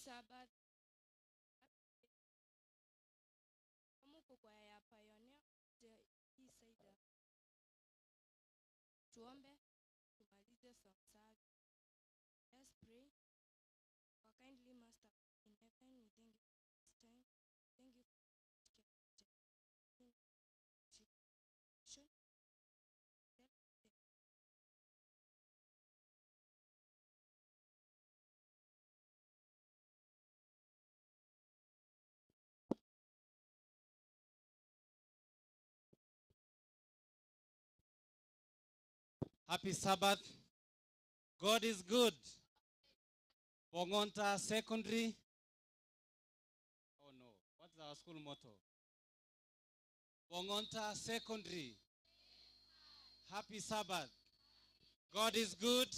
Sabbath. Kama uko kwa ya Pioneer hii side. Tuombe tumalize song service. Let's pray. Our kindly Master in heaven, we thank you for this time. Thank you for Happy Sabbath. God is good. Bongonta Secondary. Oh no, what is our school motto? Bongonta Secondary. Happy Sabbath. God is good.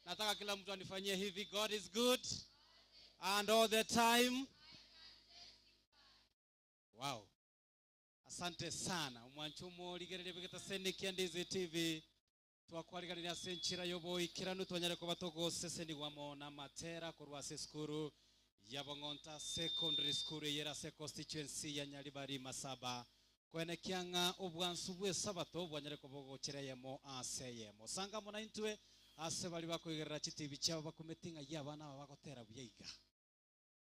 Nataka kila mtu anifanyie hivi. God is good. And all the time. Wow. Asante sana. Umwanchumo ligerere bigeta senikia Ndizi TV. Twakwariganira senchira yoboikiranu twanyare ko batogose senigwamo na matera korwa se skuru ya Bongonta Secondary School yera se constituency ya Nyaribari Masaba kwene kianga obwansu bwe sabato bwanyare ko bogochereyemo aseyemo sanga mona intwe ase bali bakoigerera chitibi chabo bakometinga yabana bagotera buyaiga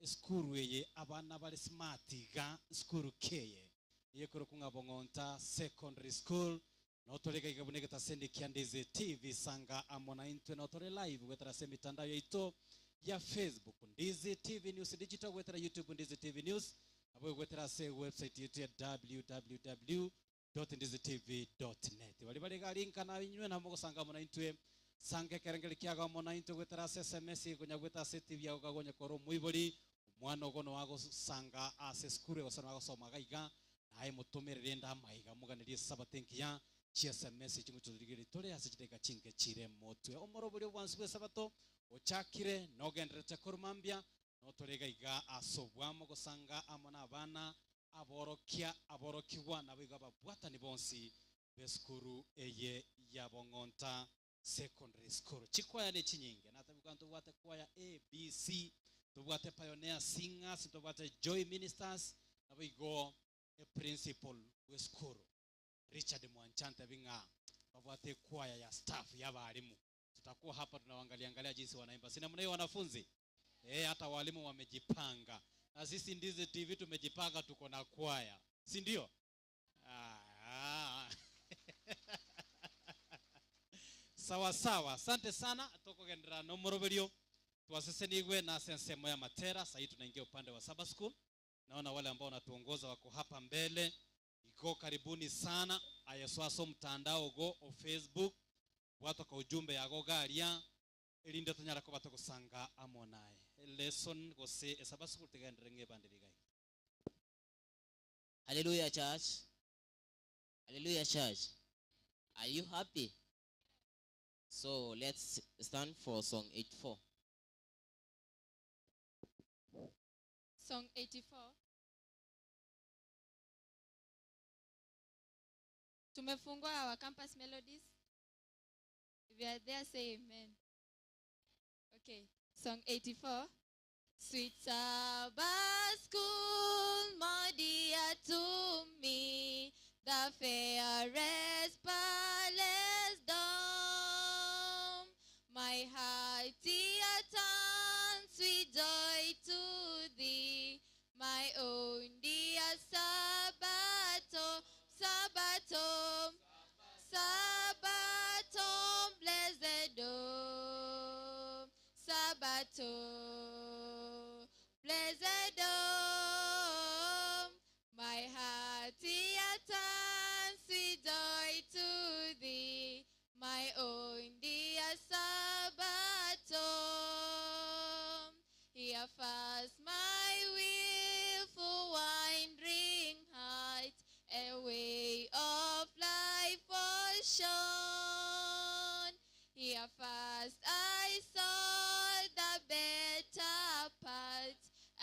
skuru eye abana bali smart ga skuru keye yekoro kunga Bongonta Secondary School. Notoreka ikaboneka tasendi Ndizi TV sanga amona intwe notore live wetara se mitandao yaito ya Facebook Ndizi TV News Digital wetara YouTube Ndizi TV News abo wetara se website yetu ya www.ndizitv.net bali bali galinka na inywe na mugosanga amona intwe sange kerengeli kiaga amona intwe wetara se SMS gonya wetara se TV yago gonya koro muibori mwana ogono wago sanga ase skure osana wago soma gaiga naye mutumirire ndamaiga muganirie sabatenki SMS chinguchurigiri tore asichiteka chinge chire motwe omorobori bwansu sabato ochakire nogenderete korumambia notorega iga asobwamo gosanga amona abana aborokia aborokiwa nabiga babwatani bonsi beskuru eye ya Bongonta Secondary School. Chikwaya ne chinyinge natabika ntobwate kwaya A B C tobwate Pioneer Singers tobwate Joy Ministers nabigo e principal we school Richard Mwanchante binga babwate kwaya ya staff ya walimu. Tutakuwa hapa tunaangalia angalia jinsi wanaimba. Sina mnayo wanafunzi? Hata walimu wamejipanga. Na sisi Ndizi TV tumejipanga tuko na kwaya. Si ndio? Sawa sawa. Asante sana. Toko gendera no moroberio. Tuwasesenigwe na sensemo ya matera. Sasa tunaingia upande wa Sabbath School. Naona wale ambao wanatuongoza wako hapa mbele. Iko karibuni sana ayeswaso mtandao go o Facebook watu kwa ujumbe ya gogaria elinde tonyara ko batogosanga amonaye lesson gose Sabbath School tegendrenge bandirigai. Hallelujah church. Hallelujah church. Are you happy? So let's stand for song 84. Song 84. Tumefungua our campus melodies. If you are there, say amen. Okay, song 84. Sweet Sabbath school, more dear to me, the fairest palace dome. My heart turns with joy to thee, my own dear Sabbath. Sabbatom, Sabbatom, blessed dome, Sabbatom, blessed dome. My heart turns with joy to thee, my own dear Sabbatom. Here fast my willful wandering heart, a way of life was shown. Here first I saw the better part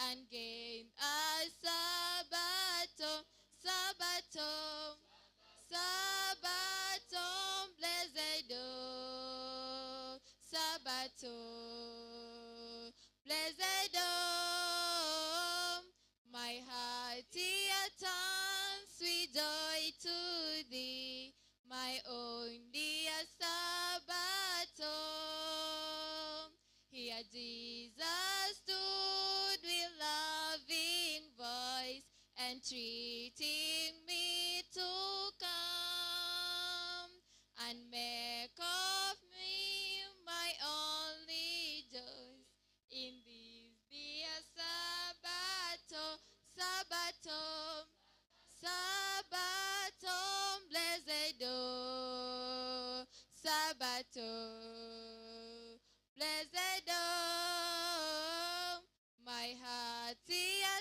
and gained a Sabbatom, Sabbatom, Sabbatom, blessed dome, Sabbatom, blessed dome. Jesus stood with loving voice, entreating me to come and make of me my only joy in this dear Sabbath, Sabbath, Sabbath, blessed oh, Sabbath, blessed oh, my heart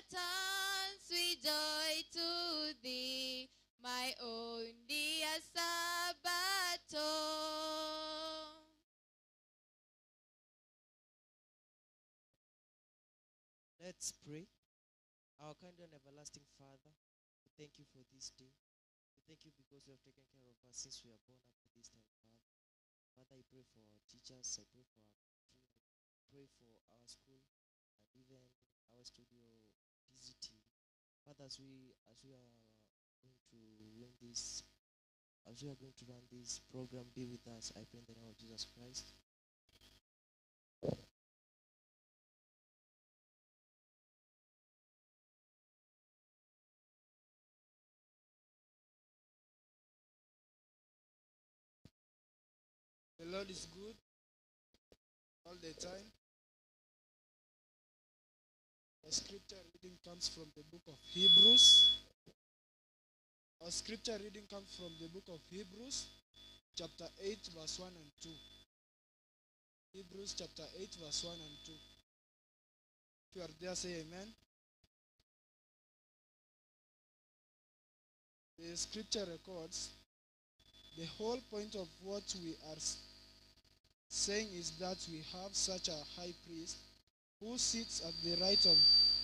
turns with joy to thee, my own dear Sabbath. Let's pray. Our kind and everlasting Father, we thank you for this day. We thank you because you have taken care of us since we are born up to this time, Father. Father, I pray for our teachers, I pray for our country, I pray for our school, and even our studio, DZTV. Father, as we are going to win this, as we are going to run this program, be with us. I pray in the name of Jesus Christ. The Lord is good all the time. The scripture reading comes from the book of Hebrews. Our scripture reading comes from the book of Hebrews, chapter 8, verse 1 and 2. Hebrews chapter 8, verse 1 and 2. If you are there, say amen. The scripture records the whole point of what we are saying is that we have such a high priest who sits at the right of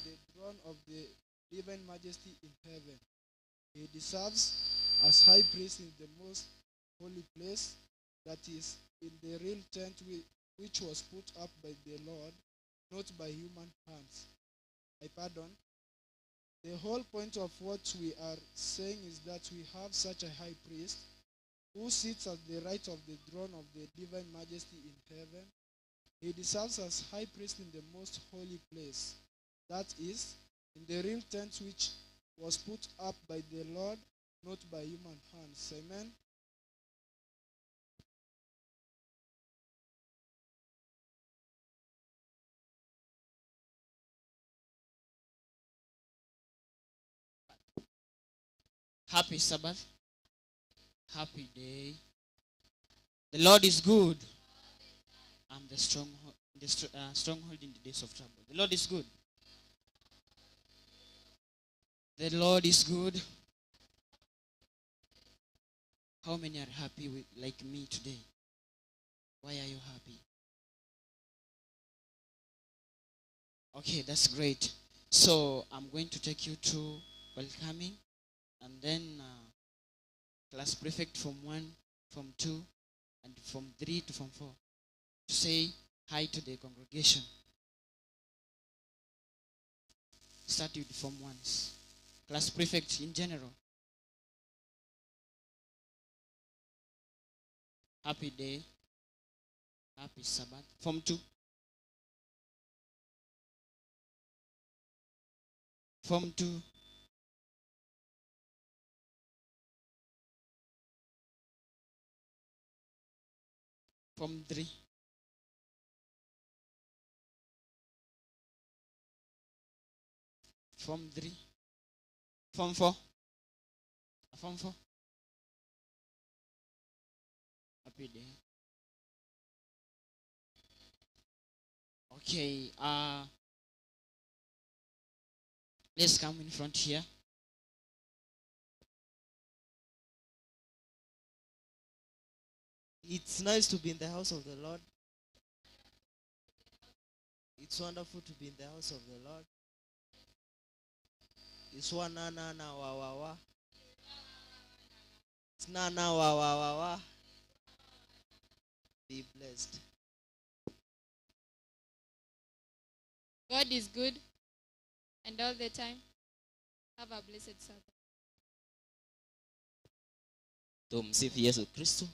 the throne of the divine majesty in heaven. He deserves as high priest in the most holy place, that is, in the real tent which was put up by the Lord, not by human hands. I pardon. The whole point of what we are saying is that we have such a high priest who sits at the right of the throne of the divine majesty in heaven. He deserves as high priest in the most holy place, that is, in the real tent which was put up by the Lord, not by human hands. Amen. Happy Sabbath. Happy day. The Lord is good. I'm the stronghold, stronghold in the days of trouble. The Lord is good. The Lord is good. How many are happy with, like me today? Why are you happy? Okay, that's great. So I'm going to take you to welcoming, and then class prefect from 1, from 2, and from 3 to from 4 to say hi to the congregation. Start with form 1s. Class prefect in general. Happy day. Happy Sabbath. Form 2. Form 2. Form 3. Form 3. Form 4. Form 4. Happy day. Okay. Let's come in front here. It's nice to be in the house of the Lord. It's wonderful to be in the house of the Lord. It's wa na na na wa wa wa. It's na na wa wa wa wa. Be blessed. God is good, and all the time. Have a blessed Sabbath. Tumsifu Yesu Kristo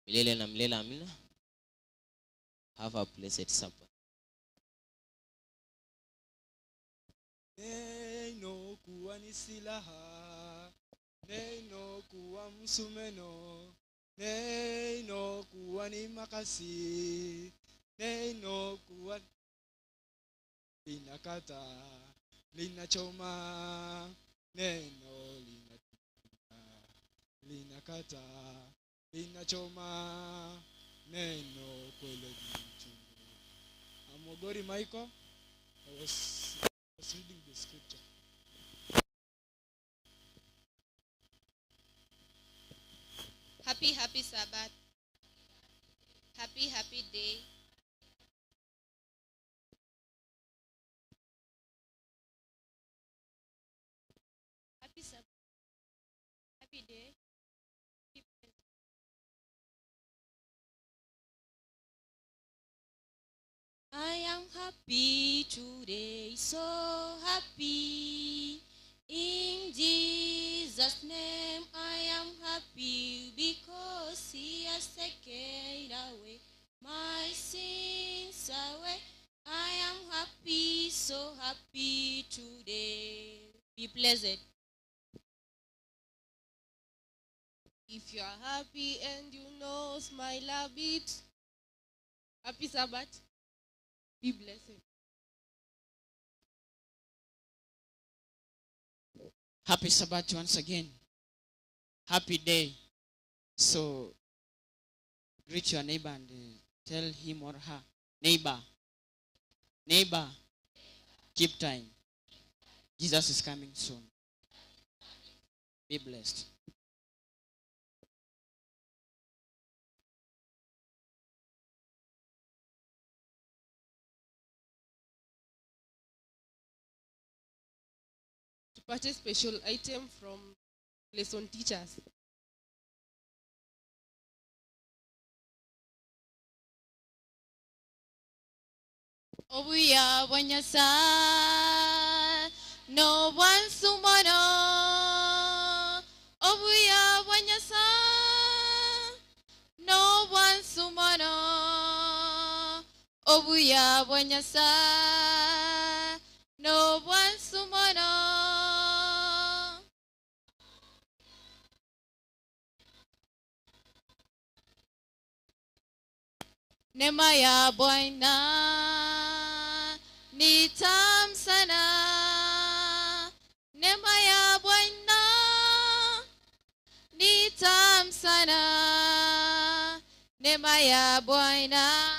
milele na milele, amina. Have a blessed Sabbath. Neno kuwa ni silaha, neno kuwa msumeno, neno kuwa ni makasi, neno kuwa linakata, linachoma, neno linakata, linachoma, neno kweli ni chungu. I'm Ogori Michael. I was reading the scripture. Happy, happy Sabbath. Happy, happy day. Happy Sabbath. Happy day. Happy blessed. I am happy today, so happy. In Jesus' name I am happy, because he has taken away my sins away. I am happy, so happy today. Be blessed. If you are happy and you know, smile a bit. Happy Sabbath. Be blessed. Happy Sabbath once again. Happy day. So, greet your neighbor and tell him or her, neighbor, neighbor, keep time. Jesus is coming soon. Be blessed. To purchase special item from lesson teachers. Obuya bwa Nyasaye no bwansumono. Obuya bwa Nyasaye no bwansumono. Obuya bwa Nyasaye no bwansumono. Neema ya Bwana ni tamu sana. Neema ya Bwana ni tamu sana. Neema ya Bwana.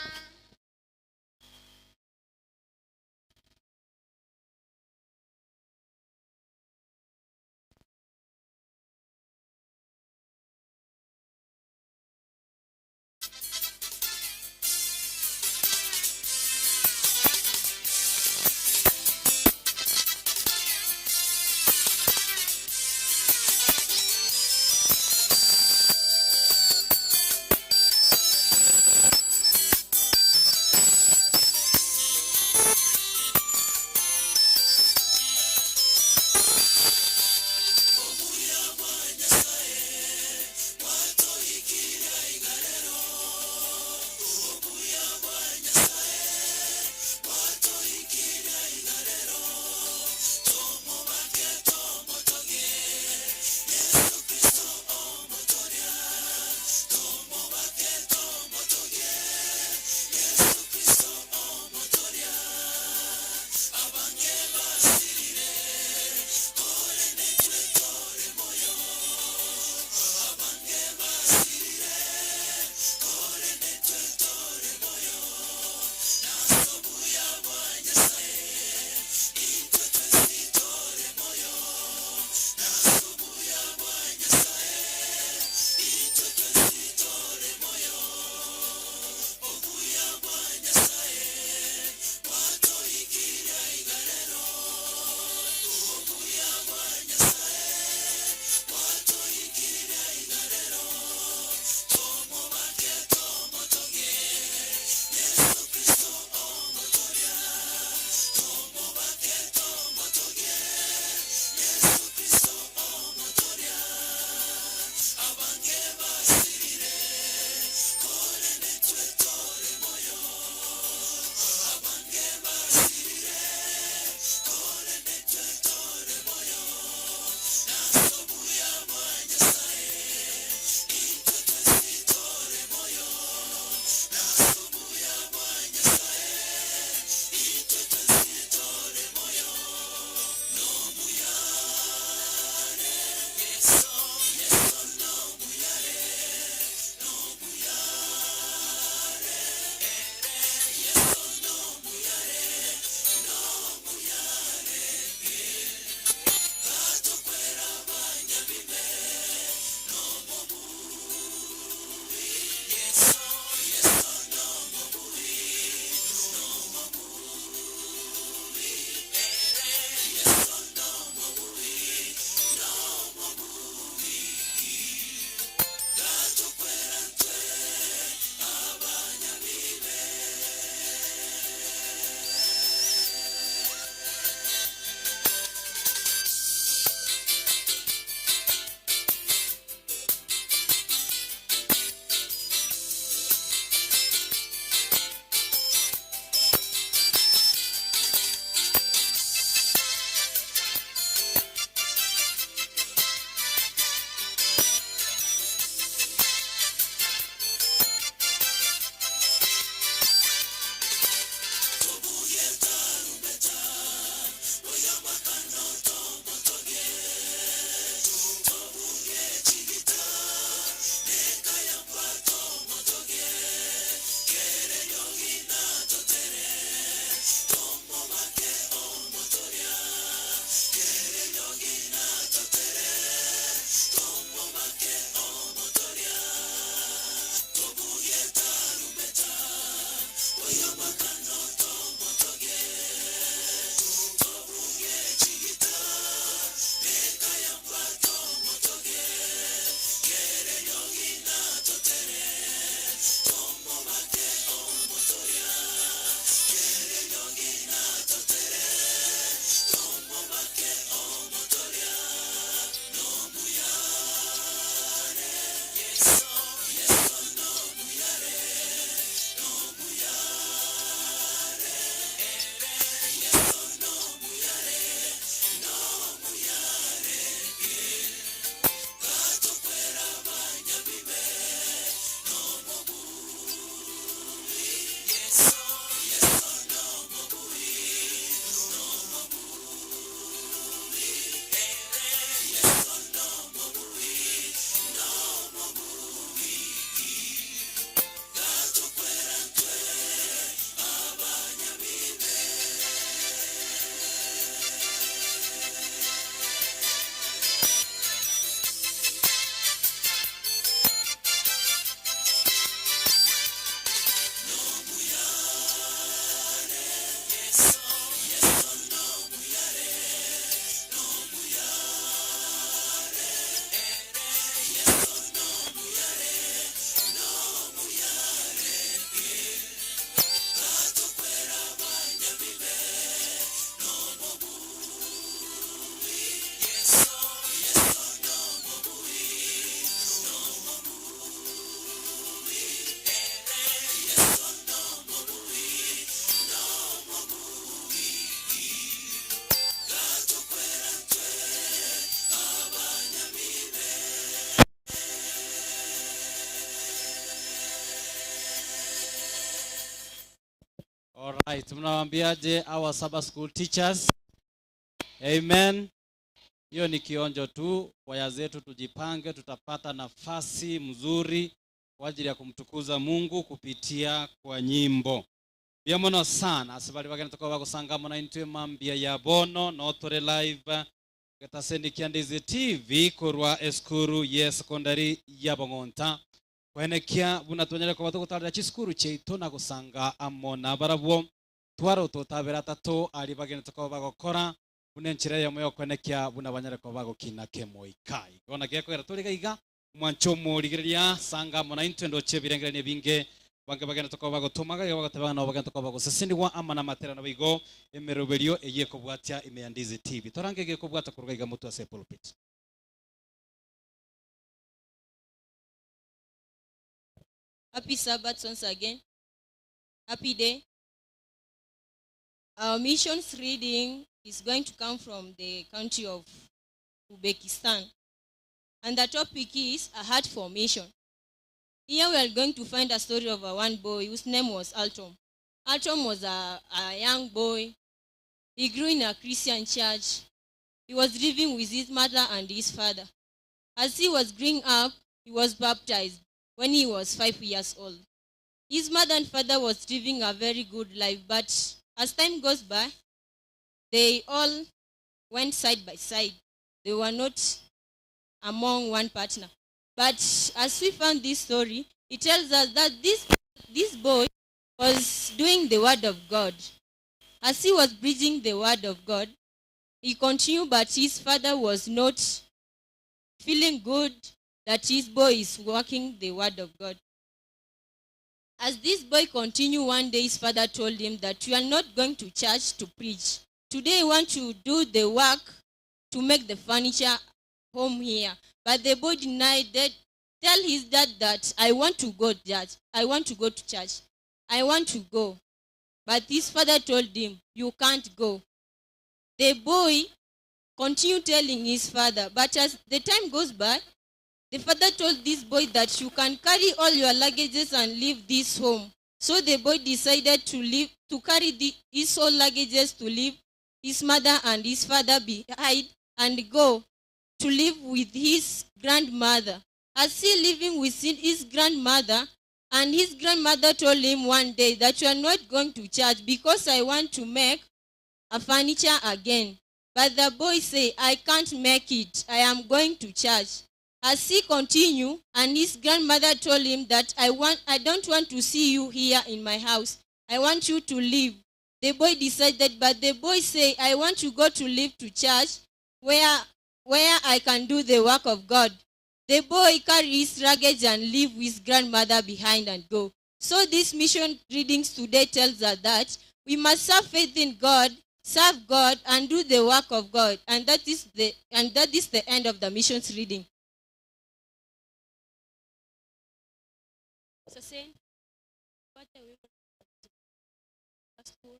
Right, mnawaambiaje our Sabbath school teachers? Amen. Hiyo ni kionjo tu, kwaya zetu tujipange, tutapata nafasi mzuri kwa ajili ya kumtukuza Mungu kupitia kwa nyimbo. Bia sana asibali bagene tuko bagusanga mona intwe mambia ya bono no tore live getasendikia Ndizi TV kurwa eskuru ye secondary ya Bongonta kwenekia buna twanyere kwa tugutarira chisukuru cheitu na gusanga amona barabwo twaro tutabera tatu ari bagene tuko bagokora buna enchera yamo yokwenekia buna banyere kwa bagokina kemoikai gona gekwera turi gaiga mwancho murigereria sanga mona intwe ndoche birengeranie binge bange bagenda tuko bagotumaga igo bagatebana nabo bagenda tuko bagoseseniwa ama na materano bigo emeroberio eye kobwatia ime ya Ndizi TV torange ge kobwata kuruga iga mutu ase pulpit. Happy Sabbath once again. Happy day. Our missions reading is going to come from the country of Uzbekistan. And the topic is a heart for mission. Here we are going to find a story of a one boy whose name was Altom. Altom was a young boy. He grew in a Christian church. He was living with his mother and his father. As he was growing up, he was baptized when he was 5 years old. His mother and father was living a very good life, but as time goes by, they all went side by side. They were not among one partner. But as we found this story, it tells us that this boy was doing the word of God. As he was preaching the word of God, he continued, but his father was not feeling good that his boy is working the word of God. As this boy continued, one day his father told him that you are not going to church to preach. Today I want to do the work to make the furniture home here. But the boy denied that, tell his dad that I want to go church. I want to go to church. I want to go. But his father told him, you can't go. The boy continued telling his father, but as the time goes by, the father told this boy that you can carry all your luggages and leave this home. So the boy decided to leave, to carry his whole luggages to leave his mother and his father behind and go to live with his grandmother. As he living with his grandmother, and his grandmother told him one day that you are not going to church because I want to make a furniture again. But the boy said, I can't make it. I am going to church. As he continued, and his grandmother told him that I don't want to see you here in my house. I want you to leave. The boy decided, but the boy said, I want to go to live to church where I can do the work of God. The boy carried his luggage and leave his grandmother behind and go. So this mission readings today tells us that we must have faith in God, serve God, and do the work of God. And that is the end of the missions reading. So saying, what the women school.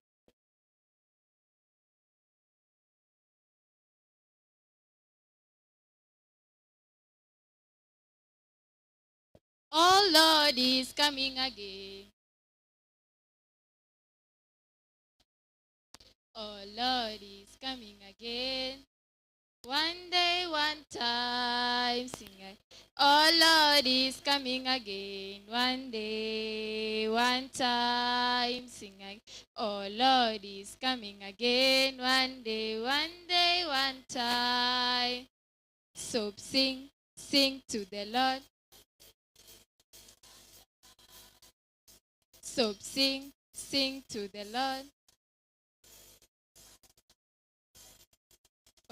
Oh Lord is coming again. Oh Lord is coming again. One day, one time, sing it. Oh Lord is coming again. One day, one time, sing it. Oh Lord is coming again. One day, one time. So sing, sing to the Lord. So sing, sing to the Lord.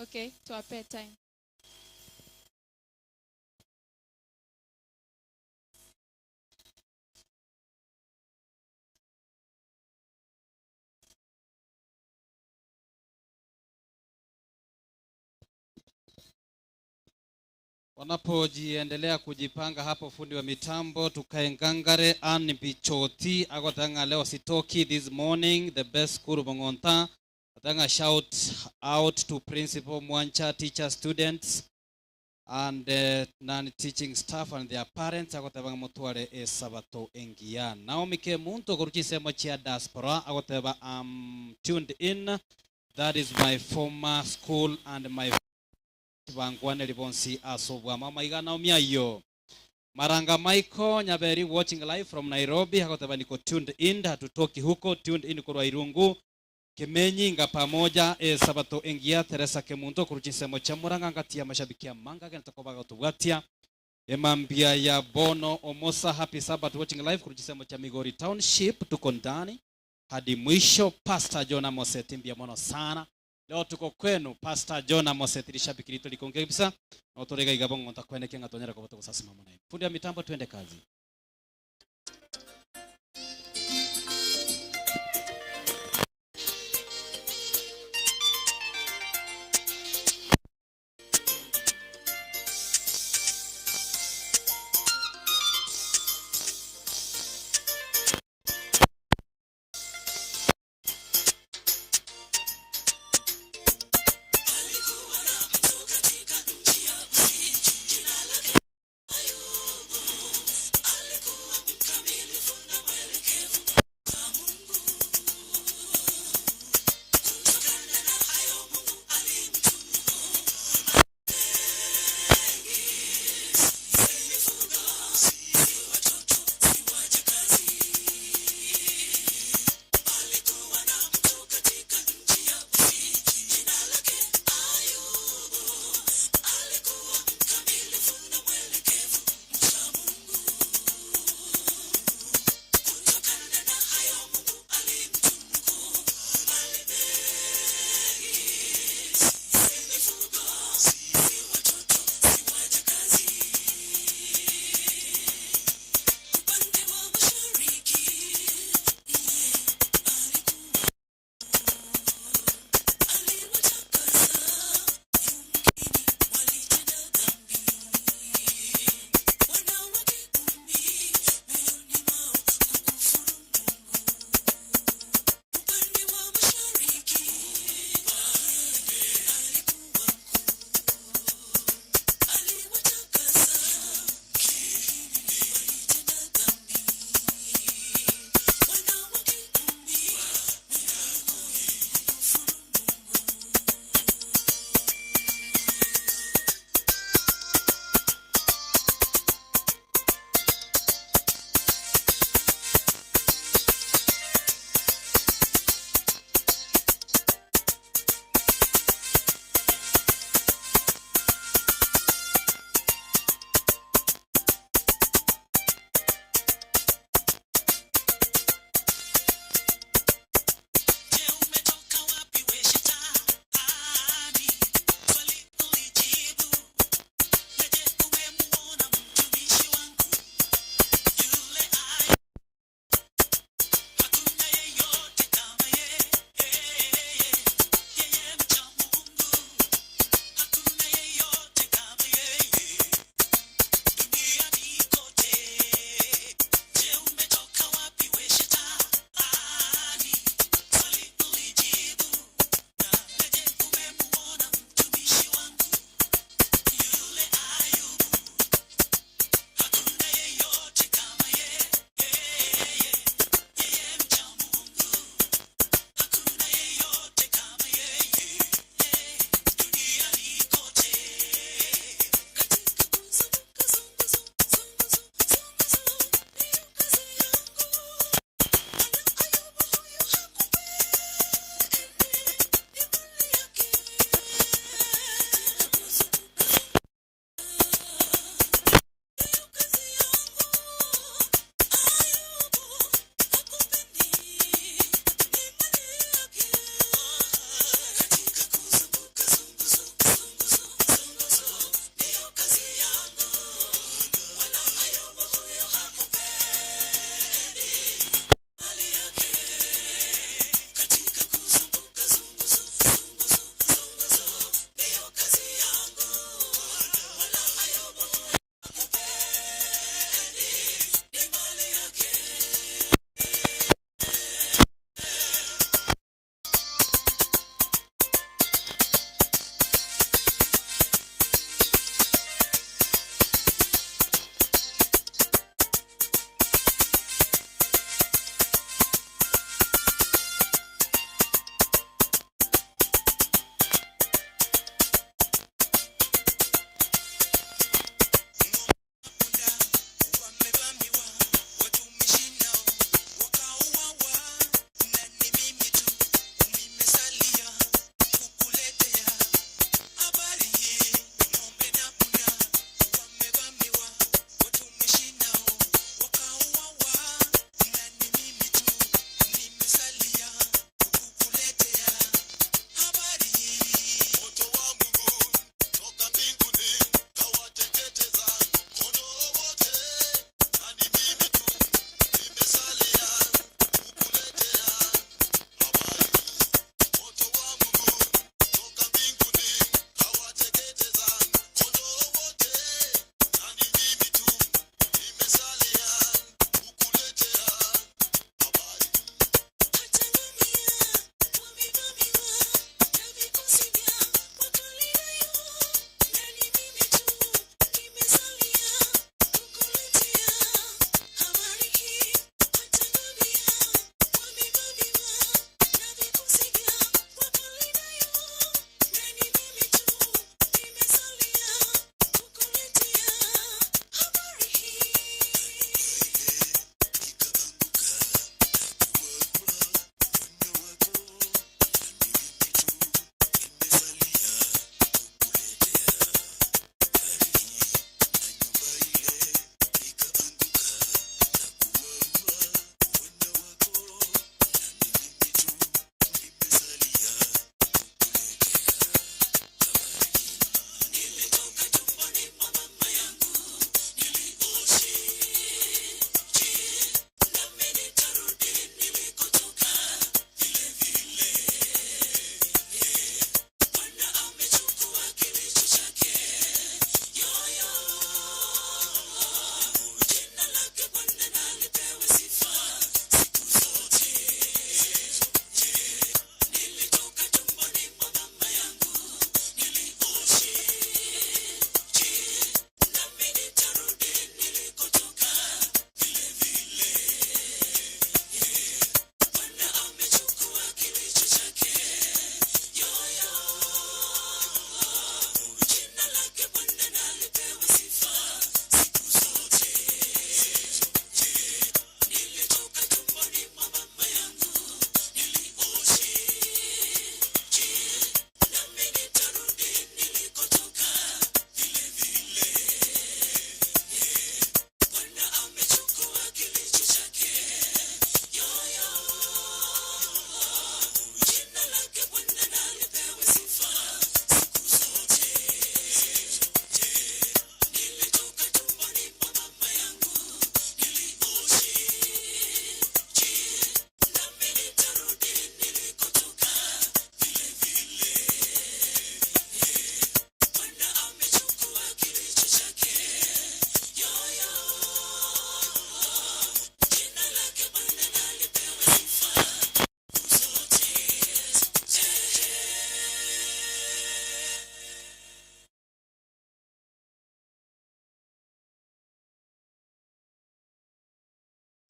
Okay, to our prayer time. Wanapojiendelea kujipanga hapo, fundi wa mitambo tukae ngangare. Ann Bichoti agotanga leo sitoki this morning, the best school Bongonta. Atanga shout out to Principal Mwancha, teacher, students. And non-teaching staff and their parents agoteba mutware esabato engiya. Naomi K Muntu goruchisemo chia diaspora agoteba, "I'm tuned in. That is my former school and my bangwane libonsi asobwa mama iga Naomi ayo." Maranga Michael Nyaberi watching live from Nairobi agoteba, "Niko tuned in, hatutoki huko, tuned in korwa Irungu Kimenyi nga pamoja sabato engia." Teresa Kemunto kuruchisemo cha Muranga ngatia mashabiki ya manga genatakobaga tubwatia emambia ya Bono Omosa, happy Sabbath, watching live kuruchisemo cha Migori Township, tuko ndani hadi mwisho. Pastor John Moseti, mbia mono sana, leo tuko kwenu Pastor John Moseti, lishabiki lito likonge kabisa na utorega igabongo ntakwene kenga tonyera kwa sasa mama naye. Fundi ya mitambo, tuende kazi.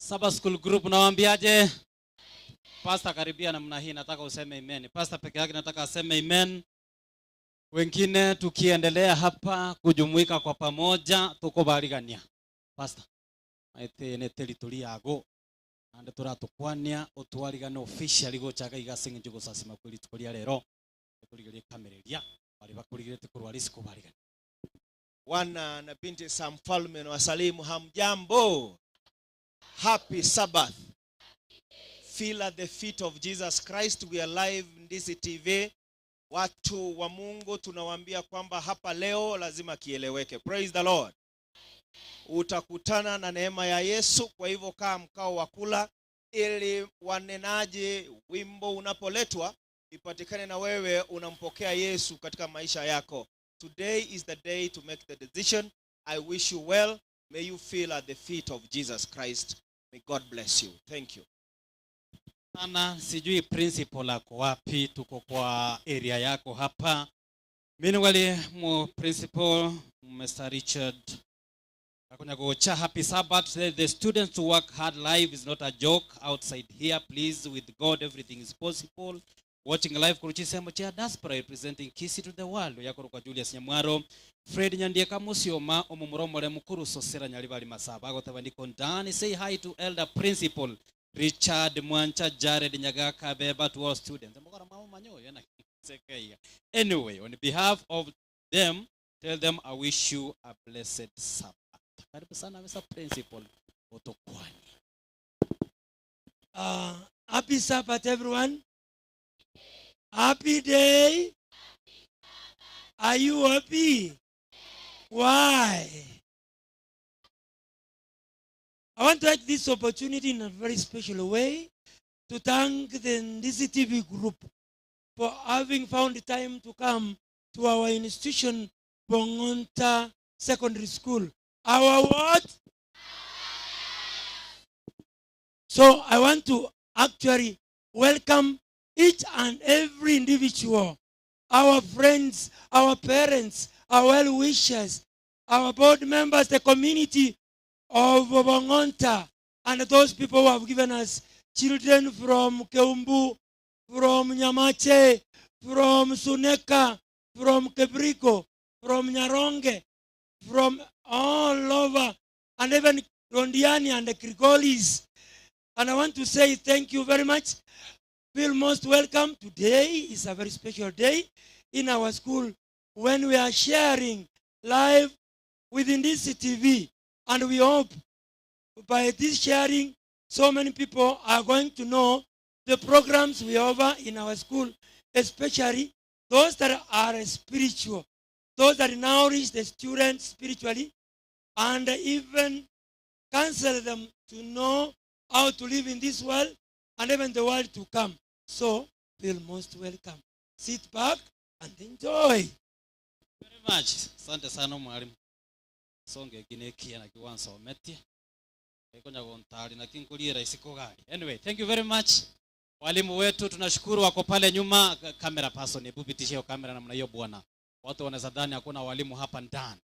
Sabbath School Group nawaambiaje? Pastor, karibia namna hii, nataka useme amen. Pastor peke yake nataka aseme amen. Wengine tukiendelea hapa kujumuika kwa pamoja tukubarigania. Pastor, aite ne territory yago ande turatukwania utwarigane officially gochaka igase njugo sasima kweli tukoria lero tukurigerie kamereria bari bakurigirete kurwa risiko barigania. Wana na binti za mfalme na wasalimu, hamjambo. Happy Sabbath. Feel at the feet of Jesus Christ. We are live Ndizi TV. Watu wa Mungu tunawaambia kwamba hapa leo lazima kieleweke. Praise the Lord. Utakutana na neema ya Yesu, kwa hivyo kaa mkao wa kula ili wanenaji wimbo unapoletwa ipatikane na wewe unampokea Yesu katika maisha yako. Today is the day to make the decision. I wish you well. May you feel at the feet of Jesus Christ. May God bless you. Thank you. Sana, sijui principal ako wapi, tuko kwa area yako hapa. Mimi wali mu principal Mr. Richard Akunyagocha, happy Sabbath. The students to work hard, life is not a joke outside here. Please, with God everything is possible. Watching live kuruchisemo cha diaspora representing Kisii to the world. Yakoro kwa Julius Nyamwaro, Fred Nyandieka Musioma, omumuromore mukuru sosera nyalibali masaba. Agotaba niko ndani. Say hi to elder principal Richard Mwancha, Jared Nyagaka Beba, to all students. Mbokora mama manyoyo na sekeiga. Anyway, on behalf of them, tell them I wish you a blessed Sabbath. Karibu sana Mr. Principal Otokwani. Happy Sabbath everyone. Happy day. Are you happy? Why? I want to take this opportunity in a very special way to thank the Ndizi TV group for having found the time to come to our institution, Bongonta Secondary School. Our what? So I want to actually welcome each and every individual, our friends, our parents, our well-wishers, our board members, the community of Bongonta, and those people who have given us children from Keumbu, from Nyamache, from Suneka, from Kebriko, from Nyaronge, from all over, and even Rondiani and the Krigolis. And I want to say thank you very much. Feel most welcome. Today is a very special day in our school when we are sharing live with Ndizi TV. And we hope by this sharing, so many people are going to know the programs we offer in our school, especially those that are spiritual, those that nourish the students spiritually, and even counsel them to know how to live in this world and even the world to come. So, feel most welcome. Sit back and enjoy. Very much. Asante sana mwalimu. Songe ginekia na kiwansometie. Ikonya gontari na kinkulie rahisi kogari. Anyway, thank you very much. Walimu wetu tunashukuru wako pale nyuma. Camera person, hebu pitisha hiyo kamera namna hiyo bwana. Watu wanaweza dhani hakuna walimu hapa ndani.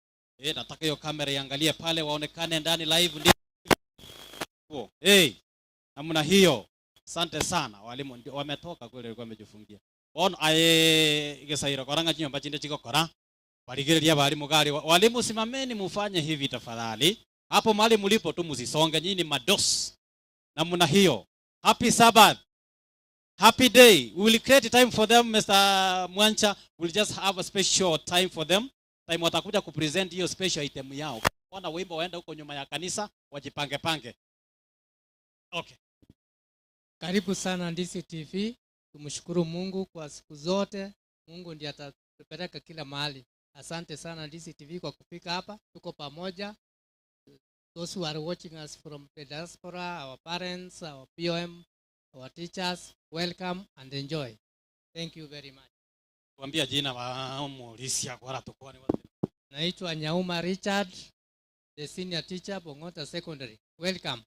Nataka hiyo kamera iangalie pale waonekane ndani live ndio. Hey, namna hiyo. Asante sana walimu ndio wametoka kweli, walikuwa wamejifungia. Ono aye gesaira koranga chinyomba chinde chikokora. Barigereria walimu gari. Walimu simameni mufanye hivi tafadhali. Hapo mahali mlipo tu msisonge, nyinyi ni mados. Namna hiyo. Happy Sabbath. Happy day. We will create time for them, Mr. Mwancha. We'll just have a special time for them. Time watakuja kupresent hiyo special item yao. Wana wimbo waenda huko nyuma ya kanisa wajipange pange. Okay. Karibu sana Ndizi TV. Tumshukuru Mungu kwa siku zote. Mungu ndiye atatupeleka kila mahali. Asante sana Ndizi TV kwa kufika hapa. Tuko pamoja. Those who are watching us from the diaspora, our parents, our POM, our teachers, welcome and enjoy. Thank you very much. Tuambia jina wa Mauricia kwa tukua ni wote. Naitwa Nyauma Richard, the senior teacher Bongota Secondary. Welcome.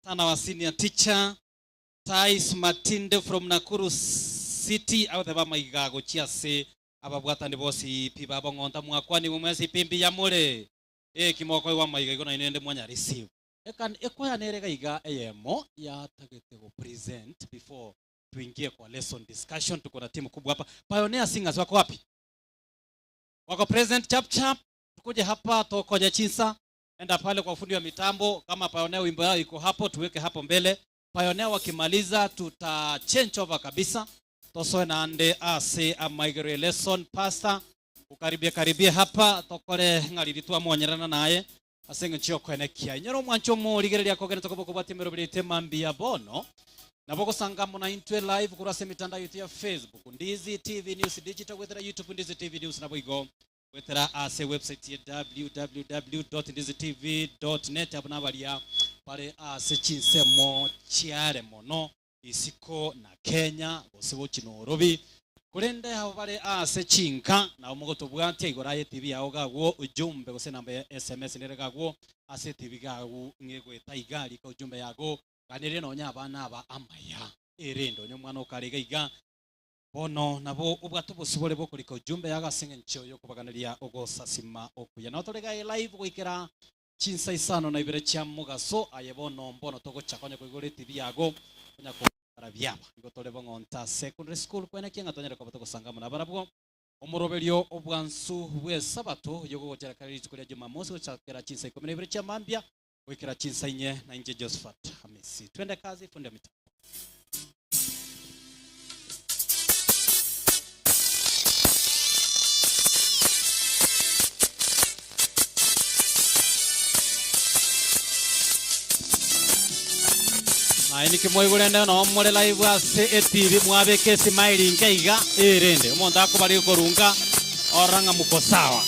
Sana wa senior teacher Tais Matinde from Nakuru City au theba maigago chiase ababwatani bosi pi babongonta mwakwani mwezi pimbi ya mure. Kimoko wa maigago na inende mwanya receive. Ekan ekwaya nerega iga eyemo ya tagete go present before tuingie kwa lesson discussion. Tuko na timu kubwa hapa. Pioneer Singers wako wapi? Wako present chap chap. Tukuje hapa tokoja chinsa. Enda pale kwa fundi wa mitambo, kama Pioneer wimbo yao iko hapo tuweke hapo mbele. Pioneer wakimaliza tuta change over kabisa. Tosoe na ande ase amaigere lesson pastor ukaribia karibia hapa tokore ngaliri twamonyerana naye asenge nchio kwenekia inyoro mwancho morigereria kogene tokoboko batimero birite mambia bono nabo gusanga muna intwe live kurase mitandao yetu ya Facebook Ndizi TV News Digital gwethera YouTube Ndizi TV News nabo igo gwethera ase website ya www.ndizitv.net abo nabaria pale ase chinsemo chiare mono isiko na Kenya gose Nairobi kurende habo bare ase chinka na omogoto bwantia igora ye TV yao gagwo ujumbe gose namba ya SMS nere gagwo ase TV gagu ngegweta igari ka ujumbe yago kanire nonya abana aba amaya erendo nyo mwana okarega iga bono nabo ubwato bosibore bokorika ujumbe yagasinge ncho yo kubaganiria ogosasima okuya na torega live goikera chinsa isano na ibere chia mugaso aye bono mbono togochakonya koigore TV yago konya byaba ngo tore bongonta secondary school kwene kinga tonyera ko batogosanga muna barabwo omoroberio obwansu bwe sabato yogo kare rituko rya Jumamosi gochakera chinsa 12 cha mambia wikira chinsa 4 na inje Josephat Hamisi. Twende kazi fundi wa mitambo. Naini kimoigurende no more live ase etv mwabeke smile nkeiga erende omonto akobari korunga oranga muko sawa.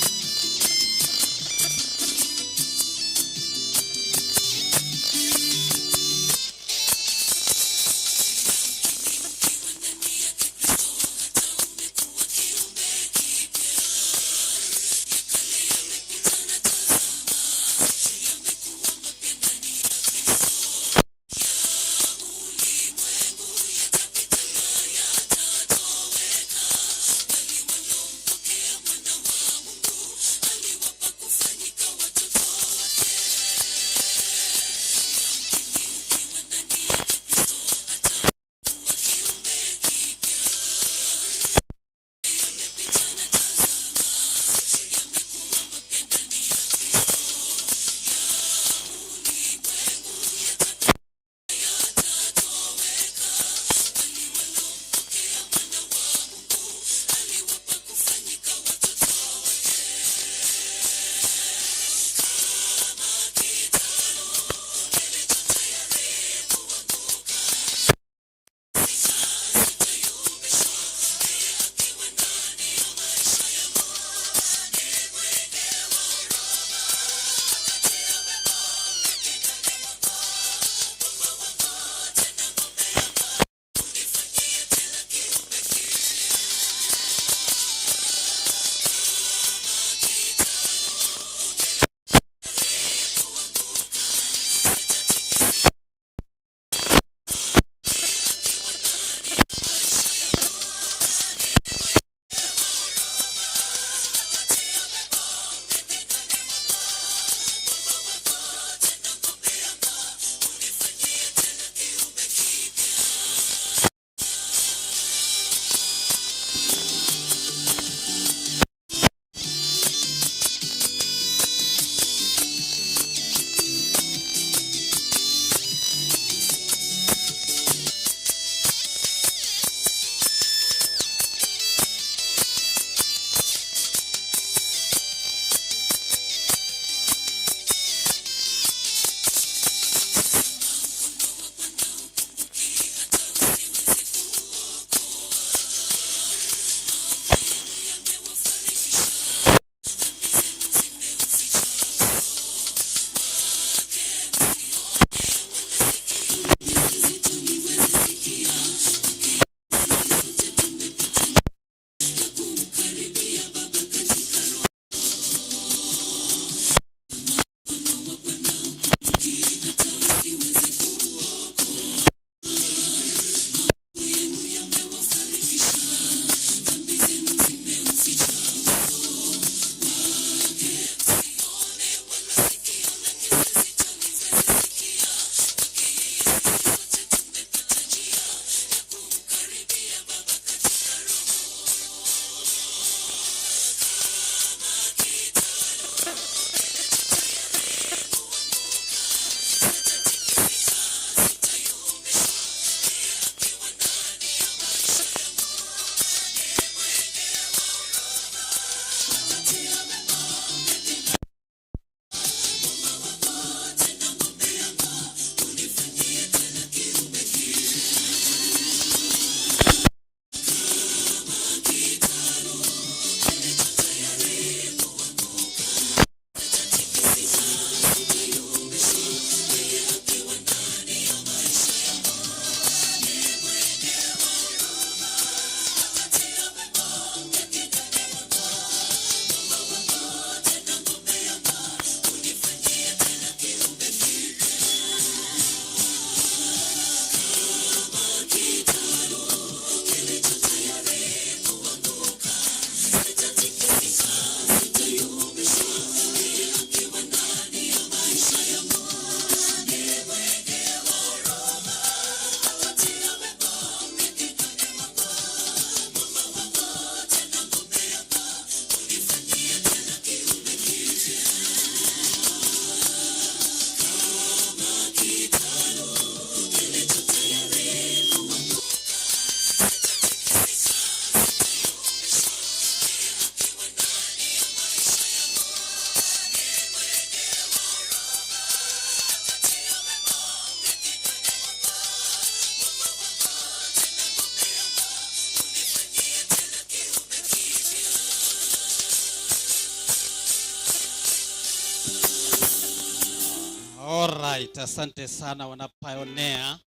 Alright, asante sana wana pioneer.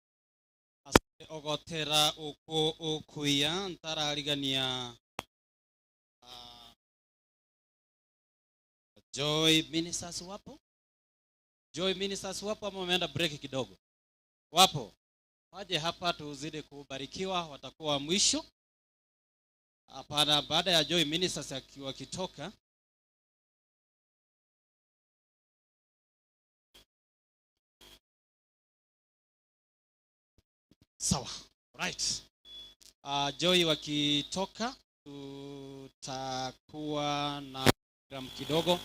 Asante ogotera uku ukuya ntararigania Joy Ministers wapo? Joy Ministers wapo ama wameenda break kidogo? Wapo. Waje hapa tuzidi kubarikiwa, watakuwa mwisho. Hapana, baada ya Joy Ministers wakitoka sawa. Right. Joy wakitoka tutakuwa na program kidogo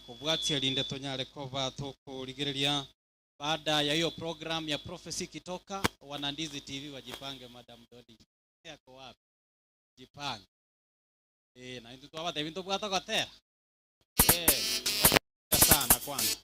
kubwatia linde tonyale kova tukurigereria. Baada ya hiyo program ya prophecy kitoka, wanandizi TV wajipange. Madam Dodi yako wapi? Jipange. Na ndio twabate bintu bwatogotera. Sana kwanza.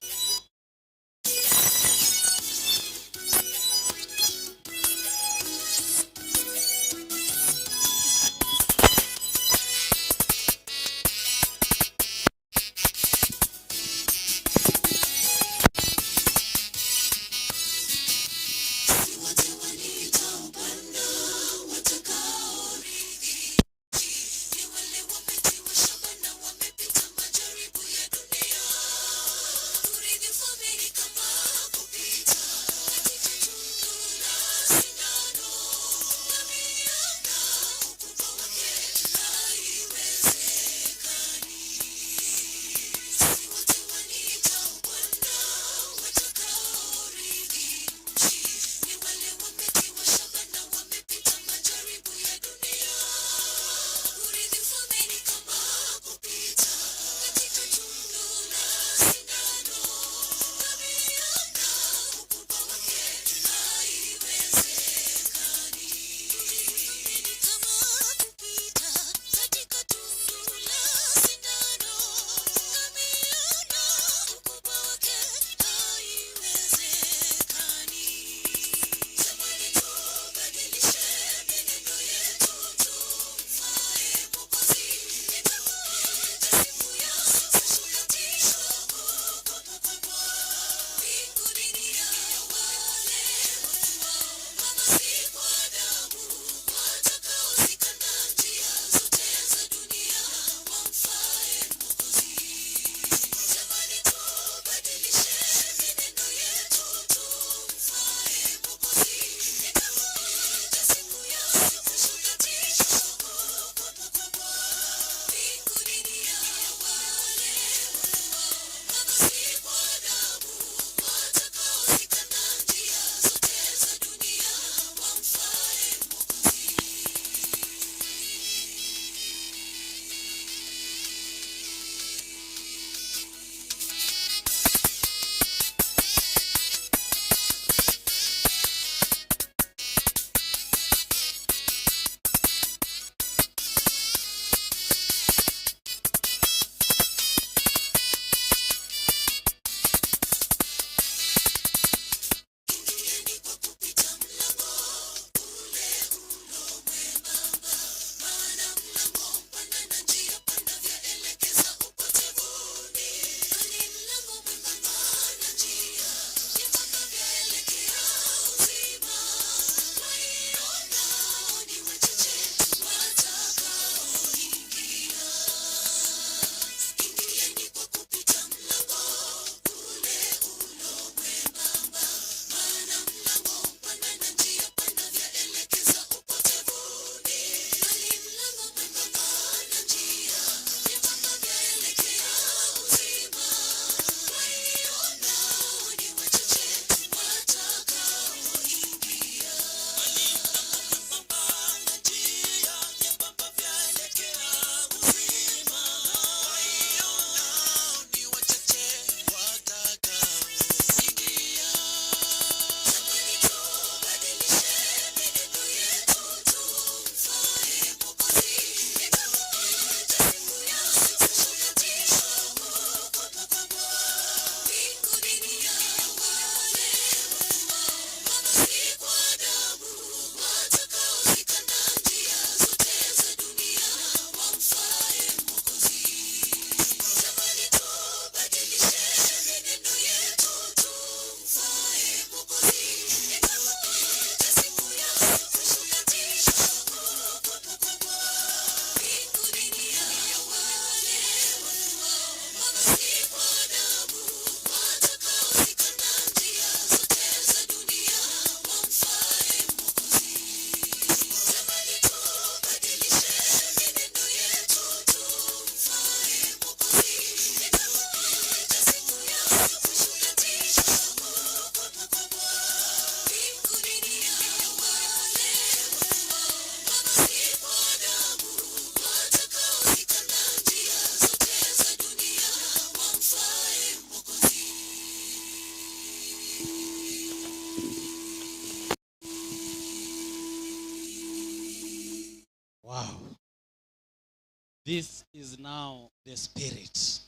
This is now the spirit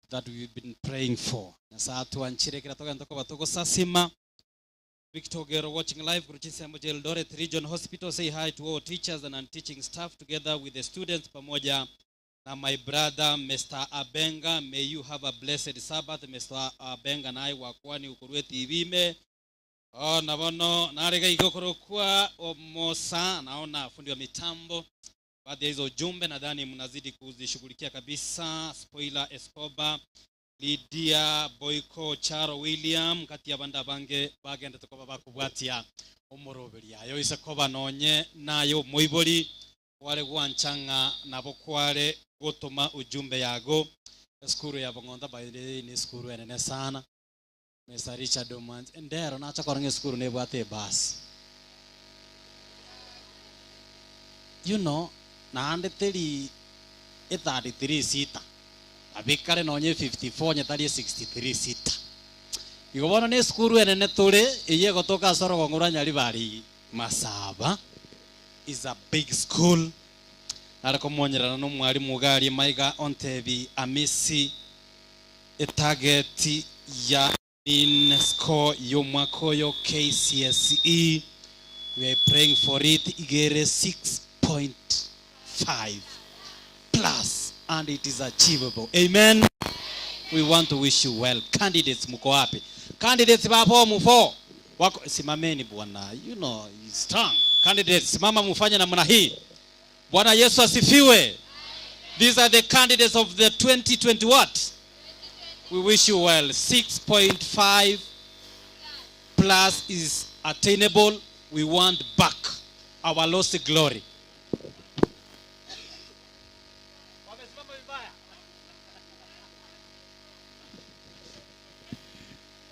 that we've been praying for. Nyasaye tuanchire kila toka ndoko batoko sasima. Victor Gero watching live kuruchisa moja Eldoret Region Hospital. Say hi to all teachers and teaching staff together with the students pamoja na my brother Mr. Abenga. May you have a blessed Sabbath. Mr. Abenga naye wakwani ukurweti ibime. Oh, nabono narega igokoro omosa. Naona fundi wa mitambo baadhi ya hizo jumbe nadhani mnazidi kuzishughulikia kabisa. Spoiler Escobar, Lydia Boyko, Charo William kati ya banda bange bagenda tukoba bakubwatia omoroberi ayo isekoba nonye nayo moibori wale gwanchanga nabo kwale gutuma ujumbe yago. Skuru ya Bongonda by the ni skuru enene sana. Mr. Richard Omans ndero nacha korange skuru ne bwate bus. You know naande teri 33 sita abikare nonye 54 nyetari 63 sita igobona ne skuru enene tore iye gotoka soro gongura nyari bari masaba is a big school. Narako mwonyerana no mwalimu gari maiga ontebi amisi etageti ya in score yo mwako yo KCSE. We are praying for it igere 6.5 plus and it is achievable. Amen. We want to wish you well. Candidates mko wapi? Candidates ba form 4 wako, simameni bwana. You know, it's strong. Candidates simama mufanye namna hii. Bwana Yesu asifiwe. These are the candidates of the 2020 what? We wish you well. 6.5 plus is attainable. We want back our lost glory.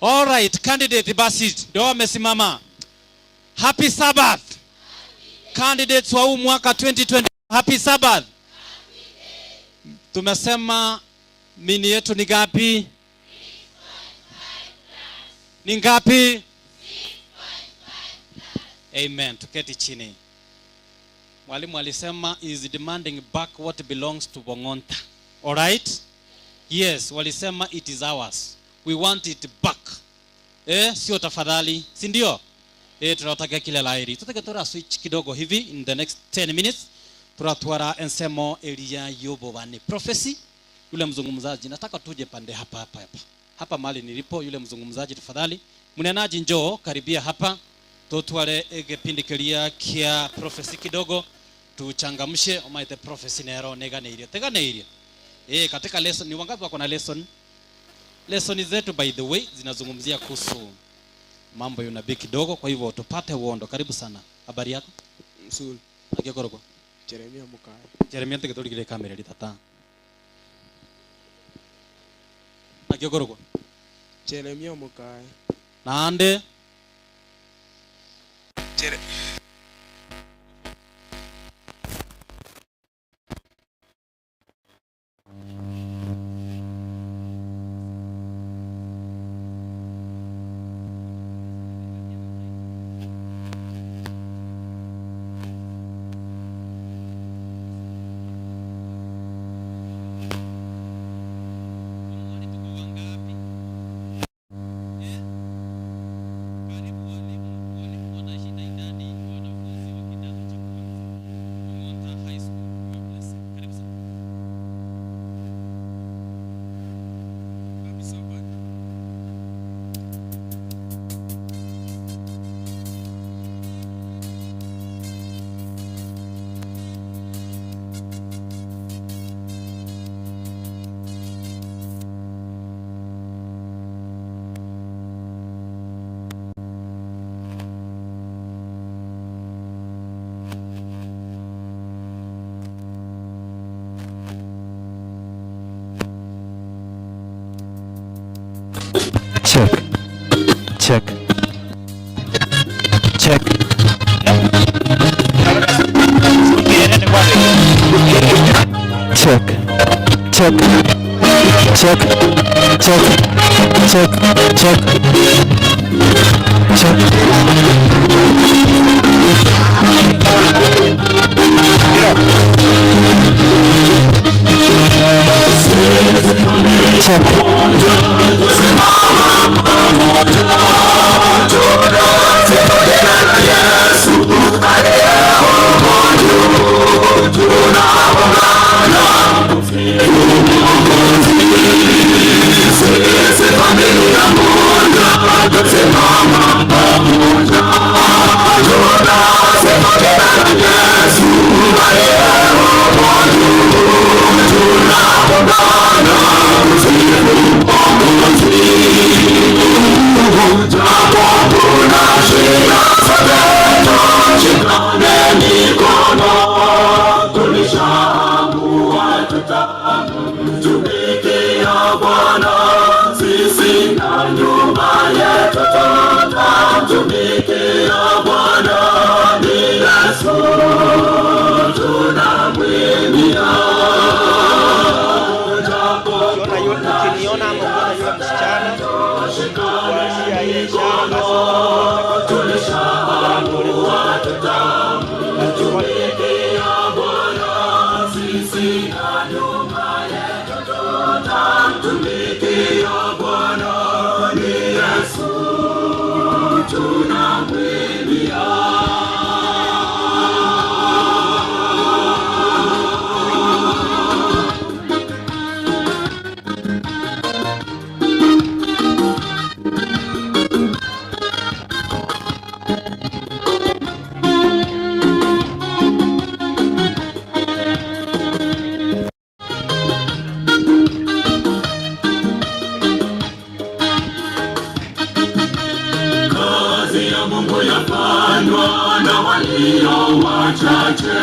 All right, candidate basi ndio wamesimama. Happy Sabbath. Candidates wa huu mwaka 2020, happy Sabbath. Tumesema mini yetu ni ngapi? Ni ngapi? Amen. Tuketi chini. Mwalimu alisema is demanding back what belongs to Bongonta. All right? Yes, walisema it is ours. We want it back. Sio tafadhali, si ndio? Tunataka kila laheri. Tutaka tora switch kidogo hivi in the next 10 minutes. Turatwara ensemo Elia Yobobane prophecy. Yule mzungumzaji nataka tuje pande hapa hapa hapa. Hapa mahali nilipo yule mzungumzaji tafadhali. Mnenaji njoo karibia hapa. Tutware egepindi kelia kia prophecy kidogo. Tuchangamshe omaite prophecy nero neganeirie. Teganeirie. Katika lesson ni wangapi wako na lesson? Lesson zetu by the way zinazungumzia kuhusu mambo ya unabii kidogo, kwa hivyo tupate uondo. Karibu sana. Habari yako? Mzuri. Akikoroko. Jeremia Mukaya. Jeremia ntegetorigire kamera ritata. Akikoroko. Jeremia Mukaya. Naande Check. Check. Check. Check. Check. Check. Check. Check. Check. Check. Ukiniona ama ukiona yule msichana kuanzia ile ishara basi Kazi ya Mungu yafanywa na walio wachache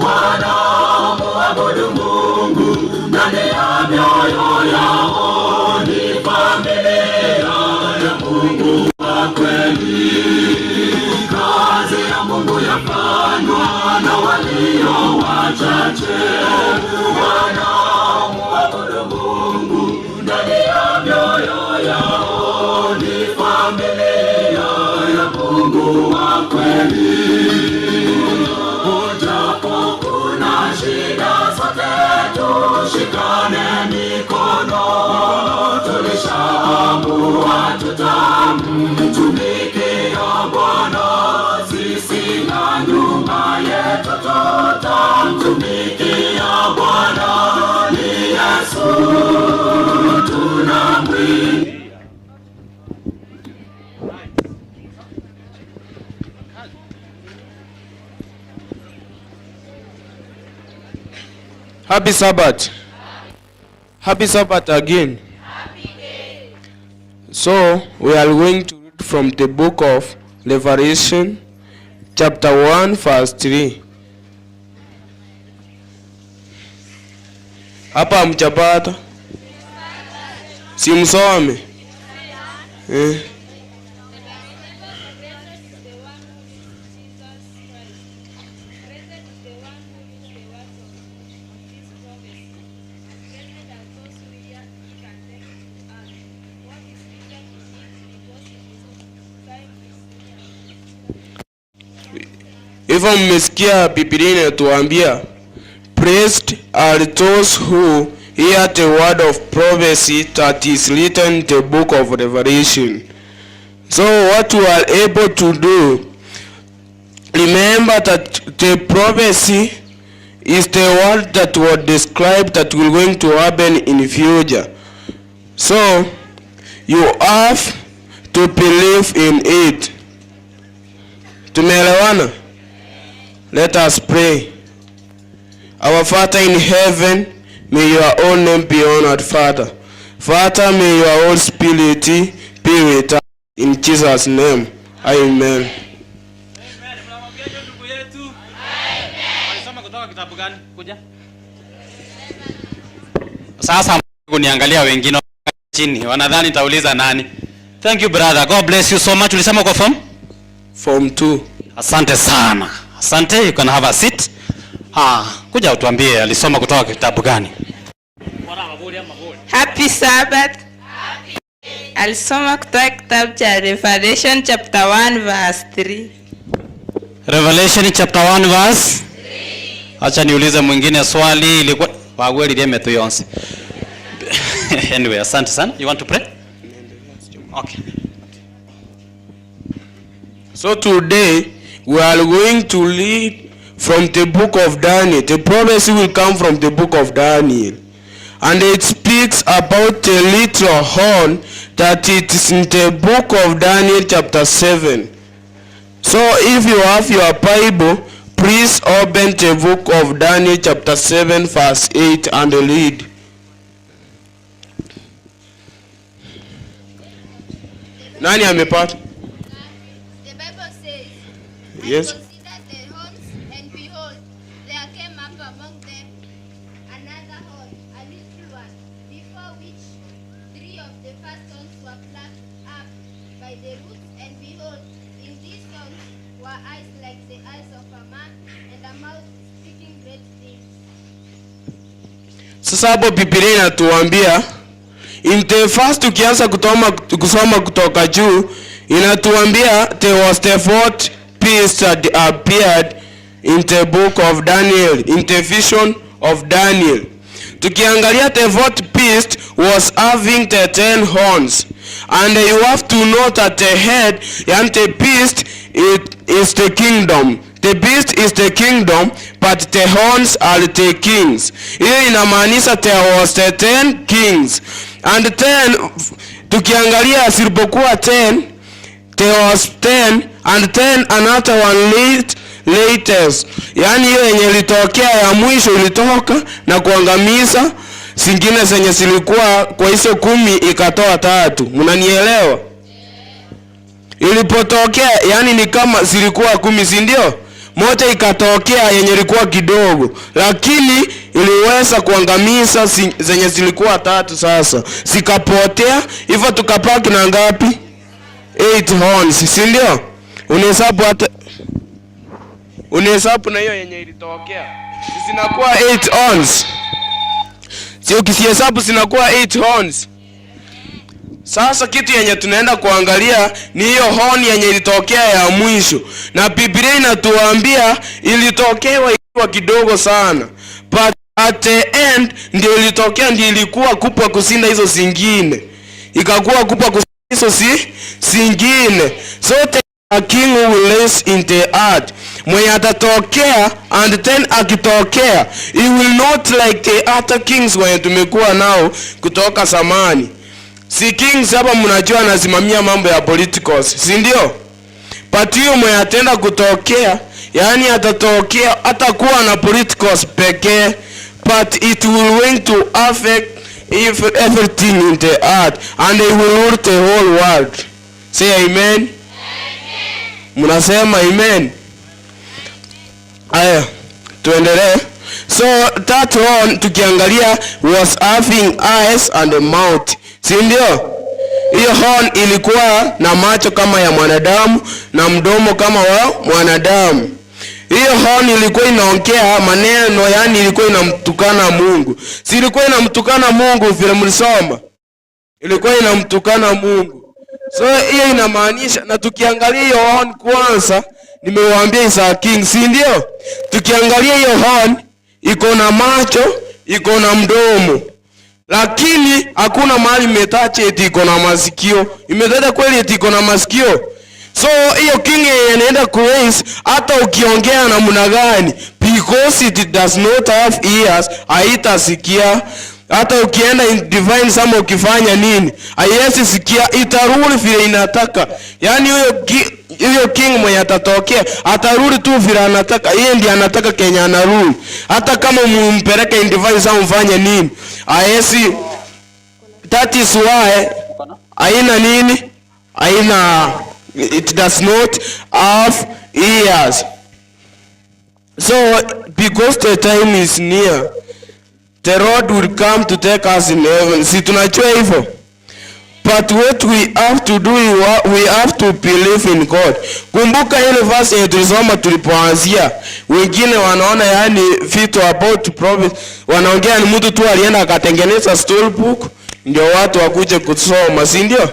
wanaomwabudu Mungu ndani ya mioyo yao, ni familia ya Mungu wa kweli. Kazi ya Mungu yafanywa na walio wachache wanaomwabudu Mungu ndani ya mioyo yao, ni familia ya Mungu wa kweli. Japo kuna shida, sote tushikane mikono, tulishaamua tutamtumikia Bwana, sisi na nyumba yetu tutamtumikia Bwana, ni Yesu tunamwita. Happy Sabbath. Happy Sabbath again. So, we are going to read from the book of Revelation, chapter 1, verse 3. Hapa mchapata? Si msome? Eh. Hivyo mmesikia Biblia inatuambia, "Blessed are those who hear the word of prophecy that is written in the book of Revelation." So what you are able to do, remember that the prophecy is the word that was described that will going to happen in future. So you have to believe in it. Tumeelewana? Let us pray. Our Father in heaven, may your own name be honored, Father. Father, may your Holy Spirit be with us. In Jesus' name, amen. Alisoma kutoka kitabu gani? Kuja. Sasa kuniangalia wengine chini wanadhani nitauliza nani. Thank you, brother. God bless you so much. Ulisema kwa form? Form 2. Asante sana. Asante, you can have a seat. Ah, kuja utuambie alisoma kutoka kitabu gani? Happy Sabbath. Alisoma kutoka kitabu cha Revelation chapter 1 verse 3. Revelation chapter 1 verse 3. Acha niulize mwingine swali, ilikuwa wagweli metu yonse. Anyway, asante sana. You want to pray? Okay. So today we are going to read from the book of Daniel. The prophecy will come from the book of Daniel. And it speaks about the little horn that it is in the book of Daniel chapter 7. So if you have your Bible, please open the book of Daniel chapter 7 verse 8 and read. Nani amepata? The Bible says, Yes. I considered the horns, and behold, there came up among them another horn, a little one, before which three of the first horns were plucked up by the roots, and behold, in these horns were eyes like the eyes of a man, and a mouth speaking great things. Sasa hapo Biblia inatuambia in the first, ukianza kusoma kutoka juu inatuambia there was the fourth beast that appeared in the book of Daniel, in the vision of Daniel. Tukiangalia the fourth beast was having the 10 horns, and you have to know that the head and the beast, it is the kingdom. The beast is the kingdom, but the horns are the kings. Hiyo inamaanisha there was the 10 kings. And 10, tukiangalia zilipokuwa 10, there was 10 and 10 another one latest. Yaani hiyo yenye ilitokea ya mwisho ilitoka na kuangamiza zingine zenye zilikuwa kwa hizo 10 ikatoa 3. Mnanielewa? Ilipotokea, yani ni kama zilikuwa 10, si ndio? Moja ikatokea yenye ilikuwa kidogo, lakini iliweza kuangamiza zenye zilikuwa 3 sasa. Zikapotea, hivyo tukapaki na ngapi? 8 horns, si ndio? Unahesabu hata unahesabu na hiyo yenye ilitokea. Zinakuwa 8 horns. Sio ukisihesabu zinakuwa 8 horns. Sasa kitu yenye tunaenda kuangalia ni hiyo horn yenye ilitokea ya mwisho. Na Biblia inatuambia ilitokewa ikiwa kidogo sana. But at the end ndio ilitokea, ndio ilikuwa kubwa kushinda hizo zingine. Ikakuwa kubwa kushinda hizo zingine. So a king who will raise in the earth. Mwenye atatokea, and then akitokea, he will not like the other kings wenye tumekuwa nao kutoka zamani. Si kings hapa mnajua anasimamia mambo ya politicals, si ndio? But huyo mwenye atenda kutokea, yani atatokea atakuwa na politicals pekee, but it will going to affect everything in the earth, and they will rule the whole world. Say amen. Mnasema amen. Aya, tuendelee. So that one tukiangalia was having eyes and a mouth, si ndio? Hiyo horn ilikuwa na macho kama ya mwanadamu na mdomo kama wa mwanadamu. Hiyo horn ilikuwa inaongea maneno, yani ilikuwa inamtukana Mungu. Si ilikuwa inamtukana Mungu vile mlisoma? Ilikuwa inamtukana Mungu. So hiyo inamaanisha, na tukiangalia hiyo horn kwanza, nimewaambia is a king, si ndio? Tukiangalia hiyo horn iko na macho, iko na mdomo. Lakini hakuna mahali imetaja eti iko na masikio. Imetaja kweli eti iko na masikio? So hiyo king yenye inaenda kuraise, hata ukiongea namna gani, because it does not have ears, haitasikia. Hata ukienda in divine sama ukifanya nini, haiwezi sikia, itarudi vile inataka. Yaani huyo king mwenye atatokea atarudi tu vile anataka. Yeye ndiye anataka Kenya anarudi. Hata kama mumpeleke in divine sama mfanye nini, haiwezi. That is why haina nini? Haina, it does not have ears. So because the time is near, the Lord will come to take us in heaven. Si tunajua hivyo? But what we have to do, we have to believe in God. Kumbuka ile verse yenye tulisoma tulipoanzia. Wengine wanaona yani vitu about prophet, wanaongea ni mtu tu alienda akatengeneza story book ndio watu wakuje kusoma, si ndio?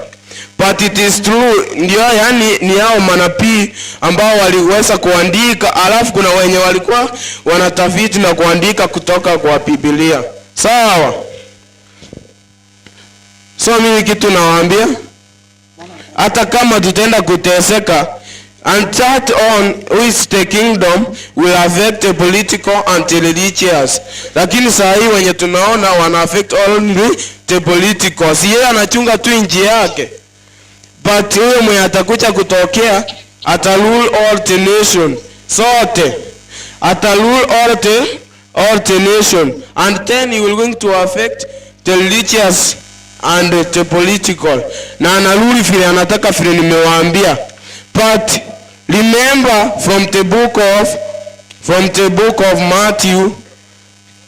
But it is true, ndio yani ni hao manabii ambao waliweza kuandika, alafu kuna wenye walikuwa wanatafiti na kuandika kutoka kwa Biblia. Sawa? So mimi kitu nawaambia, hata kama tutaenda kuteseka, And that on which the kingdom will affect the political and the religious. Lakini saa hii wenye tunaona wana affect only the political. Si yeye anachunga tu nchi yake. But huyo mwenye atakuja kutokea ata rule all the nation. Sote. Ata rule all the nation. And then he will going to affect the religious and the political. Na anarule vile anataka, vile nimewaambia. But remember from the book of Matthew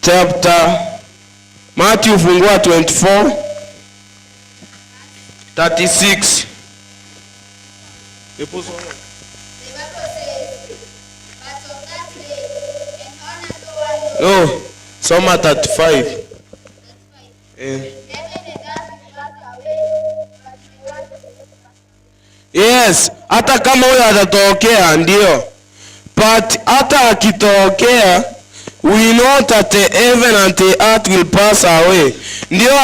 chapter, Matthew fungua 24 36. Hebu soma. The Bible says, "But of that day and hour no one knows." No, soma 35. Eh. Heaven and earth will pass away, but my word will not pass. Yes, hata kama huyo atatokea, ndio. But hata akitokea, we know that the heaven and the earth will pass away. Ndio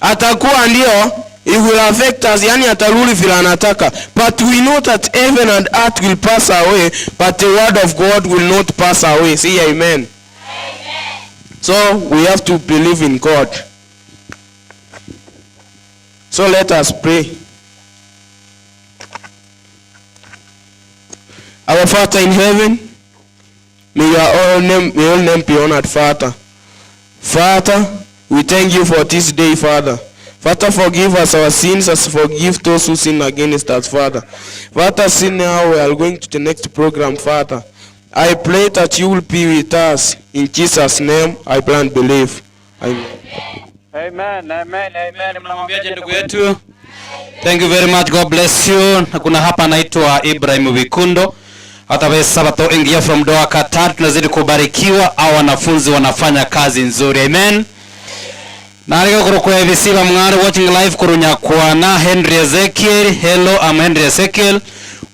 atakuwa ndio, it will affect us, yani atarule vile anataka. But we know that heaven and earth will pass away, but the word of God will not pass away. Say amen. Amen. So we have to believe in God. So let us pray. Our Father in heaven, may your name be honored, Father. Father, we thank you for this day, Father. Father, forgive us our sins as forgive those who sin against us, Father. Father, see now we are going to the next program, Father. I pray that you will be with us. In Jesus' name, I pray and believe. Amen. Amen, amen, amen. Mnamwambiaje ndugu yetu? Thank you very much. God bless you. Na kuna hapa anaitwa Ibrahim Wikundo. Hata wewe Sabato ingia from Doha, Qatar, tunazidi kubarikiwa au wanafunzi wanafanya kazi nzuri. Amen. Na ariko kurukwa ebisiba mwari watching live kurunyakwana Henry Ezekiel. Hello, I'm Henry Ezekiel.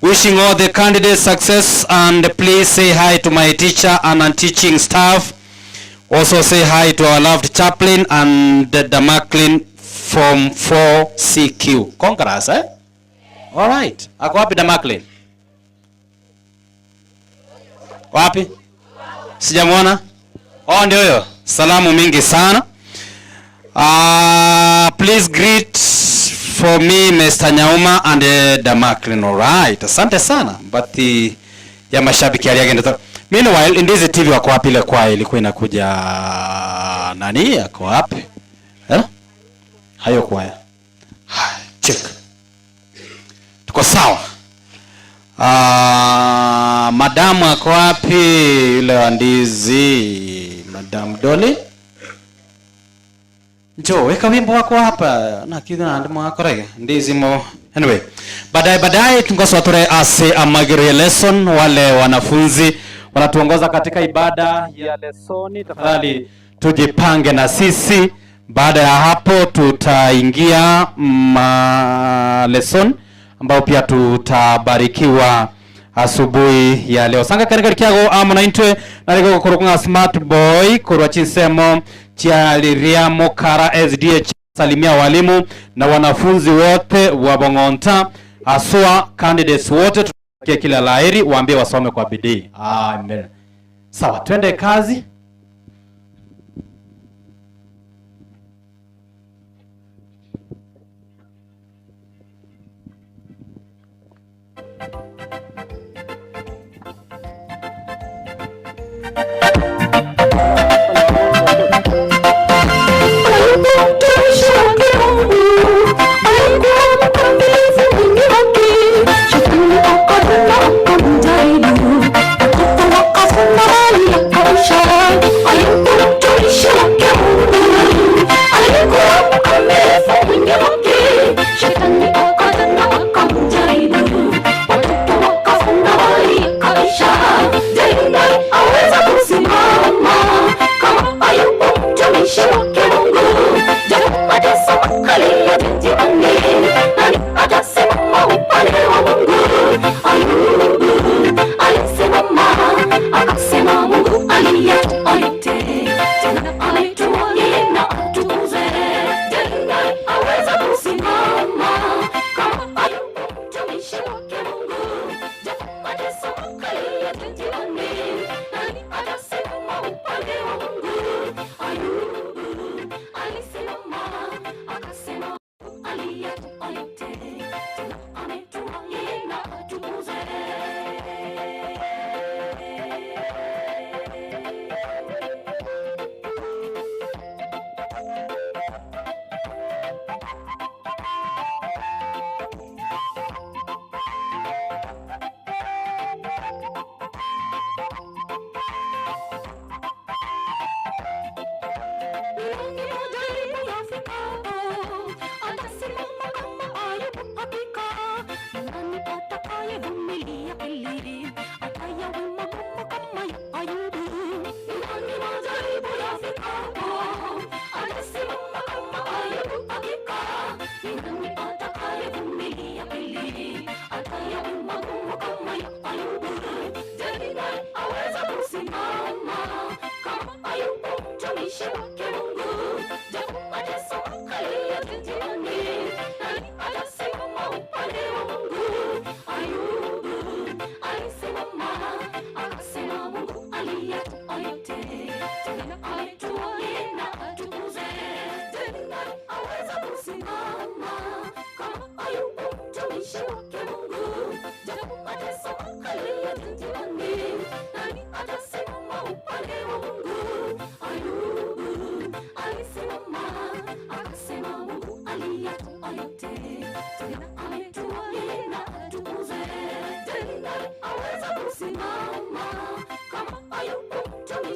Wishing all the candidates success and please say hi to my teacher and teaching staff. Also say hi to our loved chaplain and the Damaklin from 4CQ. Congrats, eh? All right. Ako wapi Damaklin? Wapi? Sijamwona. Oh, ndio huyo. Salamu mingi sana. Please greet for me Mr. Nyauma and Damaklin. All right. Asante sana. But ya mashabiki aliagenda. Meanwhile, Ndizi TV wako wapi? Ile kwaya ilikuwa inakuja, nani ako wapi? Eh? Hayo kwaya. Check. Tuko sawa. Madamu ako wapi yule wa Ndizi? Madam Dolly. Njoo, weka wimbo wako hapa. Na kitu na ndimo akorege. Ndizi mo. Anyway, baadaye baadaye tungoso wature ase amagiro ya lesson, wale wanafunzi wanatuongoza katika ibada ya lesoni. Tafadhali tujipange na sisi. Baada ya hapo tutaingia ma lesson ambao pia tutabarikiwa asubuhi ya leo. Sanga katika kiago amo na intwe nariko kurukunga smart boy kurwa chinsemo chia Liriamo Kara SDH, salimia walimu na wanafunzi wote wa Bongonta, aswa candidates wote, tutakie kila laheri, waambie wasome kwa bidii. Amen. Sawa, twende kazi.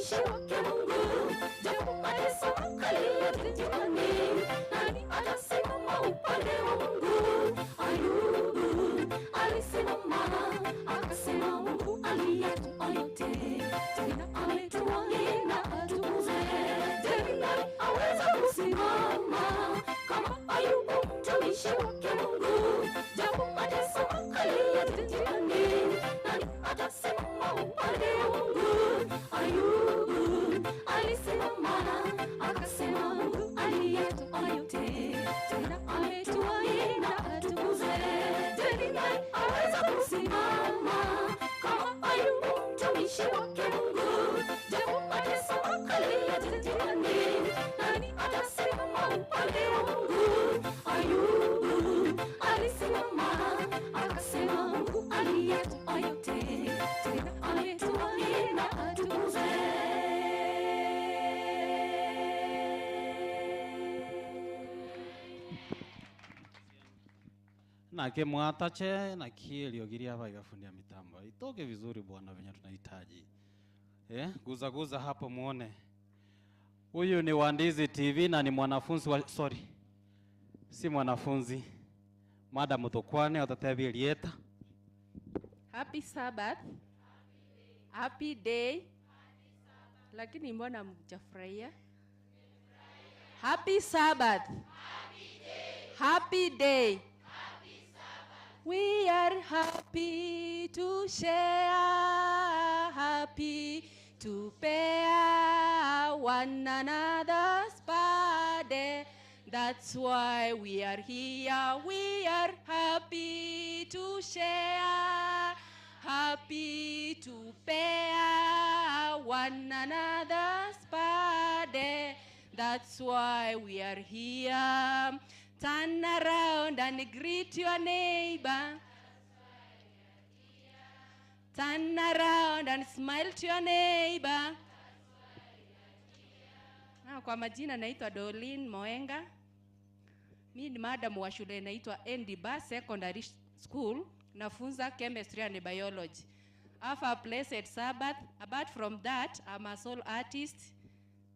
mtumishi wake Mungu, japo mateso makali yajiani, nani atasimama upande wa Mungu? Ayubu alisimama akasema, Mungu aliyetoa yote, tena ametoa yeye na atukuze. Je, nani aweza kusimama kama Ayubu mtumishi wake Mungu, japo mateso makali yajiani, nani atasimama upande wa Mungu? Ayubu alisimama akasema, Mungu aliyetoa yote, tena ametoa yeye na atukuze. Je, nani aweza kusimama kama Ayubu mtumishi wake Mungu, japo mateso makali yajiani, nani atasimama upande wa Mungu? Ayubu alisimama akasema, Mungu aliyetoa yote, tena ametoa yeye na atukuze. Nake mwatache na kieliogiria hapa ikafundia mitambo itoke vizuri bwana, venye tunahitaji. Guza guza hapo muone. Huyu ni Wandizi TV na ni mwanafunzi wa, sorry, si mwanafunzi, Madam Tokwane atatebi lieta. Happy Sabbath. Happy day. Lakini mbona mjafurahia? Happy Sabbath. Happy day. We are happy to share, happy to bear one another's burden. That's why we are here. We are happy to share, happy to bear one another's burden. That's why we are here. Turn around and greet your neighbor. Turn around and smile to your neighbor. Kwa majina naitwa Dolin Moenga. Mimi ni madam wa shule inaitwa Endiba Secondary School. Nafunza chemistry and biology. Have a blessed Sabbath. Apart from that, I'm a soul artist.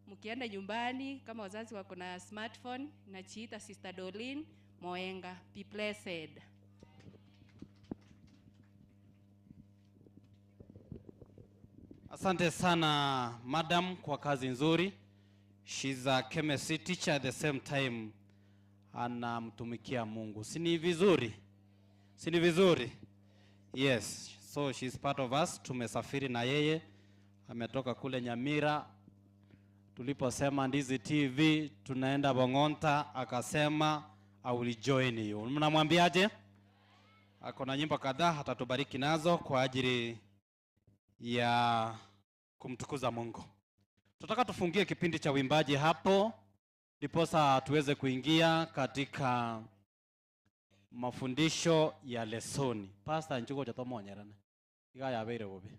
Mkienda nyumbani kama wazazi wako na smartphone, nachiita Sister Dolin Moenga. Be blessed. Asante sana madam kwa kazi nzuri. She's a chemistry teacher at the same time anamtumikia Mungu. Si ni vizuri? Si ni vizuri? Yes, so she's part of us. Tumesafiri na yeye. Ametoka kule Nyamira. Tuliposema Ndizi TV tunaenda Bongonta, akasema I will join you. Mnamwambiaje? Ako na nyimbo kadhaa atatubariki nazo kwa ajili ya kumtukuza Mungu. Tunataka tufungie kipindi cha uimbaji hapo ndiposa tuweze kuingia katika mafundisho ya lesoni. Pastor nchuko chatomonyerana. Igaya beire bobe.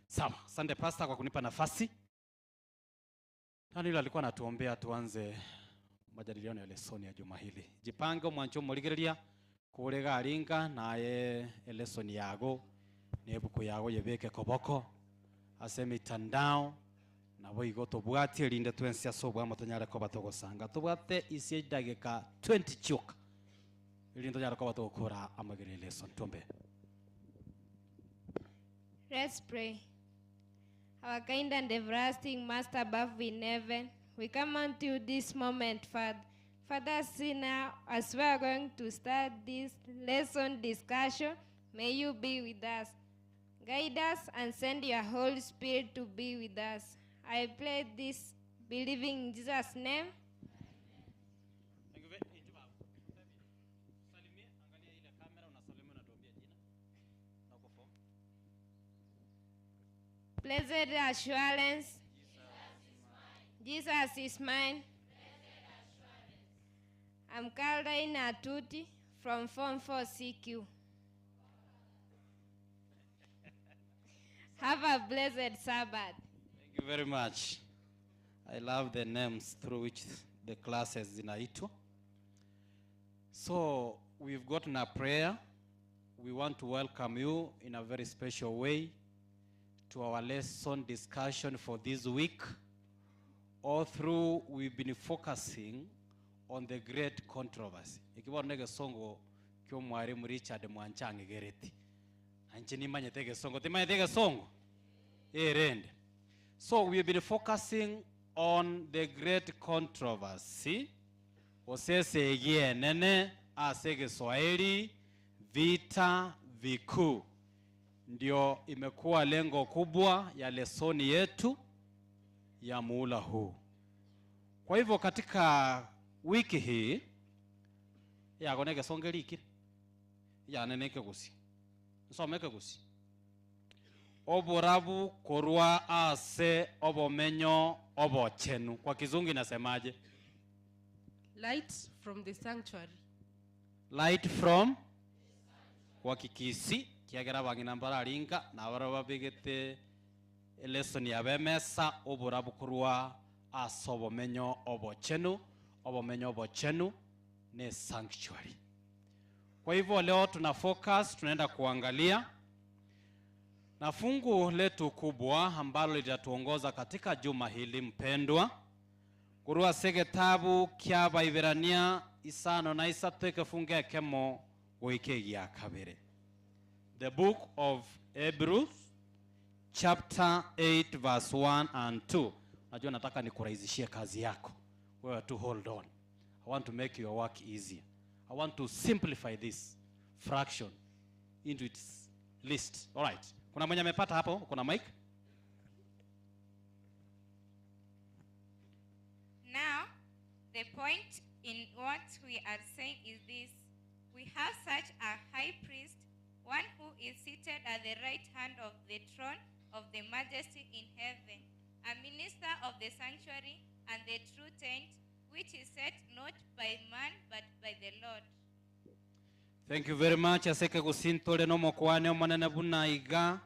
Sawa, asante pastor kwa kunipa nafasi. Nani yule alikuwa anatuombea tuanze majadiliano ya lesoni ya juma hili. Jipange mwancho moligereria kurega aringa naye lesoni yago nebuku yago yebeke koboko ase mitandao nabo igo tobwati linde twensi asobwa motonyara ko batogosanga tobwate isi dagika 20 chioka lindo nyara ko batokora amagere lesson tombe. Let's pray. Our kind and everlasting Master above in heaven, we come unto you this moment, Father. Father, see now, as we are going to start this lesson discussion, may you be with us. Guide us and send your Holy Spirit to be with us. I pray this, believing in Jesus' name. Blessed assurance, Jesus is mine. I'm Caroline Atuti from Form 4 CQ. Have a blessed Sabbath. Thank you very much. I love the names through which the classes zinaitwa. So we've gotten a prayer. We want to welcome you in a very special way to our lesson discussion for this week. All through, we've been focusing on the great controversy. Ikiwa gesongo kyo mwalimu Richard Mwanchange gereti. Anche nimanyete gesongo, timanyete gesongo. Erende. So we've been focusing on the great controversy. Osese nene ase Kiswahili vita vikuu. Ndio imekuwa lengo kubwa ya lesoni yetu ya muhula huu. Kwa hivyo katika wiki hii yagoneke songeriki yaneneke gusi nsomeke gusi oborabu korwa ase obomenyo obochenu. Kwa kizungu inasemaje? Light from the sanctuary. Light from kwa kikisi kiagera bangina mbararinga na baraba bigete lesson ya bemesa oborabu korwa ase obomenyo obochenu. Obomenyo obochenu ni sanctuary. Kwa hivyo leo tuna focus, tunaenda kuangalia na fungu letu kubwa ambalo litatuongoza katika juma hili mpendwa. Kurua segetabu kya Baibrania 5 na 3 kefunge kemo goikegia kabere. The book of Hebrews chapter 8 verse 1 and 2. Najua nataka nikurahisishie kazi yako. Wewe tu hold on. I want to make your work easier. I want to simplify this fraction into its list. All right. Kuna mwenye amepata hapo? Kuna mic? Now, the point in what we are saying is this. We have such a high priest, one who is seated at the right hand of the throne of the majesty in heaven, a minister of the sanctuary and the true tent, which is set not by man but by the Lord. Thank you very much. Aseke gusintole no mokwane omonene buna iga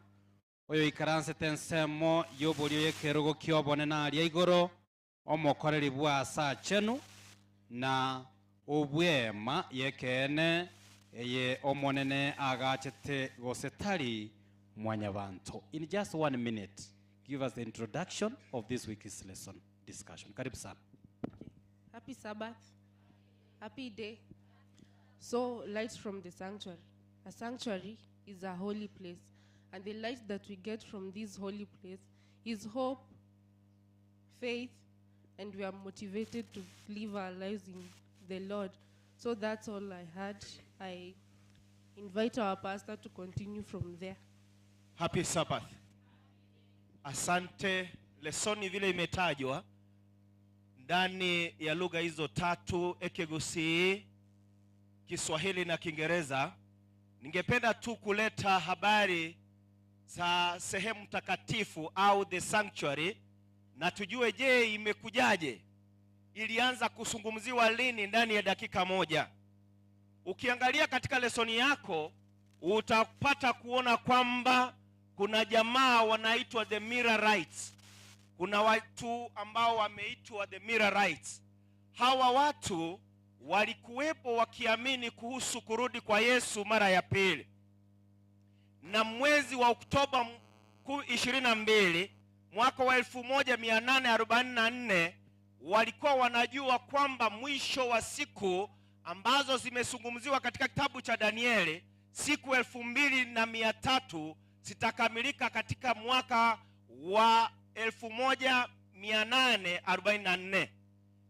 oyo ikaransete ensemo yobolio yekerogo kiobone na aria igoro omokoreri bwa asa chenu na obwema yekene eye omonene agachete gosetari mwanyabanto. In just 1 minute, give us the introduction of this week's lesson discussion. Karibu sana. Happy Sabbath. Happy day. So, light from the sanctuary. A sanctuary is a holy place. And the light that we get from this holy place is hope, faith, and we are motivated to live our lives in the Lord. So that's all I had. I invite our pastor to continue from there. Happy Sabbath. Asante. Lesoni vile imetajwa ndani ya lugha hizo tatu, Ekegusii, Kiswahili na Kiingereza. Ningependa tu kuleta habari za sehemu takatifu au the sanctuary, na tujue je, imekujaje? Ilianza kuzungumziwa lini ndani ya dakika moja? Ukiangalia katika lesoni yako utapata kuona kwamba kuna jamaa wanaitwa the Millerites. Kuna watu ambao wameitwa the Millerites. Hawa watu walikuwepo wakiamini kuhusu kurudi kwa Yesu mara ya pili. Na mwezi wa Oktoba 22 mwaka wa 1844 walikuwa wanajua kwamba mwisho wa siku ambazo zimezungumziwa katika kitabu cha Danieli, siku 2300 zitakamilika katika mwaka wa 1844.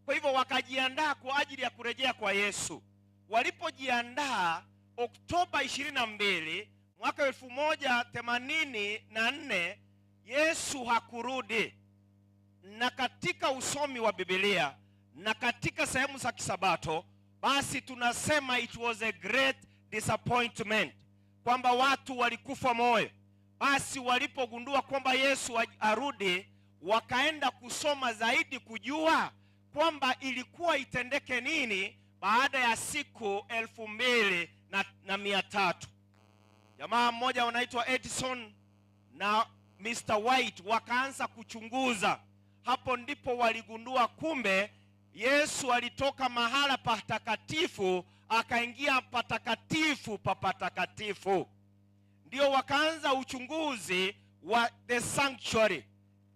Kwa hivyo wakajiandaa kwa ajili ya kurejea kwa Yesu. Walipojiandaa Oktoba 22 mwaka 1084, Yesu hakurudi. Na katika usomi wa Biblia na katika sehemu za kisabato, basi tunasema it was a great disappointment, kwamba watu walikufa moyo. Basi walipogundua kwamba Yesu arudi, wakaenda kusoma zaidi kujua kwamba ilikuwa itendeke nini baada ya siku 2300. Jamaa mmoja anaitwa Edison na Mr. White wakaanza kuchunguza. Hapo ndipo waligundua kumbe Yesu alitoka mahala patakatifu akaingia patakatifu pa patakatifu. Ndio wakaanza uchunguzi wa the sanctuary.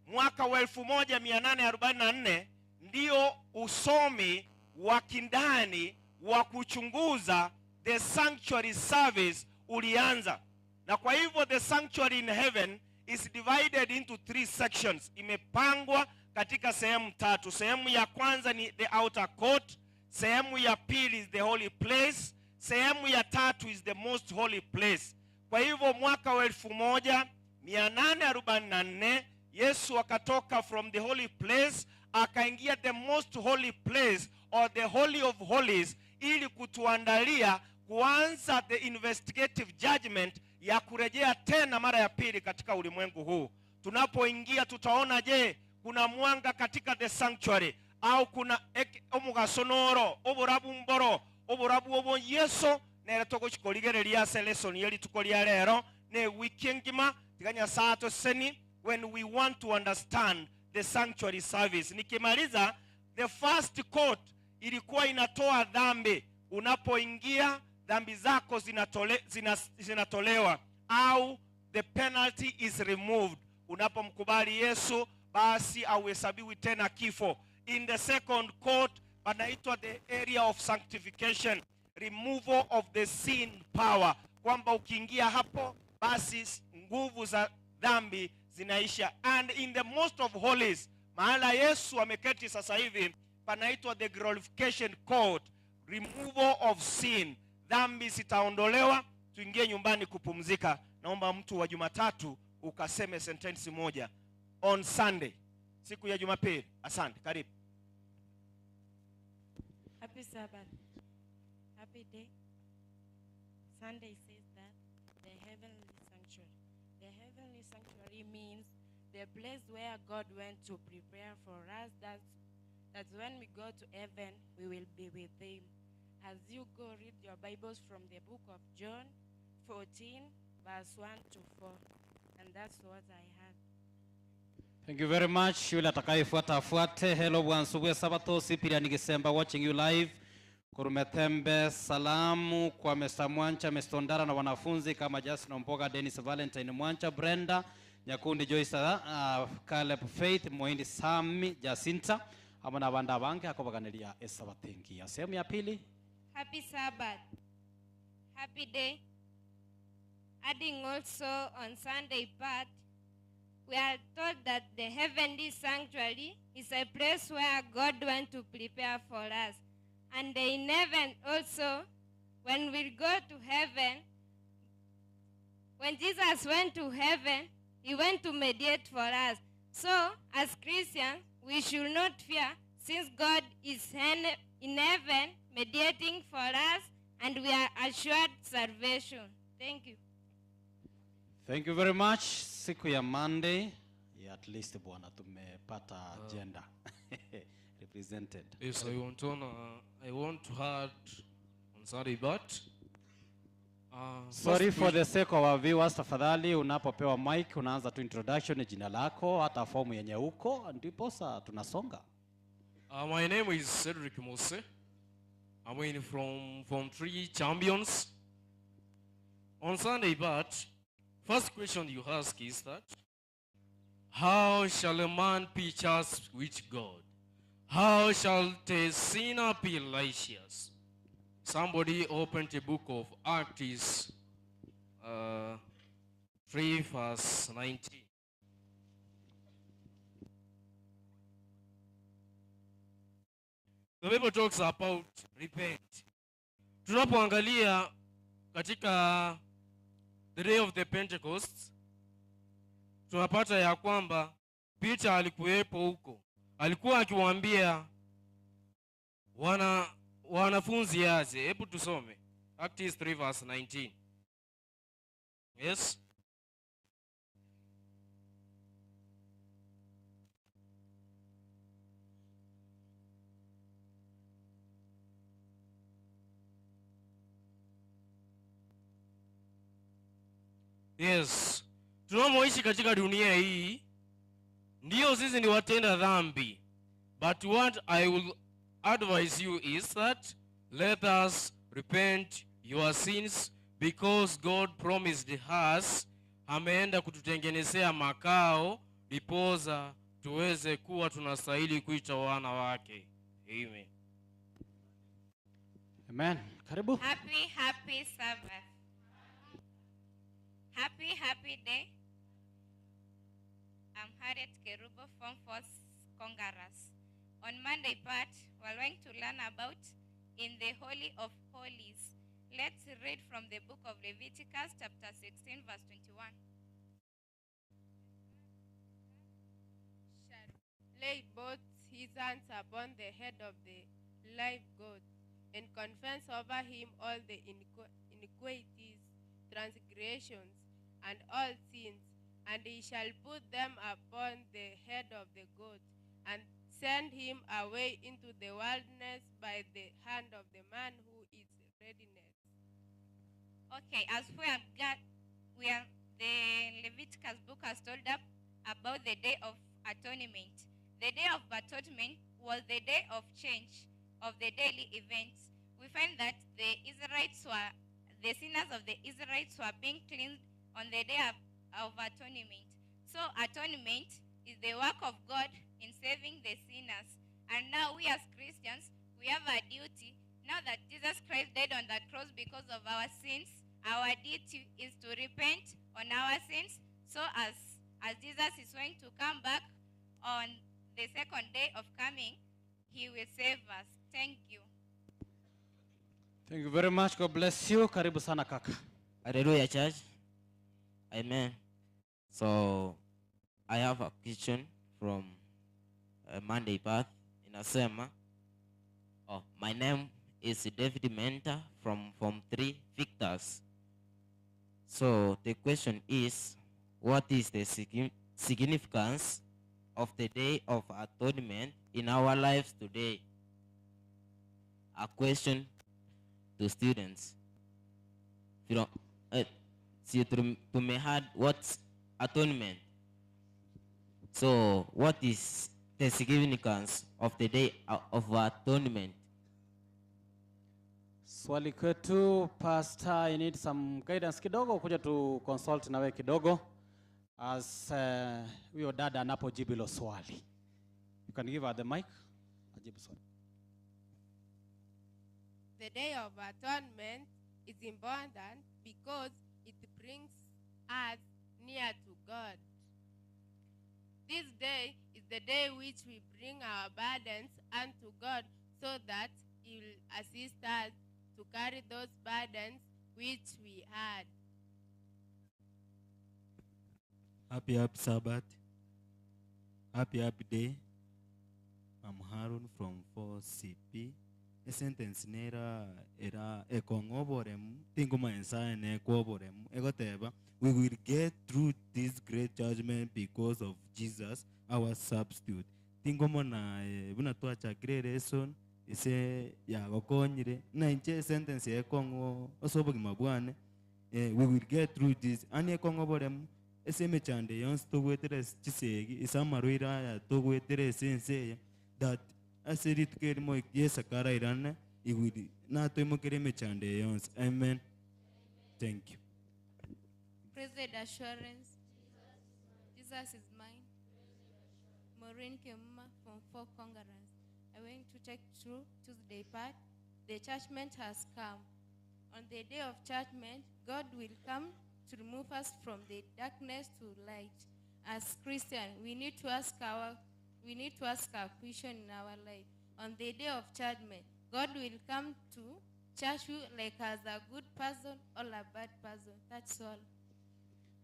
Mwaka wa 1844 ndio usomi wa kindani wa kuchunguza the sanctuary service ulianza. Na kwa hivyo the sanctuary in heaven is divided into 3 sections. Imepangwa katika sehemu tatu. Sehemu ya kwanza ni the outer court, sehemu ya pili is the holy place, sehemu ya tatu is the most holy place. Kwa hivyo mwaka wa 1844 Yesu akatoka from the holy place akaingia the most holy place or the holy of holies, ili kutuandalia kuanza the investigative judgment ya kurejea tena mara ya pili katika ulimwengu huu. Tunapoingia tutaona, je, kuna mwanga katika the sanctuary au kuna omugasonoro oburabu mboro oburabu obo Yesu nere togochikorigereria ase lesson yeri tukoria lero ne wiki ngima tiganya sato seni when we want to understand the sanctuary service. Nikimaliza, the first court ilikuwa inatoa dhambi. Unapoingia dhambi zako zinatolewa au the penalty is removed. Unapomkubali Yesu basi hauhesabiwi tena kifo. In the second court panaitwa the area of sanctification, removal of the sin power, kwamba ukiingia hapo basi nguvu za dhambi zinaisha. And in the most of holies, mahala Yesu ameketi sasa hivi, panaitwa the glorification court, removal of sin, dhambi zitaondolewa, tuingie nyumbani kupumzika. Naomba mtu wa Jumatatu ukaseme sentensi moja on Sunday, siku ya Jumapili. Asante, karibu. Happy Sabbath. Happy day. Sunday says that the heavenly sanctuary. The heavenly sanctuary means the place where God went to prepare for us, that when we go to heaven, we will be with him. As you go, read your Bibles from the book of John 14, verse 1 to 4. And that's what I had. Thank you very much. Yule atakayefuata afuate. Hello Bwansubuye Sabato, Cyprian Gisemba watching you live. Kurumetembe, salamu kwa Mr. Mwancha, Mr. Ondara na wanafunzi kama Justin Mboga, Dennis Valentine Mwancha, Brenda Nyakundi, Joyce, Caleb Faith, Moindi Sami, Jacinta, ama na banda bange akobaganiria esabatengia. Sehemu ya pili. Happy Sabbath. Happy day. Adding also on Sunday part, we are told that the heavenly sanctuary is a place where God went to prepare for us. And in heaven also, when we go to heaven, when Jesus went to heaven, he went to mediate for us. So, as Christians, we should not fear, since God is in heaven mediating for us, and we are assured salvation. Thank you. Thank you very much. Siku ya Monday, yeah, at least bwana tumepata agenda represented. Yes, I want to add on Sunday, but sorry for the sake of our viewers, tafadhali unapopewa mic unaanza tu introduction, jina lako, hata fomu yenye uko, ndipo sasa tunasonga. My name is Cedric Mose. I'm in from Form 3 Champions. On Sunday, but first question you ask is that, how shall a man be just with God? How shall the sinner be righteous? Somebody opened the book of Acts 3 verse 19. The Bible talks about repent. Tunapoangalia katika the day of the Pentecost, tunapata ya kwamba Peter alikuwepo huko. Alikuwa akiwaambia wanafunzi aje. Hebu tusome Acts 3 verse 19. Yes. Yes. Tunamoishi katika dunia hii Ndiyo sisi ni watenda dhambi. But what I will advise you is that let us repent your sins because God promised us, ameenda kututengenezea makao ndiposa tuweze kuwa tunastahili kuita wana wake. Amen. Amen. Karibu. Happy, happy Sabbath. Happy, happy day. I'm Harriet Kerubo from Force Congarus. On Monday part, we're going to learn about in the Holy of Holies. Let's read from the book of Leviticus, chapter 16, verse 21. Shall lay both his hands upon the head of the live goat and confess over him all the iniquities, transgressions, and all sins, and he shall put them upon the head of the goat and send him away into the wilderness by the hand of the man who is readiness. Okay, as we have got, we are the Leviticus book has told up about the Day of Atonement. The Day of Atonement was the day of change of the daily events. We find that the sinners of the Israelites were being cleansed on the Day of Atonement. So atonement is the work of God in saving the sinners. And now we as Christians, we have a duty. Now that Jesus Christ died on the cross because of our sins, our duty is to repent on our sins, so as Jesus is going to come back on the second day of coming, he will save us. Thank you. Thank you very much. God bless you. Karibu sana kaka. Hallelujah, church. Amen. So, I have a question from Monday Path. Inasema, oh, my name is David Menta from Form 3 Victors. So, the question is, what is the significance of the Day of Atonement in our lives today? A question to students. To me had what's atonement? So, what is the significance of the Day of Atonement? Swali kwetu, Pastor, I need some guidance kidogo, kuja tu consult nawe kidogo as huyo dada anapojibu hilo swali. You can give her the mic. Ajibu swali. The Day of Atonement is important because it brings us near to God. This day is the day which we bring our burdens unto God so that he will assist us to carry those burdens which we had. Happy, happy Sabbath. Happy, happy day. I'm Harun from 4CP. A sentence nera era ekongoborem tinguma ensaye nekoborem egoteba, we will get through this great judgment because of Jesus our substitute. Tingomo na buna twachakire lesson ise yagokonyire na inche sentence ekongo osobogima bwane, we will get through this ani ekongoborem ese mechande yonsi togwetere chisegi isamarwira ya togwetere sense that aseritukeri Yesu karairane igwiri natoimokere mechande yonsi. Amen. Thank you. Blessed assurance, Jesus is mine. Maureen Kemuma from 4 Congarans. I went to check through Tuesday part. The judgment has come. On the day of judgment, God will come to remove us from the darkness to light. As Christians, we need to ask our question in our life. On the day of judgment, God will come to judge you like as a good person or a bad person. That's all.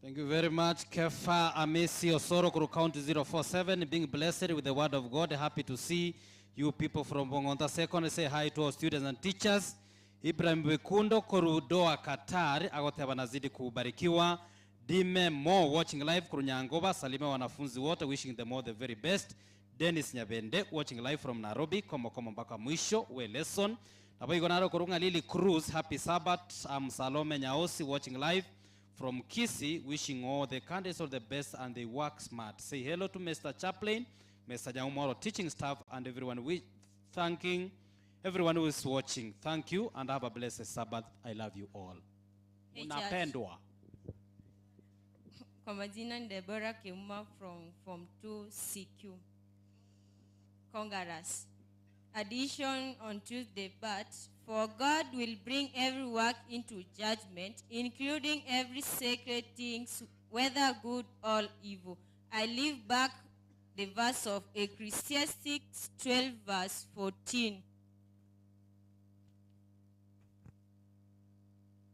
Thank you very much, Kefa Amesi Osoro, Kuru County 047, being blessed with the word of God. Happy to see you people from Bongonta Second. Say hi to our students and teachers. Ibrahim Wekundo, Korudoa, Qatar, agoteba nazidi kubarikiwa. Dime Mo, watching live, Kurunyangoba, salima wanafunzi wote, wishing them all the very best. Dennis Nyabende, watching live from Nairobi, komo komo mpaka mwisho, we lesson. Naboigonaro Kurunga Lily Cruz, happy Sabbath. I'm Salome Nyaosi, watching live from Kisii, wishing all the candidates all the best and they work smart. Say hello to Mr. Chaplain, Mr. Nyaumoro, teaching staff, and everyone. We thanking everyone who is watching. Thank you and have a blessed Sabbath. I love you all. Hey, church. Unapendwa. Kwa majina ni Deborah Kimuma from Form 2 CQ. Congrats. Addition on Tuesday, but for God will bring every work into judgment, including every sacred thing, whether good or evil. I leave back the verse of Ecclesiastes 12, verse 14.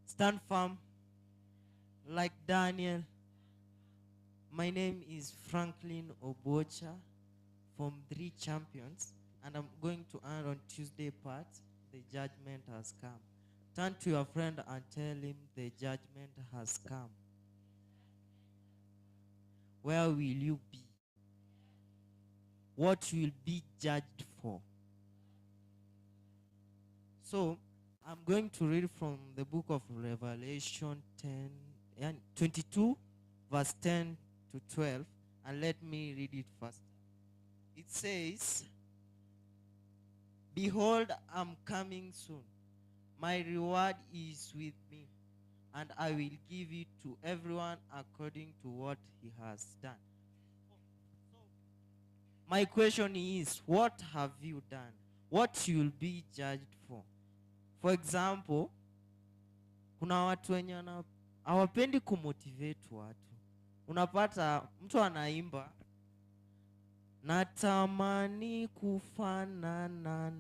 Stand firm like Daniel. My name is Franklin Obocha from 3 Champions, and I'm going to end on Tuesday part, the judgment has come. Turn to your friend and tell him the judgment has come. Where will you be? What will be judged for? So, I'm going to read from the book of Revelation 10, and 22, verse 10 to 12, and let me read it first. It says, Behold, I'm coming soon. My reward is with me, and I will give it to everyone according to what he has done. My question is, what have you done? What you'll be judged for? For example, kuna watu wenye hawapendi kumotivate watu. Unapata mtu anaimba, natamani kufanana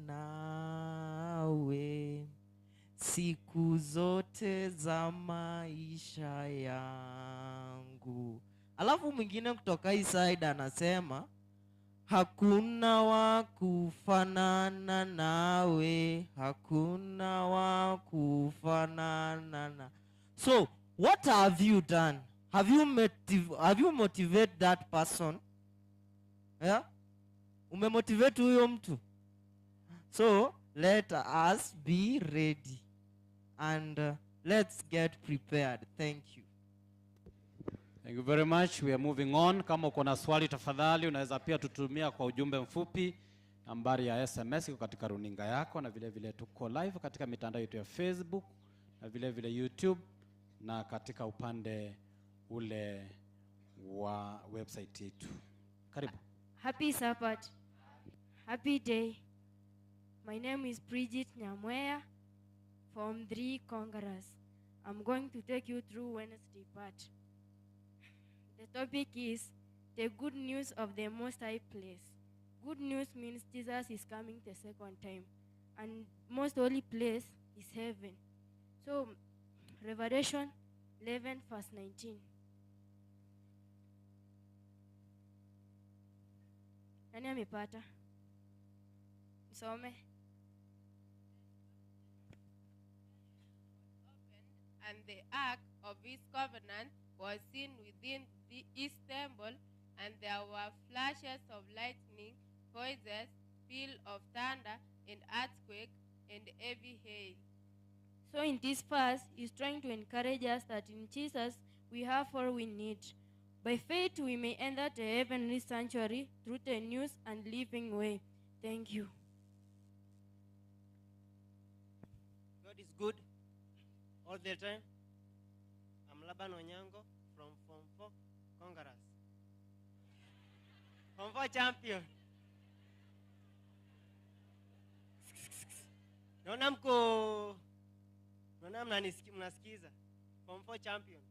nawe siku zote za maisha yangu. Alafu mwingine kutoka hii side anasema, hakuna wa kufanana nawe, hakuna wa kufanana na. So, what have you done? Have you motivated that person? Yeah? Umemotivate huyo mtu? So, let us be ready and let's get prepared. Thank you. Thank you very much. We are moving on. Kama uko na swali tafadhali unaweza pia tutumia kwa ujumbe mfupi. Nambari ya SMS iko katika runinga yako, na vile vile tuko live katika mitandao yetu ya Facebook na vile vile YouTube na katika upande ule wa website yetu. Karibu. Happy Sabbath. Happy day. My name is Bridget Nyamwea from 3 Congress. I'm going to take you through Wednesday part. The topic is the good news of the Most High Place. Good news means Jesus is coming the second time, and most holy place is heaven. So, Revelation 11 verse 19. Nani amepata? Nisome. And the ark of his covenant was seen within his temple, and there were flashes of lightning, voices, peal of thunder, and earthquake, and heavy hail. So in this verse, he's trying to encourage us that in Jesus we have all we need. By faith, we may enter the heavenly sanctuary through the new and living way. Thank you. God is good all the time. I'm Laban Onyango from Form 4 Congress. Form 4 champion. Naona mko, naona mnasikiza. Form 4 champion.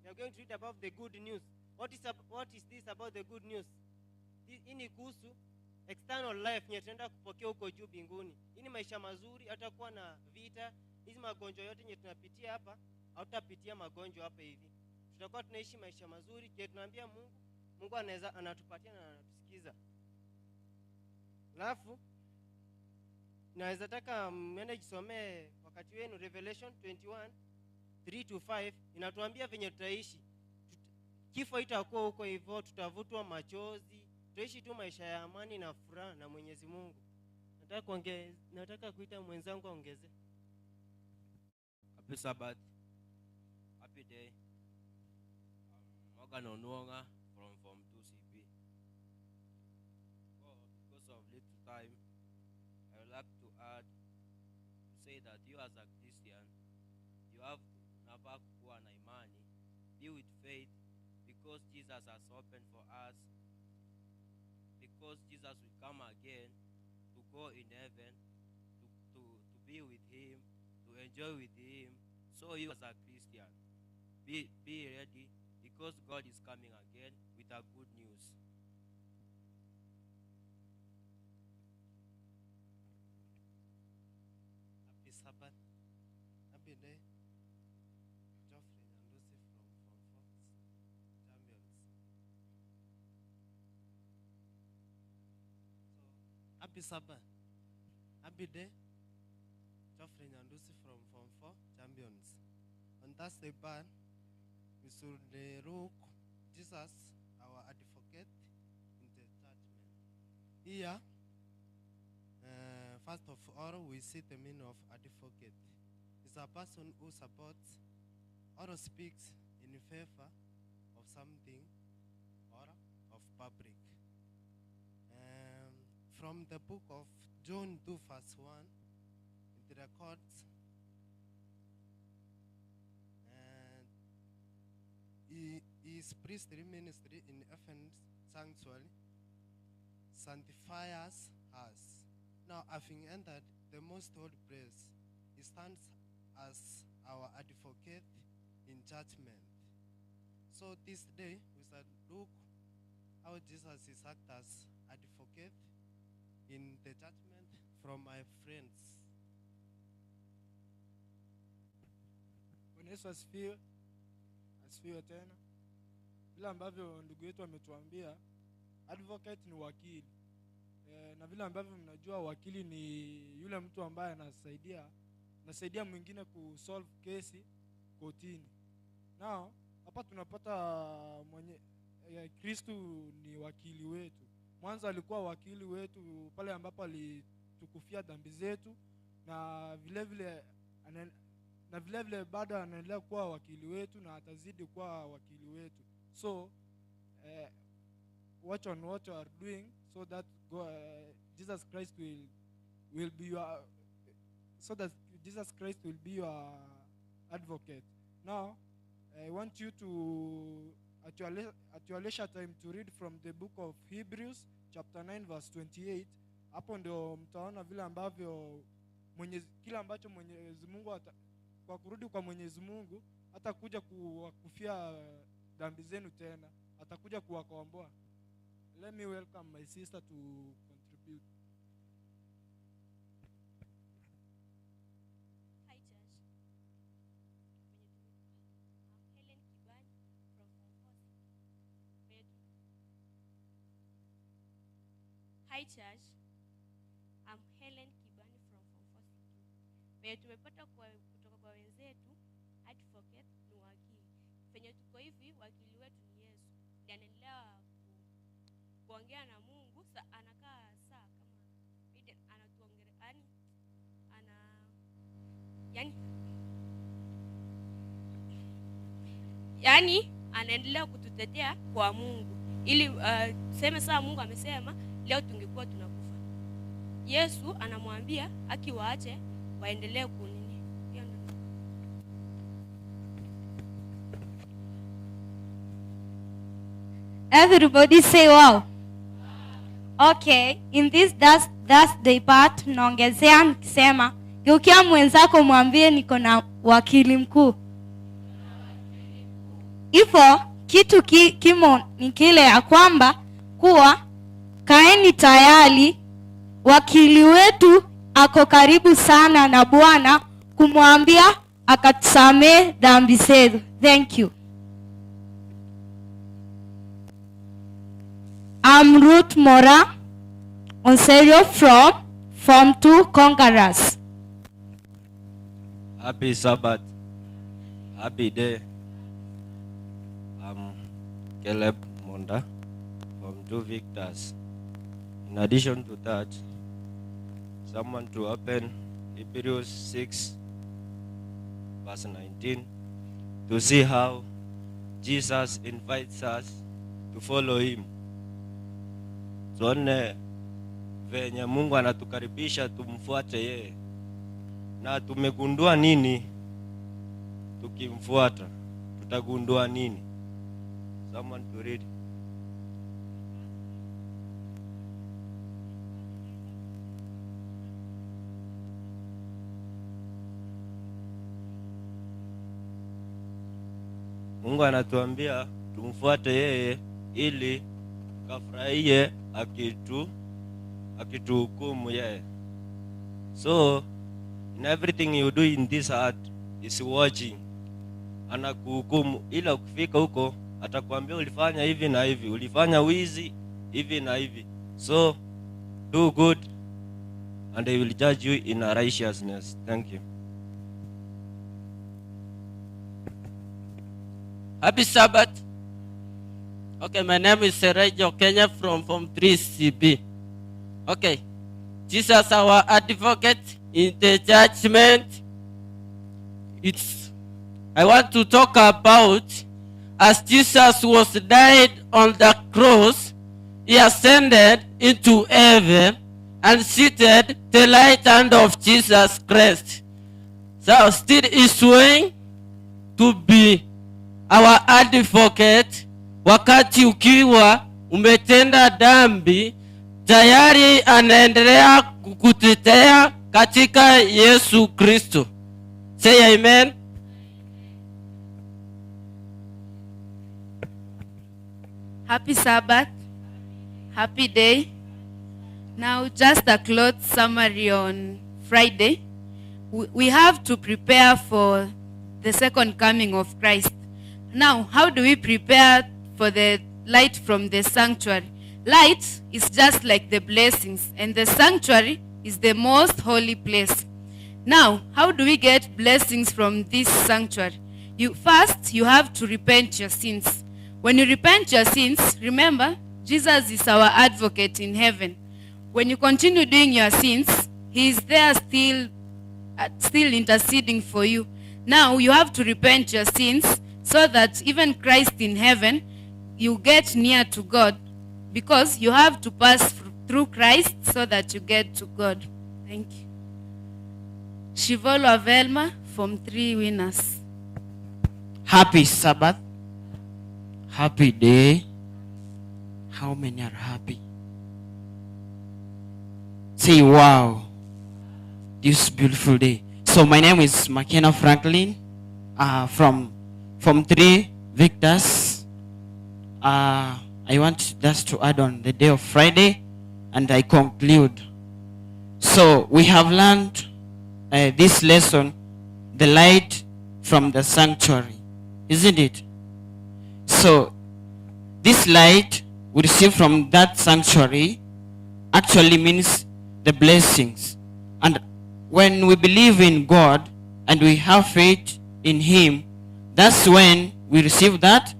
We are going to read about the good news. What is this about the good news? Hii ni kuhusu external life yenye tunaenda kupokea huko juu mbinguni. Hii ni maisha mazuri, hatakuwa na vita. Hizi magonjwa yote yenye tunapitia hapa, hautapitia magonjwa hapa hivi. Tutakuwa tunaishi maisha mazuri, kile tunaambia Mungu, Mungu anaweza anatupatia na anatusikiza. Alafu naweza taka mwende jisomee wakati wenu Revelation 21 3-5 inatuambia venye tutaishi. Kifo itakuwa huko hivyo, tutavutwa machozi, tutaishi tu maisha ya amani na furaha na Mwenyezi Mungu. Nataka kuita mwenzangu aongeze. Happy Sabbath. Happy day. Morgan Onwonga from Form 2CP. Well, because of little time, I would like to add to say that you as a Christian, you have unafaa kuwa na imani, be with faith, because Jesus has opened for us, because Jesus will come again to go in heaven, to be with him, to enjoy with him. So you as a Christian, be ready, because God is coming again with a good news. Happy Sabbath. Happy day. Geoffrey Nyandusi from Fox Champions. So, happy Sabbath. Happy day. Geoffrey Nyandusi from Form 4 Champions. On Thursday, bar, we should look Jesus, our advocate, in the judgment. Here, first of all, we see the meaning of advocate. It's a person who supports or speaks in favor of something or of public. From the book of John 2, verse 1, it records his priestly ministry in heaven's sanctuary sanctifies us. Now, having entered the most holy place, he stands as our advocate in judgment. So this day, we shall look how Jesus is act as advocate in the judgment from my friends. Bwana Yesu asifiwe. Asifiwe tena. Vile ambavyo ndugu yetu ametuambia, advocate ni wakili. Na vile ambavyo mnajua wakili ni yule mtu ambaye anasaidia mwingine kusolve kesi kotini. Now, hapa tunapata mwenye Kristo ni wakili wetu. Mwanzo alikuwa wakili wetu pale ambapo alitukufia dhambi zetu, na vile vile bado anaendelea kuwa wakili wetu na atazidi kuwa wakili wetu. So watch on what you are doing so that Jesus Christ will be your, so that Jesus Christ will be your advocate. Now I want you to at your leisure time to read from the book of Hebrews chapter 9 verse 28. Hapo ndio mtaona vile ambavyo kila ambacho Mwenyezi Mungu kwa kurudi kwa Mwenyezi Mungu hatakuja kuwakufia dhambi zenu tena, atakuja kuwakomboa. Let me welcome my sister to contribute. Hi church. I'm Helen Kibani from Form 4. Hi church. I'm Helen Kibani from Form 4. Penye tumepata kutoka kwa wenzetu, advocate ni wakili. Penye tuko hivi, wakili wetu ni Yesu. Ndiye anaendelea kuongea na Mungu, anakaa saa kama anatuongelea, yani anaendelea kututetea kwa Mungu. Ili tuseme saa Mungu amesema leo tungekuwa tunakufa. Yesu anamwambia akiwaache waendelee kunini. Hiyo ndio. Everybody say wow. Okay, in this Thursday part naongezea nikisema geukia mwenzako mwambie niko na wakili mkuu. Hivyo kitu kimo ni kile ya kwamba kuwa kaeni tayari, wakili wetu ako karibu sana na Bwana kumwambia akatusamee dhambi zetu. Thank you. I'm Ruth Mora Onserio from Form 2 Conquerors. Happy Sabbath. Happy day. I'm Caleb Monda from 2 Victors. In addition to that, someone to open Hebrews 6 verse 19 to see how Jesus invites us to follow him. Tuone venye Mungu anatukaribisha tumfuate yeye. Na tumegundua nini tukimfuata? Tutagundua nini? Someone to read. Mungu anatuambia tumfuate yeye ili tukafurahie akituhukumu yeye. So in everything you do in this heart is watching. Anakuhukumu, ila ukifika huko atakwambia ulifanya hivi na hivi, ulifanya wizi hivi na hivi. So do good and they will judge you in righteousness. Thank you. Happy Sabbath. Okay, my name is Serejo Kenya from Form 3 CB. Okay, Jesus our advocate in the judgment. I want to talk about as Jesus was died on the cross, he ascended into heaven and seated the right hand of Jesus Christ. So still is going to be our advocate. Wakati ukiwa umetenda dhambi, tayari anaendelea kukutetea katika Yesu Kristo. Say amen. Happy Sabbath. Happy day. Now just a close summary on Friday. We have to prepare for the second coming of Christ. Now, how do we prepare for the light from the sanctuary? Light is just like the blessings, and the sanctuary is the most holy place. Now, how do we get blessings from this sanctuary? First, you have to repent your sins. When you repent your sins, remember, Jesus is our advocate in heaven. When you continue doing your sins, he is there still interceding for you. Now, you have to repent your sins so that even Christ in heaven, you get near to God, because you have to pass through Christ so that you get to God. Thank you. Shivolo Velma from 3 Winners. Happy Sabbath. Happy day. How many are happy? Say wow. This beautiful day. So my name is McKenna Franklin, from 3 Victors. I want just to add on the day of Friday, and I conclude. So we have learned this lesson, the light from the sanctuary, isn't it? So this light we receive from that sanctuary actually means the blessings. And when we believe in God and we have faith in him, that's when we receive that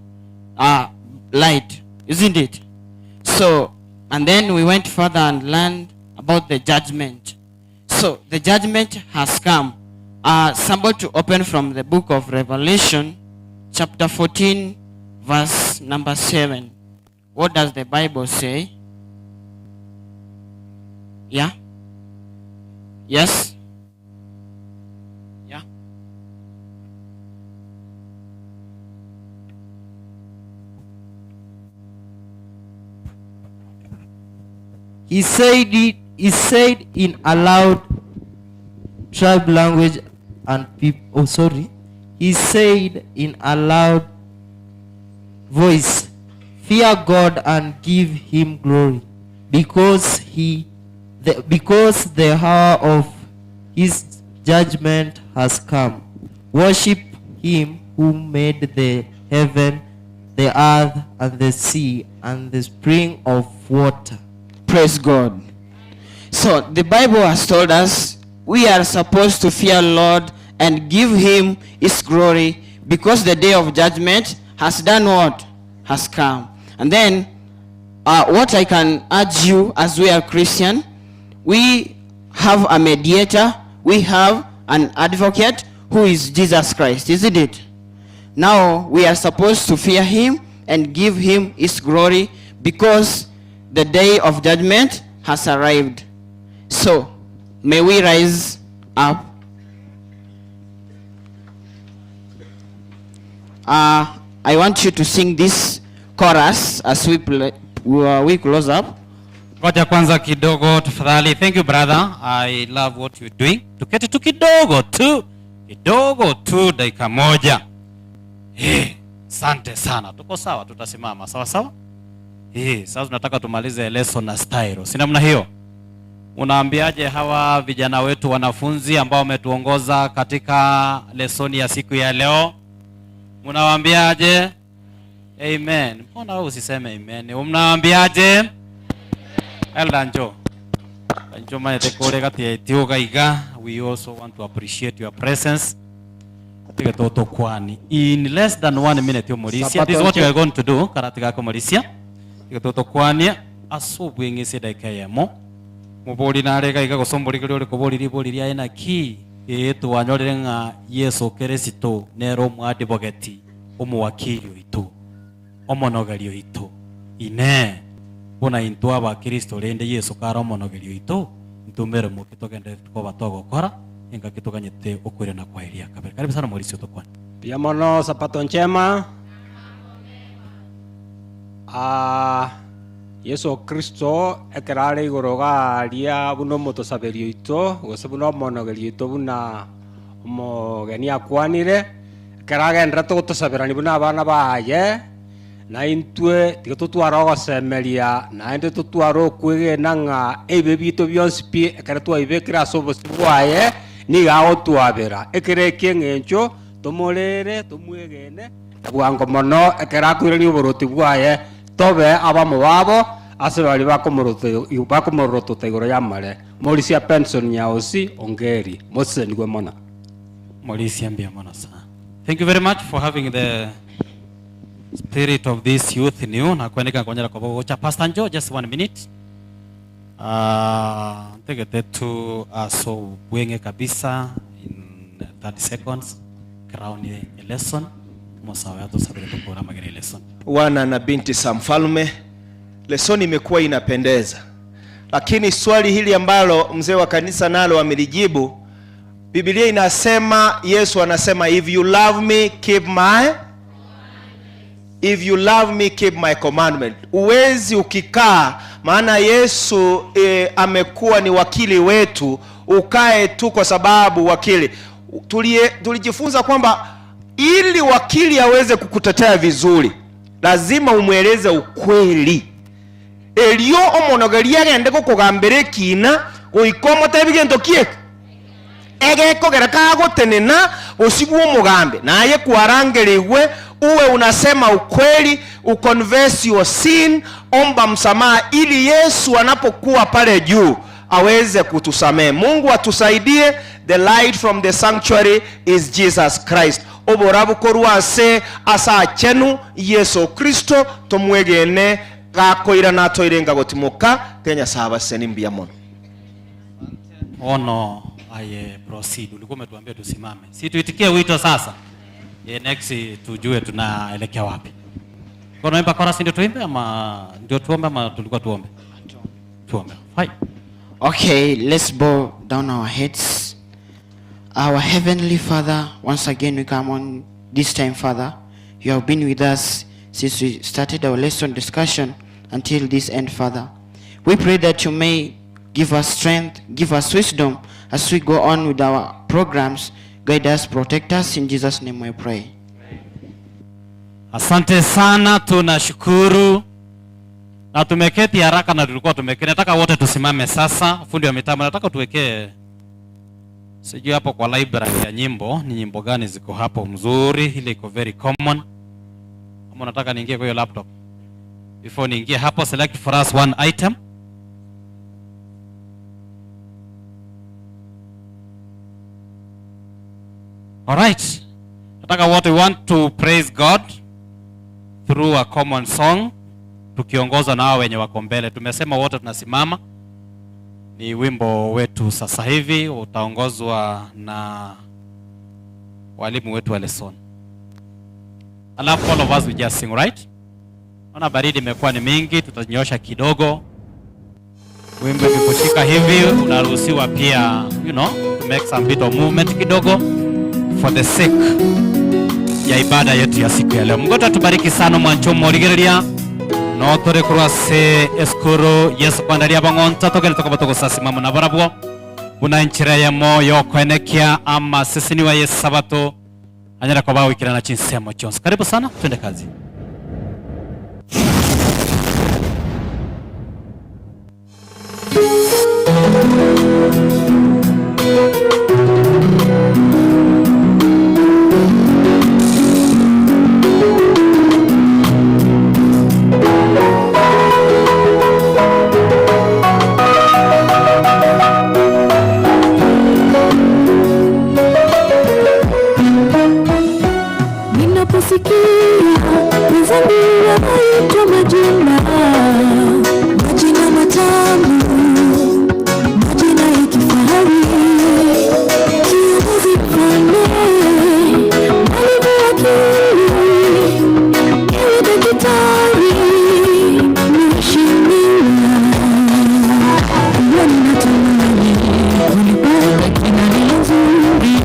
light, isn't it? So, and then we went further and learned about the judgment. So the judgment has come. Somebody to open from the book of Revelation, chapter 14, verse number 7. What does the Bible say? Yeah? Yes? Yeah? He said in a loud tribe language and people. Oh, sorry. He said in a loud voice, "Fear God and give him glory, because the hour of his judgment has come. Worship him who made the heaven, the earth, and the sea, and the spring of water." Praise God. So the Bible has told us we are supposed to fear Lord and give him his glory, because the day of judgment has done what? Has come. And then what I can urge you, as we are Christian, we have a mediator, we have an advocate who is Jesus Christ, isn't it? Now we are supposed to fear him and give him his glory because the day of judgment has arrived. So may we rise up. I want you to sing this chorus as we close up. Ngoja kwanza kidogo tafadhali. Thank you, brother. I love what you're doing. Tuketi tu kidogo tu. Kidogo tu dakika moja. Asante sana. Tuko sawa, tutasimama. Sawa sawa? Sasa tunataka tumalize lesson na style. Si namna hiyo? Unaambiaje hawa vijana wetu wanafunzi ambao wametuongoza katika lesoni ya siku ya leo? Unawaambiaje? Amen. Mbona wewe usiseme amen? Unawaambiaje? Elda njo. Njo maete kore kati ya Ethiopia iga. We also want to appreciate your presence. Tiga toto kwani. In less than 1 minute yo Mauricia. This is what you are going to do. Karatiga ko Mauricia. Tiga toto kwani asubwe ngese dakika yemo. Mubori narega iga gosombori kuri uri kubori ribori ria ena ki. Tuwanyorire ng'a Yesu Kristo nero mwadvocate omuwakili oito omonogeri oito ine buna intwe abakristo rende Yesu kara omonogeri oito ntumere muki togende tukoba togokora engaki toganyete okwirana kwa Elia kabere. Karibu sana Mauricio tokwana. Pia mono sapato njema. Yesu Kristo ekerare igoro garia buno motosaberio oito gose buno omonogeri oito buna omogeni akwanire ekeragendera togotosaberani buna abana baye na intwe tiga totwara ogosemeria naende totwara okwegena ng'a ebibe bito bionsi pi ekere twaibekire ase obosi bwaye niga agotwabera ekere eki eng'encho tomorere tomwegene na bwango mono ekere akoirania oboroti bwaye tobe abamo babo ase bari bakomorotota igoro ya mare. Mauricia Penson Nyaosi ongeri mosenigwe mona. Mauricia mbia mona sana. Thank you very much for having the spirit of this youth in you. Na kuendeka kuonyesha kwa bocha. Pastor Njo, just 1 minute. Take tu so bwenge kabisa in 30 seconds. Crown a lesson. Mosawa yato sabere tukora magere lesson. Wana na binti sa mfalme, lesoni imekuwa inapendeza. Lakini swali hili ambalo mzee wa kanisa nalo amelijibu, Biblia inasema, Yesu anasema, if you love me keep my, if you love me keep my commandment. Uwezi ukikaa, maana Yesu amekuwa ni wakili wetu, ukae tu kwa sababu wakili. Tulijifunza kwamba ili wakili aweze kukutetea vizuri, lazima umweleze ukweli. Elio omonogeria agende gokogambera ekina goika omotebi gento kieke egekogera kagotenena osigwe omogambe naye kwarangerigwe. Uwe unasema ukweli, uconfess your sin, omba msamaha ili Yesu anapokuwa pale juu aweze kutusamehe. Mungu atusaidie. The light from the sanctuary is Jesus Christ. Oborabu korwase asa chenu Yesu Kristo tomwegene gakoira natoirenga gotimoka Kenya saba seni mbia mono. Ono aye proceed. Ulikuwa umetuambia tusimame. Si tuitikie wito sasa. Ye next tujue tunaelekea wapi. Kwa naimba chorus ndio tuimbe ama ndio tuombe ama tulikuwa tuombe? Tuombe. Fine. Okay, let's bow down our heads. Our Heavenly Father, once again we come on this time, Father. You have been with us since we started our lesson discussion until this end, Father. We pray that you may give us strength, give us wisdom as we go on with our programs. Guide us, protect us. In Jesus' name we pray. Asante sana, tunashukuru. Na tumeketi haraka na tulikuwa tumeketi. Nataka wote tusimame sasa. Fundi wa mitambo, nataka tuwekee sijui hapo kwa library ya nyimbo, ni nyimbo gani ziko hapo mzuri, ile iko very common. Kama unataka niingie kwa hiyo laptop. Before niingie hapo, select for us one item. All right. Nataka wote, we want to praise God through a common song, tukiongozwa na hao wenye wako mbele. Tumesema wote tunasimama. Ni wimbo wetu sasa hivi utaongozwa na walimu wetu wa lesson. Alafu all of us we just sing, right? Naona baridi imekuwa ni mingi, tutanyosha kidogo. Wimbo ukikushika hivi unaruhusiwa pia, to make some bit of movement kidogo for the sake ya ibada yetu ya siku ya leo. Mungu atubariki sana mwancho morigereria no tore kurwa se eskuru Yesu kwandaria bang'onta togere tokoba togosasimamo na barabwo buna enchera yamo yokwenekia ama sisini wa Yesu sabato anyara kwa wikira na chinsemo chonse. Karibu sana, twende kazi. Ninaposikia wenzangu wanaitwa majina, majina matamu, majina ya kifahari, kiongozi, mfalme, mwalimu, wakili, ewe daktari, mheshimiwa. Huwa ninatamani kulipata jina lililo nzuri,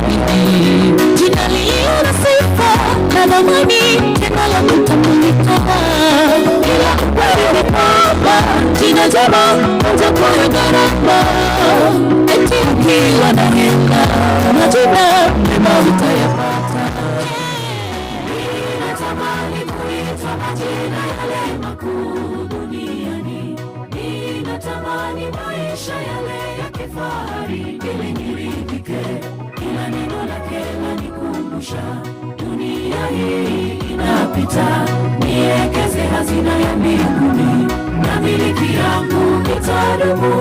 jina lililo na sifa na thamani, tena la kutambulika. Ila ukweli ni kwamba jina jema huja kwa gharama, eti ukiwa na hela majina mema utayapata. Ninatamani kuitwa majina yale makuu duniani, ninatamani maisha yale ya kifahari ili niridhike, ila neno lake lanikumbusha dunia hii inapita, niekeze hazina ya mbinguni na miliki yangu itadumu.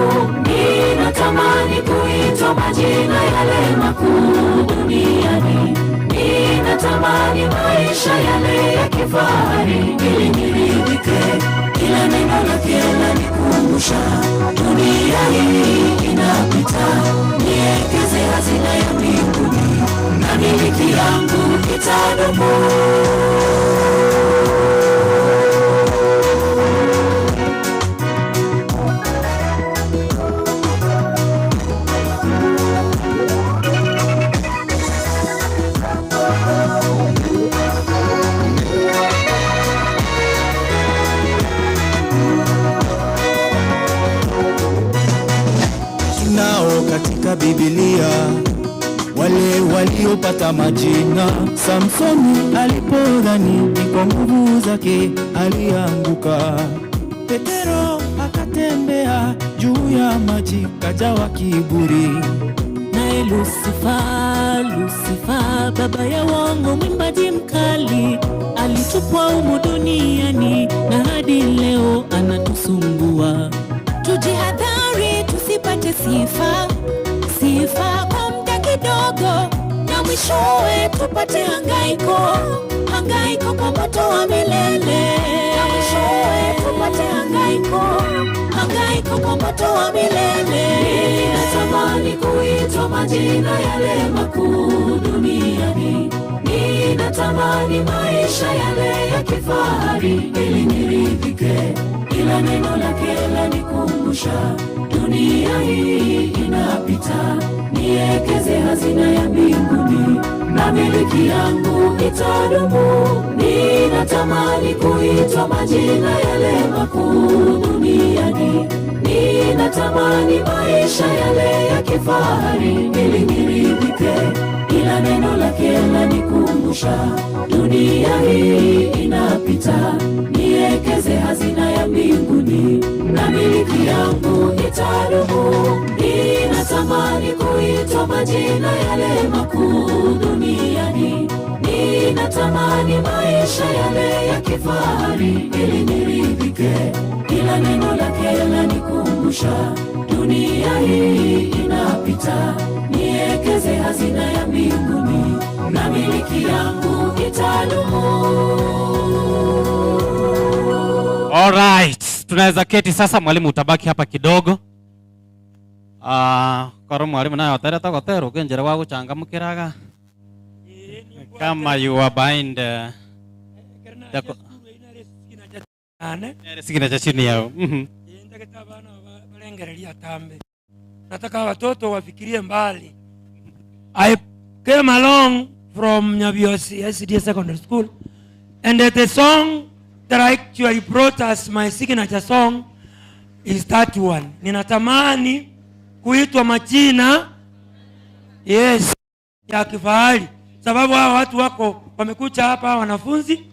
Ninatamani kuitwa majina yale makuu duniani, ninatamani maisha yale ya kifahari ili niridhike, ila neno lake lanikumbusha dunia hii inapita, niekeze hazina ya mbinguni na miliki yangu itadumu. Tunao katika Biblia wale waliopata majina. Samsoni alipodhani ni kwa nguvu zake alianguka. Petero akatembea juu ya maji kajawa kiburi. Naye Lusifa, Lusifa, baba ya uongo, mwimbaji mkali, alitupwa humu duniani na hadi leo anatusumbua. Tujihadhari tusipate sifa, sifa kwa muda kidogo, na mwishowe tupate hangaiko, hangaiko kwa moto wa milele. Na mwishowe tupate hangaiko, hangaiko kwa moto wa milele. Ninatamani kuitwa majina yale makuu duniani, ninatamani maisha yale ya kifahari ili niridhike, ila neno lake lanikumbusha dunia hii inapita, niekeze hazina ya mbinguni na miliki yangu itadumu. Ninatamani kuitwa majina yale makuu duniani, ninatamani maisha yale ya kifahari ili niridhike, ila neno lake lanikumbusha dunia hii inapita, niekeze hazina ya mbinguni na miliki yangu itadumu. Ninatamani kuitwa majina yale makuu duniani, ninatamani maisha yale ya kifahari ili niridhike, ila neno lake lanikumbusha dunia hii inapita, niekeze hazina ya mbinguni na miliki yangu itadumu. Alright, tunaweza keti sasa. Mwalimu utabaki hapa kidogo. Koro mwalimu naye otere togotera ukenjera wa guchangamukiraga kama you are behind. Yako. Ane. Signature chini yao. Ndaketa bana balengereria tambe. Nataka watoto wafikirie mbali. I came along from Nyabiosi SDA Secondary School, and the song that I actually brought as my signature song is that one. Ninatamani kuitwa majina, yes, ya kifahari, sababu hawa watu wako wamekuja hapa wanafunzi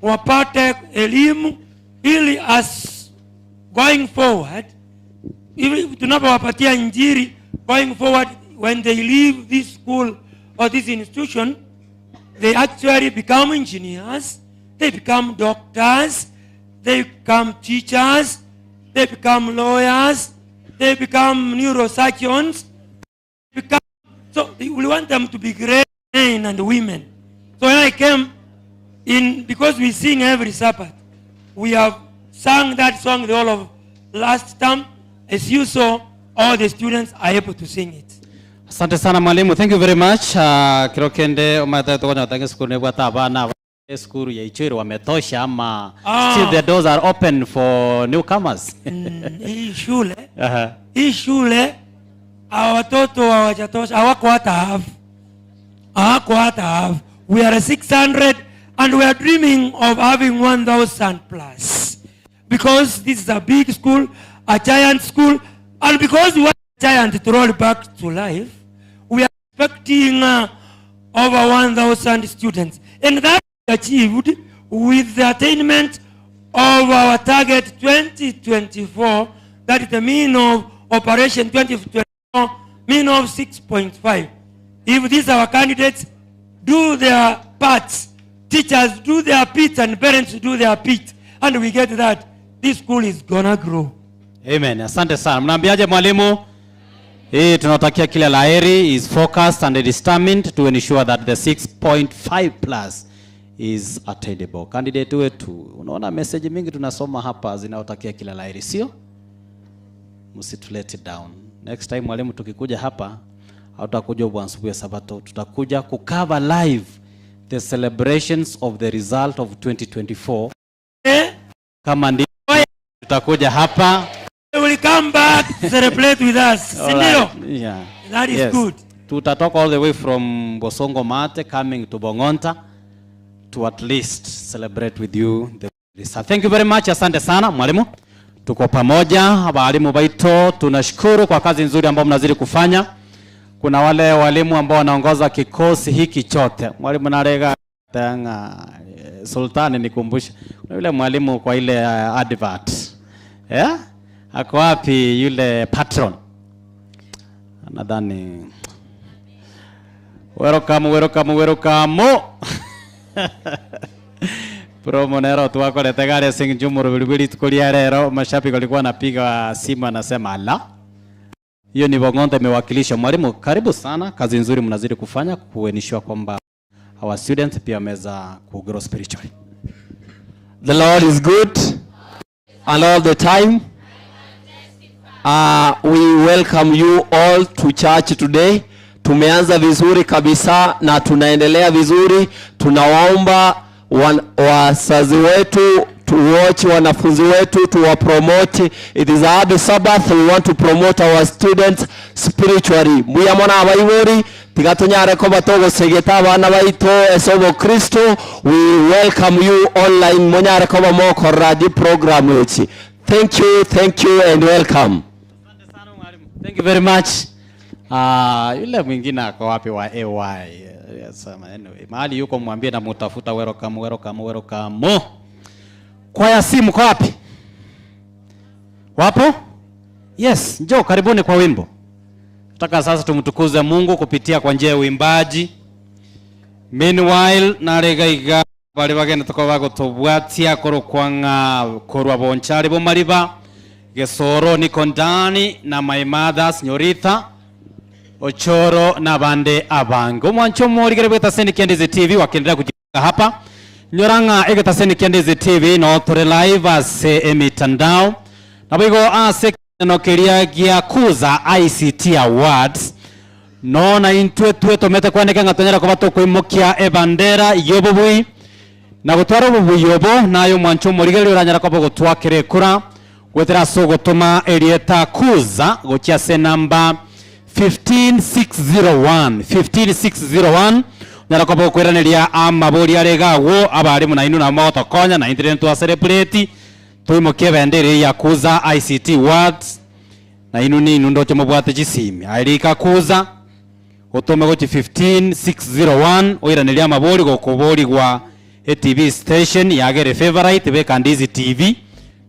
wapate elimu ili as going forward, ili tunapowapatia injili going forward, when they leave this school or this institution, they actually become engineers, they become doctors, they become teachers, they become lawyers, they become neurosurgeons. So we want them to be great men and women. So when I came in, because we sing every Sabbath, we have sung that song the whole of last term. As you saw, all the students are able to sing it. Asante sana mwalimu, thank you very much. Kirokende umatete tange skuru nebwata abana skuru ya Ichwiro wametosha ama still the doors are open for newcomers? Hii shule hii shule hawa watoto hawajatosha, hawako hata half, hawako hata half. We are 600 and we are dreaming of having 1000 plus, because this is a big school, a giant school, and because we want a giant to roll back to life, we are expecting over 1000 students, and that achieved with the attainment of our target 2024, that is the mean of operation 2024, mean of 6.5. If these our candidates do their parts, teachers do their bit, and parents do their bit, and we get that, this school is gonna grow. Amen. Asante sana. Mnaambiaje mwalimu? Hii tunatakia kila laheri, is focused and determined to ensure that the 6.5 plus is attainable. Candidate wetu, unaona message mingi tunasoma hapa zinaotakia kila laheri, sio? Msitulete down. Next time mwalimu tukikuja hapa, hautakuja bwansubu ya Sabato, tutakuja kucover live the celebrations of the result of 2024. Eh? Kama ndio tutakuja hapa. They will come back to celebrate with us. All Si ndio? right. Yeah. That is Yes. good. Tutatoka all the way from Bosongo Mate coming to Bongonta to at least celebrate with you the result. Thank you very much. Asante sana mwalimu. Tuko pamoja walimu baito, tunashukuru kwa kazi nzuri ambayo mnazidi kufanya. Kuna wale walimu ambao wanaongoza kikosi hiki chote. Mwalimu Narega Tanga Sultani, nikumbushe. Kuna yule mwalimu kwa ile advert. Yeah? Ako wapi yule patron? Nadhani welcome, welcome, welcome. Promo nero twakorete gari sing jumuru bilibili tukulia rero mashabiki walikuwa wanapiga simu anasema la. Hiyo ni Bongonta imewakilisha. Mwalimu, karibu sana, kazi nzuri mnazidi kufanya kuenishwa kwamba our students pia wameweza ku grow spiritually. The Lord is good and all the time. We welcome you all to church today. Tumeanza vizuri kabisa na tunaendelea vizuri. Tunawaomba wazazi wetu tuwatch wanafunzi wetu, tuwapromote. It is a happy Sabbath. We want to promote our students spiritually. Mbuya mona abaibori tiga tunyare koba togosegeta abana baito esobo Kristo. We welcome you online munyare koba mokorora di program echi. Thank you, thank you and welcome. Thank you very much. Yule mwingine ako wapi wa AY? Yes, anyway, mahali yuko mwambie na mutafuta. Welcome, welcome, welcome. Kwaya si mko wapi? Wapo? Yes, njoo karibuni kwa wimbo. Nataka sasa tumtukuze Mungu kupitia kwa njia ya uimbaji. Meanwhile, naregaiga bali bagenda tuko bagutubwatia korokwanga korwa bonchari bomariba Gesoro niko ndani na my mother Senyorita Ochoro na bande abange omwancho morigere bweta seni Kendizi TV wakiendelea kujiunga hapa nyoranga egeta seni Kendizi TV no tore live ase emitandao nabigo ase no keria gia kuza ICT Awards no na intwe twe tomete kwandika ngatonyera ko batokoimokia ebandera yobobui. Na gutwara obubuya obo nayo mwancho omorigeri oranyara koba gotwakera ekura gwetera ase ogotoma erieta kuza gochia ase namba 15601 15601 nyara koba gokweraneria amabori are gago abarimu nainwe nabo mogotokonya na intwe twa celebrate toimokie ebendera ya kuza ICT words na inu ni inu ndoche mobwate chisimi arika kuza otome gochi 15601 oiraneria amabori gokoborigwa e TV station yagere favorite bekandizi TV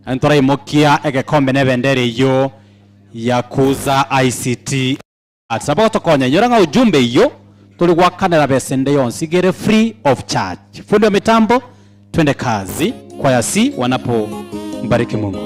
antoraimokia egekombe nebendera iyo ya kuza ICT atsaba tokonya nyora ujumbe iyo tuli gwakanera besende yonsi gere free of charge. Fundi wa mitambo, twende kazi kwaya si wanapo mbariki Mungu.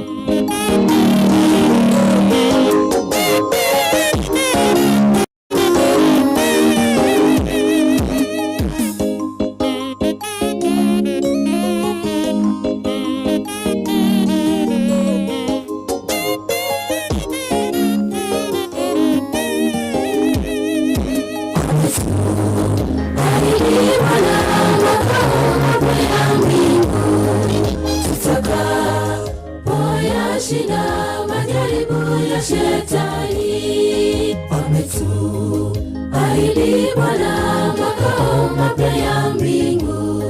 Shinda majaribu ya shetani, ametuahidi Bwana makao mapya ya mbingu.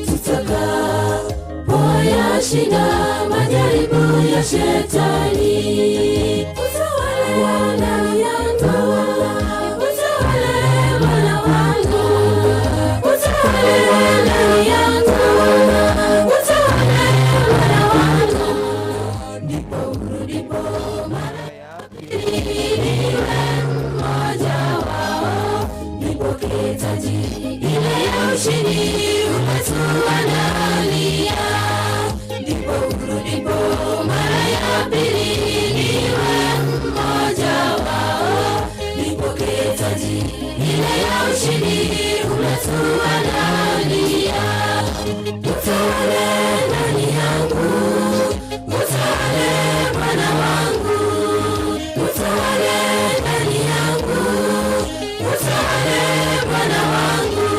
Tutakapoyashinda majaribu ya shetani, utawale Bwana yangu, utawale Bwana wangu, utawale Bwana yangu, utawale Bwana wangu. Ndipo urudipo mara ya pili, niwe mmoja wao, nipokee taji ile ya ushindi umetuandalia. Ndipo urudipo mara ya pili, niwe mmoja wao, nipokee taji ile ya ushindi umetuandalia. Utawale ndani yangu, utawale Bwana wangu, utawale ndani yangu, utawale Bwana wangu.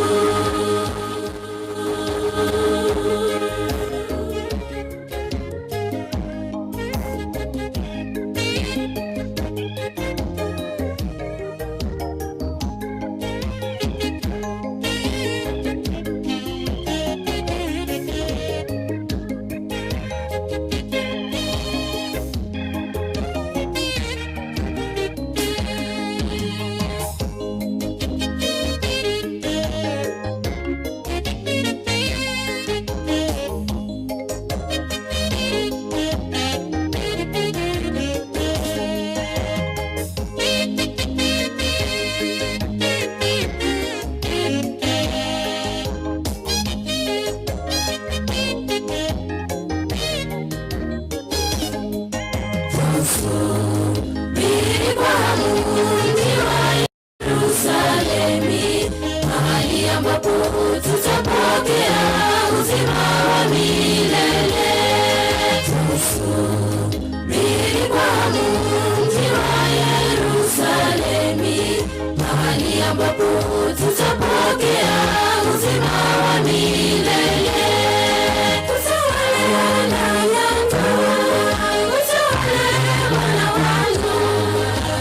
Tusubiri kwa hamu mji wa Yerusalemu, mahali ambapo tutapokea uzima wa milele. Tusubiri kwa hamu mji wa Yerusalemu, mahali ambapo tutapokea uzima wa milele. Utawale Bwana yangu, utawale Bwana wangu,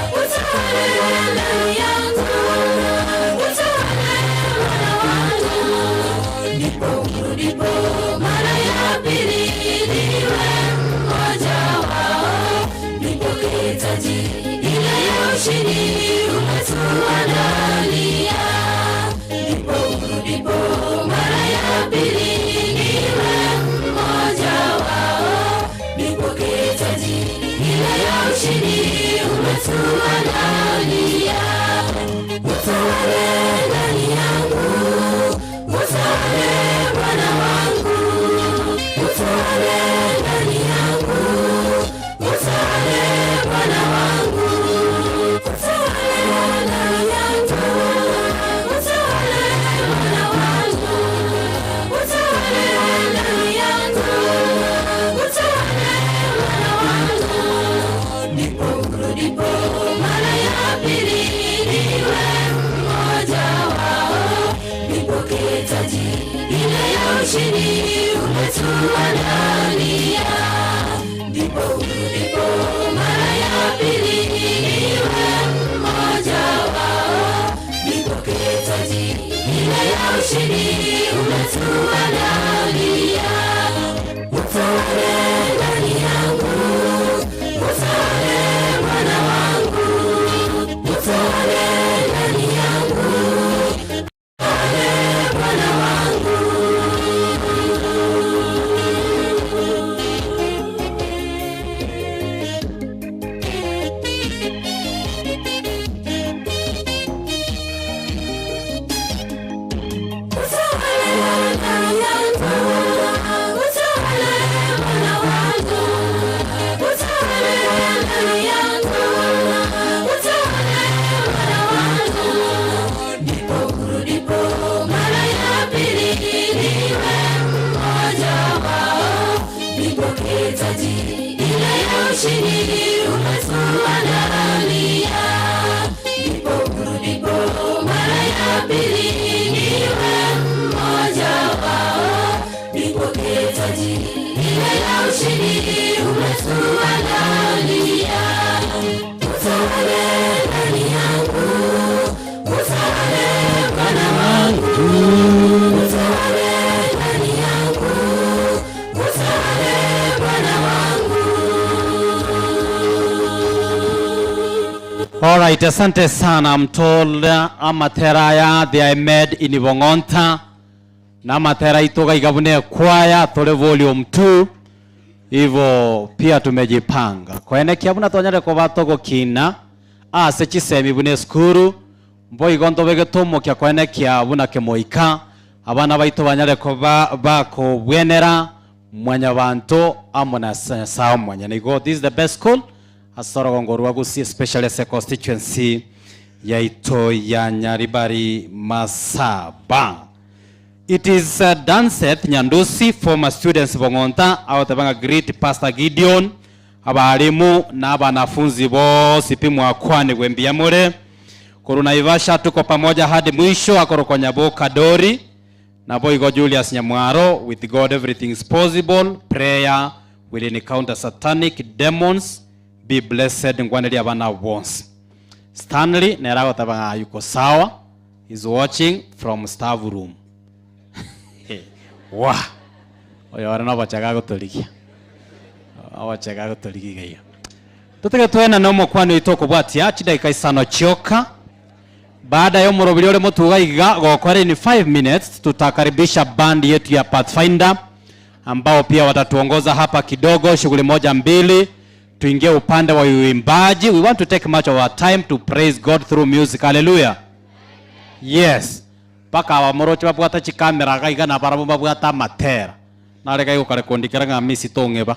utawale ndani yangu, utawale Bwana wangu. Ndipo urudipo mara ya pili, niwe mmoja wao, nipokee taji ile ya ushindi umetuandalia. Ndipo urudipo mara ya pili, niwe mmoja wao, nipokee taji ile ya ushindi umetuandalia. Utawale ndani yangu, utawale Bwana wangu, utawale ndani yangu, utawale Bwana wangu, utawale ndani yangu, utawale Bwana wangu, utawale ndani yangu, utawale Bwana wangu. Ndipo urudipo mara ya pili, niwe mmoja wao, nipokee taji ile ya ushindi. ushindi umetuandalia. Ndipo urudipo mara ya pili niwe mmoja wao. Nipokee taji ile ya ushindi umetuandalia. Utawale ndani yangu, utawale Bwana wangu, utawale ndani yangu, utawale Bwana wangu. Utawale ndani yangu, utawale Bwana wangu, utawale ndani yangu, utawale Bwana wangu. Ndipo urudipo mara ya pili niwe mmoja wao. Nipokee taji ile ya ushindi umetuandalia. Ndipo urudipo mara ya pili niwe mmoja wao. Nipokee taji ile ya ushindi umetuandalia. Utawale ndani yangu, utawale Bwana wangu, utawale ndani yangu, utawale Bwana wangu. Alright, asante sana mtola amatheraya they are made in Bongonta na matera itoka igabune kwaya tole volume 2 hivyo pia tumejipanga kwene kiabuna tonyare ko batoko kina ase chisemi bune skuru mbo igonto bege tomo kya kwene kiabuna kemoika abana baito banyare ko bako bwenera mwanya banto amona sawa mwanya nigo. This is the best school asoro ngorwa gusi especially se constituency yaito ya Nyaribari Masaba. It is Danseth Nyandusi, former students Bongonta, awatabanga great Pastor Gideon, abalimu na wanafunzi bose pimwa kwani gwembiamure. Koruna Ivasha tuko pamoja hadi mwisho akoroko Nyaboka Dori na boigo Julius Nyamwaro. With God everything is possible. Prayer will encounter satanic demons. Be blessed ngwaneli abana bonse. Stanley nerago tabanga yuko sawa. Is watching from staff room. Wa. Oyo ara no bachaga guturigia. Abachaga guturigia iyo. Tutege twena no mokwano itoko bwatia chidaika isano chioka. Baada ya murobili ule mutuga iga gokware ni 5 minutes tutakaribisha band yetu ya Pathfinder ambao pia watatuongoza hapa kidogo shughuli moja mbili. Tuingie upande wa uimbaji. We want to take much of our time to praise God through music. Hallelujah. Yes. Paka abamoroche babwata chikamera gaiga na barabo babwata matera. Nareka igukare kundikira nga misi tongeba.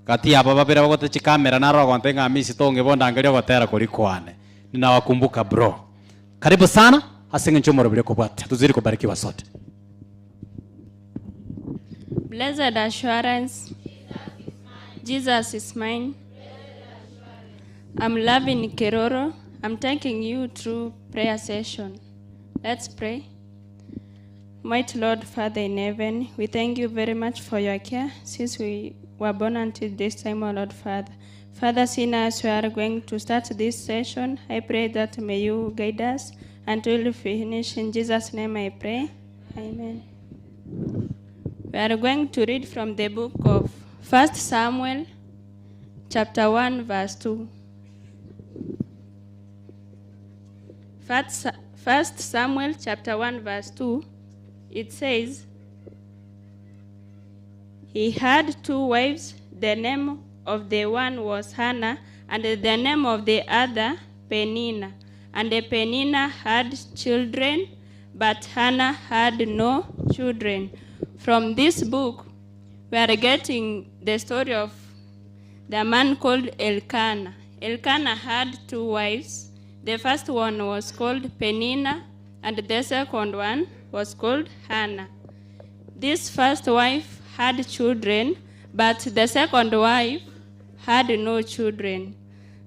Kati aba babira babwata chikamera naro gonte nga misi tongeba ndangeria gotera kuri kwane. Ninawakumbuka bro. Karibu sana. Asinge nchomoro bile kubwata. Tuzidi kubarikiwa sote. Blessed assurance, Jesus is mine. I'm loving Keroro. I'm taking you through prayer session. Let's pray. Mighty Lord, Father in heaven, we thank you very much for your care since we were born until this time, O Lord Father. Father, seeing as we are going to start this session, I pray that may you guide us until we finish. In Jesus' name I pray. Amen. We are going to read from the book of 1 Samuel, chapter 1, verse 2. 1 Samuel, chapter 1, verse 2, it says, He had two wives. The name of the one was Hannah, and the name of the other, Peninnah. And the Peninnah had children, but Hannah had no children. From this book, we are getting the story of the man called Elkanah. Elkanah had two wives. The first one was called Peninnah, and the second one was called Hannah. This first wife had children, but the second wife had no children.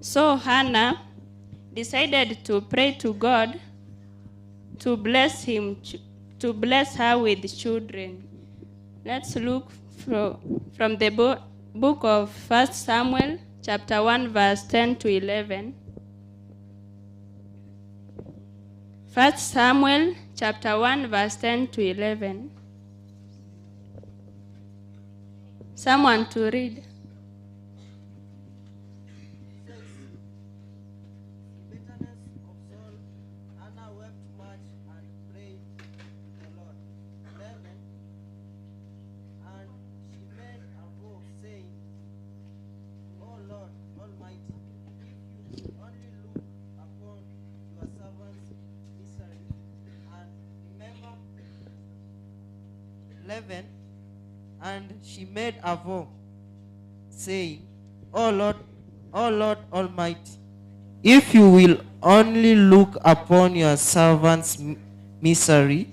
So Hannah decided to pray to God to bless him, to bless her with children. Let's look from the book of 1 Samuel, chapter 1, verse 10 to 11. 1 Samuel, chapter 1, verse 10 to 11. Someone to read. Hannah wept much and prayed to the Lord. 11. And she made a vow, saying, O Lord Almighty, if you will only look upon your servant's misery and remember. 11. And she made a vow, saying, O Lord, O Lord Almighty, if you will only look upon your servant's misery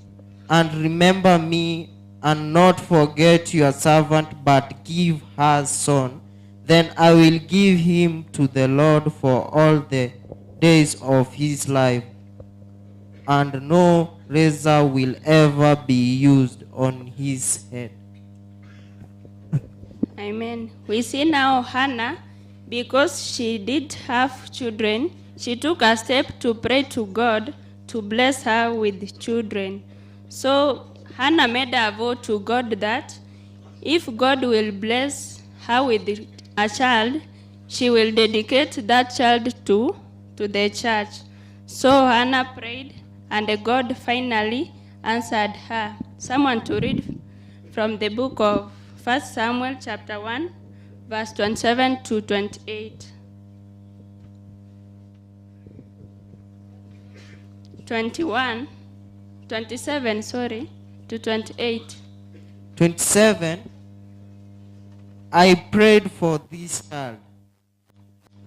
and remember me and not forget your servant, but give her son, then I will give him to the Lord for all the days of his life, and no razor will ever be used on his head. Amen. We see now Hannah, because she did have children, she took a step to pray to God to bless her with children. So Hannah made a vow to God that if God will bless her with a child, she will dedicate that child to the church. So Hannah prayed, and God finally answered her. Someone to read from the book of 1 Samuel chapter 1, verse 27 to 28. 21, 27, sorry, to 28. 27. I prayed for this child,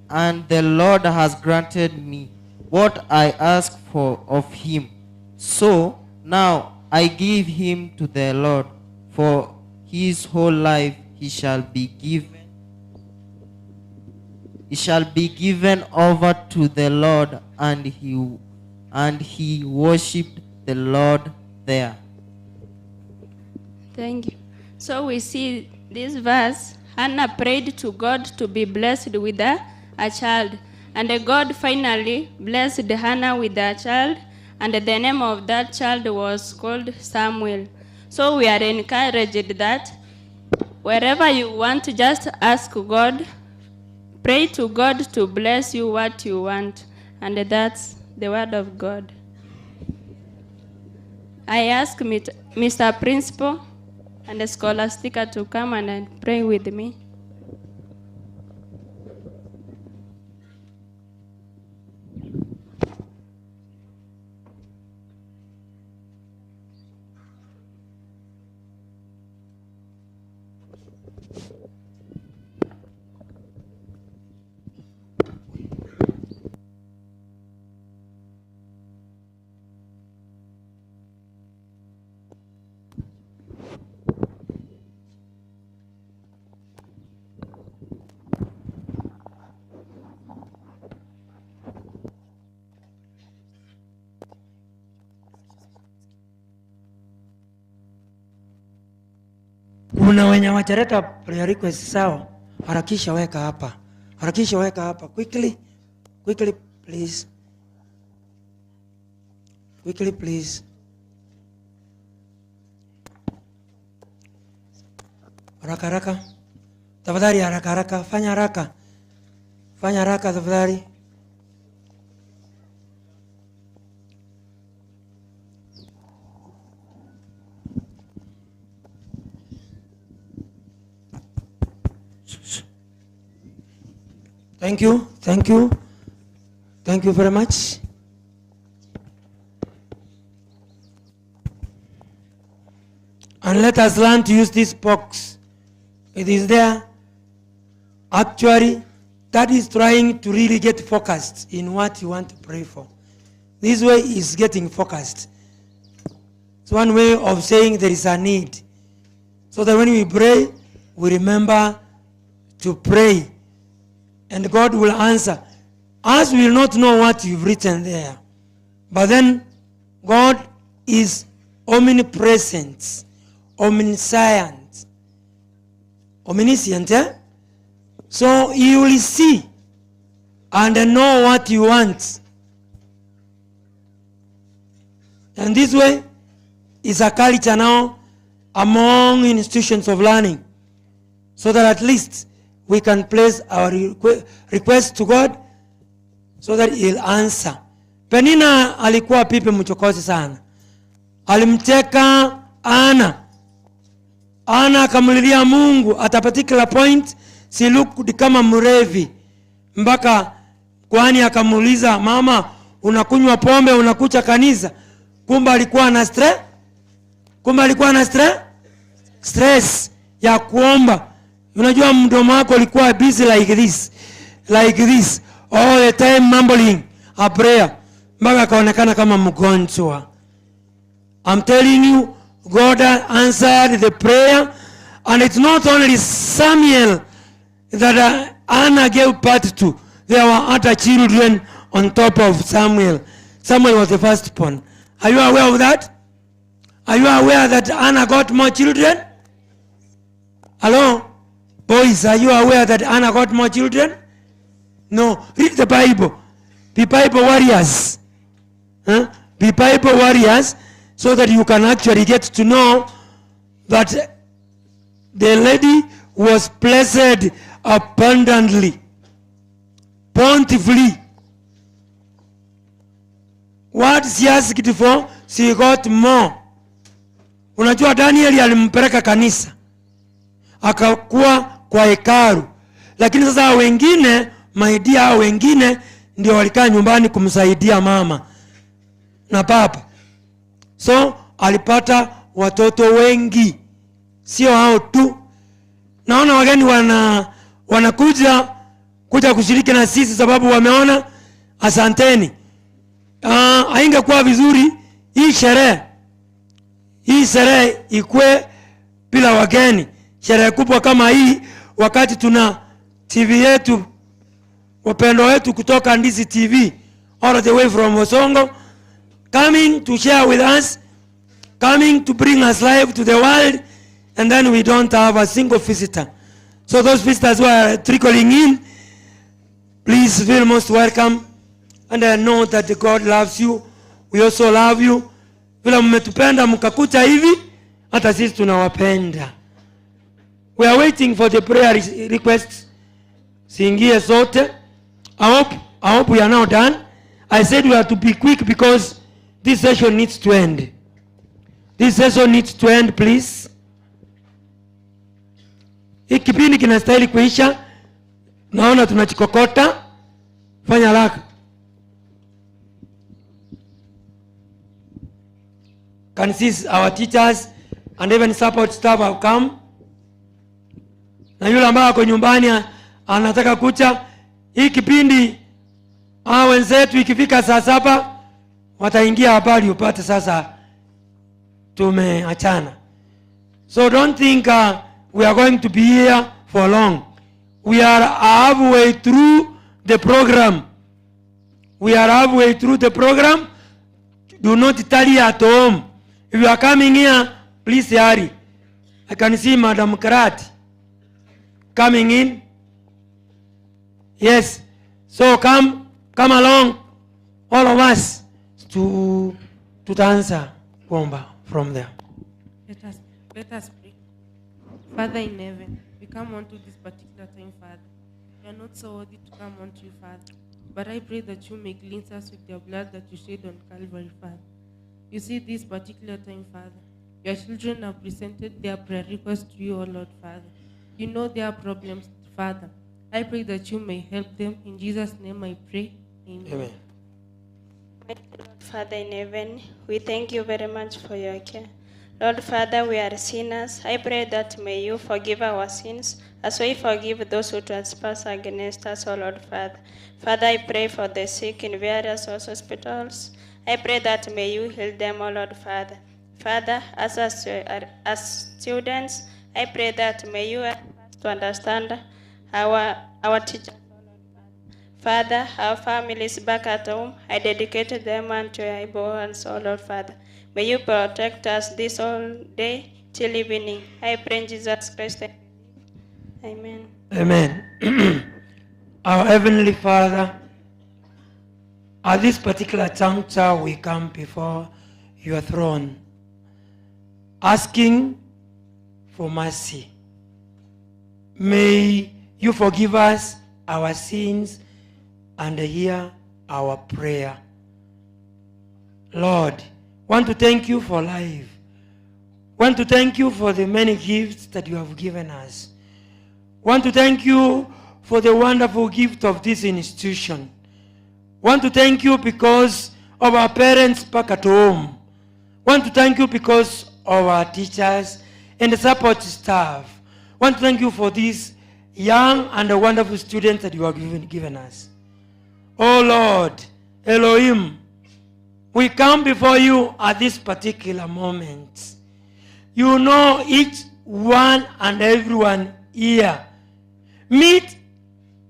and the Lord has granted me what I asked for of him. So now I give him to the Lord. For his whole life he shall be given. He shall be given over to the Lord, and he worshipped the Lord there. Thank you. So we see this verse, Hannah prayed to God to be blessed with a child. And God finally blessed Hannah with a child, and the name of that child was called Samuel. So we are encouraged that wherever you want, just ask God, pray to God to bless you what you want. And that's the word of God. I ask Mr. Principal and the Scholastica to come and pray with me. Kuna wenye wataleta prayer request, sawa? Harakisha weka hapa. Harakisha weka hapa. Quickly. Quickly please. Quickly please. Haraka haraka. Tafadhali haraka haraka. Fanya haraka. Fanya haraka tafadhali. Thank you, thank you, thank you very much. And let us learn to use this box. It is there. Actually, that is trying to really get focused in what you want to pray for. This way is getting focused. It's one way of saying there is a need. So that when we pray, we remember to pray. And God will answer. Us will not know what you've written there. But then God is omnipresent, omniscient. Omniscient, eh? So he will see and know what you want. And this way is a culture now among institutions of learning, so that at least we can place our request to God so that he'll answer. Penina alikuwa pipi mchokozi sana. Alimteka Ana. Ana akamlilia Mungu. At a particular point, she looked kama mrevi. Mpaka kwani akamuuliza, mama, unakunywa pombe, unakucha kanisa? Kumbe alikuwa na stress. Kumbe alikuwa na stress. Stress ya kuomba. Unajua mdomo wako ulikuwa busy like this. Like this. All the time mumbling a prayer. Mpaka akaonekana kama mgonjwa. I'm telling you, God answered the prayer. And it's not only Samuel that Anna gave birth to. There were other children on top of Samuel. Samuel was the firstborn. Are you aware of that? Are you aware that Anna got more children? Hello? Boys, are you aware that Anna got more children? No. Read the Bible. Be Bible warriors. Huh? Be Bible warriors so that you can actually get to know that the lady was blessed abundantly, bountifully. What she asked for, she got more. Unajua Daniel alimpeleka kanisa, akakuwa kwa hekalu. Lakini sasa wengine, my dear, wengine ndio walikaa nyumbani kumsaidia mama na baba. So alipata watoto wengi, sio hao tu. Naona wageni wanakuja kuja kushiriki na sisi sababu wameona. Asanteni. Haingekuwa vizuri hii sherehe ikue bila wageni. Sherehe kubwa kama hii, wakati tuna TV yetu, wapendwa wetu kutoka Ndizi TV all the way from Osongo, coming to share with us, coming to bring us live to the world, and then we don't have a single visitor. So those visitors who are trickling in, please feel most welcome, and I know that God loves you. We also love you. Vile mmetupenda mkakuta hivi, hata sisi tunawapenda. We are waiting for the prayer requests. Siingie sote. I hope we are now done. I said we have to be quick because this session needs to end. This session needs to end, please. Hii kipindi kinastahili kuisha. Naona tunachikokota. Fanya haraka. Can see our teachers and even support staff have come. Na yule ambaye ako nyumbani anataka kucha hii kipindi, hao wenzetu ikifika saa 7 wataingia habari upate sasa tumeachana. So don't think we are going to be here for long. We are halfway through the program. We are halfway through the program. Do not tarry at home. If you are coming here, please hurry. I can see Madam Karat coming in. Yes. So come along, all of us, to tutaanza kuomba from there. Let us pray. Father in heaven, we come unto this particular time, Father. We are not so worthy to come unto you, Father. But I pray that you may cleanse us with your blood that you shed on Calvary, Father. You see this particular time, Father. Your children have presented their prayer requests to you, O Lord, Father. You know their problems, Father. I pray that you may help them. In Jesus' name I pray. Amen. Amen. Lord Father in heaven, we thank you very much for your care. Lord Father, we are sinners. I pray that may you forgive our sins as we forgive those who trespass against us, O Lord Father. Father, I pray for the sick in various hospitals. I pray that may you heal them, O Lord Father. Father, as students, I pray that may you help us to understand our teachers. Father, our families back at home, I dedicate them unto your able hands, O Lord Father. May you protect us this whole day till evening. I pray in Jesus Christ. Amen. Amen. Our Heavenly Father, at this particular juncture, we come before your throne asking for mercy. May you forgive us our sins and hear our prayer. Lord, want to thank you for life. Want to thank you for the many gifts that you have given us. Want to thank you for the wonderful gift of this institution. Want to thank you because of our parents back at home. Want to thank you because of our teachers and the support staff. Want to thank you for these young and wonderful students that you have given us. Oh Lord, Elohim, we come before you at this particular moment. You know each one and everyone here. Meet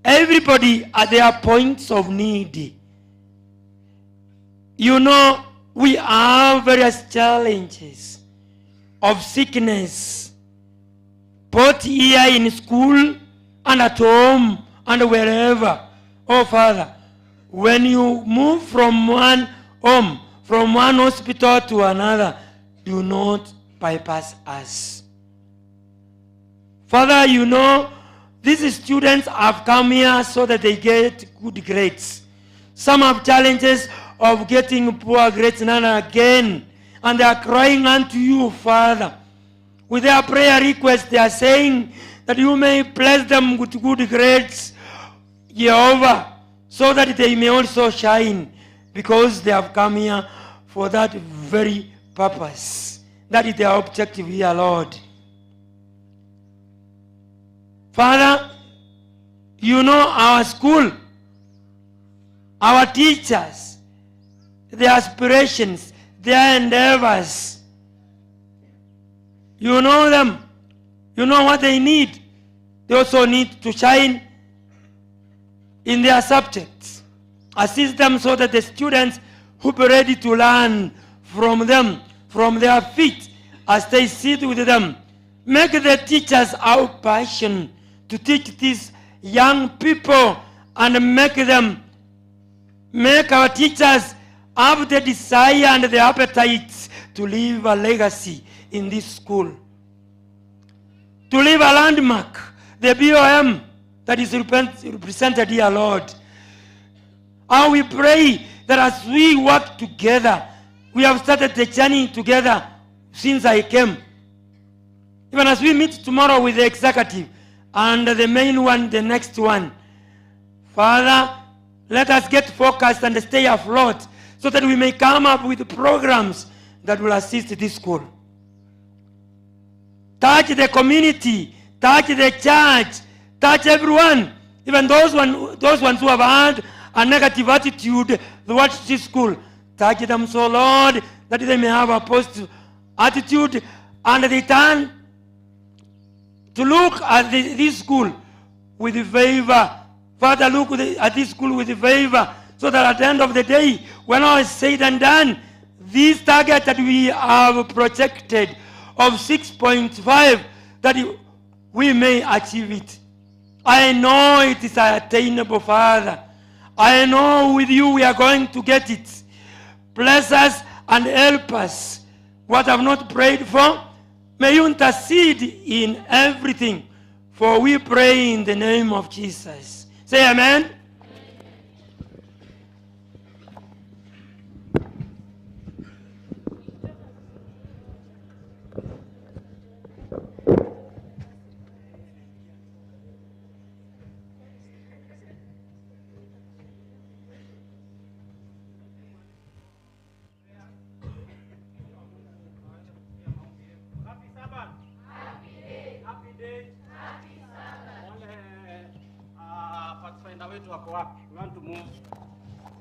everybody at their points of need. You know, we have various challenges of sickness, both here in school and at home and wherever. Oh, Father, when you move from one home, from one hospital to another, do not bypass us. Father, you know, these students have come here so that they get good grades. Some have challenges of getting poor grades now and again, and they are crying unto you, Father. With their prayer requests, they are saying that you may bless them with good grades, Jehovah, so that they may also shine, because they have come here for that very purpose. That is their objective here, Lord. Father, you know our school, our teachers, their aspirations, their endeavors. You know them. You know what they need. They also need to shine in their subjects. Assist them so that the students who be ready to learn from them, from their feet, as they sit with them. Make the teachers our passion to teach these young people, and make our teachers have the desire and the appetite to leave a legacy in this school. To leave a landmark, the BOM that is represented here, Lord. And we pray that as we work together, we have started the journey together since I came. Even as we meet tomorrow with the executive and the main one, the next one, Father, let us get focused and stay afloat so that we may come up with programs that will assist this school. Touch the community, touch the church, touch everyone, even those ones who have had a negative attitude towards this school. Touch them so, Lord, that they may have a positive attitude and they turn to look at this school with favor. Father, look at this school with favor, so that at the end of the day, when all is said and done, this target that we have projected of 6.5, that we may achieve it. I know it is attainable, Father. I know with you we are going to get it. Bless us and help us. What I've not prayed for, may you intercede in everything. For we pray in the name of Jesus. Say amen.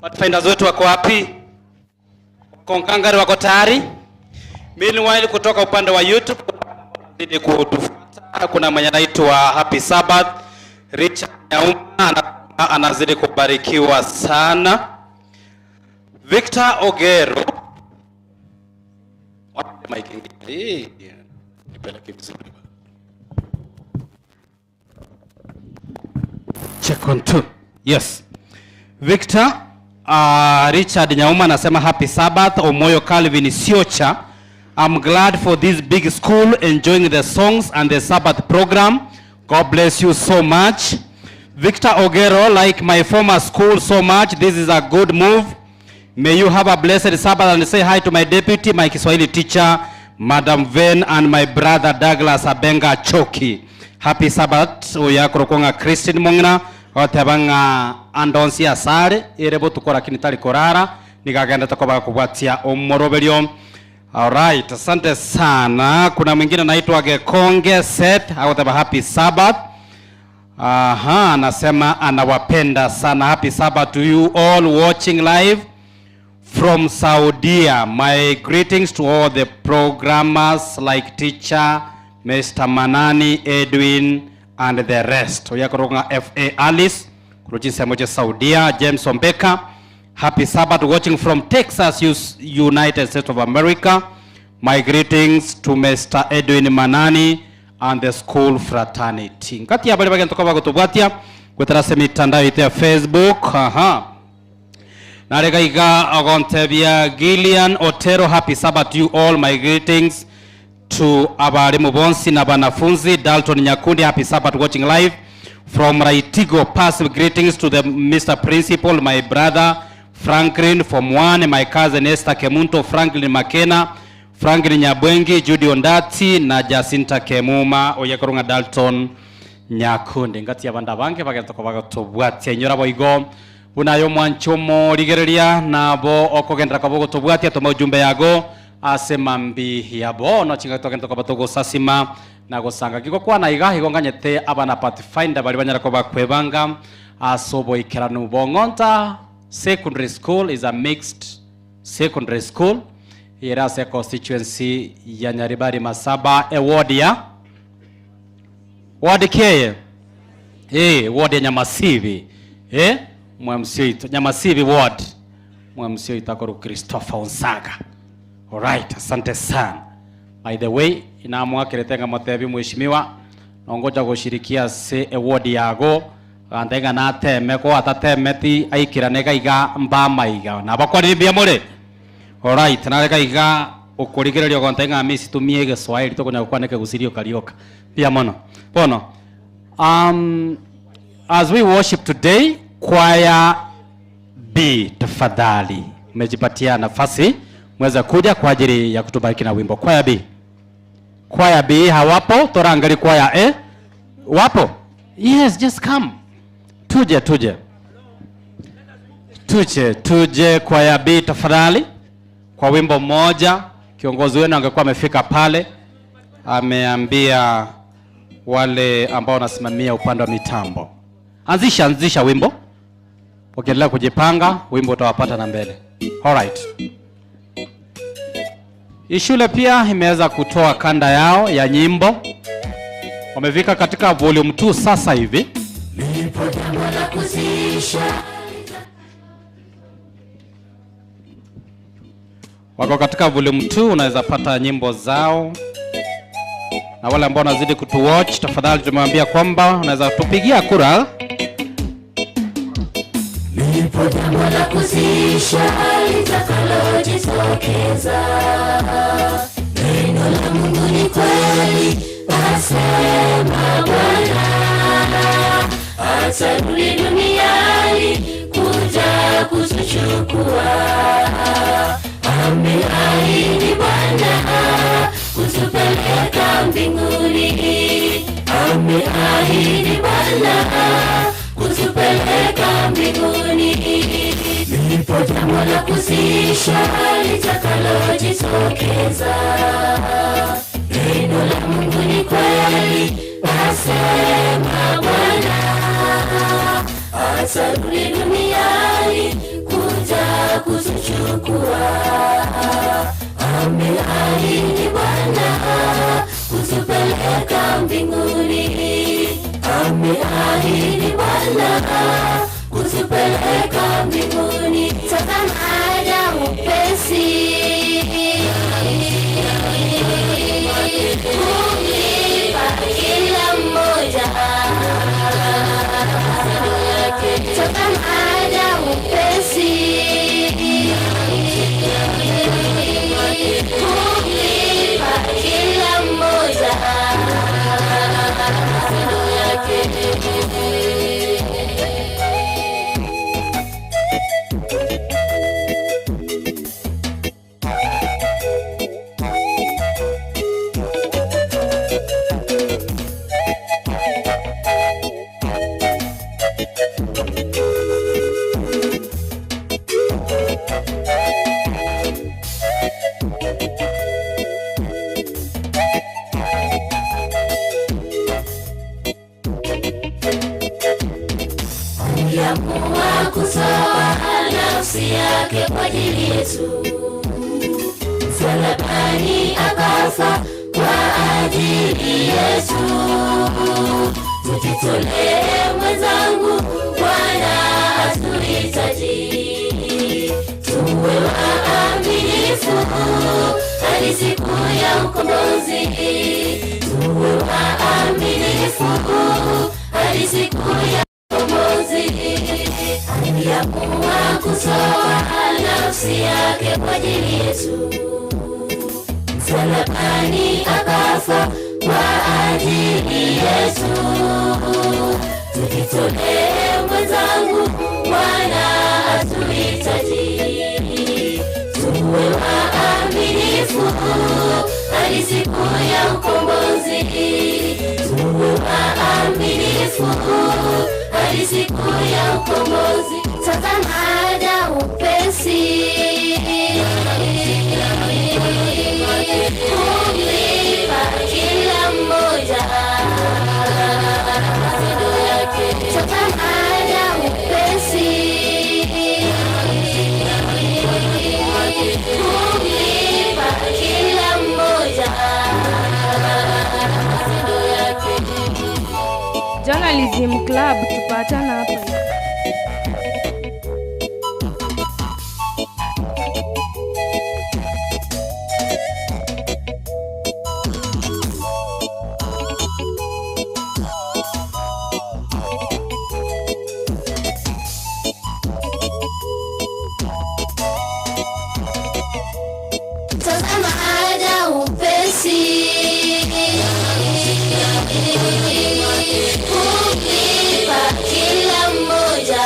Pathfinders wetu wako wapi? Konkangari wako tayari? Meanwhile, kutoka upande wa YouTube zidi kutufuata, kuna mwenye anaitwa Happy Sabbath Richard Nyauma anazidi kubarikiwa sana. Victor Ogero, wapi mic ingine? Tupeleke vizuri. Check one two. Yes. Victor Richard Nyauma anasema happy Sabbath. Omoyo Calvin Siocha. I'm glad for this big school, enjoying the songs and the Sabbath program. God bless you so much. Victor Ogero, like my former school so much, this is a good move. May you have a blessed Sabbath and say hi to my deputy, my Kiswahili teacher, Madam Ven, and my brother Douglas Abenga Choki. Happy Sabbath. Oya Christine Mongna, otebanga andonsi asare, ere botuko lakini tali korara, nikagenda takoba kubwatia omoroberio. Alright, asante sana. Kuna mwingine anaitwa Gekonge Seth, akoteba happy Sabbath. Aha, anasema anawapenda sana. Happy Sabbath to you all watching live from Saudia. My greetings to all the programmers like teacher Mr. Manani, Edwin and the rest. Oyakoronga FA Alice, kuruchisa moja Saudia, James Ombeka. Happy Sabbath watching from Texas, United States of America. My greetings to Mr. Edwin Manani and the school fraternity. Ngati habari bagenda toka bagotobwatia gweterase mitandao yetu ya Facebook. Aha. Naregaiga agontebia Gillian Otero, happy Sabbath to you all. My greetings to abalimu bonsi na banafunzi. Dalton Nyakundi, happy Sabbath watching live from Raitigo. Passive greetings to the Mr. Principal, my brother Franklin from one, my cousin Esther Kemunto, Franklin Makena, Franklin Nyabwengi, Judy Ondati na Jacinta Kemuma. Oyekorunga Dalton Nyakundi. Ngati abanda bange bagenda bagotobwatia inyora boigo bunayo mwanchomo rigereria nabo okogendera kwa bogotobwatia toma ujumbe yago ase mambi yabo no chinga togenda kwa batogosasima na gosanga giko kwana iga higo nganyete abana pathfinder bali banyara ko bakwebanga asobo ikeranu bongonta secondary school is a mixed secondary school irase constituency ya Nyaribari Masaba, e ward ya ward K ward ya Nyamasibi mwamsio Nyamasibi ward mwamsio itakoru Christopher Onsaga. Alright, asante sana. By the way, inamwakiretenga motebi mheshimiwa nongoja gushirikia se award yago gantenga nateme ko atatemeti aikirane gaiga mba maiga na bakwaririmbia muri. Alright, na gaiga ukurigererio gontenga misi tumie Kiswahili tokonya gukwaneke gusirio karioka pia mono bono. As we worship today, choir B tafadhali mmejipatia nafasi mweza kuja kwa ajili ya kutubariki na wimbo. Choir B. Choir B hawapo, torangali choir A. Wapo? Yes, just come. Tuje, tuje. Tuje, tuje choir B tafadhali. Kwa wimbo mmoja, kiongozi wenu angekuwa amefika pale, ameambia wale ambao wanasimamia upande wa mitambo. Anzisha, anzisha wimbo. Ukiendelea kujipanga, wimbo utawapata na mbele. All right. Hii shule pia imeweza kutoa kanda yao ya nyimbo. Wamefika katika volume 2 sasa hivi. Wako katika volume 2, unaweza pata nyimbo zao. Na wale ambao wanazidi kutuwatch, tafadhali tumewambia kwamba unaweza tupigia kura. Lipo jambo la kutisha litakalojitokeza. Neno la Mungu ni kweli, asema Bwana. Atarudi duniani kuja kutuchukua. Ameahidi Bwana kutupeleka mbinguni. Ameahidi Bwana kutupeleka mbinguni. Lipo jambo la kutisha litakalojitokeza. Neno la Mungu ni kweli, asema Bwana. Atarudi duniani kuja kutuchukua. Ameahidi Bwana kutupeleka mbinguni. Ameahidi Bwana kutupeleka mbinguni. Tazama haja upesi. kwa ajili yetu. Msalabani akafa kwa ajili yetu. Tujitolee mwenzangu, Bwana atuhitaji. Tuwe waaminifu hadi siku ya ukombozi. Tuwe waaminifu hadi siku ya ukombozi. Aliamua kutoa nafsi yake kwa ajili yetu. Msalabani akafa kwa ajili yetu. Tujitolee mwenzangu, Bwana atuhitaji. Tuwe waaminifu hadi siku ya ukombozi. Tuwe waaminifu hadi siku ya ukombozi. Tazama haja upesi kumlipa kila mmoja matendo yake. Tazama haja upesi kumlipa kila mmoja matendo yake. Journalism Club tupatana hapa. Tazama haja upesi kumlipa kila mmoja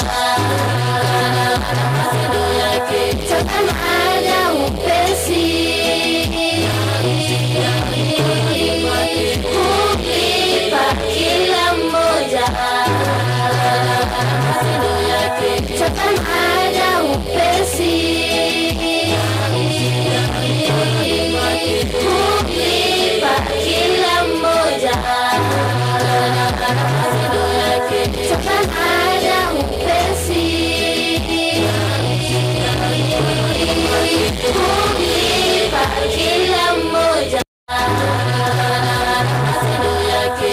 matendo yake. Tazama haja upesi kumlipa kila mmoja matendo yake. Tazama haja upesi kumlipa kila mmoja matendo yake. Tazama haja upesi kumlipa kila mmoja matendo yake.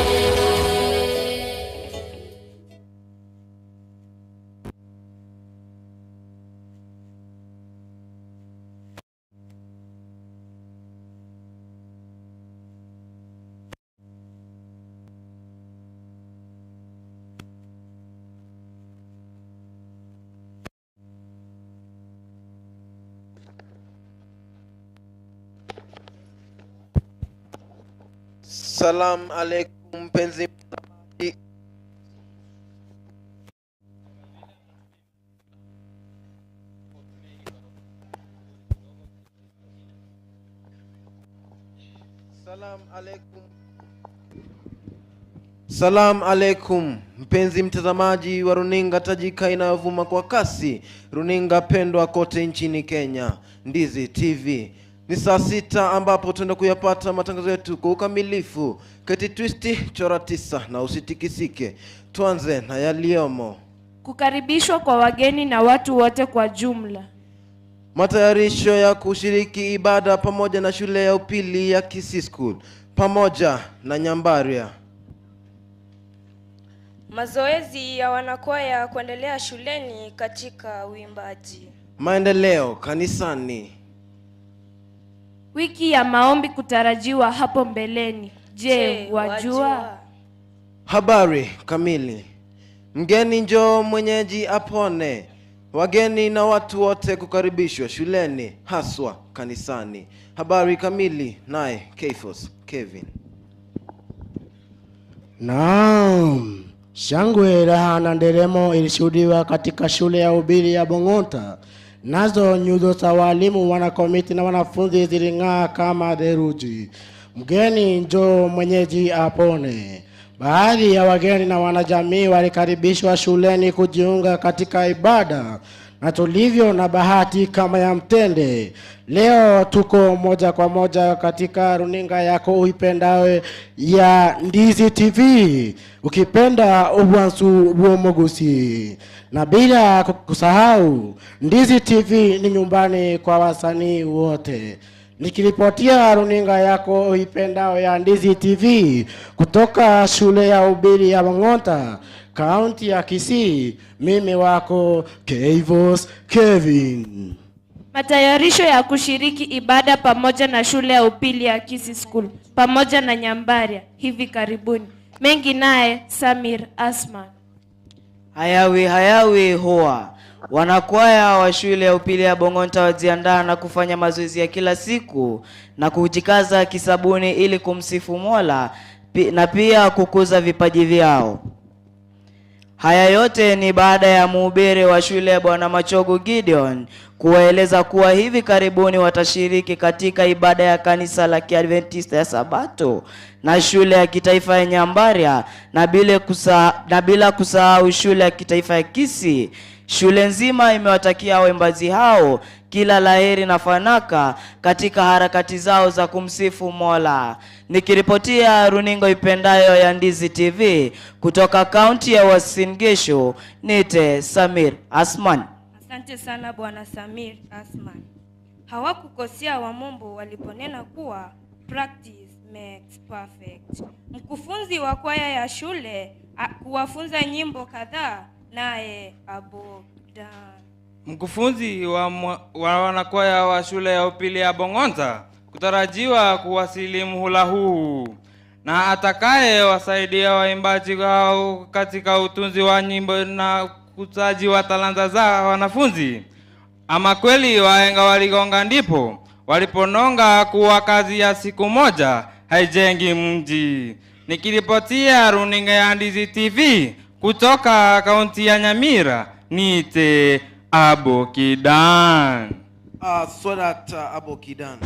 Salam alaikum mpenzi mtazamaji. Salam alaikum. Salam alaikum mpenzi mtazamaji wa runinga tajika inayovuma kwa kasi, runinga pendwa kote nchini Kenya, Ndizi TV. Ni saa 6 ambapo tunaenda kuyapata matangazo yetu kwa ukamilifu. Keti twisti chora 9 na usitikisike. Tuanze na yaliyomo. Kukaribishwa kwa wageni na watu wote kwa jumla. Matayarisho ya kushiriki ibada pamoja na shule ya upili ya Kisii School pamoja na Nyambaria. Mazoezi ya wanakwaya kuendelea shuleni katika uimbaji. Maendeleo kanisani. Wiki ya maombi kutarajiwa hapo mbeleni. Je, wajua? Habari kamili. Mgeni njoo mwenyeji apone. Wageni na watu wote kukaribishwa shuleni haswa kanisani. Habari kamili naye Kefos Kevin. Naam, shangwe, raha na nderemo ilishuhudiwa katika shule ya upili ya Bong'ota. Nazo nyuso za walimu, wanakomiti na wanafunzi ziling'aa kama theluji. Mgeni njoo mwenyeji apone. Baadhi ya wageni na wanajamii walikaribishwa shuleni kujiunga katika ibada na na tulivyo na bahati kama ya mtende. Leo tuko moja kwa moja katika runinga yako uipendawe ya Ndizi TV, ukipenda ubwansu bwomogusi, na bila kusahau Ndizi TV ni nyumbani kwa wasanii wote. Nikiripotia runinga yako uipendao ya Ndizi TV kutoka shule ya upili ya Bong'onta, kaunti ya Kisii, mimi wako Keivos Kevin. Matayarisho ya kushiriki ibada pamoja na shule ya upili ya Kisii School pamoja na Nyambaria hivi karibuni. Mengi naye Samir Asman. Hayawi hayawi huwa wanakwaya wa shule ya upili ya Bong'onta wajiandaa na kufanya mazoezi ya kila siku na kujikaza kisabuni ili kumsifu Mola na pia kukuza vipaji vyao. Haya yote ni baada ya mhubiri wa shule ya Bwana Machogu Gideon kuwaeleza kuwa hivi karibuni watashiriki katika ibada ya kanisa la Kiadventista ya Sabato na shule ya kitaifa ya Nyambaria na bila kusahau shule ya kitaifa ya Kisii. Shule nzima imewatakia waimbaji hao kila laheri na fanaka katika harakati zao za kumsifu Mola. Nikiripotia runinga ipendayo ya Ndizi TV kutoka kaunti ya Uasin Gishu, nite Samir Asman. Asante sana Bwana Samir Asman. Hawakukosea Wamombo waliponena kuwa practice makes perfect. Mkufunzi wa kwaya ya shule kuwafunza nyimbo kadhaa, naye Abu Dan. Mkufunzi wa wanakwaya wa shule ya upili ya Bong'onta kutarajiwa kuwasili muhula huu, na atakaye wasaidia waimbaji hao katika utunzi wa nyimbo na ukuzaji wa talanta za wanafunzi. Ama kweli wahenga waligonga ndipo walipononga kuwa kazi ya siku moja haijengi mji. Nikiripotia runinga ya Ndizi TV kutoka kaunti ya Nyamira, nite Abu Kidan. Swadakta Abu Kidan.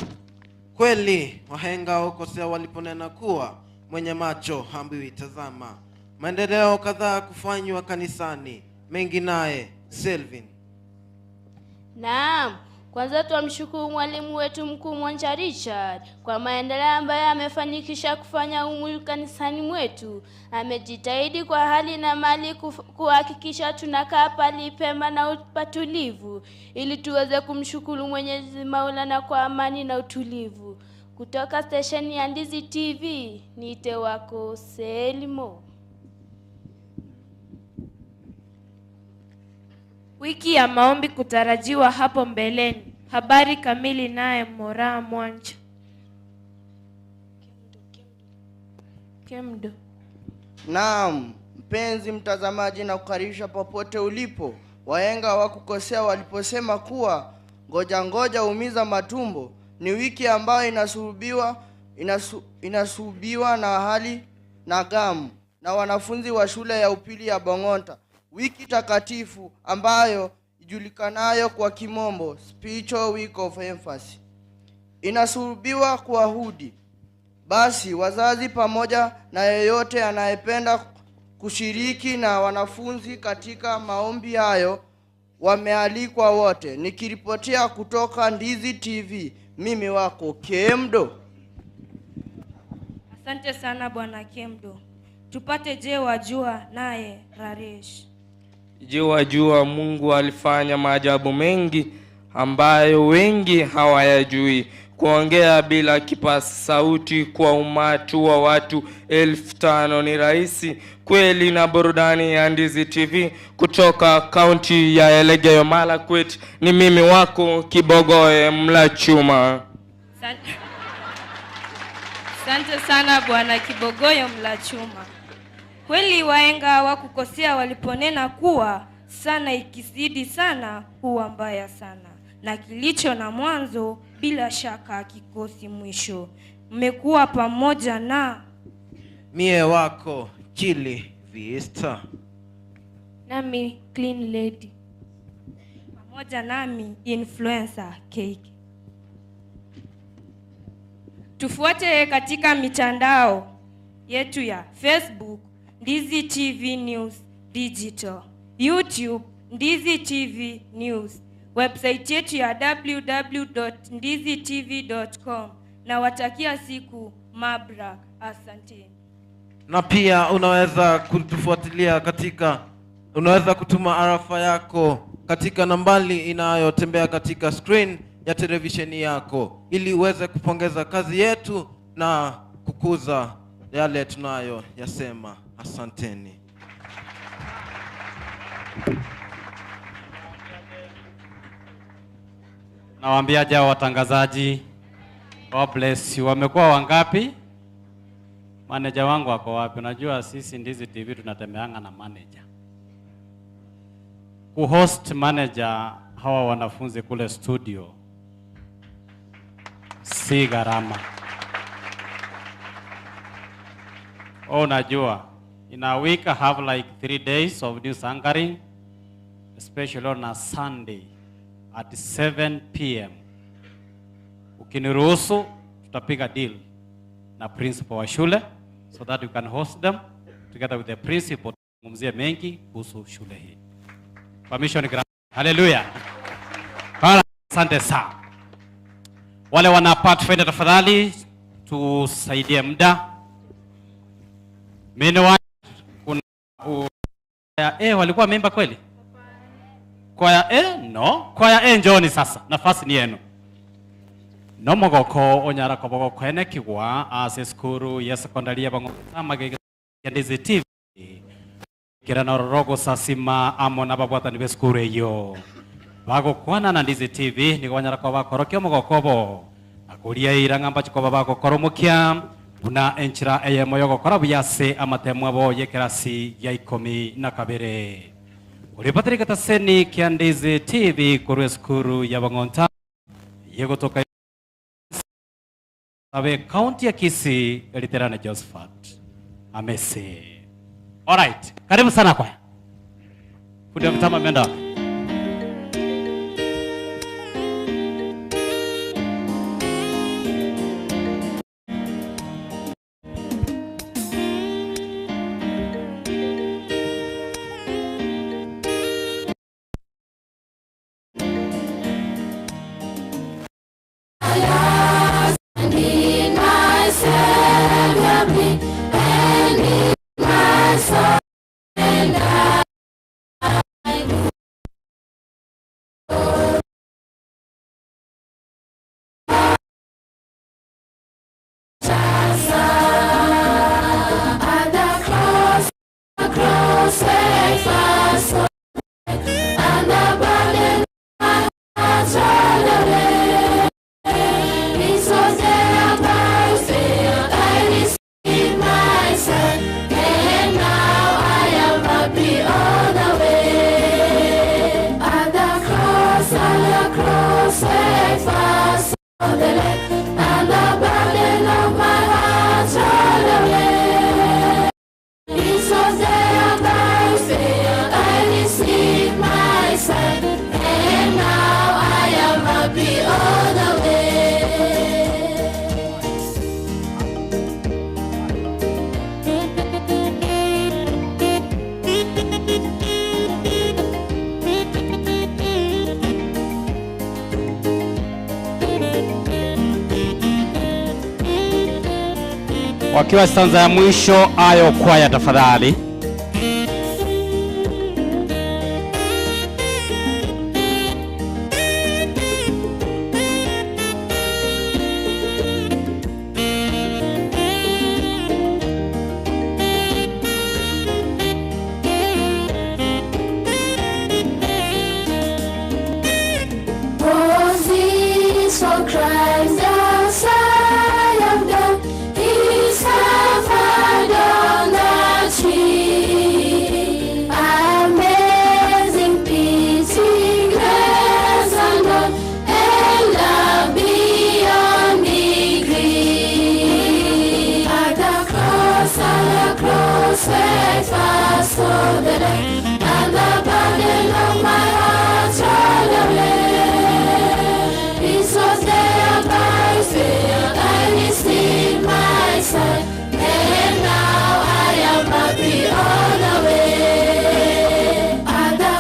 Kweli wahenga hukosea waliponena kuwa mwenye macho haambiwi tazama. Maendeleo kadhaa kufanywa kanisani, mengi naye Selvin. Naam, kwanza twamshukuru mwalimu wetu mkuu Mwanja Richard kwa maendeleo ambayo amefanikisha kufanya humu kanisani mwetu. Amejitahidi kwa hali na mali kuhakikisha tunakaa pali pema na patulivu ili tuweze kumshukuru Mwenyezi Maulana kwa amani na utulivu. Kutoka stesheni ya Ndizi TV, niite wako Selimo. Wiki ya maombi kutarajiwa hapo mbeleni. Habari kamili naye Moraa Mwancha. Kemdo. Naam, mpenzi mtazamaji, na kukaribisha popote ulipo. Wahenga hawakukosea waliposema kuwa ngoja ngoja umiza matumbo. Ni wiki ambayo inasuhubiwa na hali na gamu na wanafunzi wa shule ya upili ya Bong'onta. Wiki takatifu ambayo ijulikanayo kwa kimombo Spiritual Week of Emphasis inasuhubiwa kwa hudi. Basi wazazi pamoja na yeyote anayependa kushiriki na wanafunzi katika maombi hayo wamealikwa wote. Nikiripotia kutoka Ndizi TV, mimi wako Kemdo. Asante sana Bwana Kemdo. Tupate je wajua naye Raresh. Je wajua Mungu alifanya maajabu mengi ambayo wengi hawayajui. Kuongea bila kipaza sauti kwa umati wa watu 5,000 ni rahisi kweli. Na burudani ya Ndizi TV kutoka kaunti ya Elgeyo Marakwet, ni mimi wako Kibogoe Mlachuma. Asante sana Bwana Kibogoyo Mlachuma. Kweli wahenga hawakukosea waliponena kuwa sana ikizidi sana huwa mbaya sana, na kilicho na mwanzo bila shaka hakikosi mwisho. Mmekuwa pamoja na mie wako Chili Vista, nami Clean Lady, pamoja nami Influencer Cake. Tufuate katika mitandao yetu ya Facebook Ndizi TV News Digital, YouTube Ndizi TV News. Website yetu ya www.ndizitv.com. Nawatakia siku mabrak. Asanteni. Na pia unaweza kutufuatilia katika, unaweza kutuma arafa yako katika nambari inayotembea katika screen ya televisheni yako ili uweze kupongeza kazi yetu na kukuza yale tunayo yasema. Asanteni. Nawaambia jao watangazaji, God bless you. Wamekuwa wangapi? Manager wangu ako wapi? Unajua sisi Ndizi TV tunatembeanga na manager. Kuhost manager hawa wanafunzi kule studio si gharama. Oh, unajua in a week I have like 3 days of news anchoring, especially on a Sunday at 7 p.m. Ukiniruhusu tutapiga deal na principal wa shule so that you can host them together with the principal, tuzungumzie mengi kuhusu shule hii. Permission granted. Hallelujah. Bwana, asante sana. Wale wana Pathfinder tafadhali tusaidie muda. Meanwhile, kuna kwaya A walikuwa memba kweli? Kwaya A? No. Kwaya A njooni sasa. Nafasi ni yenu. Nomogoko onyara koboko kwene kigwa ase skuru ya sekondari ya Bang'ota magege ya Ndizi TV. Kirana rorogo sasima amo na babwatani be skuru eyo. Bagokwana na Ndizi TV nigo banyara koba bakorokia omogokobo. Nakuria ira ng'amba chikoba bagokoromokia buna enchira eyemo yogokora buyase amatemo abo yekerasi ya 12. Uri Patrick Taseni kia Ndizi TV korwa skuru ya Bang'ota yegotoka abe kaunti ya Kisii Eliterana Josephat Amese. All right, karibu sana kwaya. Fundi wa mitambo ameenda wapi? Wakiwa stanza ya mwisho ayo kwaya tafadhali. Was this for Christ the Son of God? He suffered on the tree. Amazing pity, grace unknown, and love beyond degree. At the cross, where first saw the light, and the burden of my heart rolled away. This was there by faith, I received my sight, and now I am happy all the way. At the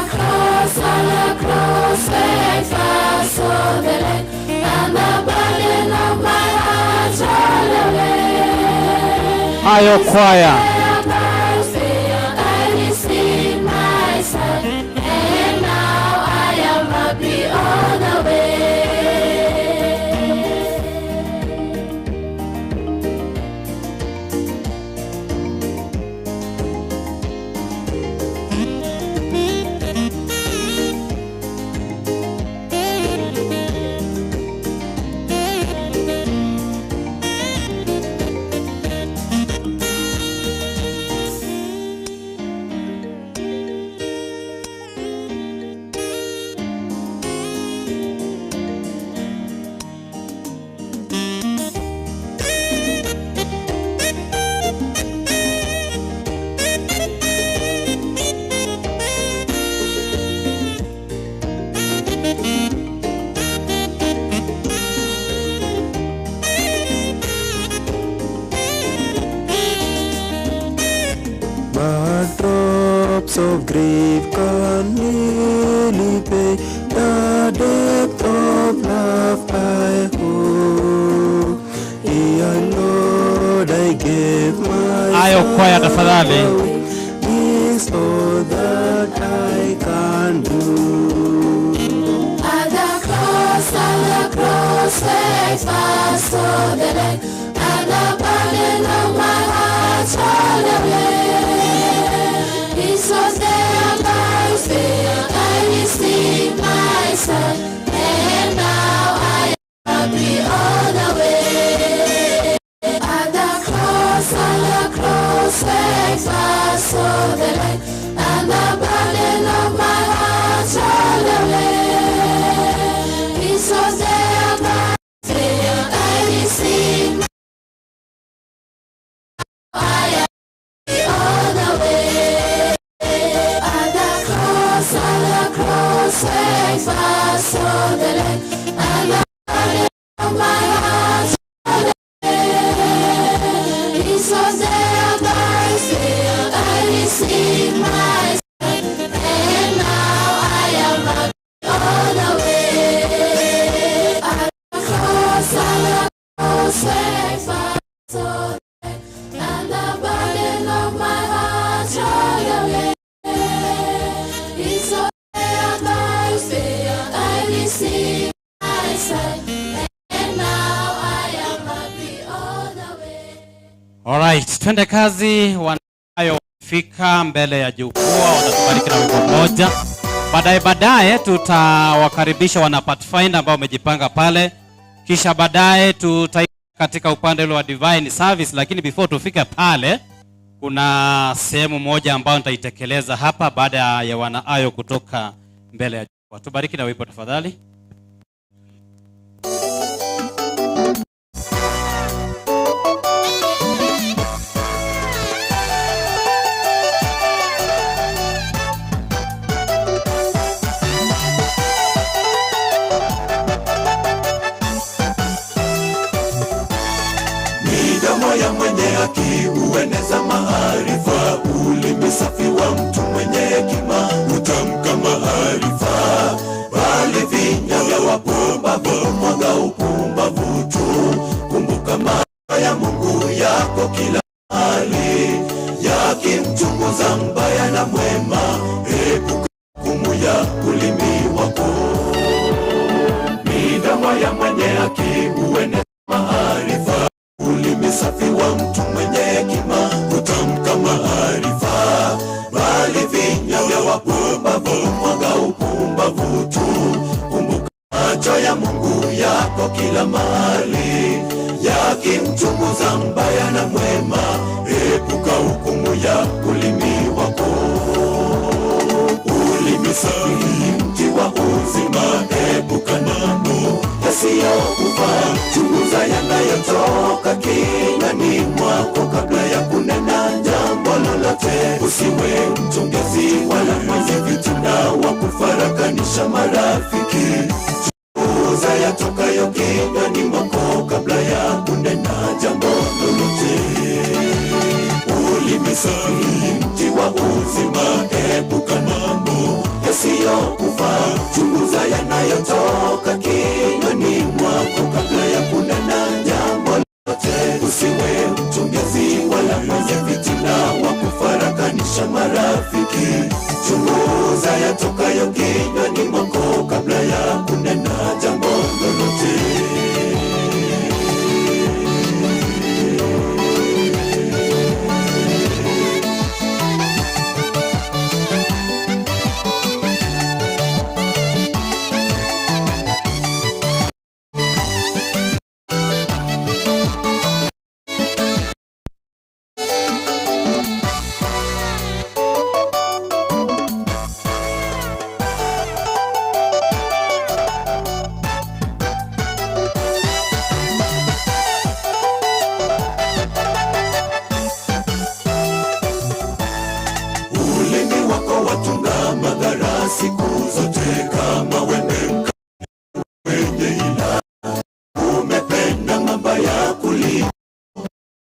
Ayo kwaya. I received my sight, and now I am happy all the way. But drops of grief can nearly pay the depth of love I hold. Dear Lord, I give my Ayo kwaya tafadhali. Is all that I can do. At the cross, steadfast for the day, and the burden of my heart rolled away. It was there by faith I received my sight, and now I am happy all the way. At the cross, steadfast for the day, and the burden of my heart rolled away. It was there by faith I received I am happy all the way. At the cross, steadfast for the day, and the burden of my heart rolled away. It was there by faith I received my sight, and now I am happy all the way. At the cross, steadfast for the day, and the burden of my heart rolled away. It was there by faith I received my sight, and now I am happy all the way. Alright, twende kazi. Wanayofika mbele ya jukwaa watatubariki na wimbo mmoja. Baadaye baadaye tutawakaribisha wana Pathfinder ambao wamejipanga pale, kisha baadaye tuta katika upande ule wa divine service, lakini before tufike pale, kuna sehemu moja ambayo nitaitekeleza hapa baada ya wana Ayo kutoka mbele ya jukwaa. Tubariki na wimbo tafadhali. Midomo ya mwenye haki hueneza maarifa, ulimi safi wa mtu mwenye hekima hutamka maarifa, bali vinywa vya wapumbavu humwaga upumbavu tu. Kumbuka macho ya Mungu yako kila mahali, yakimchunguza mbaya na mwema. Epuka hukumu ya ulimi wako. Midomo ya mwenye haki hueneza maarifa, ulimi safi wa mtu mwenye hekima hutamka maarifa, bali vinywa vya wapumbavu humwaga upumbavu tu. Kumbuka macho ya Mungu yako kila mahali, yakimchunguza mbaya na mwema. Epuka hukumu ya ulimi wako. Ulimi safi ni mti wa uzima, epuka mambo yasiyokufaa. Chunguza yanayotoka kinywani mwako kabla ya kunena jambo lolote. Usiwe mchongezi wala mwenye fitina wa kufarakanisha marafiki. Chunguza yatokayo kinywani mwako kabla ya kunena jambo lolote. Ulimi safi ni mti wa uzima, epuka mambo yasiyokufaa. Chunguza yanayotoka kinywani mwako kabla ya kunena jambo lolote. Usiwe mchongezi wala mwenye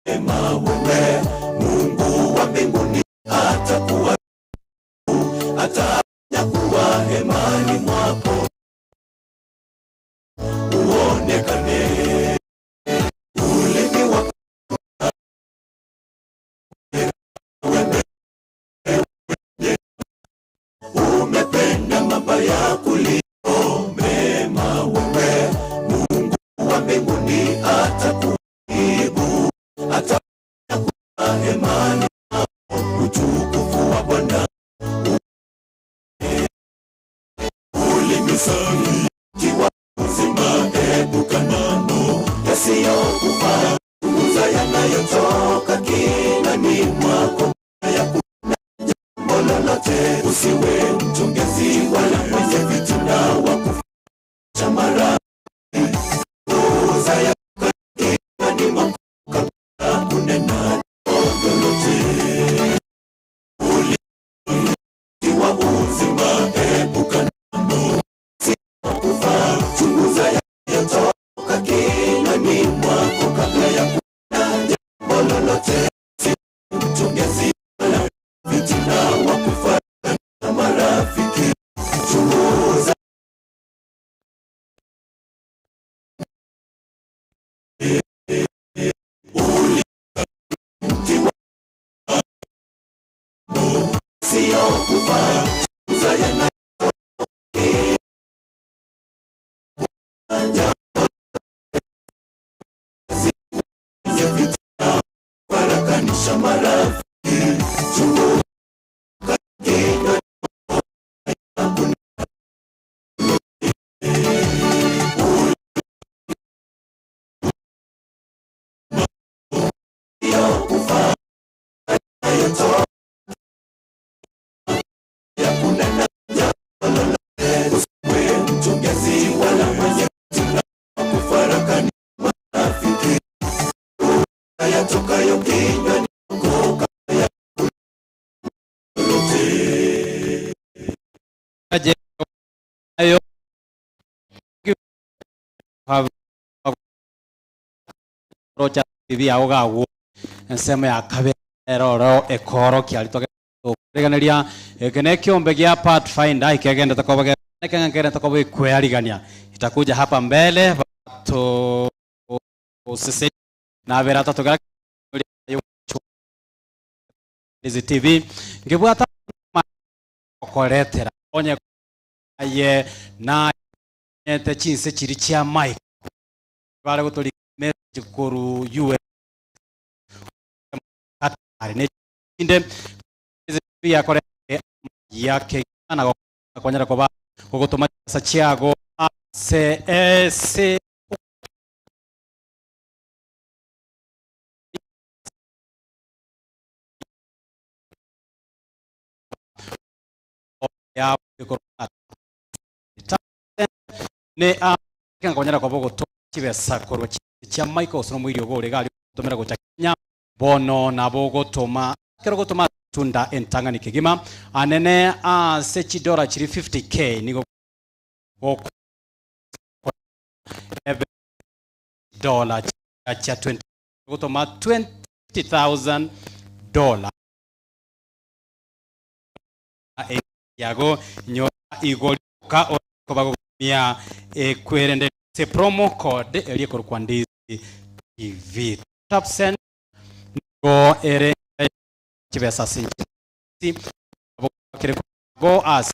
mema wewe. Mungu wa mbinguni atakuwa atanyakuwa hemani mwako uonekane. Ulimi wako umependa mabaya kuliko mema wewe. Mungu wa mbinguni atakujibu, atakuwa hemani mwako, utukufu wa Bwana. Ulimi safi wa uzima, epuka mambo yasiyokufaa, punguza yanayotoka kinywani mwako, hayakuna jambo lolote. Usiwe mchongezi wala mwenye fitina wa kuficha marafiki, punguza ya kinywani mwako kabla kunena jambo lolote. Ulimi wa uzima, epuka mambo yasiyokufaa, chunguza yanayotoka kinywani mwako kabla ya kunena jambo lolote. Usiwe mchongezi wala fitina wa kufuata na marafiki, chunguza ulimi wa yasiyokufaa, chunguza yanayotoka farakanisha marafiki, chunguza kinywa usiwe mchongezi wala mwenye fitina wa kufarakani marafiki, yatokayo kinywani mwako kabla ya lolote. Ayo rocha TV yago gago ensemo ya kabere oro ekoro kiarito kuriganeria eke ne kiombe gia Pathfinder ikegenda takoba kengere takoba ikwearigania itakuja hapa mbele to sisi na vera tatu gara Ndizi TV ngibwata koretera onye aye na nyete chinse chiri chia Mike bare guturi message kuru US Qatar ne inde ya kore yake na konyera koba gugutuma sa chiago C S ya ne a konyera koba gutuma chibesa korwa chia Michael sono mwiri ogore gali gutumira gocha Kenya bono nabo gutuma kero gutuma tunda entangani kigima anene a sechidora chiri 50k nigo ebe dollar cha 20 gutuma $20,000 yago nyo igori ka kobago mia ekwerende se promo code elie korukwa Ndizi TV top send go ere chibesa sinchi kire go as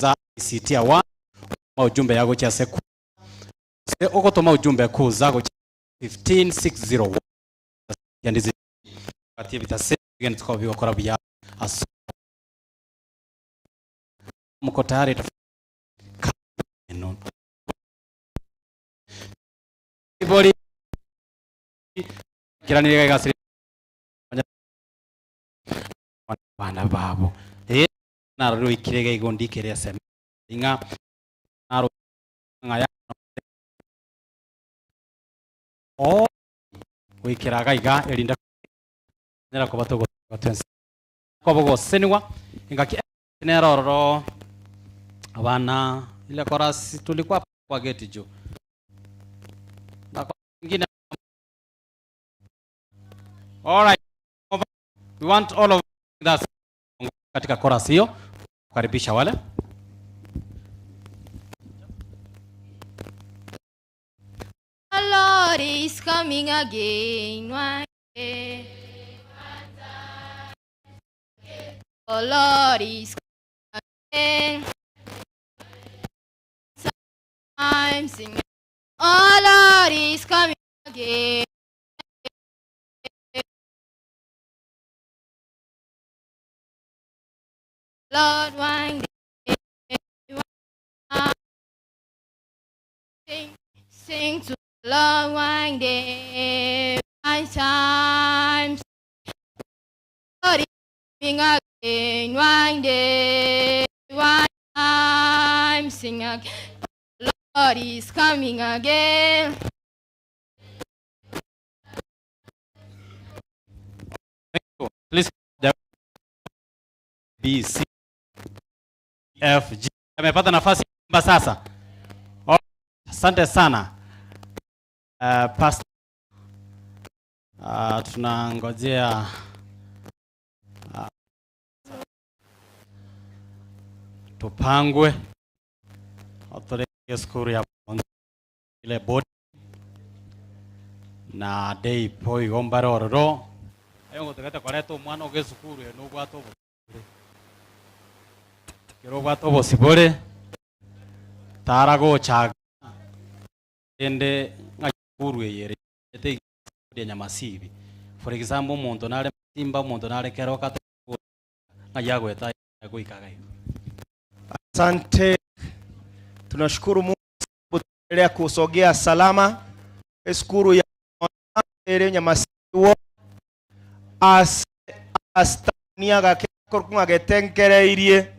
za ICT wa ujumbe yago cha seku se ogotoma ujumbe kuza go 15601 ya Ndizi ati bitase gen ko bigokora bya aso mko tayari no bori kiranire gasiri bana babo naro ikirega igondi kire sema inga naro ngaya o wikiraga iga erinda nera ko batogo twense ko bogo senwa ingaki nerororo abana ile korasi tulikuwa kwa geti juu na kwa ingine All right. We want all of us katika chorus hiyo kukaribisha wale. The Lord is coming again one day. The Lord is coming again. I'm singing. Oh Lord is coming again. Lord, one day, one sing, sing to the Lord one day, one time. Lord is coming again, one day, one time. Sing again. Lord is coming again. Thank you. Please, B, C, F, G. Amepata nafasi kuimba sasa. Oh, asante sana. Pastor. Tunangojea tupangwe skuru ya ile board na dei poi gombare ororo ayo ngotegete koreta omwana oge esukuru eye nobwate obosibore kero obwate obosibore taragochaga ende ng'a esukuru eye ere ete ya Nyamasibi. For example, omonto nare Masimba, omonto nare Keroka ng'a yagoeta goikaga igo. Asante, tunashukuru Mungu tuendelea kusogea salama. Esukuru ya ere Nyamasibi as astania gake getenkereirie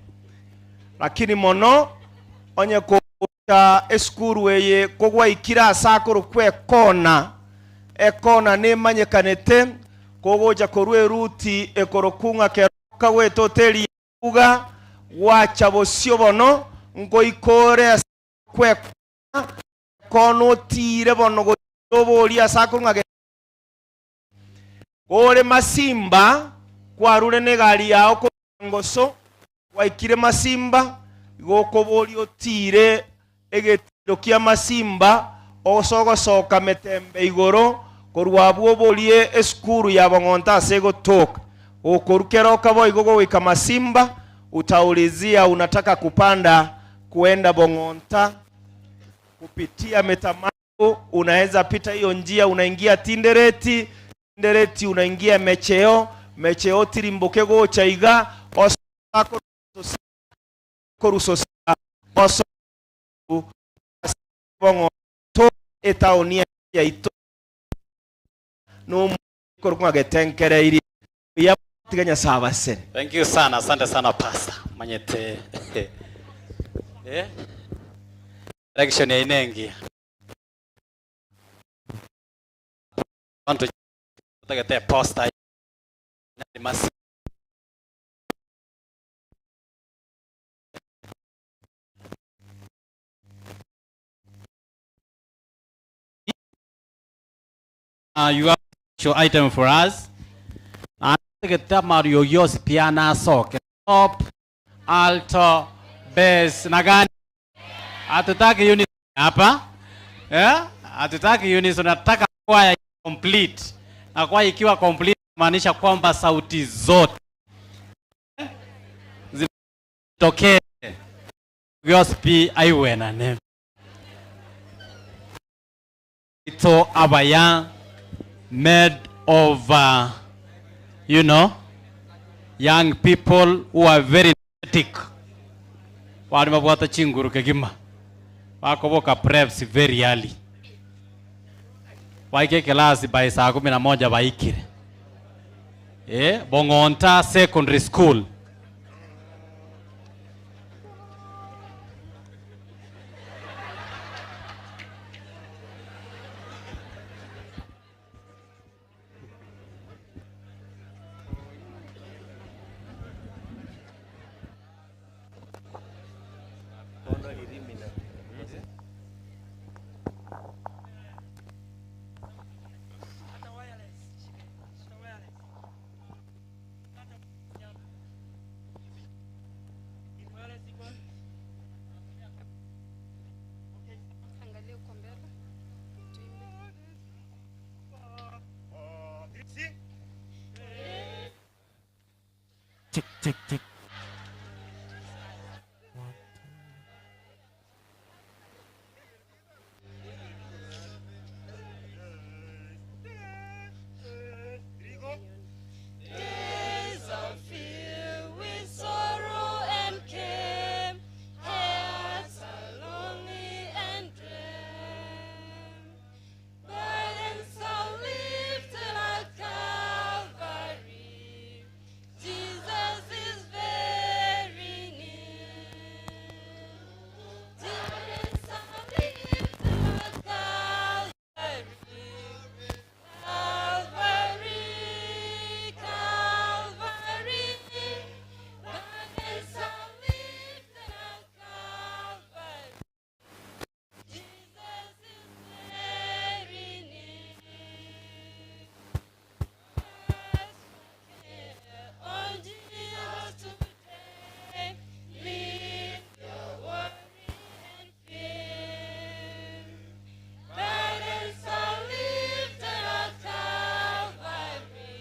lakini mono onye kucha esukuru eye kogwaikira asakuru kwe kona ekona nimanyekanete kogocha korwa eruti ekorokunga keroka gwetoteri uga gwacha bosio bono ngoikore kwe kona otire bono goboria asakuru ng'a kore Masimba kwarure negari yao ngoso waikire Masimba gokoboria otire egetiro kia Masimba osogosoka metembe igoro korwa abwo oborie esukuru ya Bong'onta ase egotoka okorukeroka boigo goika Masimba utaulizia unataka kupanda kuenda Bong'onta kupitia Metamago, unaweza pita hiyo njia unaingia Tindereti, Tindereti unaingia Mecheo, Mecheo tirimboke gocha iga osako korusosa oso Bong'onto etaoni ya ito no korwa getenkereiri ya tiganya sabasere. Thank you sana, asante sana pastor. Manyete direction ya inengi. Want to get a poster. You have your item for us. And Mario Yos piano soke top alto bass na gani? Hatutaki unison hapa. Hatutaki unison, nataka kwaya complete. Na kwaya ikiwa complete maanisha kwamba sauti zote zitokee. Yos pi aiwenane. Ito abaya made of you know, young people who are very energetic. Wali mabwata chinguru kegima. Wakoboka preps very early. Waike class by saa 11 baikire. Bong'onta Secondary School. Check, check. Days are filled with sorrow and care, hearts are lonely and drear. Burdens are lifted at Calvary. Jesus is very near. Burdens are lifted at Calvary. Calvary, Calvary, burdens are lifted at Calvary. Jesus is very near. On Jesus today, leave your worry and fear. Burdens are lifted at Calvary.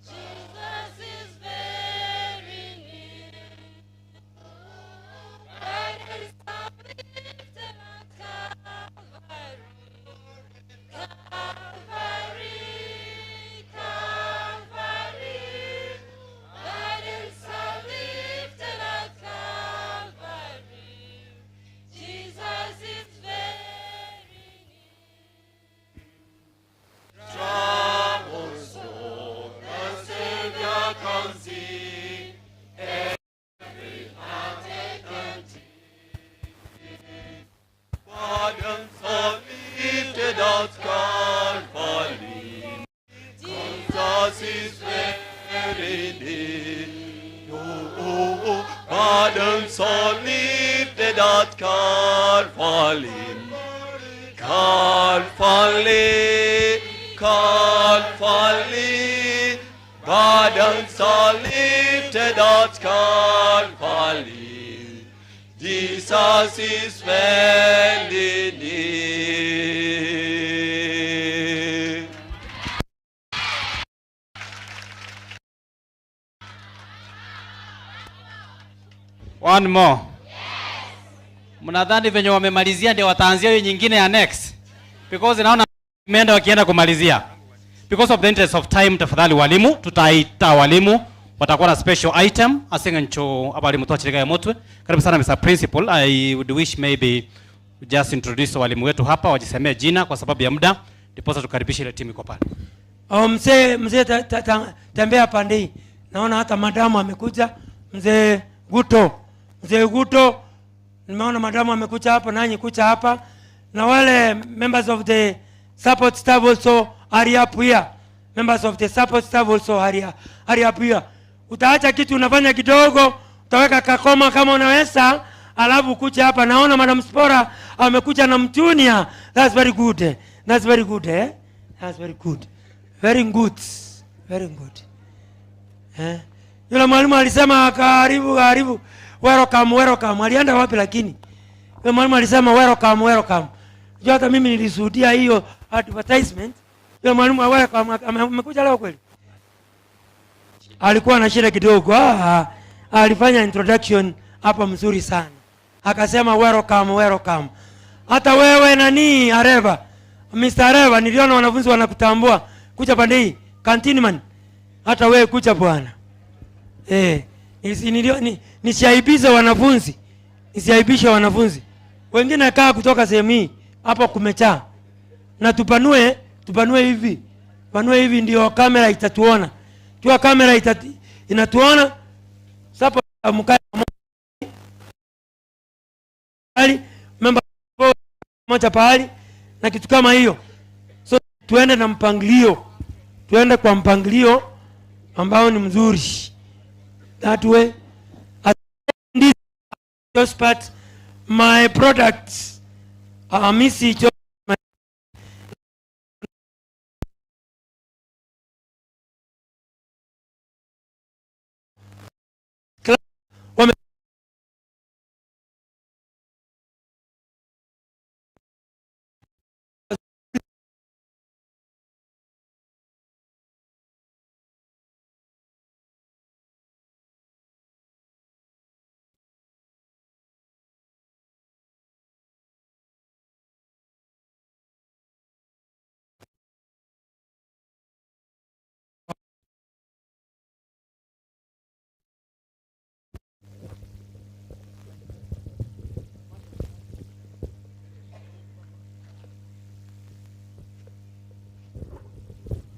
Jesus is very near. Burdens are lifted at Calvary. Calvary, Calvary. Burdens are lifted at Calvary. Jesus is very Troubled soul, the Savior comes in. Every heartache and tear. Burdens are lifted at Calvary. Jesus is very near. Oh, burdens are lifted at Calvary. Calvary, Calvary, burdens are lifted at Calvary. Jesus is very near. One more. Mnadhani venye wamemalizia ndio wataanzia hiyo nyingine ya next? Because naona imeenda wakienda kumalizia. Because of the interest of time, tafadhali walimu, tutaita walimu watakuwa na special item asengencho abalimu twachirika ya motwe. Karibu sana Mr. Principal. I would wish maybe just introduce walimu wetu hapa wajisemee jina kwa sababu ya muda, ndiposa tukaribishe ile timu iko pale. Oh, mzee mzee tembea pande hii. Naona hata madamu amekuja. Mzee Guto. Mzee Guto, nimeona madamu amekuja hapa, nanyi kuja hapa. Na wale members of the support staff also hurry up here. Members of the support staff also hurry up here. Utaacha kitu unafanya kidogo, utaweka kakoma kama unaweza, alafu kuja hapa. Naona Madam Spora amekuja na mtunia. That's very good. That's very good, eh? That's very good. Very good. Very good. Eh? Yule mwalimu alisema karibu karibu, welcome welcome. Alienda wapi lakini? Yule mwalimu alisema welcome welcome. Unajua hata mimi nilishuhudia hiyo advertisement. Yule mwalimu wa welcome amekuja leo kweli? Alikuwa na shida kidogo. Alifanya introduction hapa mzuri sana. Akasema welcome welcome. Hata wewe nani Areva? Mr. Areva, niliona wanafunzi wanakutambua. Kuja pande hii, canteen man. Hata wewe kuja bwana. Nisiaibishe wanafunzi. Nisiaibishe wanafunzi. Wengine kaa kutoka sehemu hii, hapa kumechaa. Na tupanue hivi. Panue hivi ndio kamera itatuona. Kiwa kamera inatuona, sasa mkae pahali, member moja pahali na kitu kama hiyo. So tuende na mpangilio. Tuende kwa mpangilio ambao ni mzuri. That way, this part, my products are missing. Wame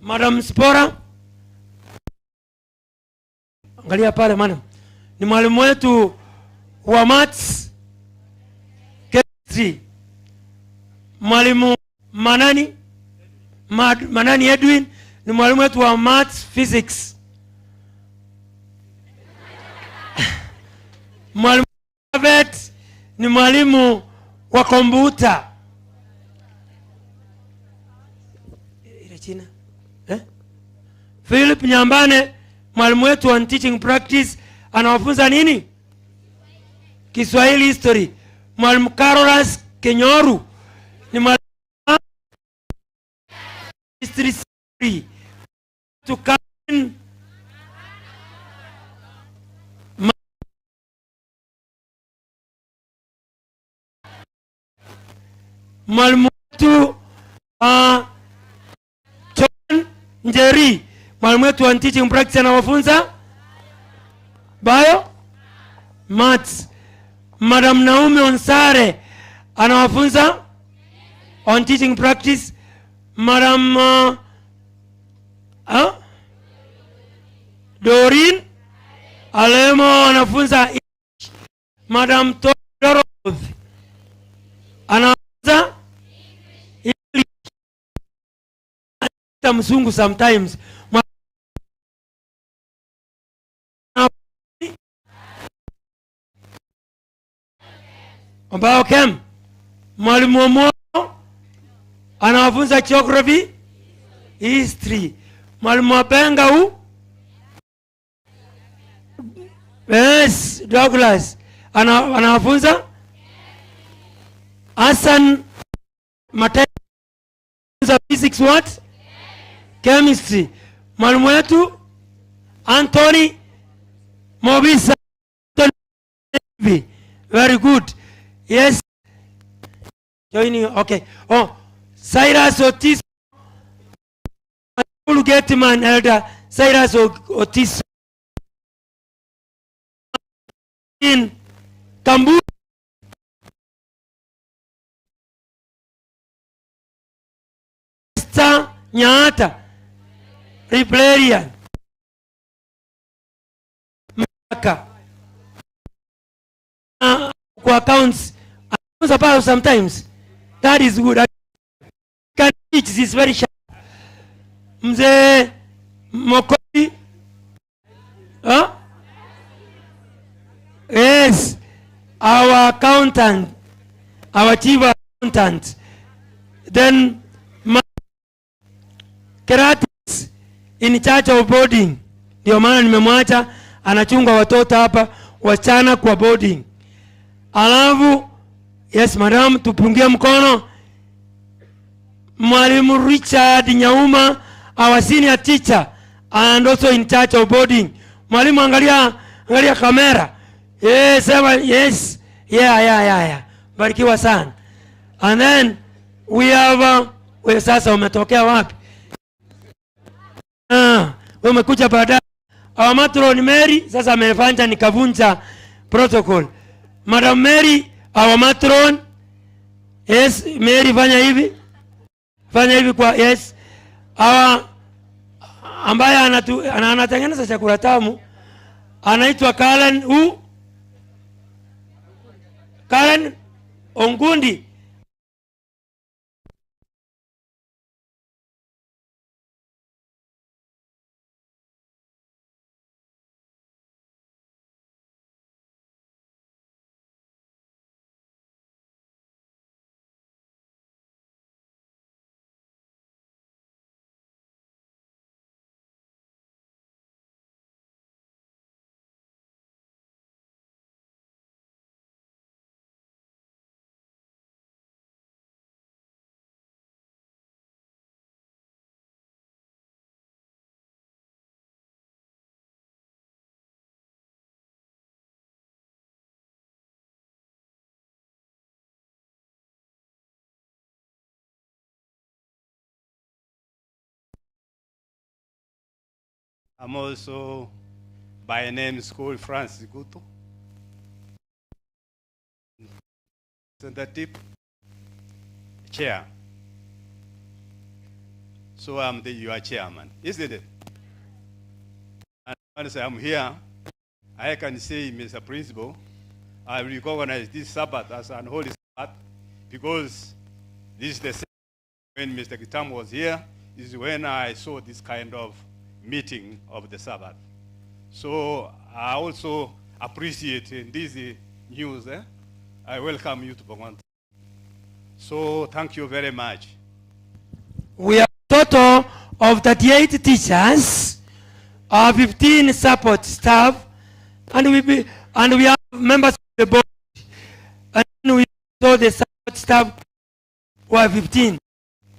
Madam Spora, angalia pale madam, ni mwalimu wetu wa maths, chemistry. Mwalimu Manani, Manani Edwin ni mwalimu wetu wa maths, physics. Mwalimu Elizabeth ni mwalimu wa kompyuta. Ile china. Philip Nyambane mwalimu wetu on teaching practice anawafunza nini? Kiswahili, history. Mwalimu Carolus Kenyoru ni mwalimu history. To Karen mwalimu wetu John Njeri, mwalimu wetu wa teaching practice anawafunza bio maths. Madam Naomi Onsare anawafunza on teaching practice. Madam Doreen Alemo anafunza English. Madam Dorothy anafunza English. Mzungu sometimes. Ambao kem mwalimu Omo anawafunza geography, history. Mwalimu Wabenga hu yes, Douglas anawafunza Hassan Mateo physics what? Chemistry. Mwalimu wetu Anthony Mobisa. Very good. Yes. Join you. Okay. Oh, Cyrus Otis. Getman Elder Cyrus Otis. In Kambu. Esther Nyaata. Librarian. Maka. Kwa accounts. About sometimes. That is good. I can teach this very sharp. Mzee Mokoi. Huh? Yes. Our accountant. Our chief accountant. Then Keratis in charge of boarding. Ndio maana nimemwacha anachunga watoto hapa wasichana kwa boarding. Alafu yes madam, tupungie mkono Mwalimu Richard Nyauma, our senior teacher and also in charge of boarding. Mwalimu, angalia, angalia kamera. Yes, sema yes. Yeah. Barikiwa sana. And then we have wewe sasa umetokea wapi? Wewe umekuja baadaye. Our matron Mary sasa amefanya nikavunja protocol. Madam Mary, our matron. Yes, Mary fanya hivi. Fanya hivi kwa yes. Our ambaye anatengeneza chakula tamu anaitwa Karen U Karen Ongundi. I'm also by name school Francis Guto. Representative Chair. So I'm your chairman, isn't it? And once I'm here, I can say, Mr. Principal, I recognize this Sabbath as an holy Sabbath because this is the same when Mr. Kitam was here, is when I saw this kind of meeting of the Sabbath. So I also appreciate this news. I welcome you to Bongonta. So thank you very much. We are total of 38 teachers, 15 support staff, and we have members of the board. And we saw the support staff were 15.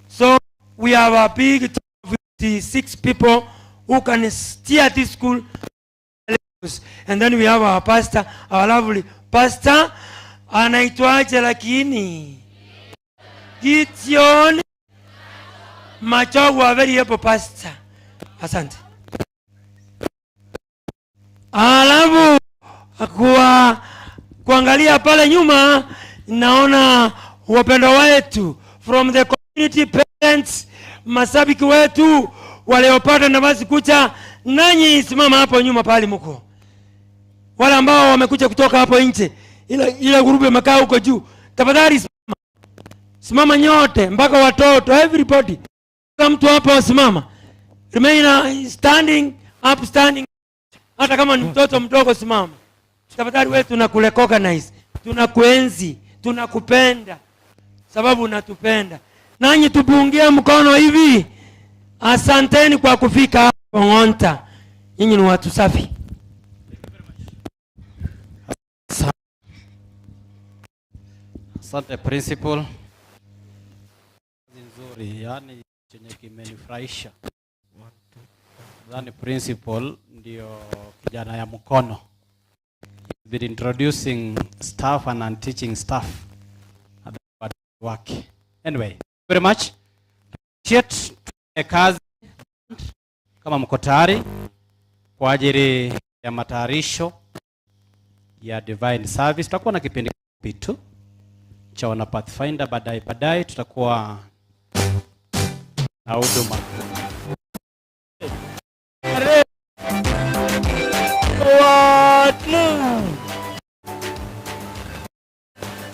So we have a big total of 56 people who can steer this school. And then we have our pastor, our lovely pastor, anaitwaje lakini? Gideon Machogu, very able pastor. Asante. Alafu kuangalia pale nyuma naona wapendwa wetu from the community parents, mashabiki wetu waliopata nafasi kucha, nanyi simama hapo nyuma pale mko. Wale ambao wamekuja kutoka hapo nje, ila grupu imekaa huko juu, tafadhali simama. Simama nyote mpaka watoto, everybody. Kila mtu hapo simama. Remain standing up, standing. Hata kama ni mtoto mdogo simama. Tafadhali wewe tunakurecognize, tunakuenzi, tunakupenda sababu unatupenda. Nanyi tupungie mkono hivi. Asanteni kwa kufika hapa Bongonta. Nyinyi ni watu safi. Asante principal. Kazi nzuri, yani chenye kimenifurahisha. Nadhani principal ndio kijana ya mkono. He's been introducing staff and teaching staff at work. Anyway, very much. Appreciate kazi kama mko tayari kwa ajili ya matayarisho ya divine service. Tutakuwa na kipindi kifupi tu cha wana Pathfinder, baadaye tutakuwa na huduma. What move?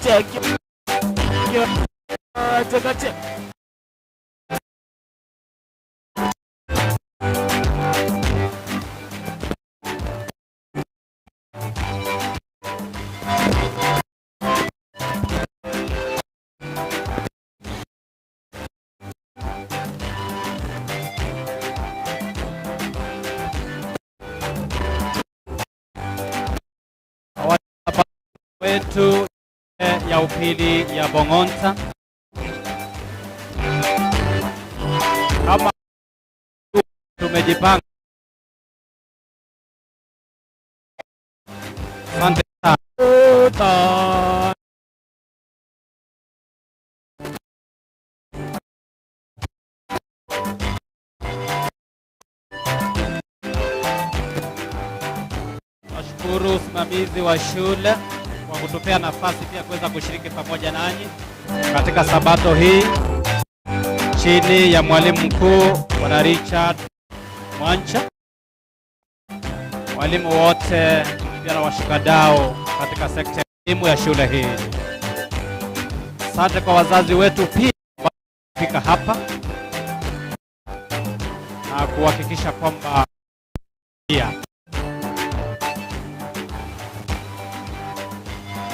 Check your, check, check. Wetu ya upili ya Bongonta, kama tumejipanga. Asante sana. Nashukuru usimamizi wa shule kwa kutupea nafasi pia kuweza kushiriki pamoja nanyi katika sabato hii chini ya mwalimu mkuu Bwana Richard Mwancha, walimu wote pia na washikadau katika sekta ya elimu ya shule hii. Asante kwa wazazi wetu pia kufika hapa na kuhakikisha kwamba pia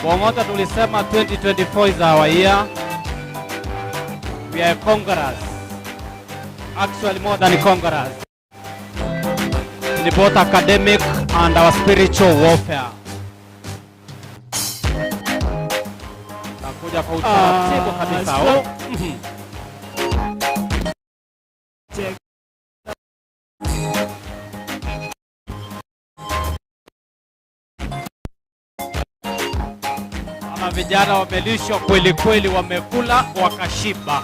Bongonta tulisema 2024 is our year. We are conquerors. Actually more than conquerors. In both academic and our spiritual warfare. Nakuja kwa utaratibu kabisa. Oh. Check. Ama vijana wamelishwa kweli kweli, wamekula wakashiba.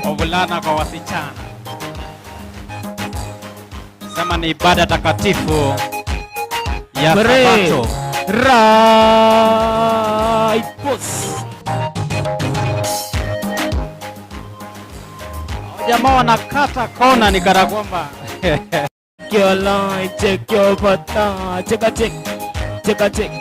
Wavulana kwa wasichana. Sema ni ibada takatifu ya Sabato. Right pose. Jamaa wanakata kona ni kana kwamba Check your line, check your partner, check a check, check a check.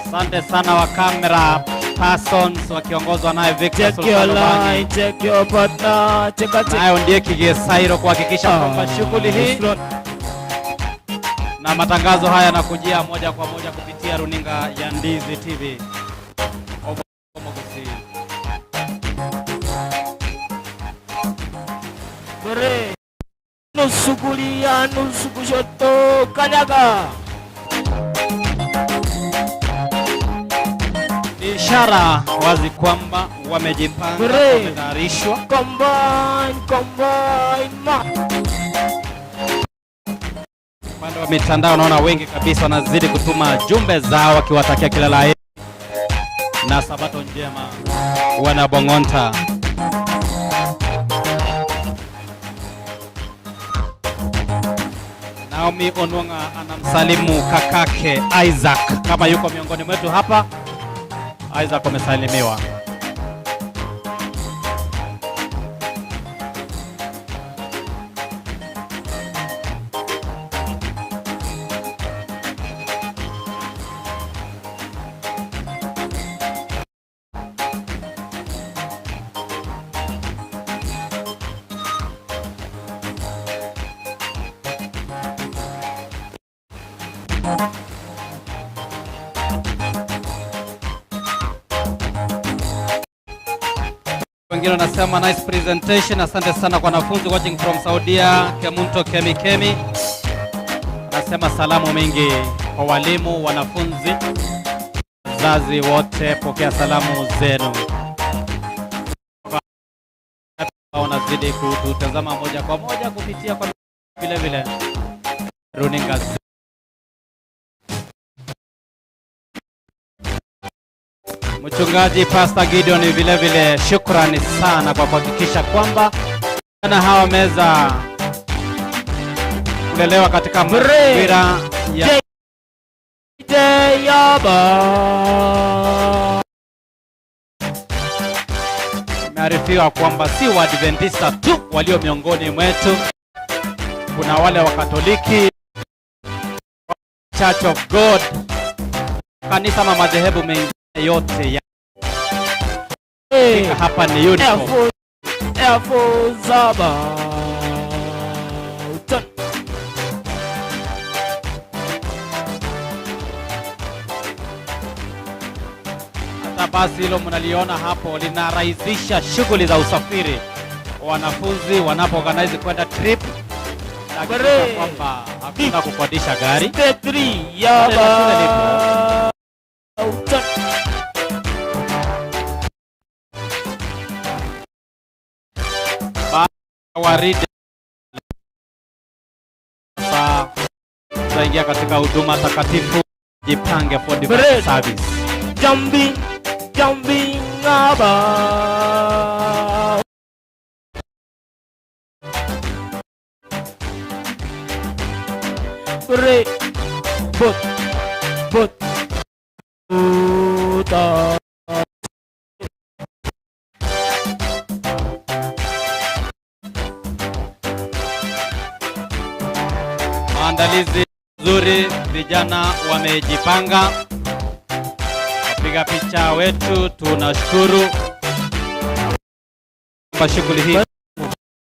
Asante sana wa camera persons wakiongozwa naye Victor Check your Sultan Obangi. line, check your partner, check a check. Nayo ndiye Kigesairo kuhakikisha kwamba shughuli hii na matangazo haya yanakujia moja kwa moja kupitia runinga ya Ndizi TV. Omogusi. Three. Nusu kulia, nusu kushoto, kanyaga. Ni ishara wazi kwamba wamejipanga, Three. wametayarishwa. Combine, combine, ma. Upande wa mitandao naona wengi kabisa wanazidi kutuma jumbe zao wakiwatakia kila la heri na sabato njema wana Bongonta. Naomi Onwanga anamsalimu kakake Isaac kama yuko miongoni mwetu hapa. Isaac amesalimiwa. Wengine wanasema nice presentation. Asante sana kwa wanafunzi watching from Saudia. Kemunto Kemi Kemi anasema salamu mingi kwa walimu, wanafunzi, wazazi wote, pokea salamu zenu. Wanazidi kututazama moja kwa moja kupitia kwa vile vile runinga. Mchungaji Pastor Gideon vile vile shukrani sana kwa kuhakikisha kwamba vijana hawa wameweza kulelewa katika mazingira ya Yaba. Imearifiwa kwamba si Waadventista tu walio miongoni mwetu, kuna wale wa Katoliki, Church of God, kanisa ama madhehebu mengine yote ya hapa ni uniform. Elfu saba. Turn. Hata basi hilo mnaliona hapo linarahisisha shughuli za usafiri wanafunzi wanapo organize kwenda trip, na kwamba hakuna kukodisha gari. Step 3 Pale la shule yaba. lipo. Turn. Waridi sasa tutaingia katika huduma takatifu. Jipange for divine Break. service. Jumping, jumping about. Break, put, put, put. Maandalizi nzuri, vijana wamejipanga. Wapiga picha wetu tunashukuru kwa shughuli hii.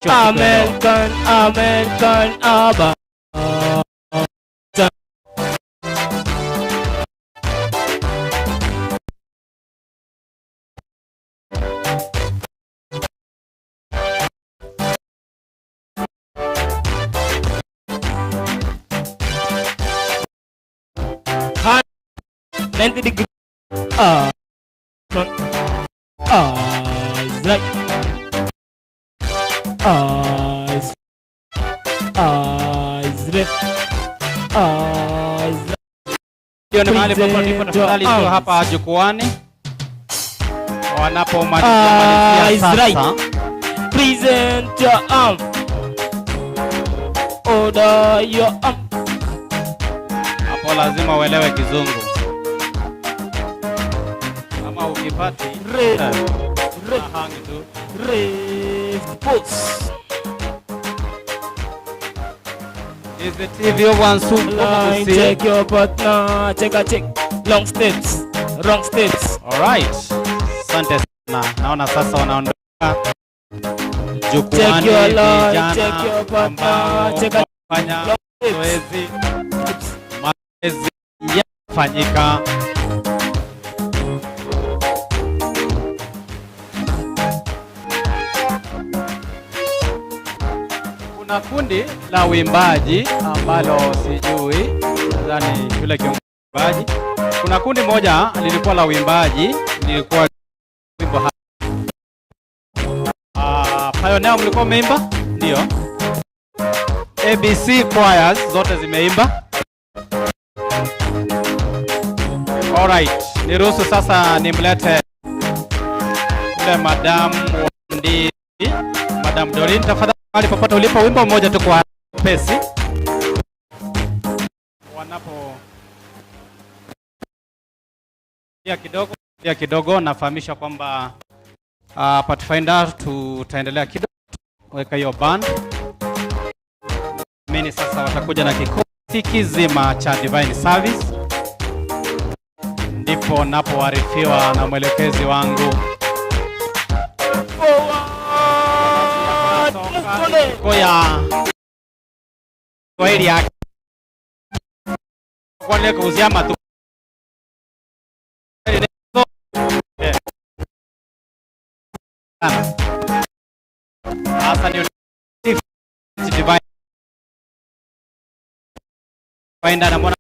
American, American, Abba. 90 degree. Front. Eyes right. Eyes. Eyes left. Eyes right. Hiyo ni mahali ambapo ndipo tafadhali sio hapa jukwaani wanapomalizia Eyes sasa. right. Present your arm. Order your arm. Hapo lazima uelewe Kizungu. Kama ukipati Red. eh, Red. hangi tu. Rift pose. Is the TV wansu Line, check your partner, check a check. Long steps, wrong steps. Alright. Asante sana. Naona sasa wanaondoka Check jukwani your line, vijana check your partner, ambao check a wanafanya long steps. zoezi, mazoezi yafanyika. Kuna kundi la uimbaji ambalo sijui, nadhani yule kiongozi wa uimbaji. Kuna kundi moja lilikuwa la uimbaji, lilikuwa wimbo Pioneer mlikuwa mmeimba? Ndio. ABC choirs zote zimeimba. Alright, niruhusu sasa nimlete yule Madam Wandi, Madam Doreen, tafadhali popote ulipo, wimbo mmoja tu kwa pesi. Wanapo ya kidogo, ya kidogo nafahamisha kwamba Pathfinder tutaendelea kidogo weka hiyo band. Mimi sasa watakuja na kikosi kizima cha Divine Service, ndipo napoarifiwa na mwelekezi wangu ya Kiswahili yake kwale kuuzia matu sasa ni Divine Finder namwona.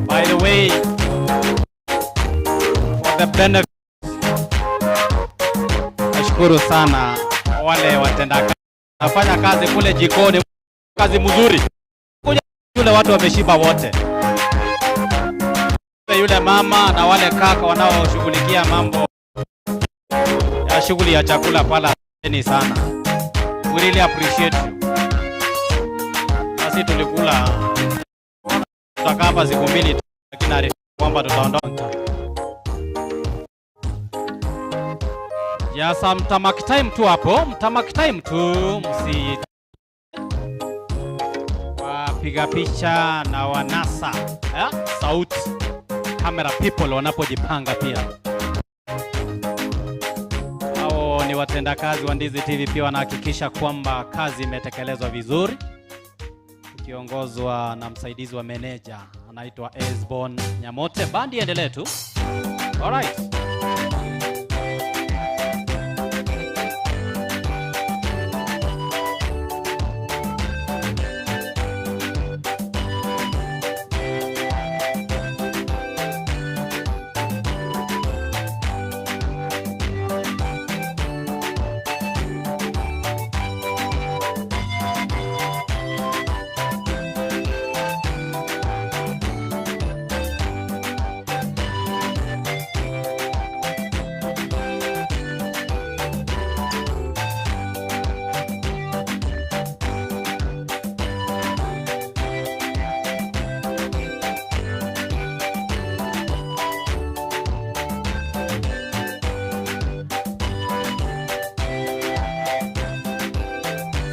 By the way, for the benefit, nashukuru sana wale watenda nafanya kazi kule jikoni, kazi mzuri. Kuja yule watu wameshiba wote. Yule mama na wale kaka wanaoshughulikia mambo ya shughuli ya chakula pala, asanteni sana. We really appreciate you. Sisi tulikula tutakaa hapa siku mbili tu, lakini arifu kwamba tutaondoka. Ya some mtamark time tu hapo, mtamark time tu, msi wapiga picha na wanasa sauti camera people wanapojipanga pia. Hao ni watendakazi wa Ndizi TV pia wanahakikisha kwamba kazi imetekelezwa vizuri, ikiongozwa na msaidizi wa meneja anaitwa Esbon Nyamote. Bandi endelee tu. All right.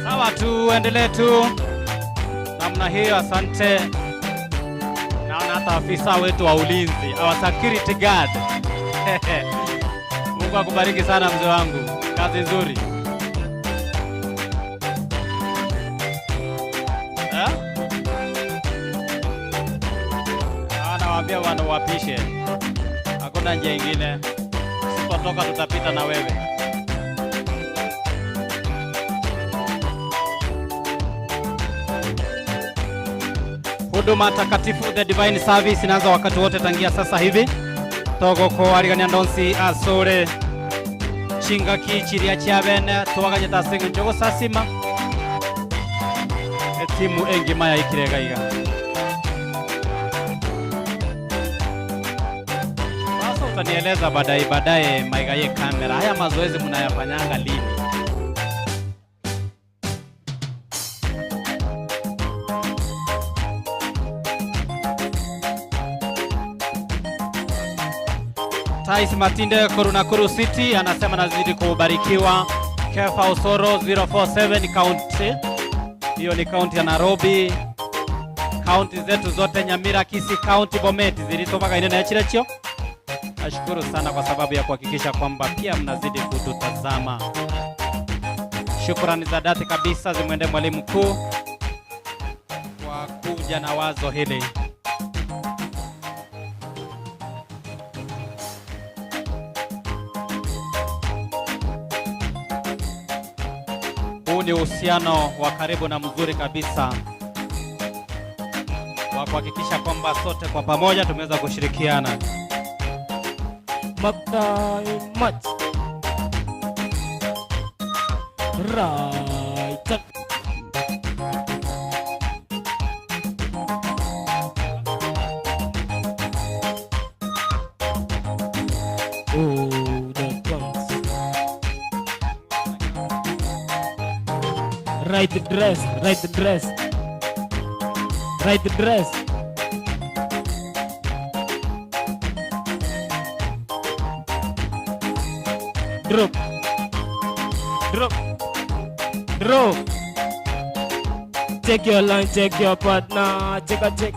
Sawa, tuendelee tu namna hiyo, asante. Naona hata afisa wetu wa ulinzi, our security guard. Mungu akubariki sana mzee wangu, kazi nzuri. Eh? Nawaambia wana wapishe, hakuna njia ingine, usipotoka tutapita na wewe. Huduma takatifu, the divine service inaanza wakati wote tangia sasa hivi. Togoko arigania ndonsi asore chingaki chiria chiabene tuwaganyeta singu njogo sasima etimu engima ya ikirega iga. Sasa utanieleza baadaye baadaye maigaye kamera. Haya mazoezi mnayafanyanga lini? Tais Matinde Nakuru City anasema nazidi kubarikiwa. Kefa Osoro 047 county, hiyo ni county ya Nairobi. County zetu zote Nyamira, Kisii County, Bomet zilizompaka inene ya Chirechio. Nashukuru sana kwa sababu ya kuhakikisha kwamba pia mnazidi kututazama. Shukrani za dhati kabisa zimwende mwalimu mkuu kwa kuja na wazo hili. Huu ni uhusiano wa karibu na mzuri kabisa wa kuhakikisha kwamba sote kwa pamoja tumeweza kushirikiana. March. Right. Oh, the drums. Right dress, right dress. Right dress. Drop. Drop. Drop. Check your line, check your partner. Check a check.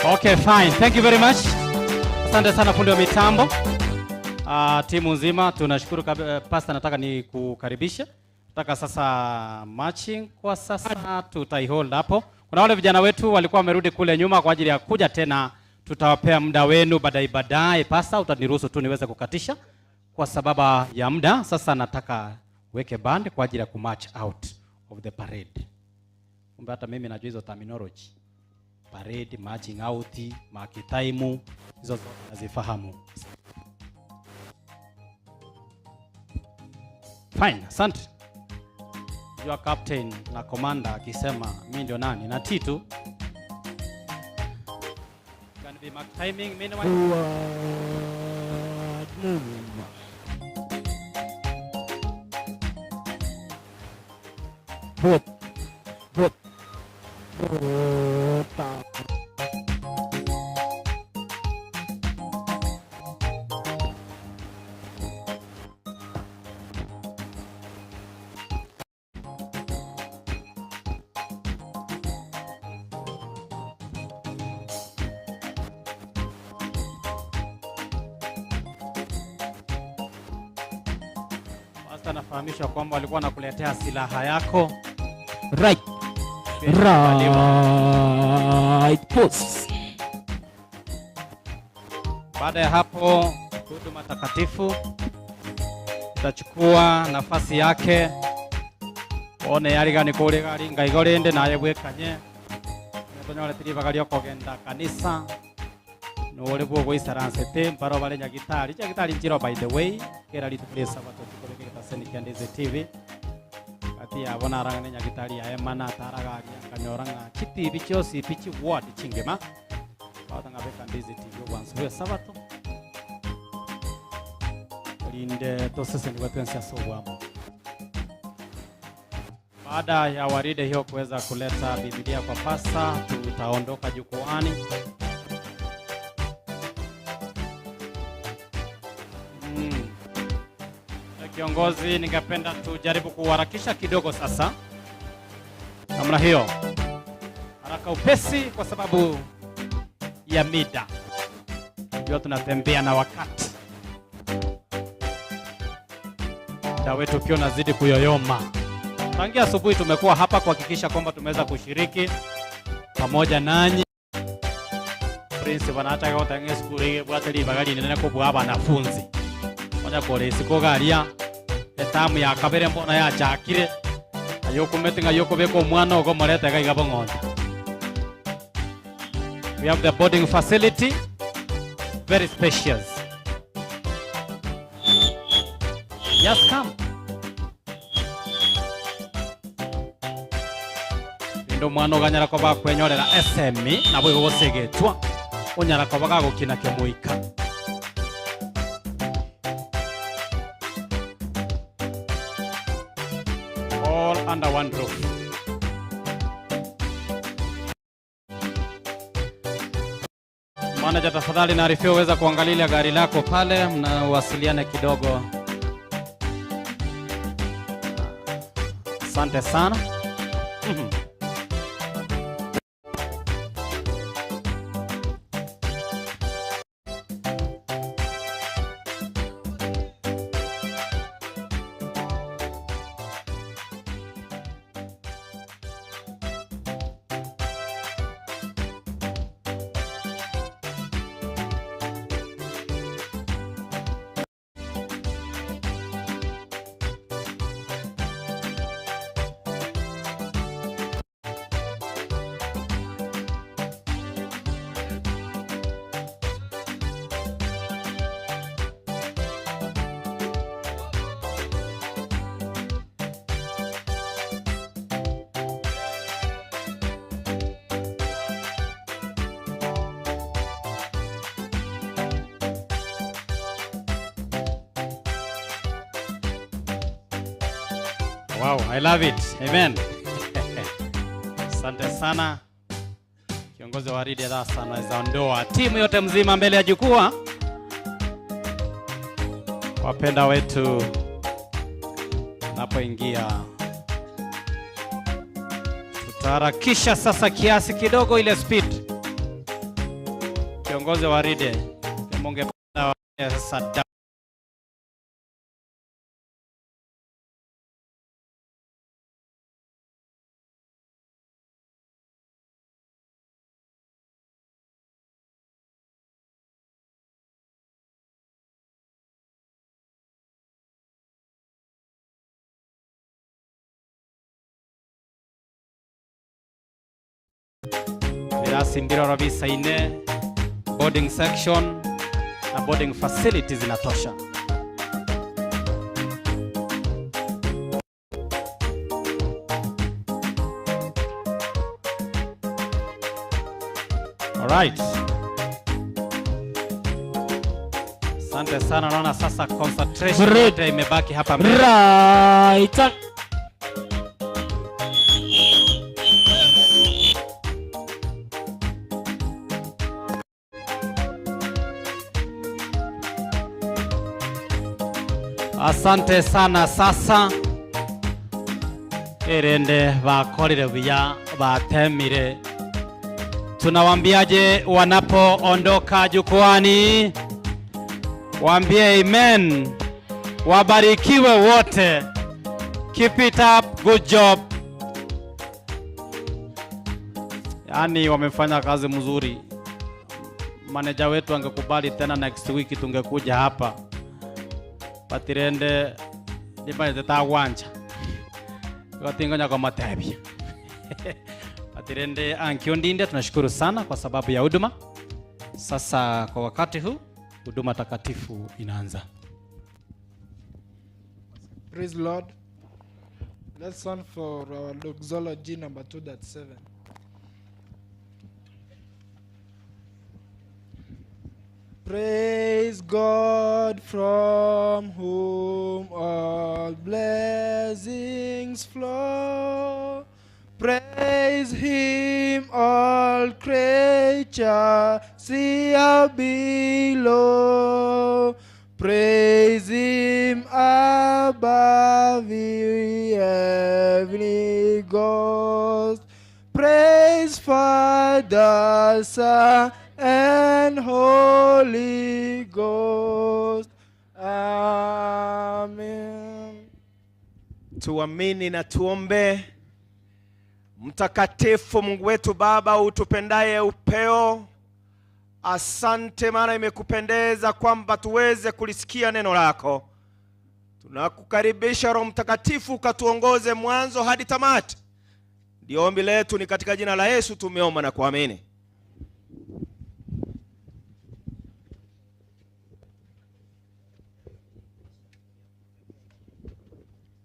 Okay, fine. Thank you very much. Asante sana fundi wa mitambo. Timu nzima tunashukuru. Pastor, nataka nikukaribishe. Nataka sasa marching kwa sasa tutaihold hapo. Kuna wale vijana wetu walikuwa wamerudi kule nyuma kwa ajili ya kuja tena, tutawapea muda wenu baadaye baadaye. Pastor, utaniruhusu tu niweze kukatisha kwa sababu ya muda. Sasa nataka weke band kwa ajili ya kumarch out of the parade. Kumbe hata mimi najua hizo terminology. Parade, marching out, mark time, hizo zote nazifahamu. Fine, asante. Your captain na commander akisema mimi ndio nani na Titu. Can be mark timing meanwhile. Forward move. Both. Both. Both. Pastor, nafahamishwa kwamba walikuwa wanakuletea silaha yako. Right. Right post. Baada ya hapo huduma takatifu itachukua nafasi yake. One yarigani kule gari ngaigorende naye gwekanye. Tonyore tiri bagali okogenda kanisa. Nore bwo gwisaranse mparo bare nyagitari. Nyagitari njiro by the way, kera ritu kuri sabato tukoreke gitaseni kia Ndizi TV. Ati yabona arangane nyagitari ya emana taragaria kanyora nga chitibi chiosi pichi ward chingema. Batanga beka Ndizi TV once we sabato. Linde tosese ni watu ensia sobwamo. Baada ya waride hiyo kuweza kuleta Biblia kwa pasta, tutaondoka jukwaani. Kiongozi, ningependa tujaribu kuharakisha kidogo sasa. Namna hiyo. Haraka upesi kwa sababu ya mida. Jua tunatembea na wakati. Muda wetu pia unazidi kuyoyoma. Tangia asubuhi tumekuwa hapa kuhakikisha kwamba tumeweza kushiriki pamoja nanyi. Prince wanataka kutangia skuli bwateli bagali nene kubwa wanafunzi. Moja kore isiko garia etamu ya kabere mbona ya chakire ayokumetinga yokobeko mwana okomorete gaiga Bong'onta. We have the boarding facility, very spacious. Just come. Ndo mwana oganyara ko bakwenyorera SME nabo igosegetwa onyara ko bagagukina kemoika. All under one roof. Manager, tafadhali naarifiwa uweza kuangalia gari lako pale, mnawasiliane kidogo. Asante sana. Wow, I love it. Amen. Asante sana. Kiongozi wa waridi sasa anaweza ondoa timu yote mzima mbele ya jukwaa. Wapenda wetu napoingia, tutaharakisha sasa kiasi kidogo ile speed. Kiongozi wa waridi, mungependa sasa Virasi mbiro rabisa ine, boarding section na boarding facilities zinatosha. All right. Asante sana, naona sasa concentration yote imebaki hapa mbele. Right. Asante sana. Sasa erende bakorire buya batemire. Tunawambiaje wanapoondoka jukwani? Waambie amen. Wabarikiwe wote. Keep it up, good job. Yaani wamefanya kazi mzuri. Manager wetu angekubali tena next week tungekuja hapa. Patirende nibaete tagwanja. Gatingonya kwa matebia. Patirende ankiondinde, tunashukuru sana kwa sababu ya huduma. Sasa kwa wakati huu huduma takatifu inaanza. Praise Lord. Let's run for our doxology number 2.7. Praise God from whom all blessings flow. Praise him, all creatures here below. Praise him above, ye heavenly ghost. Praise Father, Son, and Holy Ghost. Amen. Tuamini na tuombe. Mtakatifu Mungu wetu Baba utupendaye upeo, asante maana imekupendeza kwamba tuweze kulisikia neno lako. Tunakukaribisha Roho Mtakatifu ukatuongoze mwanzo hadi tamati. Ndio ombi letu, ni katika jina la Yesu tumeomba na kuamini.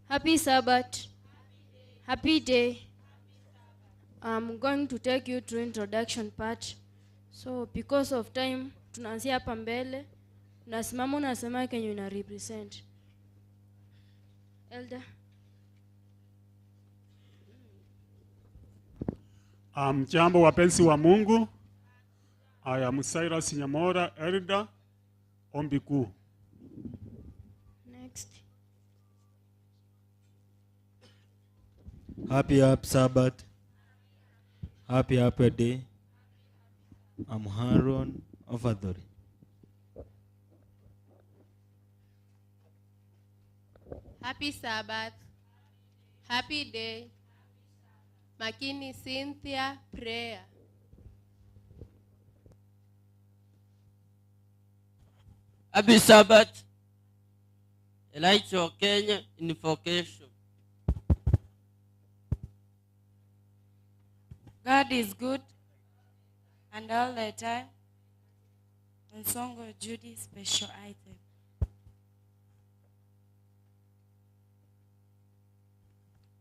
Happy Sabbath. Happy day. I'm going to take you to introduction part. So because of time, tunaanzia hapa mbele. Unasimama unasema kenye una represent. Elder. Mjambo wapenzi wa Mungu. I am Cyrus Nyamora, elder, ombi kuu. Next. Happy happy Sabbath. Happy happy day. I'm Haron Ofadori. Happy Sabbath. Happy day. Makini Cynthia prayer. Happy Sabbath. Elijah Kenya invocation. God is good and all the time. Nsongo Judy special item.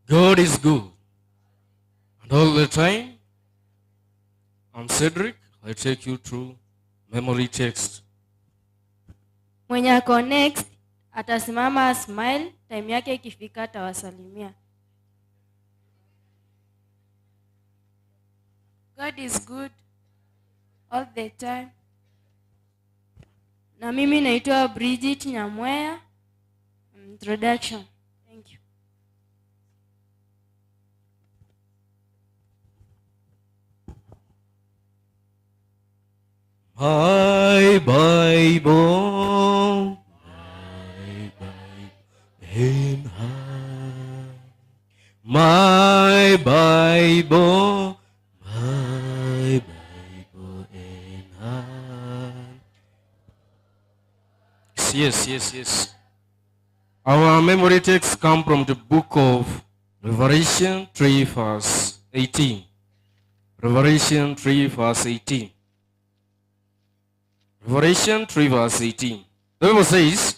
God is good and all the time. I'm Cedric. I take you through memory text. Mwenye ako next atasimama smile, time yake ikifika atawasalimia. God is good all the time. Na mimi naitwa Bridget Nyamwea. Introduction. Thank you. My Bible, my Bible in hand, my Bible, my Bible in hand. Yes, yes, yes. Our memory text come from the book of Revelation 3 verse 18. Revelation 3 verse 18. Revelation 3 verse 18. The Bible says,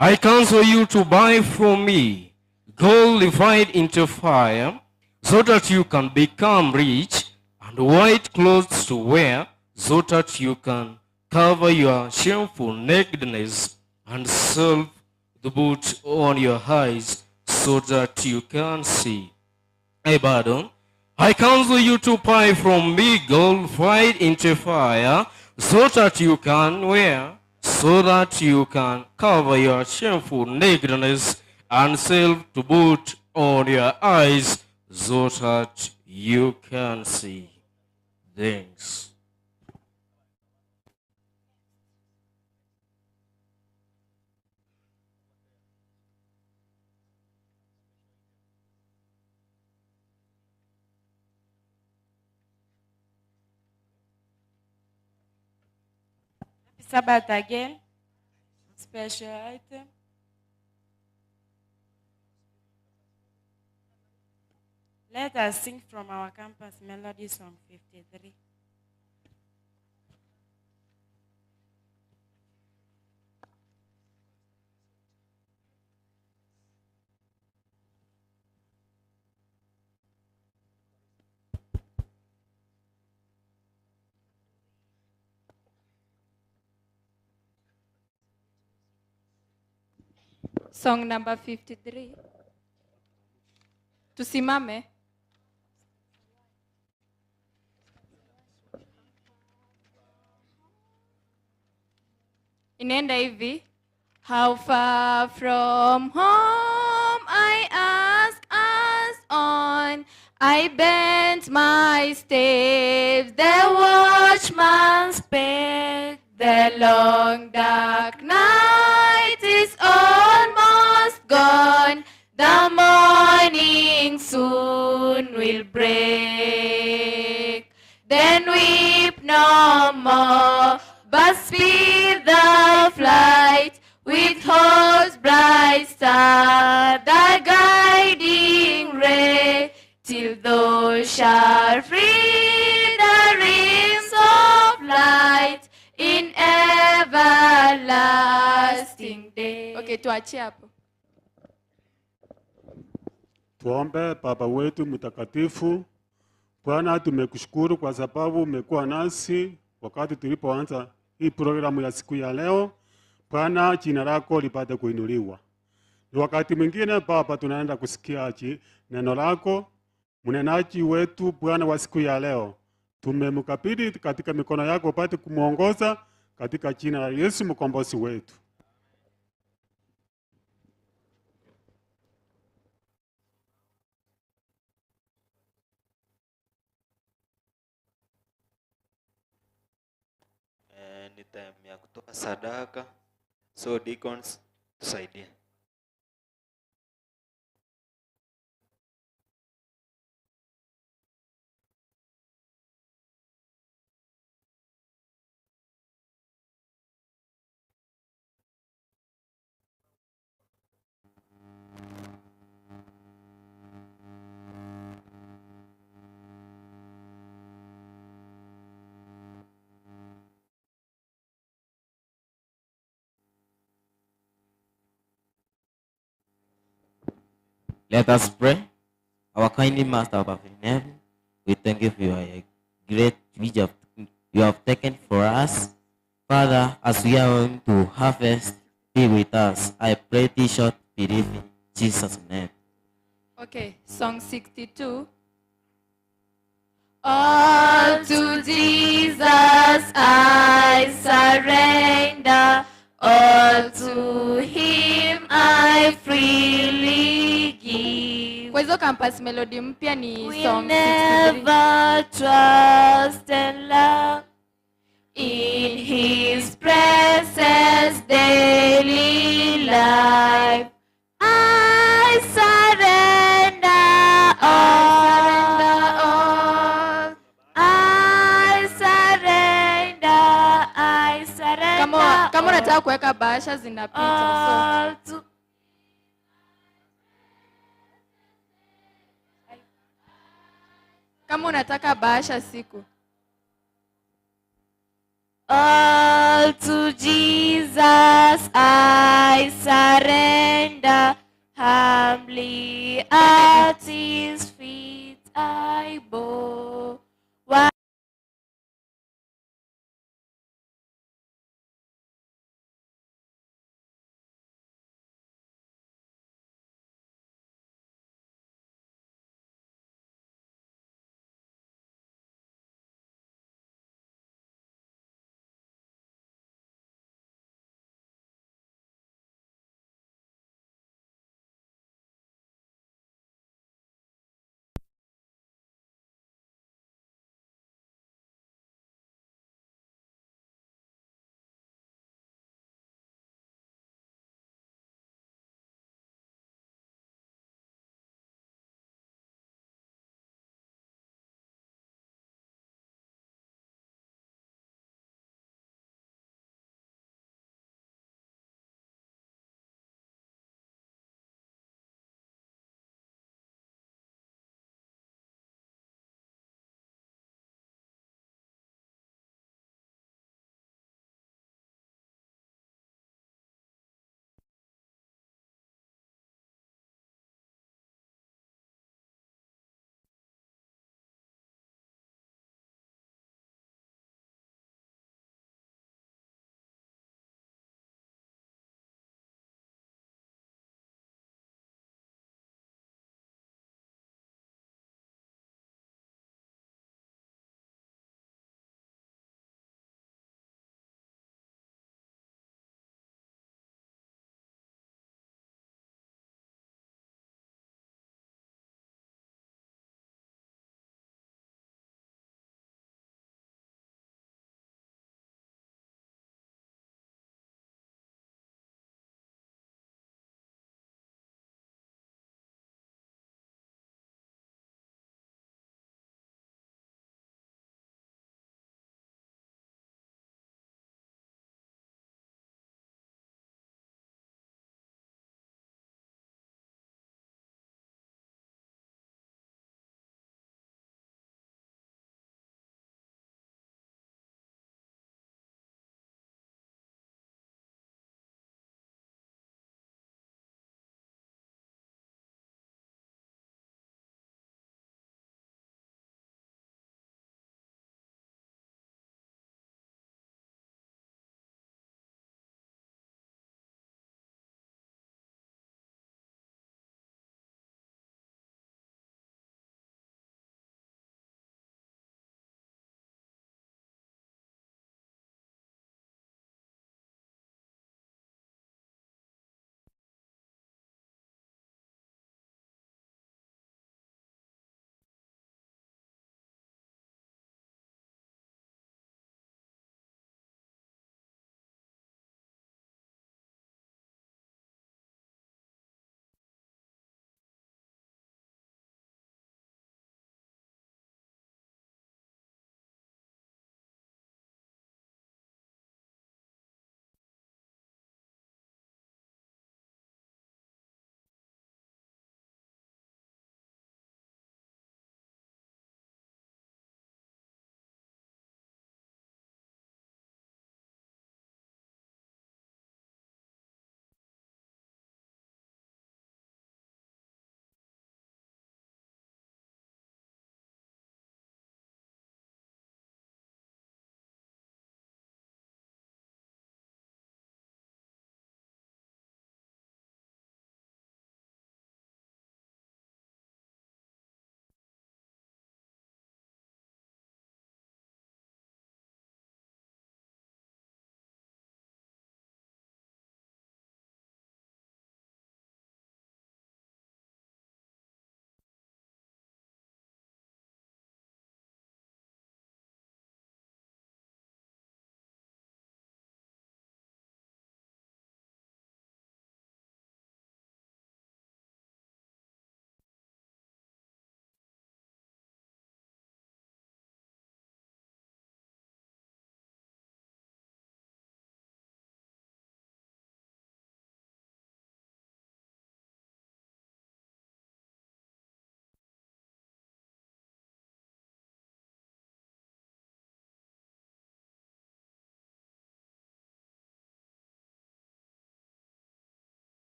I counsel you to buy from me gold refined into fire, so that you can become rich, and white clothes to wear, so that you can cover your shameful nakedness, and salve the boot on your eyes, so that you can see. I pardon. I counsel you to buy from me gold refined into fire, so that you can wear, so that you can cover your shameful nakedness, and salve to boot on your eyes, so that you can see. Thanks. Happy Sabbath again. Special item. Let us sing from our campus melody song 53. Song number 53. Tusimame. Inaenda hivi. How far from home I ask us on I bent my staves, the watchman spake. The long dark night is almost gone, the morning soon will break. Then weep no more, but speed the flight with hope's bright star, the guiding ray, till thou shalt free the realms of light in everlasting day. Okay, tuachie hapo. Tuombe. Baba wetu mtakatifu, Bwana, tumekushukuru kwa sababu umekuwa nasi wakati tulipoanza hii programu ya siku ya leo. Bwana, jina lako lipate kuinuliwa. Ni wakati mwingine Baba tunaenda kusikia neno lako. Mnenaji wetu Bwana wa siku ya leo, tumemkabidhi katika mikono yako upate kumuongoza katika jina la Yesu mkombozi wetu. Ni time ya kutoa sadaka, so deacons tusaidie. Let us pray. Our kindly Master above in heaven, we thank you for your great which you have taken for us. Father, as we are going to harvest, be with us. I pray this short belief in Jesus' name. Okay, song 62. All to Jesus I surrender, all to him I freely give. Kwa hizo campus melody mpya ni We song 63. never trust and love in his presence daily life. I surrender all. I surrender, I surrender. Kama unataka kuweka bahasha zinapita. So. Kama unataka bahasha siku. All to Jesus I surrender, humbly at his feet I bow.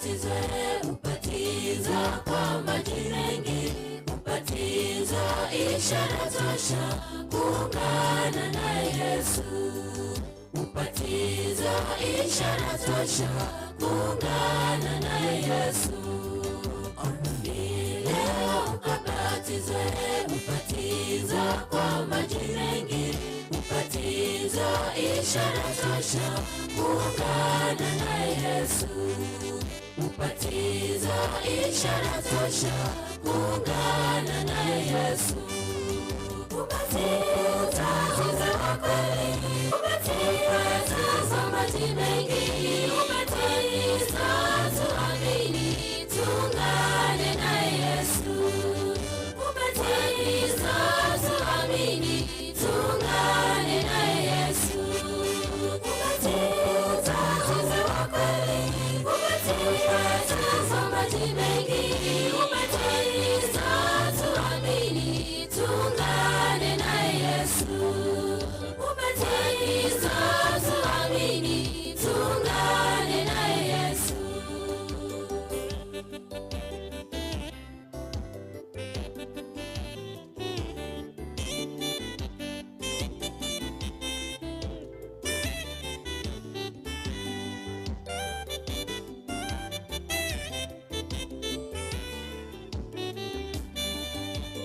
Ukabatizwe, ubatizo kwa maji mengi, ubatizo ishara tosha kuungana na Yesu. Ubatizo ishara tosha kuungana na Yesu. Ni leo ukabatizwe, ubatizo kwa maji mengi, ubatizo ishara tosha kuungana na Yesu. Ubatizo ishara tosha kuungana na Yesu. Ubatizo wa kweli, ubatizo wa maji mengi, ubatizo tuamini, tuungane na Yesu. Ubatizo tuamini, tuungane na Yesu. Ubatizo wa kweli, ubatizo wa maji mengi, ubatizo tuamini, tuungane na Yesu. Ubatizo tuamini, tuungane na Yesu.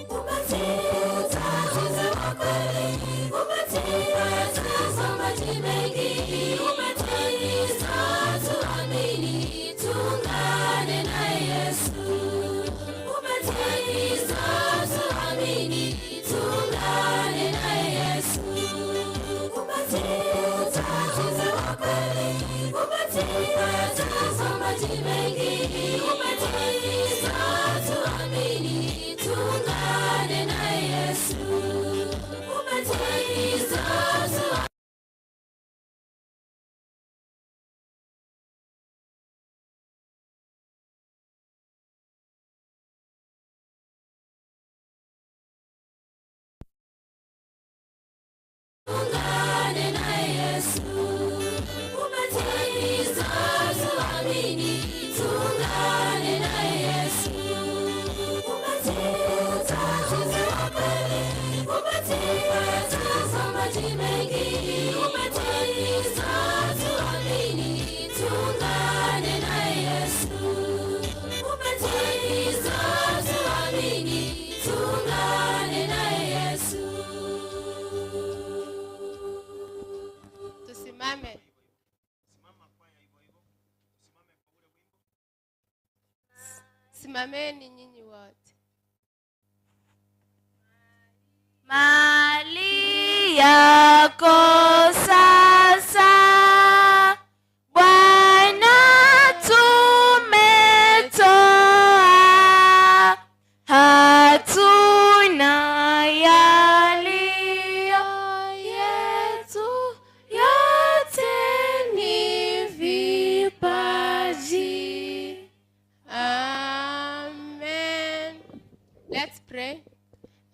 Ubatizo wa kweli, ubatizo wa maji mengi, ubatizo tuamini, tuungane na Yesu. Ubatizo tuamini, tuungane na Yesu. Ubatizo wa kweli, ubatizo wa maji mengi, ubatizo tuamini, tuungane na Yesu. Ubatizo tuungane na Yesu. Ubatizo tuamini, tuungane na Yesu. Ubatizo wa kweli, ubatizo wa maji mengi, ubatizo tuamini, tuungane na Yesu. Ubatizo tuamini, tuungane na Yesu. Tusimame. Simameni nyinyi wote. Mali yako sasa Bwana tumetoa, hatuna yaliyo yetu, yote ni vipaji. Amen. Let's pray.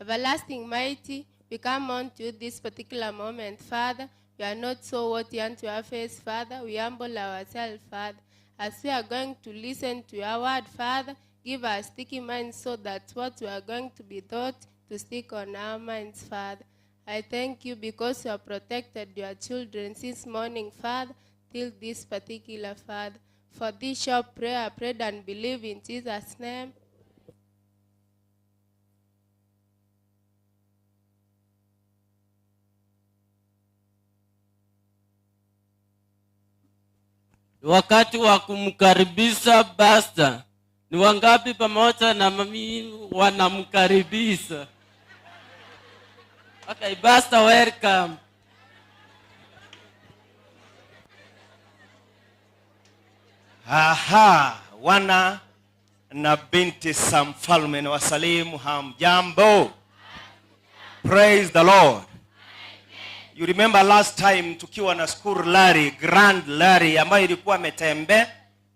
Everlasting mighty, we come on to this particular moment, Father. We are not so worthy unto your face, Father. We humble ourselves, Father. As we are going to listen to your word, Father, give us sticky minds so that what we are going to be taught to stick on our minds, Father. I thank you because you have protected your children since morning, Father, till this particular, Father. For this short prayer, I prayed and believe in Jesus' name. Ni wakati wa kumkaribisha pastor. Ni wangapi pamoja na mami wanamkaribisha? Okay, pastor, welcome. Aha, wana na binti za mfalme na wasalimu hamjambo. Praise the Lord. You remember last time tukiwa na school rally, grand rally ambayo ilikuwa Metembe,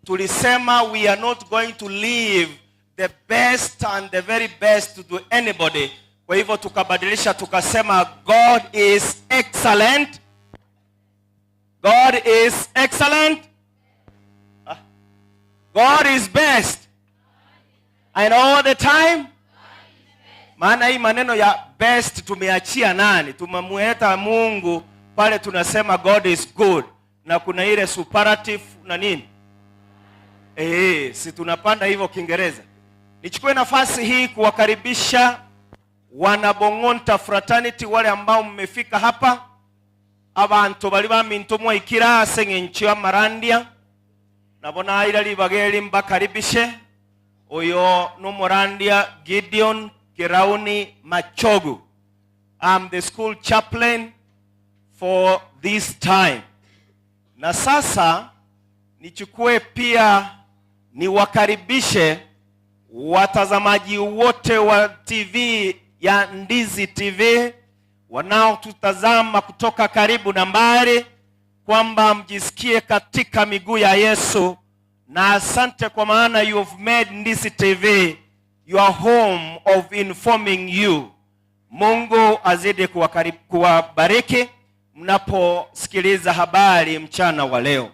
tulisema we are not going to leave the best and the very best to do anybody. Kwa hivyo tukabadilisha tukasema God is excellent. God is excellent. God is best. And all the time. Maana hii maneno ya best tumeachia nani? Tumemueta Mungu pale, tunasema God is good, na kuna ile superlative na nini, si tunapanda hivyo Kiingereza. Nichukue nafasi hii kuwakaribisha wanabongonta fraternity, wale ambao mmefika hapa, abantu bali baminto mwaikira ase eng'encho ya marandia, nabo naira libageli mbakaribishe. Oyo nomorandia Gideon Kirauni Machogu. I'm the school chaplain for this time. Na sasa nichukue pia niwakaribishe watazamaji wote wa TV ya Ndizi TV wanaotutazama kutoka karibu na mbali, kwamba mjisikie katika miguu ya Yesu, na asante kwa maana you have made Ndizi TV your home of informing you. Mungu azidi kuwabariki mnaposikiliza habari mchana wa leo.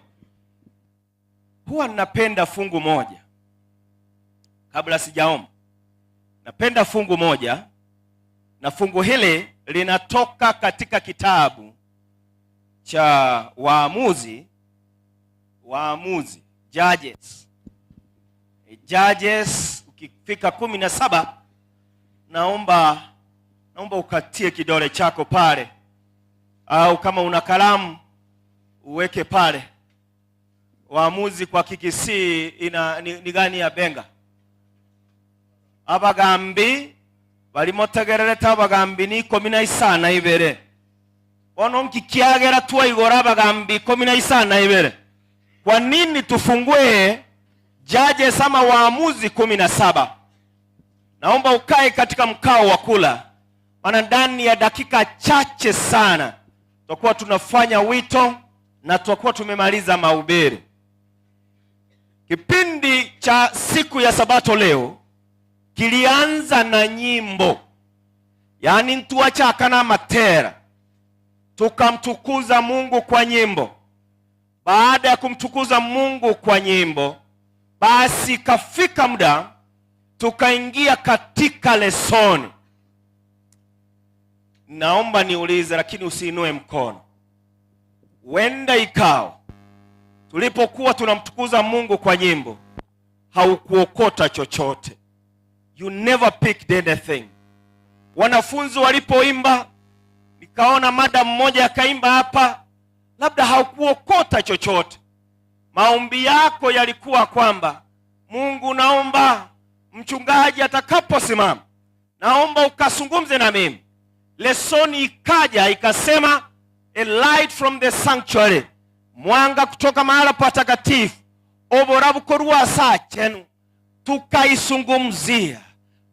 Huwa napenda fungu moja kabla sijaomba. Napenda fungu moja, na fungu hili linatoka katika kitabu cha Waamuzi, Waamuzi, Judges. Judges ukifika 17, naomba ukatie kidole chako pale, au kama una kalamu uweke pale. Waamuzi kwa Kikisii ina ni gani ya benga? Abagambi balimotegererete, abagambi ni 12. Bono nkikiagera twaigora abagambi 12. Kwa nini tufungue Judges ama Waamuzi 17? Naomba ukae katika mkao wa kula, maana ndani ya dakika chache sana tutakuwa tunafanya wito na tutakuwa tumemaliza mahubiri. Kipindi cha siku ya Sabato leo kilianza na nyimbo, yaani ntuachaka na matera, tukamtukuza Mungu kwa nyimbo. Baada ya kumtukuza Mungu kwa nyimbo, basi kafika muda tukaingia katika lesoni. Naomba niulize, lakini usiinue mkono. Wenda ikawa tulipokuwa tunamtukuza Mungu kwa nyimbo haukuokota chochote. You never picked anything. Wanafunzi walipoimba, nikaona madam mmoja akaimba hapa, labda haukuokota chochote. Maombi yako yalikuwa kwamba Mungu, naomba mchungaji atakaposimama, naomba ukazungumze na mimi. Lesoni ikaja ikasema, a light from the sanctuary, mwanga kutoka mahala patakatifu, oborabukorwa saa chenu. Tukaisungumzia,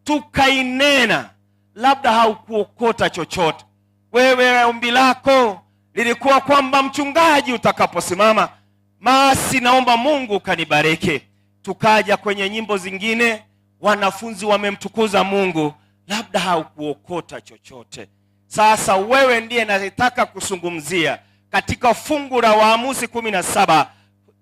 tukainena, labda haukuokota chochote. Wewe ombi lako lilikuwa kwamba mchungaji utakaposimama, basi naomba Mungu kanibariki. Tukaja kwenye nyimbo zingine, wanafunzi wamemtukuza Mungu, labda haukuokota chochote. Sasa wewe ndiye nataka kuzungumzia katika fungu la Waamuzi 17,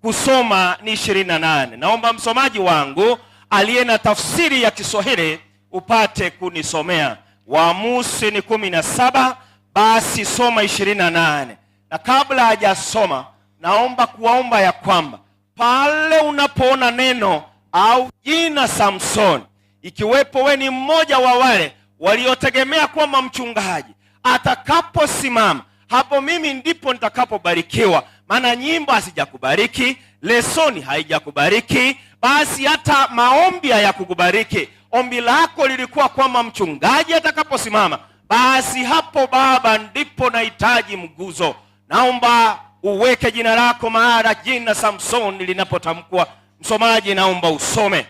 kusoma ni 28. Naomba msomaji wangu aliye na tafsiri ya Kiswahili upate kunisomea. Waamuzi ni 17, basi soma 28. Na kabla hajasoma, naomba kuwaomba ya kwamba pale unapoona neno au jina Samson, ikiwepo we ni mmoja wa wale waliotegemea kwamba mchungaji atakaposimama hapo mimi ndipo nitakapobarikiwa, maana nyimbo hazijakubariki, lesoni haijakubariki, basi hata maombi hayakukubariki. Ombi lako lilikuwa kwamba mchungaji atakaposimama, basi hapo Baba ndipo nahitaji mguzo. Naomba uweke jina lako mahali jina Samson linapotamkwa. Msomaji, naomba usome.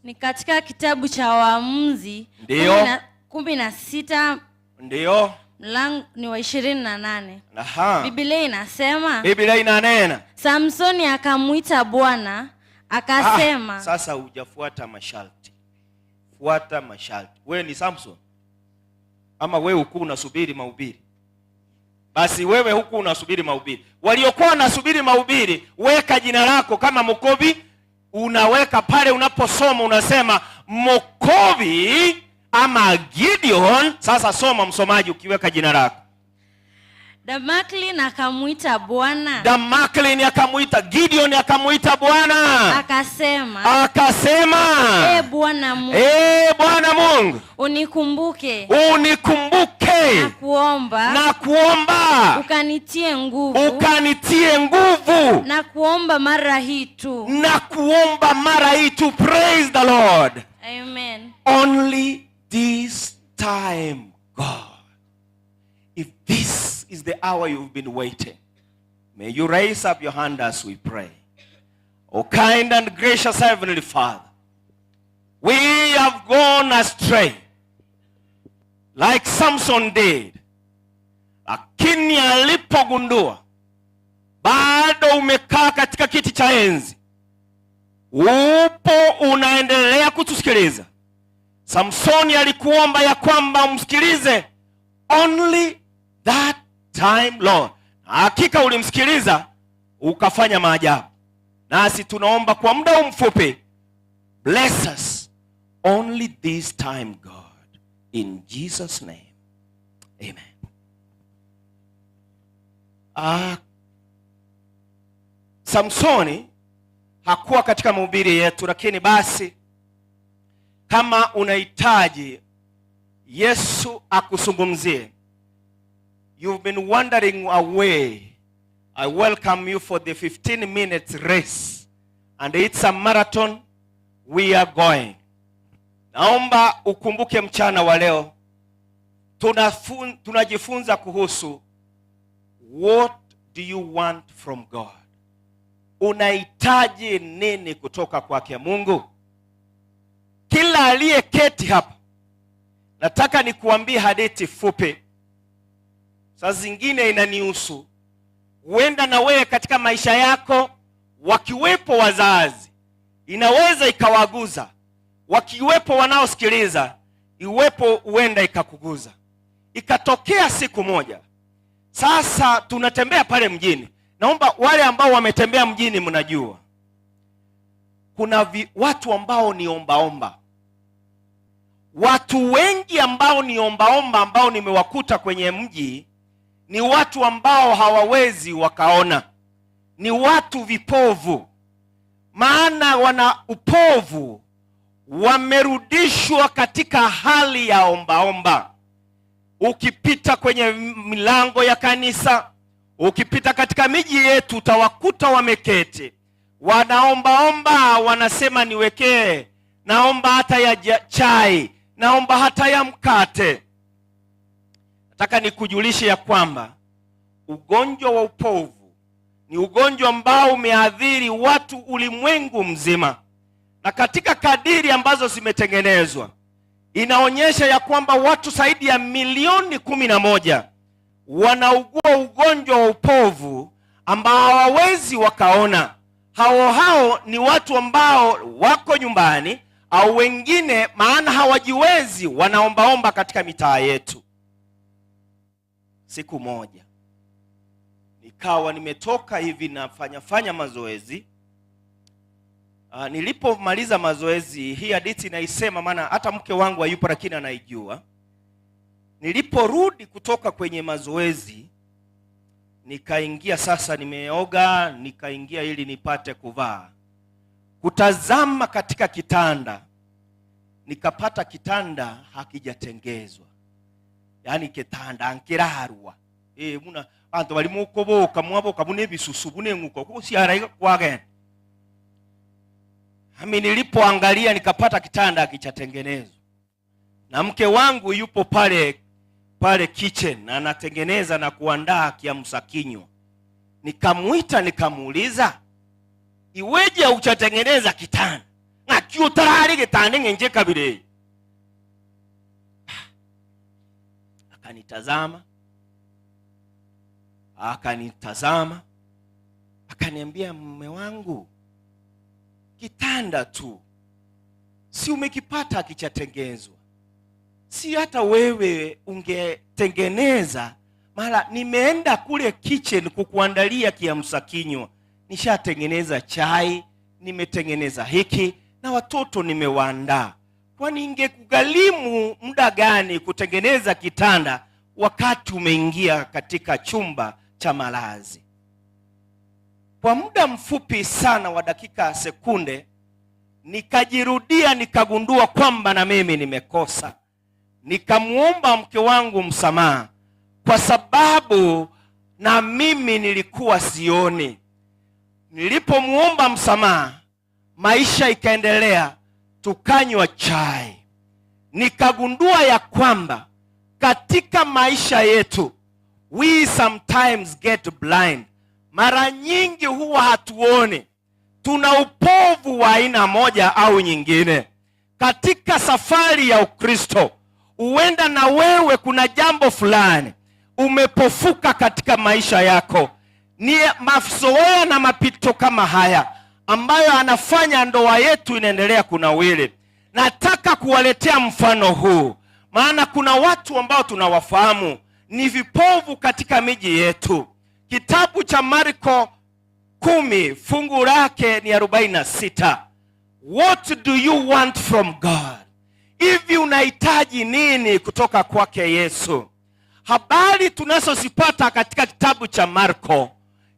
Ni katika kitabu cha Waamuzi Ndio. 16 Ndio. mlango ni wa 28. Aha. Biblia inasema, Biblia inanena, Samsoni akamwita Bwana akasema. Sasa hujafuata masharti. Fuata masharti. Wewe ni Samson ama wewe huku unasubiri mahubiri? Basi wewe huku unasubiri mahubiri. Waliokuwa wanasubiri mahubiri, weka jina lako kama Mukobi Unaweka pale unaposoma unasema Mokovi ama Gideon. Sasa soma msomaji ukiweka jina lako. Damaklin akamwita Bwana. Damaklin akamuita Gideon, akamuita Bwana akasema, akasema, E Bwana Mungu, E Bwana Mungu, unikumbuke, unikumbuke na kuomba, na kuomba ukanitie nguvu, ukanitie nguvu, na kuomba mara hii tu, na kuomba mara hii tu. Praise the Lord. Amen. Only this time, God. If this is the hour you've been waiting, may you raise up your hand as we pray. O kind and gracious Heavenly Father, we have gone astray like Samson did. Lakini alipogundua bado umekaa katika kiti cha enzi, upo unaendelea kutusikiliza. Samsoni alikuomba ya kwamba umsikilize only that time, Lord. Hakika ulimsikiliza ukafanya maajabu. Nasi tunaomba kwa muda huu mfupi, bless us only this time, God. In Jesus name. Amen. Samsoni hakuwa katika mahubiri yetu, lakini basi kama unahitaji Yesu akusungumzie, you've been wandering away, I welcome you for the 15 minutes race, and it's a marathon we are going. Naomba ukumbuke mchana wa leo tunajifunza kuhusu what do you want from God? Unahitaji nini kutoka kwake Mungu? Kila aliyeketi hapa, nataka nikuambie hadithi fupi. Saa zingine inanihusu. Huenda na wewe katika maisha yako, wakiwepo wazazi, inaweza ikawaguza. Wakiwepo wanaosikiliza, iwepo huenda ikakuguza. Ikatokea siku moja, sasa tunatembea pale mjini. Naomba wale ambao wametembea mjini mnajua kuna watu ambao ni ombaomba. Watu wengi ambao ni ombaomba ambao nimewakuta kwenye mji ni watu ambao hawawezi wakaona. Ni watu vipovu. Maana wana upovu, wamerudishwa katika hali ya ombaomba. Ukipita kwenye milango ya kanisa, ukipita katika miji yetu utawakuta wameketi. Wanaombaomba, wanasema niwekee, naomba hata ya chai, naomba hata ya mkate. Nataka nikujulishe ya kwamba ugonjwa wa upovu ni ugonjwa ambao umeathiri watu ulimwengu mzima. Na katika kadiri ambazo zimetengenezwa inaonyesha ya kwamba watu zaidi ya milioni 11 wanaugua ugonjwa wa upovu ambao hawawezi wakaona. Hao ni watu ambao wako nyumbani au wengine maana hawajiwezi, wanaombaomba katika mitaa yetu. Siku moja nikawa nimetoka hivi nafanya mazoezi. Nilipomaliza mazoezi, hii hadithi naisema maana hata mke wangu hayupo lakini anaijua. Niliporudi kutoka kwenye mazoezi, nikaingia sasa nimeoga, nikaingia ili nipate kuvaa. Kutazama katika kitanda, nikapata kitanda hakijatengezwa. Yaani kitanda nkirarwa. Muna bantu bali mukoboka mwaboka bune bisusu bune nguko kusiara kwagenda. Ami nilipoangalia nikapata kitanda hakijatengenezwa. Na mke wangu yupo pale kitchen na anatengeneza na kuandaa kiamsha kinywa. Nikamuita nikamuuliza, iweje hujatengeneza kitanda? Na kio tayari kitanda ngenje kabile. Akanitazama. Akanitazama. Akaniambia, mume wangu, kitanda tu si umekipata hakijatengenezwa? Si hata wewe ungetengeneza? Mara nimeenda kule kitchen kukuandalia kiamsha kinywa, nishatengeneza chai, nimetengeneza hiki na watoto nimewaandaa. Kwani ingekugharimu muda gani kutengeneza kitanda wakati umeingia katika chumba cha malazi? Kwa muda mfupi sana wa dakika sekunde, nikajirudia, nikagundua kwamba na mimi nimekosa. Nikamwomba mke wangu msamaha kwa sababu na mimi nilikuwa sioni. Nilipomuomba msamaha, maisha ikaendelea, tukanywa chai. Nikagundua ya kwamba katika maisha yetu we sometimes get blind. Mara nyingi huwa hatuoni, tuna upovu wa aina moja au nyingine. Katika safari ya Ukristo, huenda na wewe kuna jambo fulani umepofuka katika maisha yako. Ni mazoea na mapito kama haya ambayo anafanya ndoa yetu inaendelea kunawiri. Nataka kuwaletea mfano huu, maana kuna watu ambao tunawafahamu ni vipovu katika miji yetu. Kitabu cha Marko 10 fungu lake ni 46. What do you want from God? Hivi unahitaji nini kutoka kwake Yesu? Habari tunazozipata katika kitabu cha Marko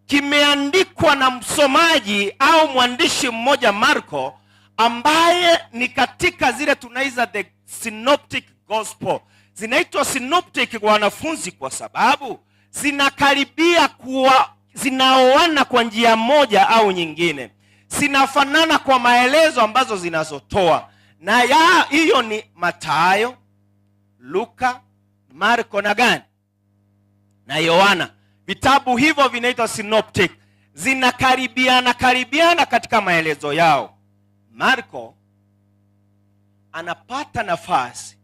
kimeandikwa na msomaji au mwandishi mmoja Marko, ambaye ni katika zile tunaita the synoptic gospel. Zinaitwa synoptic kwa wanafunzi kwa sababu zinakaribia kuwa zinaoana kwa njia moja au nyingine, zinafanana kwa maelezo ambazo zinazotoa, na ya hiyo ni Mathayo, Luka, Marko na gani na Yohana. Vitabu hivyo vinaitwa synoptic, zinakaribiana karibiana katika maelezo yao. Marko anapata nafasi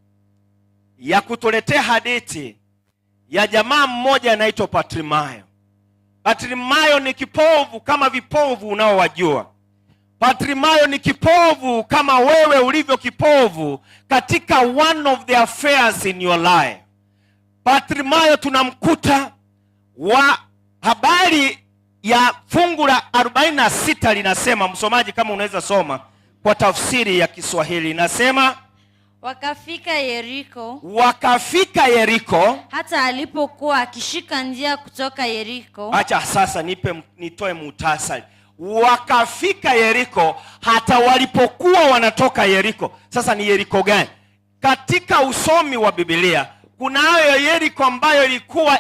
ya kutuletea hadithi ya jamaa mmoja anaitwa Bartimayo. Bartimayo ni kipovu kama vipovu unaowajua. Bartimayo ni kipovu kama wewe ulivyo kipovu katika one of the affairs in your life. Bartimayo tunamkuta wa habari ya fungu la 46 linasema, msomaji kama unaweza soma kwa tafsiri ya Kiswahili, inasema Wakafika Yeriko. Wakafika Yeriko. Hata alipokuwa akishika njia kutoka Yeriko. Acha sasa nitoe muhtasari. Wakafika Yeriko hata walipokuwa wanatoka Yeriko. Sasa ni Yeriko gani? Katika usomi wa Biblia kunayo Yeriko ambayo ilikuwa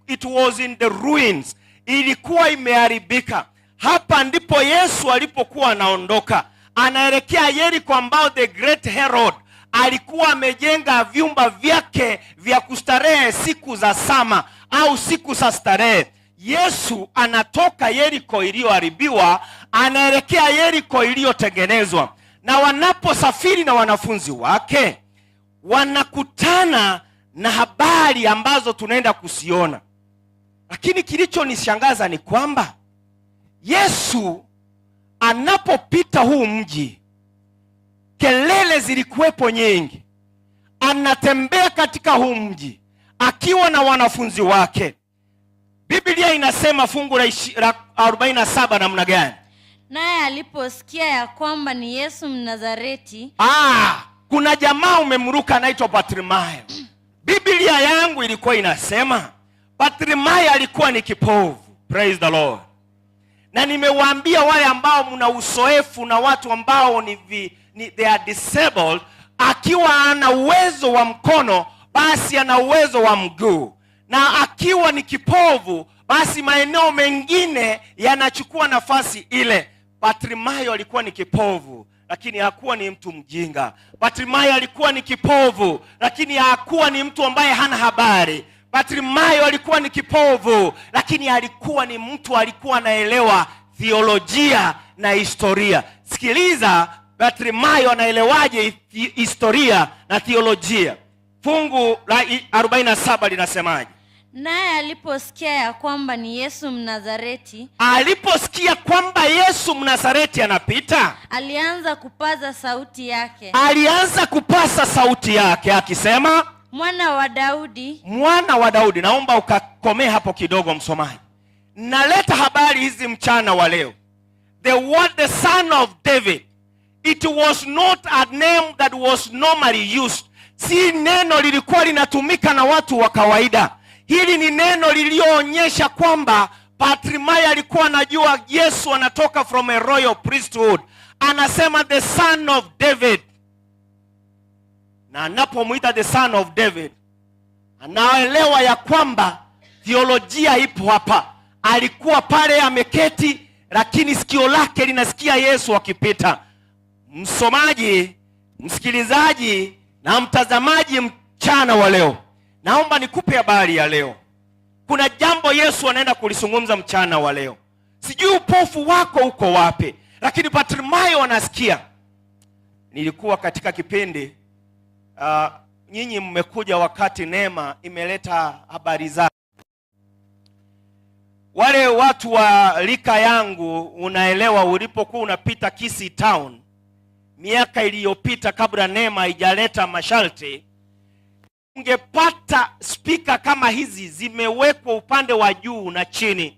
it was in the ruins, ilikuwa imeharibika. Hapa ndipo Yesu alipokuwa anaondoka, anaelekea Yeriko ambao the great Herod alikuwa amejenga vyumba vyake vya kustarehe siku za summer au siku za starehe. Yesu anatoka Yeriko iliyoharibiwa, anaelekea Yeriko iliyotengenezwa. Na wanaposafiri na wanafunzi wake, wanakutana na habari ambazo tunaenda kusiona. Lakini kilichonishangaza ni kwamba Yesu anapopita huu mji, kelele zilikuwepo nyingi. Anatembea katika huu mji akiwa na wanafunzi wake. Biblia inasema fungu la 47 namna gani? Naye aliposikia ya kwamba ni Yesu Mnazareti. Kuna jamaa umemruka anaitwa Bartimayo. Biblia yangu ilikuwa inasema Bartimayo alikuwa ni kipofu. Praise the Lord. Na nimewaambia wale ambao mna uzoefu na watu ambao ni they are disabled, akiwa ana uwezo wa mkono basi ana uwezo wa mguu, na akiwa ni kipofu basi maeneo mengine yanachukua nafasi ile. Bartimayo alikuwa ni kipofu lakini hakuwa ni mtu mjinga. Bartimayo alikuwa ni kipofu lakini hakuwa ni mtu ambaye hana habari. Bartimayo alikuwa ni kipofu lakini alikuwa ni mtu alikuwa anaelewa theolojia na historia. Sikiliza, Bartimayo anaelewaje historia na theolojia? Fungu la 47 linasemaje? Naye aliposikia ya kwamba ni Yesu Mnazareti, aliposikia kwamba Yesu Mnazareti anapita, alianza kupaza sauti yake. Alianza kupasa sauti yake akisema, Mwana wa Daudi, Mwana wa Daudi. Naomba ukakomee hapo kidogo, msomaji. Naleta habari hizi mchana wa leo. The word the Son of David, it was not a name that was normally used. Si neno lilikuwa linatumika na watu wa kawaida. Hili ni neno lililoonyesha kwamba Bartimayo alikuwa anajua Yesu anatoka from a royal priesthood. Anasema the Son of David, na anapomwita the Son of David, anaelewa ya kwamba theolojia ipo hapa. Alikuwa pale ameketi, lakini sikio lake linasikia Yesu akipita. Msomaji, msikilizaji na mtazamaji, mchana wa leo, naomba nikupe habari ya leo. Kuna jambo Yesu anaenda kulizungumza mchana wa leo. Sijui upofu wako uko wapi, lakini Bartimayo anasikia. Nilikuwa katika kipindi, nyinyi mmekuja wakati neema imeleta habari zake. Wale watu wa rika yangu, unaelewa, ulipokuwa unapita Kisii Town miaka iliyopita kabla neema haijaleta masharti, ungepata spika kama hizi zimewekwa upande wa juu na chini.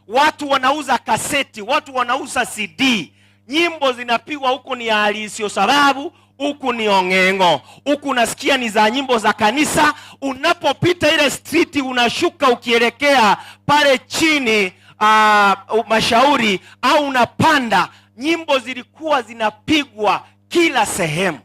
Watu wanauza kaseti, watu wanauza CD, nyimbo zinapigwa huku ni hali isiyo sababu, huku ni ong'eng'o, huku unasikia ni za nyimbo za kanisa. Unapopita ile street unashuka ukielekea pale chini, Mashauri au unapanda, nyimbo zilikuwa zinapigwa kila sehemu.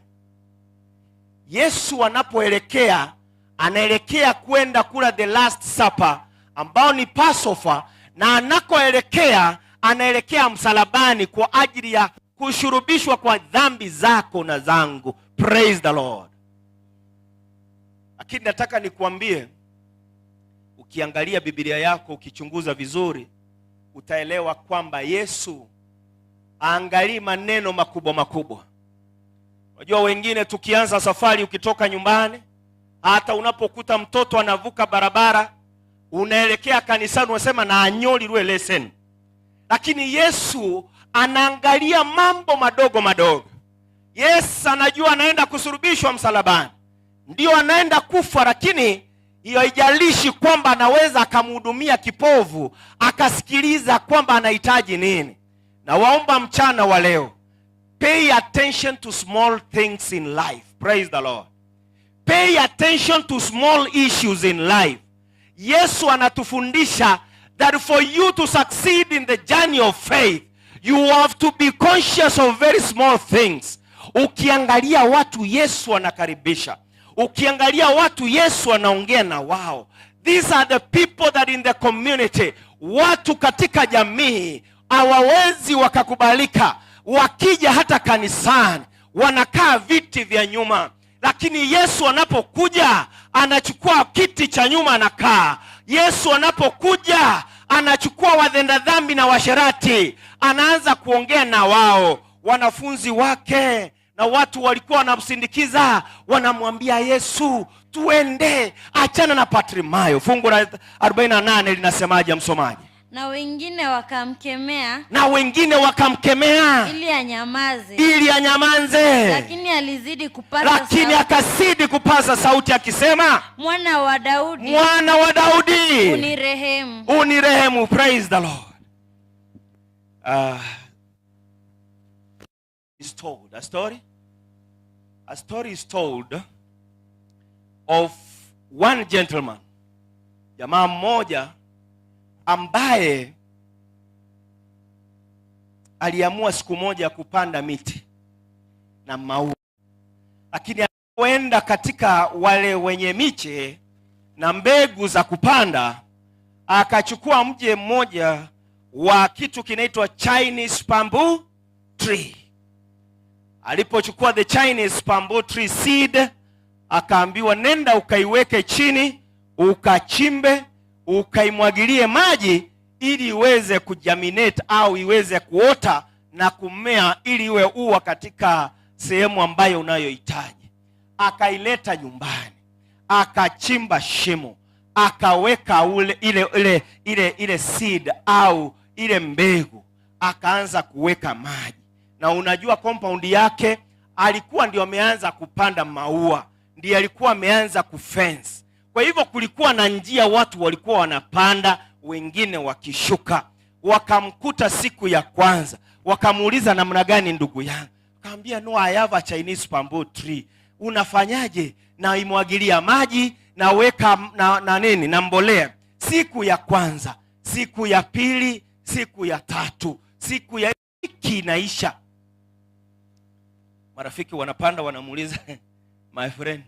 Yesu anapoelekea, anaelekea kwenda kula the last supper ambao ni Passover, na anakoelekea anaelekea msalabani kwa ajili ya kushurubishwa kwa dhambi zako na zangu. Praise the Lord. Lakini nataka nikuambie, ukiangalia Biblia yako, ukichunguza vizuri, utaelewa kwamba Yesu aangalii maneno makubwa makubwa. Unajua wengine tukianza safari, ukitoka nyumbani, hata unapokuta mtoto anavuka barabara, unaelekea kanisani, unasema na anyoli lwe lesson. Lakini Yesu anaangalia mambo madogo madogo. Yesu anajua anaenda kusulubishwa msalabani, ndio anaenda kufa, lakini hiyo haijalishi kwamba anaweza akamhudumia kipofu, akasikiliza kwamba anahitaji nini. Na waomba mchana wa leo, pay attention to small things in life. Praise the Lord. Pay attention to small issues in life. Yesu anatufundisha that for you to succeed in the journey of faith, you have to be conscious of very small things. Ukiangalia watu Yesu anakaribisha, ukiangalia watu Yesu anaongea na wao. These are the people that in the community, watu katika jamii hawawezi wakakubalika. Wakija hata kanisani wanakaa viti vya nyuma, lakini Yesu anapokuja anachukua kiti cha nyuma anakaa. Yesu anapokuja anachukua watenda dhambi na washerati, anaanza kuongea na wao. Wanafunzi wake na watu walikuwa wanamsindikiza, wanamwambia Yesu, tuende, achana na Bartimayo. Fungu la 48 linasemaje, msomaji? Na wengine wakamkemea Na wengine wakamkemea ili anyamaze, ili anyamanze, lakini alizidi kupaza lakini sauti, akazidi kupaza sauti akisema, Mwana wa Daudi, Mwana wa Daudi, unirehemu. Unirehemu. Praise the Lord. Is told a story. A story is told of one gentleman, jamaa mmoja ambaye aliamua siku moja kupanda miti na maua, lakini alipoenda katika wale wenye miche na mbegu za kupanda, akachukua mche mmoja wa kitu kinaitwa Chinese bamboo tree. Alipochukua the Chinese bamboo tree seed, akaambiwa nenda ukaiweke chini, ukachimbe, ukaimwagilie maji ili iweze kugerminate au iweze kuota na kumea ili iwe ua katika sehemu ambayo unayohitaji. Akaileta nyumbani, akachimba shimo, akaweka ule, ile, ile, ile, ile seed au ile mbegu, akaanza kuweka maji. Na unajua compound yake alikuwa ndio ameanza kupanda maua, ndiye alikuwa ameanza kufence. Kwa hivyo kulikuwa na njia, watu walikuwa wanapanda, wengine wakishuka. Wakamkuta siku ya kwanza, wakamuuliza, "Namna gani, ndugu yangu?" Akaambia, "No, I have a Chinese bamboo tree." "Unafanyaje?" "Naimwagilia maji, naweka na nini na mbolea." Siku ya kwanza, siku ya pili, siku ya tatu, siku ya wiki inaisha, marafiki wanapanda, wanamuuliza, "My friend,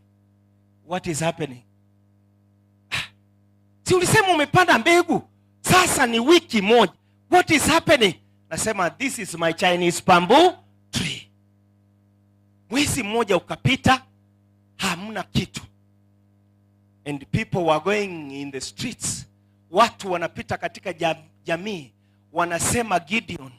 what is happening? Ah, si ulisema umepanda mbegu? Sasa ni wiki moja, what is happening?" Nasema, "This is my Chinese bamboo tree." Mwezi mmoja ukapita, hamna kitu, and people were going in the streets, watu wanapita katika jamii wanasema, "Gideon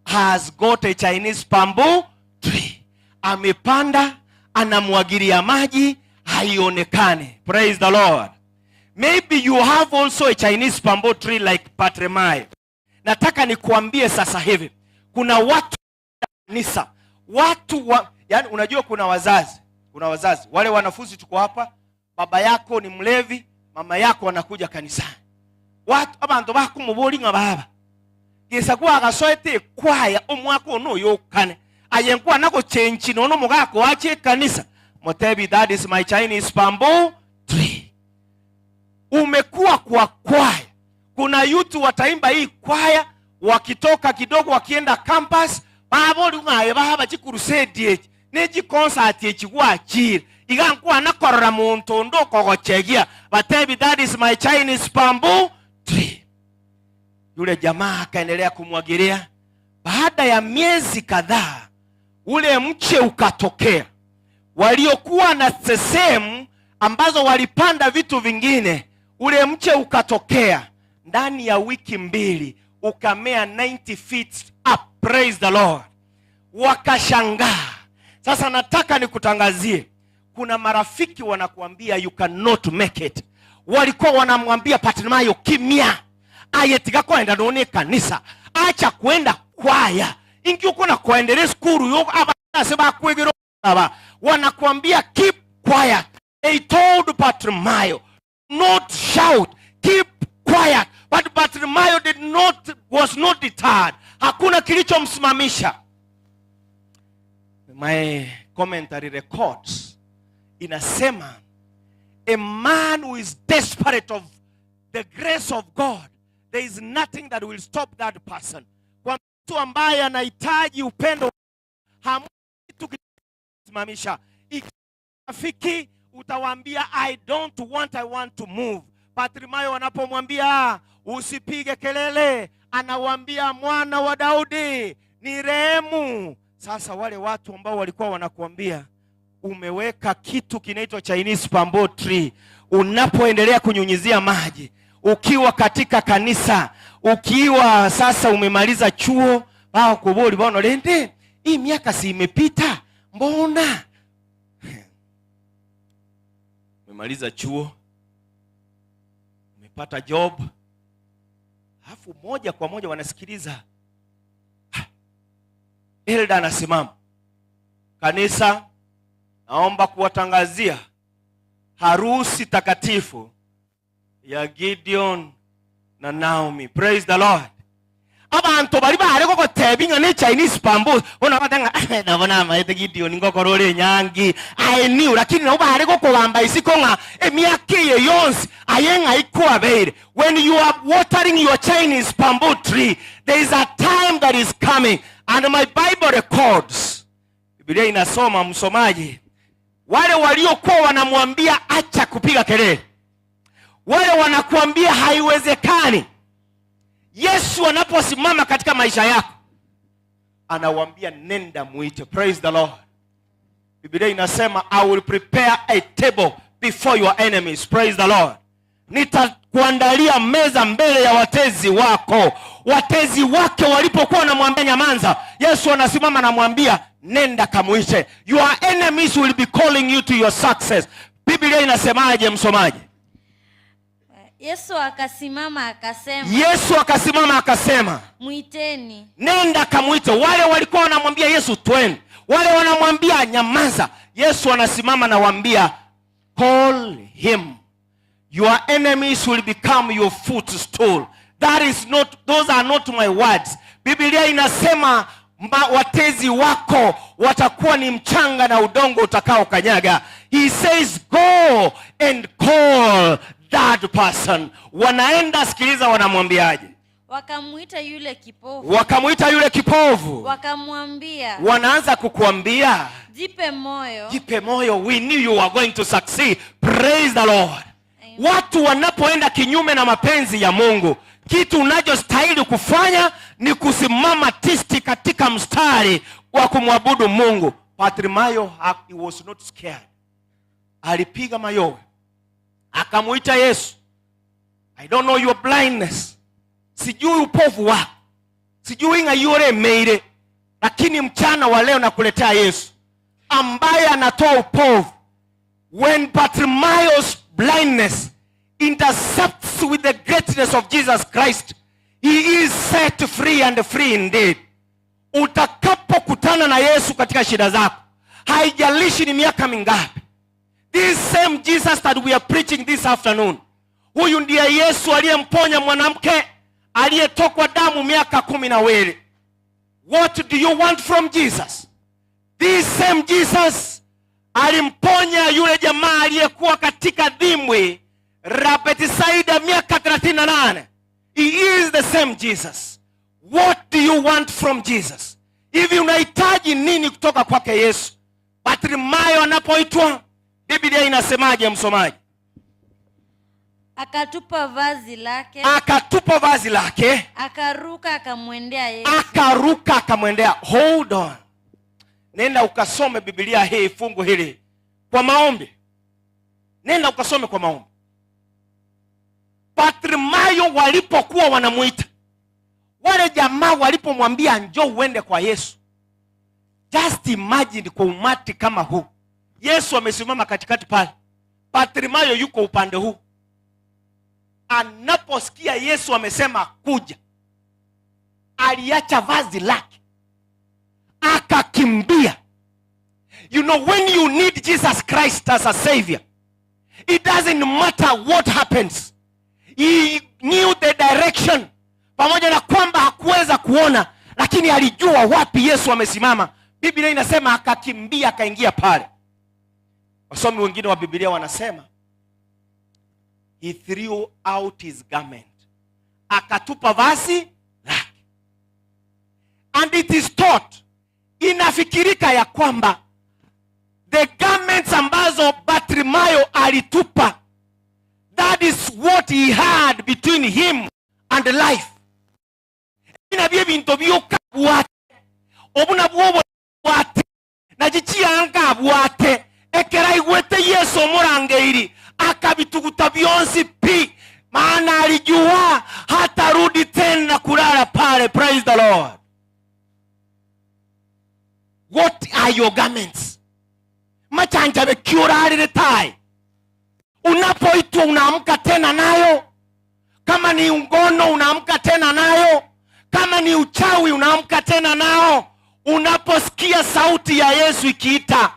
has got a Chinese bamboo tree, amepanda, anamwagilia maji, haionekani." Praise the Lord. Maybe you have also a Chinese bamboo tree like Bartimayo. Nataka nikuambie sasa hivi kuna watu kanisa, watu wa, yani unajua kuna wazazi wale wanafunzi tuko hapa, baba yako ni mlevi, mama yako anakuja kanisani, watu abantu bakumuboli nga baba gesakuwa agasoete ekwaya omwaka ono oyokane aye nkuwa nakuchenchi nono mugako wache ekanisa mutebi, "That is my Chinese bamboo tree." Umekuwa kwa kwaya, kuna youth wataimba hii kwaya, wakitoka kidogo wakienda campus baboli ng'aye baba chikurusedi echi nechiconcert echi gwachire iga nkuwa nakorora muntu ndo kogochegia batebi, "That is my Chinese bamboo tree." Yule jamaa akaendelea kumwagilia. Baada ya miezi kadhaa ule mche ukatokea. Waliokuwa na sehemu ambazo walipanda vitu vingine, ule mche ukatokea ndani ya wiki 2 ukamea 90 feet up. Praise the Lord. Wakashangaa. Sasa nataka nikutangazie, kuna marafiki wanakuambia you cannot make it. Walikuwa wanamwambia Bartimayo, "Kimya aye, tigakwenda none kanisa, acha kwenda kwaya ingi uko na kuendelea skuru yo abase bakwegero." Aba wanakuambia keep quiet. They told Bartimayo not shout, keep quiet, but Bartimayo did not was not deterred. Hakuna kilichomsimamisha. My commentary records, inasema a man who is desperate of the grace of God, there is nothing that will stop that person. Kwa mtu ambaye anahitaji upendo, hamna kitu kitasimamisha. Rafiki utawaambia, "I don't want, I want to move." Bartimayo wanapomwambia usipige kelele, anawaambia, "Mwana wa Daudi, ni rehemu." Sasa wale watu ambao walikuwa wanakuambia umeweka kitu kinaitwa Chinese bamboo tree, unapoendelea kunyunyizia maji ukiwa katika kanisa, ukiwa sasa umemaliza chuo, bao kubuli bono lende hii miaka si imepita, mbona umemaliza chuo, umepata job, alafu moja kwa moja wanasikiliza, ah, elder anasimama, "Kanisa, naomba kuwatangazia harusi takatifu ya Gideon na Naomi." Praise the Lord. Abantu bari bare gogotebia ng'a ne Chinese bamboo, bona batanga nabona amaete Gideon ngokora ore nyangi. I knew, lakini nabo bare gokobamba isiko ng'a emiaka eye yonsi aye ng'a ikwabeire. When you are watering your Chinese bamboo tree, there is a time that is coming, and my Bible records, Biblia inasoma, msomaji, wale waliokuwa wanamwambia acha kupiga kelele, wale wanakuambia haiwezekani, Yesu anaposimama katika maisha yako anawambia nenda muite. Praise the Lord. Biblia inasema, "I will prepare a table before your enemies." Praise the Lord. Nitakuandalia meza mbele ya watezi wako. Watezi wake walipokuwa wanamwambia nyamanza, Yesu anasimama anamwambia nenda kamuite. Your enemies will be calling you to your success. Biblia inasemaje, msomaji? Yesu akasimama akasema, Yesu akasimama akasema, "Mwiteni." Nenda kamwite. Wale walikuwa wanamwambia Yesu twende, wale wanamwambia nyamaza, Yesu anasimama nawaambia call him. Your enemies will become your footstool. That is not, those are not my words. Biblia inasema watezi wako watakuwa ni mchanga na udongo utakao kanyaga. He says go and call that person. Wanaenda, sikiliza wanamwambiaje. Wakamuita yule kipofu. Wakamuita yule kipofu. Wakamwambia, Wanaanza kukuambia, jipe moyo. Jipe moyo, we knew you were going to succeed. Praise the Lord. Watu wanapoenda kinyume na mapenzi ya Mungu, kitu unachostahili kufanya ni kusimama tisti katika mstari wa kumwabudu Mungu. Bartimayo, he was not scared. Alipiga mayowe, akamuita Yesu. I don't know your blindness, sijui upofu wako, sijui ng'ayuoremeire, lakini mchana wa leo nakuletea Yesu ambaye anatoa upofu. When Bartimaeus' blindness intercepts with the greatness of Jesus Christ, he is set free and free indeed. Utakapokutana na Yesu katika shida zako, haijalishi ni miaka mingapi, this same Jesus that we are preaching this afternoon, huyu ndiye Yesu aliyemponya mwanamke aliyetokwa damu miaka 12. What do you want from Jesus? This same Jesus alimponya yule jamaa aliyekuwa katika dimbwi la Bethsaida miaka 38. He is the same Jesus. What do you want from Jesus? Hivi unahitaji nini kutoka kwake Yesu? Bartimayo anapoitwa, Biblia inasemaje, msomaji? Akatupa vazi lake. Akatupa vazi lake. Akaruka akamwendea Yesu. Akaruka akamwendea. Hold on. Nenda ukasome Biblia hii, fungu hili kwa maombi. Nenda ukasome kwa maombi. Bartimayo walipokuwa wanamuita, wale jamaa walipomwambia njoo uende kwa Yesu, just imagine kwa umati kama huu, Yesu amesimama katikati pale, Bartimayo yuko upande huu. Anaposikia Yesu amesema kuja, aliacha vazi lake akakimbia. You know, when you need Jesus Christ as a savior, it doesn't matter what happens. He knew the direction. Pamoja na kwamba hakuweza kuona, lakini alijua wapi Yesu amesimama. Biblia inasema akakimbia akaingia pale. Wasomi wengine wa Biblia wanasema he threw out his garment, akatupa vazi lake. And it is thought, inafikirika ya kwamba the garments ambazo Bartimayo alitupa, that is what he had between him and life. Nabyo ebintu byokka bwate obuna bwobo bwate nagichiyanga bwate ekera igwete Yesu omurangeiri akabituguta byonsi pi, maana alijua hatarudi tena kulala pale. Praise the Lord. What are your garments? Machanjabe kiurarire tai. Unapoitwa unaamka tena nayo. Kama ni ngono unaamka tena nayo. Kama ni uchawi unaamka tena nao. Unaposikia sauti ya Yesu ikiita,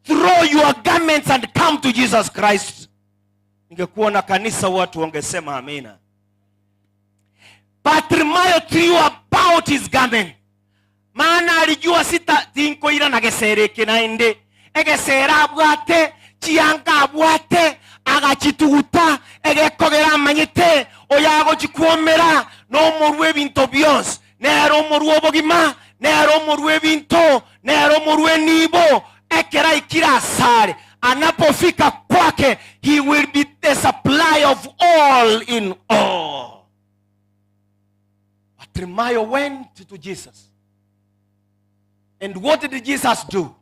throw your garments and come to Jesus Christ. Ningekuwa na kanisa watu wangesema amina. Bartimayo threw about his garment. Maana alijua sita tinkoira na gesere kinaende. Egesera abwate, chianga abwate, agachituguta, egekogera amanyete, oyago chikuomera, no morwe ebinto byonsi. Nero morwe obogima, nero morwe ebinto, nero morwe nibo, ekera ikira asare. Anapofika kwake, he will be the supply of all in all. Bartimayo went to Jesus. And what did Jesus do?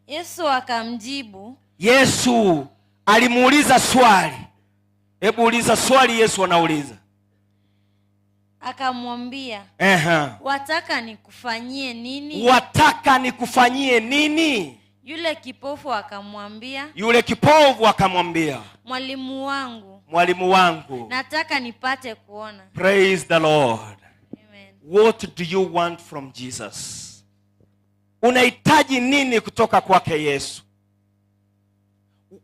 Yesu akamjibu. Yesu alimuuliza swali. Hebu uliza swali, Yesu anauliza. Akamwambia, wataka nikufanyie nini? Wataka nikufanyie nini? Yule kipofu akamwambia. Yule kipofu akamwambia, Mwalimu wangu. Mwalimu wangu. Nataka nipate kuona. Praise the Lord. Amen. What do you want from Jesus? Unahitaji nini kutoka kwake Yesu?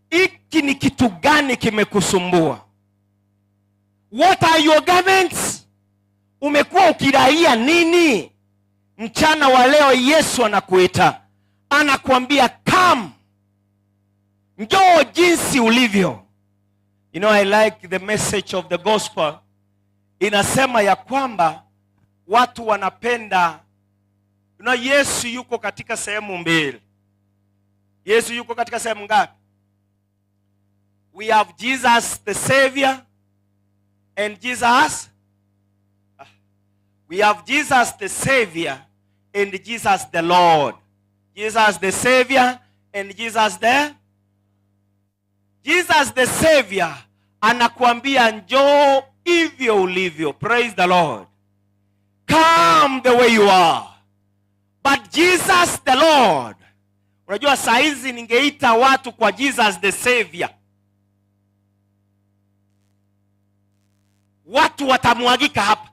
Hiki ni kitu gani kimekusumbua? What are your garments? Umekuwa ukiraia nini? Mchana wa leo Yesu anakuita, anakuambia come, njoo jinsi ulivyo. I like the message of the gospel. Inasema ya kwamba watu wanapenda, Yesu yuko katika sehemu mbili. Yesu yuko katika sehemu ngapi? We have Jesus the Savior and Jesus. We have Jesus the Savior and Jesus the Lord. Jesus the Savior and Jesus the Savior anakuambia njoo hivyo ulivyo. Praise the Lord. Come the way you are. But Jesus the Lord, unajua saa hizi ningeita watu kwa Jesus the Savior, watu watamwagika hapa.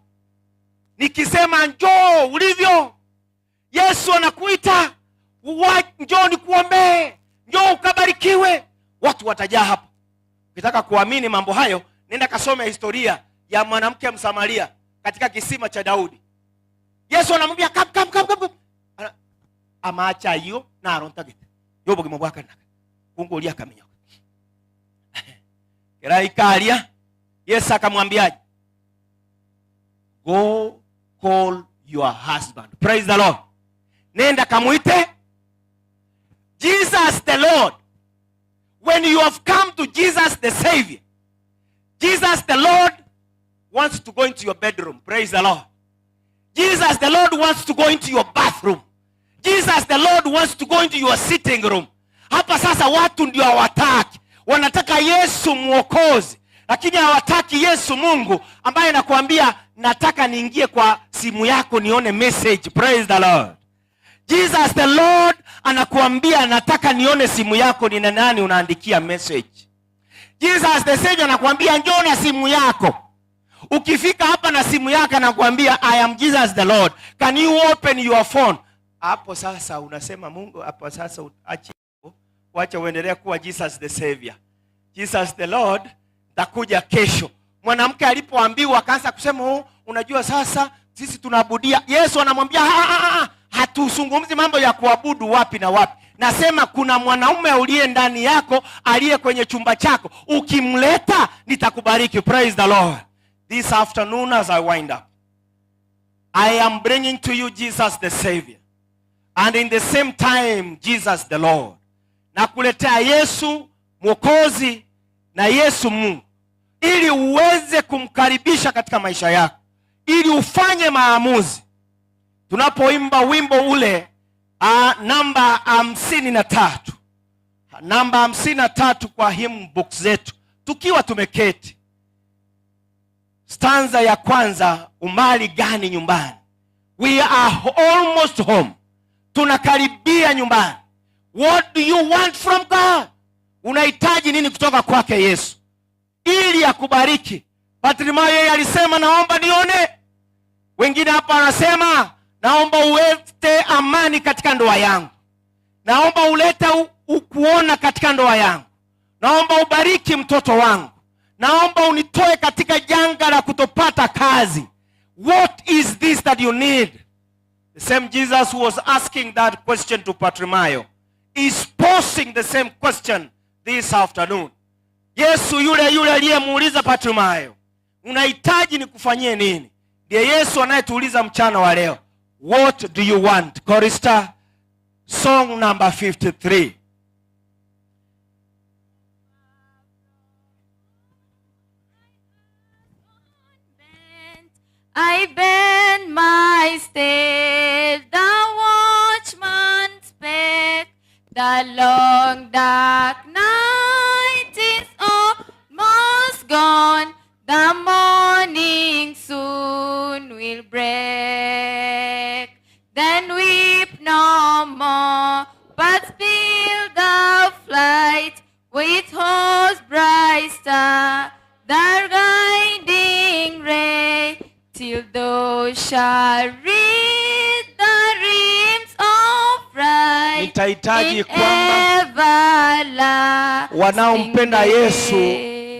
Nikisema njoo ulivyo, Yesu anakuita, njoo nikuombee, njoo ukabarikiwe, watu watajaa hapa. Ukitaka kuamini mambo hayo, nenda kasome historia ya mwanamke Msamaria katika kisima cha Daudi. Yesu anamwambia come, come, come, come, come. Amacha hiyo na arontagete. Yobo gimobwaka naka. Kungu akaminyoka. Keraikalia, Yesu akamwambiaje? Go call your husband. Praise the Lord. Nenda kamuite Jesus the Lord. When you have come to Jesus the Savior, Jesus the Lord wants to go into your bedroom. Praise the Lord. Jesus the Lord wants to go into your bathroom. Jesus the Lord wants to go into your sitting room. Hapa sasa watu ndio hawataki. Wanataka Yesu Mwokozi, lakini hawataki Yesu Mungu ambaye anakuambia nataka niingie kwa simu yako nione message. Praise the Lord. Jesus the Lord anakuambia nataka nione simu yako ni nani unaandikia message. Jesus the Savior anakuambia njoo na simu yako. Ukifika hapa na simu yako anakuambia I am Jesus the Lord. Can you open your phone? Hapo sasa unasema Mungu, hapo sasa acha, wacha uendelee kuwa Jesus the Savior. Jesus the Lord takuja kesho. Mwanamke alipoambiwa akaanza kusema, oh, unajua sasa sisi tunaabudia. Yesu anamwambia hatuzungumzi mambo ya kuabudu wapi na wapi. Nasema kuna mwanaume uliye ndani yako, aliye kwenye chumba chako, ukimleta nitakubariki. Praise the Lord. This afternoon as I wind up, I am bringing to you Jesus the Savior, and in the same time Jesus the Lord. Nakuletea Yesu Mwokozi na Yesu Mungu, ili uweze kumkaribisha katika maisha yako, ili ufanye maamuzi. Tunapoimba wimbo ule namba 53, namba 53 kwa hymn book zetu, tukiwa tumeketi, stanza ya kwanza, umali gani nyumbani? We are almost home, tunakaribia nyumbani. What do you want from God? Unahitaji nini kutoka kwake Yesu ili akubariki? Bartimayo yeye alisema naomba nione. Wengine hapa wanasema naomba ulete amani katika ndoa yangu, naomba ulete kuona katika ndoa yangu, naomba ubariki mtoto wangu, naomba unitoe katika janga la kutopata kazi. What is this that you need? The same Jesus who was asking that question to Bartimayo is posing the same question this afternoon. Yesu yule yule aliyemuuliza Bartimayo, unahitaji nikufanyie nini? Ndiye Yesu anayetuuliza mchana wa leo, what do you want? Chorister, song number 53. I bend my staff, the watchman spake, the long dark night is almost gone, the morning soon will break. Then weep no more, but speed the flight with host bright star, the guiding ray, till thou shalt read the rims of right. Nitahitaji kwamba wanaompenda Yesu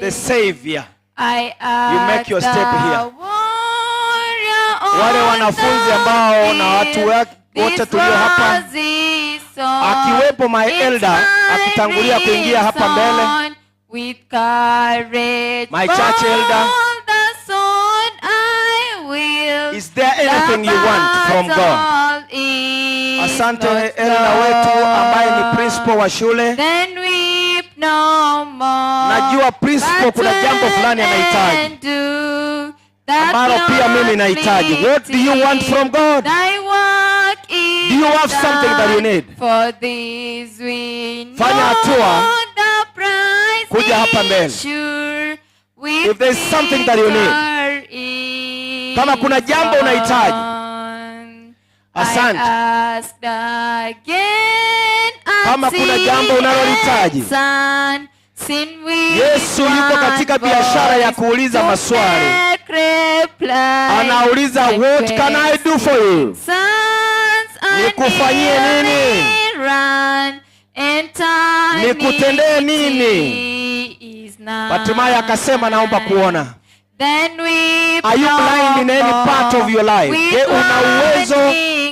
the Savior I You make your ask step the here. warrior Wale on wanafunzi the ambao na watu field, wote this tulio hapa, rosy song, akiwepo my it's elder my akitangulia kuingia hapa mbele, reason. With courage, My church elder. bold the sword I will. Is there anything you want from God? Battle is Asante not elder wetu ambaye ni lost. principal wa shule. Then weep no more. Najua principal But kuna jambo fulani anahitaji and do that ambalo pia mimi nahitaji. What do you want from God? Thy work is Do you have something that you done. need? For this we know Fanya hatua the prize kuja hapa mbele. is sure. With If there is something that you need. victory Kama kuna jambo is unahitaji. won. Asante. I ask again, Kama kuna jambo unalohitaji. Son, sin with Yesu yuko katika one biashara ya voice kuuliza to maswali. make reply. Anauliza, what can I do for you? Sons are Nikufanyie nini? nearly run, Nikutendee nini? Eternity is nigh. Bartimayo akasema, naomba kuona. Then we Are you blind in any part of your life? Je, una uwezo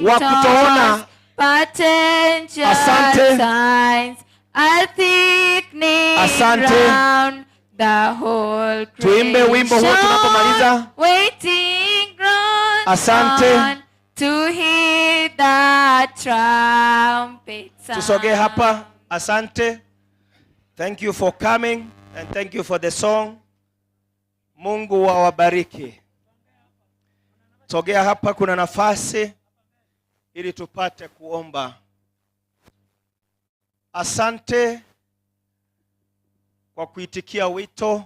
wa kutoona? Asante. Signs are thickening Asante. round the whole Tuimbe wimbo huo creation, tunapomaliza. Waiting groans Asante. on to hear the trumpet sound. Tusogee hapa. Asante. Thank you for coming and thank you for the song. Mungu awabariki. Sogea hapa, kuna nafasi ili tupate kuomba. Asante kwa kuitikia wito.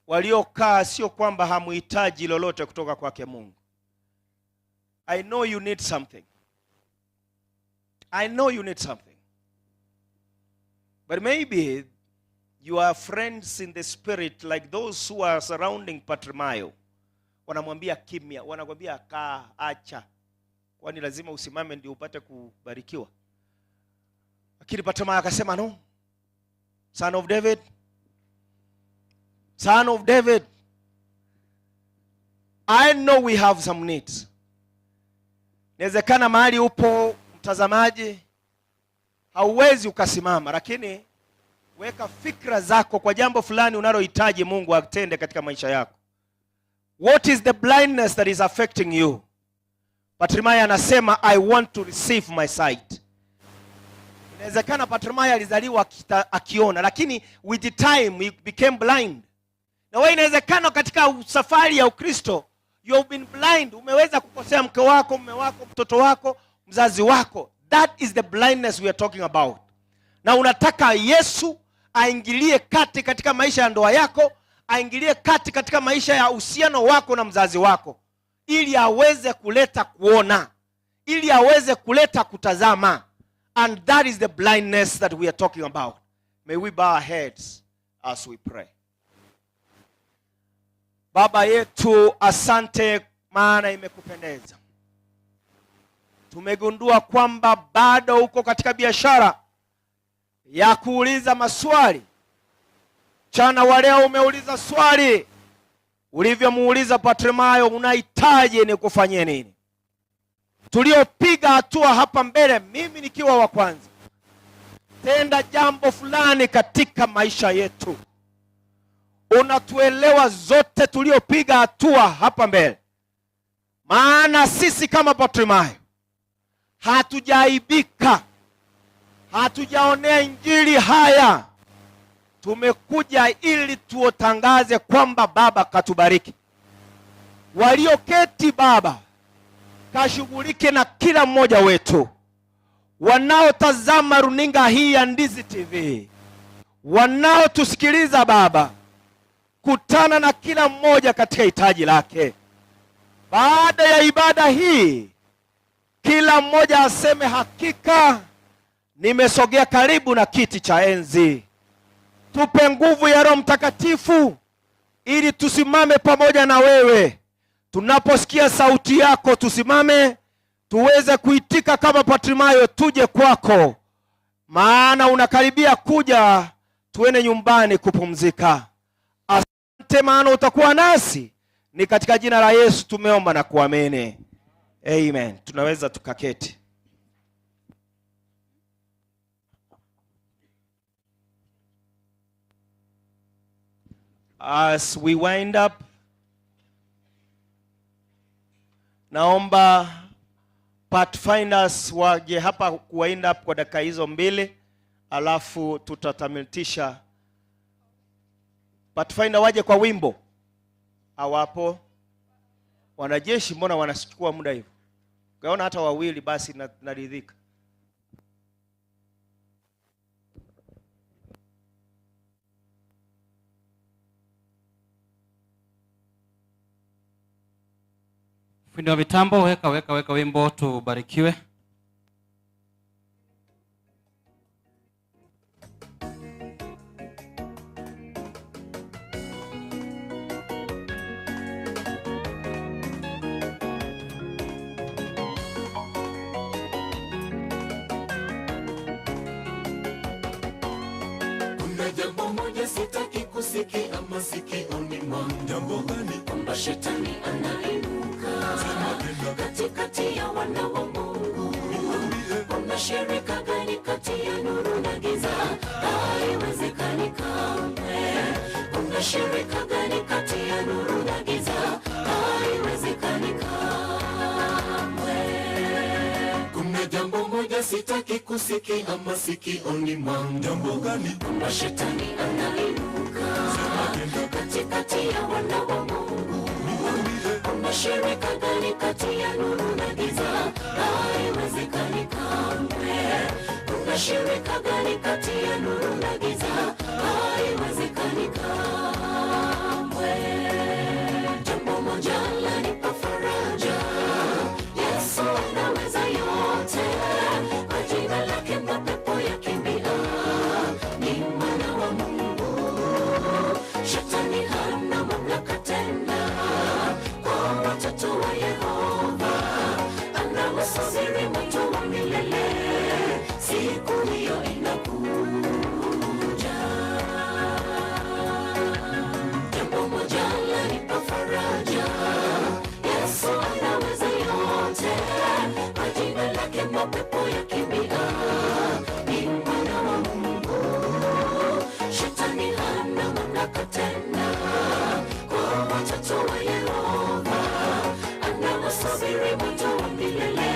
Waliokaa sio kwamba hamuhitaji lolote kutoka kwake Mungu. I know you need something. I know you need something. But maybe you are friends in the spirit like those who are surrounding Bartimayo. Wanamwambia kimya, wanakwambia kaa, acha. Kwani lazima usimame ndio upate kubarikiwa? Lakini Bartimayo akasema no. Son of David. Son of David. I know we have some needs. Inawezekana mahali upo mtazamaji hauwezi ukasimama, lakini weka fikra zako kwa jambo fulani unalohitaji Mungu atende katika maisha yako. What is the blindness that is affecting you? Bartimayo anasema I want to receive my sight. Inawezekana Bartimayo alizaliwa akiona, lakini with the time he became blind. Na wewe inawezekana katika safari ya Ukristo you have been blind. Umeweza kukosea mke wako, mume wako, mtoto wako, mzazi wako. That is the blindness we are talking about. Na unataka Yesu aingilie kati katika maisha ya ndoa yako, aingilie kati katika maisha ya uhusiano wako na mzazi wako, ili aweze kuleta kuona, ili aweze kuleta kutazama. And that is the blindness that we are talking about. May we bow our heads as we pray. Baba yetu, asante maana imekupendeza. Tumegundua kwamba bado uko katika biashara ya kuuliza maswali. Mchana wa leo umeuliza swali ulivyomuuliza Bartimayo, unahitaji nikufanyie nini? Tuliopiga hatua hapa mbele, mimi nikiwa wa kwanza, tenda jambo fulani katika maisha yetu. Unatuelewa zote tuliopiga hatua hapa mbele, maana sisi kama Bartimayo hatujaibika, hatujaonea injili haya. Tumekuja ili tuotangaze kwamba Baba katubariki. Walioketi Baba kashughulike na kila mmoja wetu. Wanaotazama runinga hii ya Ndizi TV, wanaotusikiliza Baba, kutana na kila mmoja katika hitaji lake. Baada ya ibada hii, kila mmoja aseme hakika nimesogea karibu na kiti cha enzi. Tupe nguvu ya Roho Mtakatifu ili tusimame pamoja na wewe. Tunaposikia sauti yako tusimame, tuweze kuitika kama Bartimayo, tuje kwako, maana unakaribia kuja, tuende nyumbani kupumzika. Asante maana utakuwa nasi. Ni katika jina la Yesu tumeomba na kuamini. Amen. Tunaweza tukaketi. As we wind up, naomba Pathfinders waje hapa kuwind up kwa dakika hizo mbili, alafu tutatamatisha. Pathfinder waje kwa wimbo. Hawapo wanajeshi, mbona wanachukua muda hivyo? Ukaona hata wawili basi naridhika. Fundi wa mitambo, weka weka weka wimbo tubarikiwe. Kuna jambo moja sitaki kusikia masikioni mwangu. Jambo gani? Kwamba shetani anainuka katikati ya wana wa Mungu. Kuna shirika gani kati ya nuru na giza? Haiwezekani kamwe. Kuna shirika gani kati ya nuru na giza? Haiwezekani kamwe. Kuna jambo moja sitaki kusikia masikioni mwangu. Jambo gani? Kwamba shetani anainuka katikati ya wana wa Mungu. Kuna shirika gani kati ya nuru na giza? Haiwezekani kamwe. Kuna shirika gani kati ya nuru na giza? Haiwezekani kamwe. Jambo moja lanipa faraja, Yesu anaweza yote. Kwa jina lake mapepo yakimbia, ni mwana wa Mungu. Shetani hana mamlaka tena kwa watoto wa Yehova. Anawasubiri moto wa milele, siku hiyo inakuja. Jambo moja lanipa faraja, Yesu anaweza yote. Kwa jina lake mapepo yakimbia, ni mwana wa Mungu. Shetani hana mamlaka tena kwa watoto wa Yehova. Anawasubiri moto wa milele,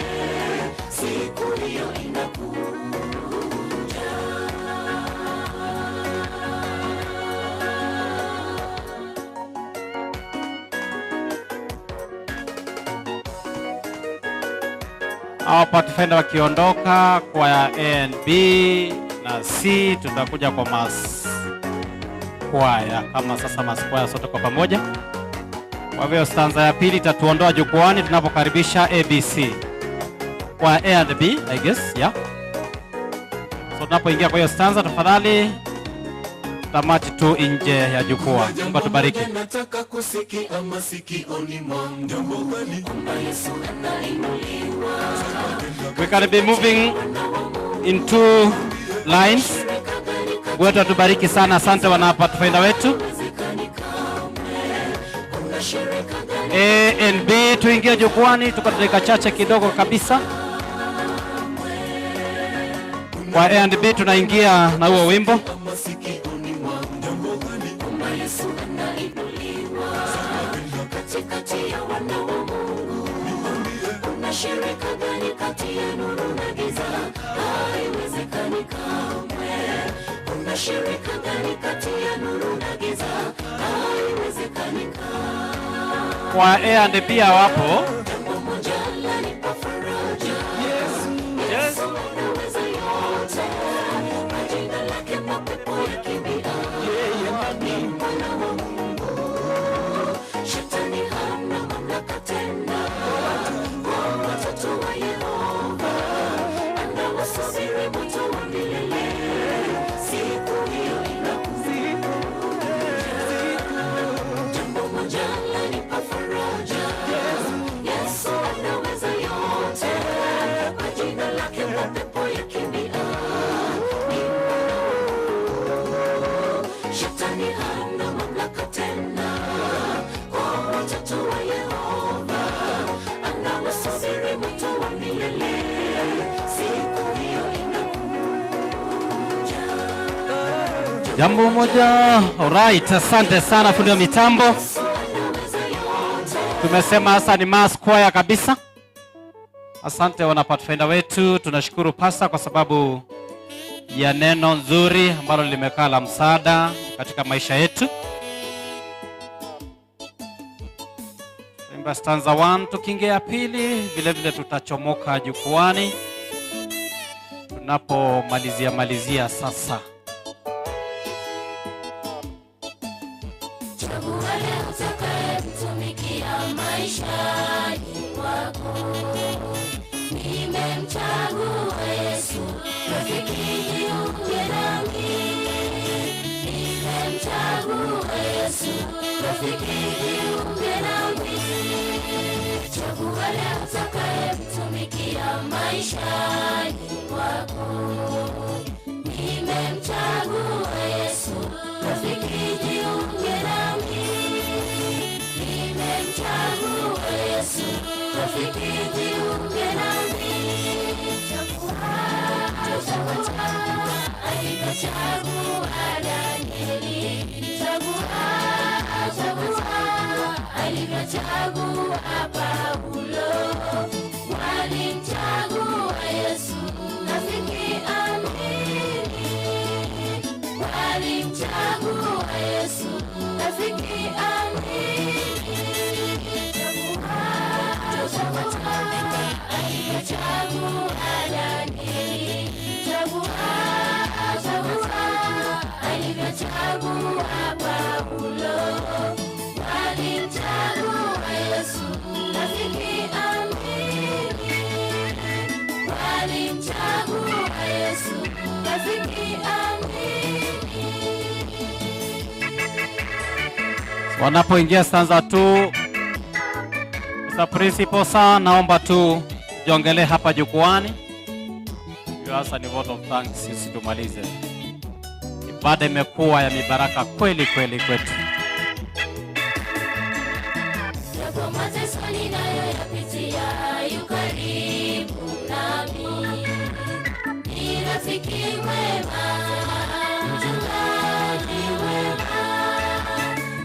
siku hiyo inakuja. Hawa Pathfinder wakiondoka kwa A and B na C, tutakuja kwa mass kwaya kama sasa mass kwaya sote kwa pamoja. Kwa hivyo stanza ya pili itatuondoa jukwani tunapokaribisha ABC kwa A and B, I guess, yeah. So tunapoingia kwa hiyo stanza, tafadhali tamati tu nje ya jukwaa. Mungu atubariki. Nataka kusikia masikioni mwangu. Jambo gani? Kwamba Yesu anainuliwa. We can be moving in two lines. Mungu wetu atubariki sana. Asante wana Pathfinder wetu. A and B tuingie jukwani, tuko dakika chache kidogo kabisa. Kwa A and B tunaingia na huo wimbo. Kwamba Yesu anainuliwa katikati ya wana wa Mungu. Kuna shirika gani kati ya nuru na giza? Haiwezekani kamwe. Kuna shirika gani kati ya nuru na giza? Haiwezekani kamwe. Kwa A and B hawapo. Jambo moja lanipa faraja, Yesu anaweza yote. Kwa jina lake mapepo yakimbia, ni mwana wa Mungu. Shetani hana mamlaka tena kwa watoto wa Yehova. Anawasubiri moto wa milele, siku hiyo inakuja. Jambo moja lanipa faraja, Jambo moja. Alright, asante sana fundi wa mitambo. Tumesema sasa ni mass choir kabisa. Asante wana Pathfinder wetu, tunashukuru pastor kwa sababu ya neno nzuri ambalo limekaa la msaada katika maisha yetu. Imba stanza 1, tukiingia ya pili vile vile tutachomoka jukwani tunapomalizia malizia sasa. Chagua leo utakayemtumikia maishani mwako. Nimemchagua Yesu, rafiki jiunge nami. Nimemchagua Yesu, rafiki jiunge nami. Chagua leo utakayemtumikia maishani mwako. Nimemchagua Yesu, rafiki jiunge nami. Nimemchagua Yesu, rafiki jiunge nami. Chagua, chagua, alivyochagua Danieli. Chagua, chagua, alivyochagua Paulo. Walimchagua Yesu, rafiki amini. Walimchagua Yesu, rafiki amini. Chagua, chagua, alivyochagua Danieli. Chagua, chagua, alivyochagua Paulo. Walimchagua Yesu, rafiki amini. Walimchagua Yesu, rafiki amini. Wanapoingia stanza 2, Mr. Principal sir, naomba tu jongele hapa jukwani. Sasa ni vote of thanks, sisi tumalize. Ibada imekuwa ya mibaraka kweli kweli kwetu. Japo mateso ninayoyapitia, yu karibu nami. Ni rafiki mwema, mchungaji mwema.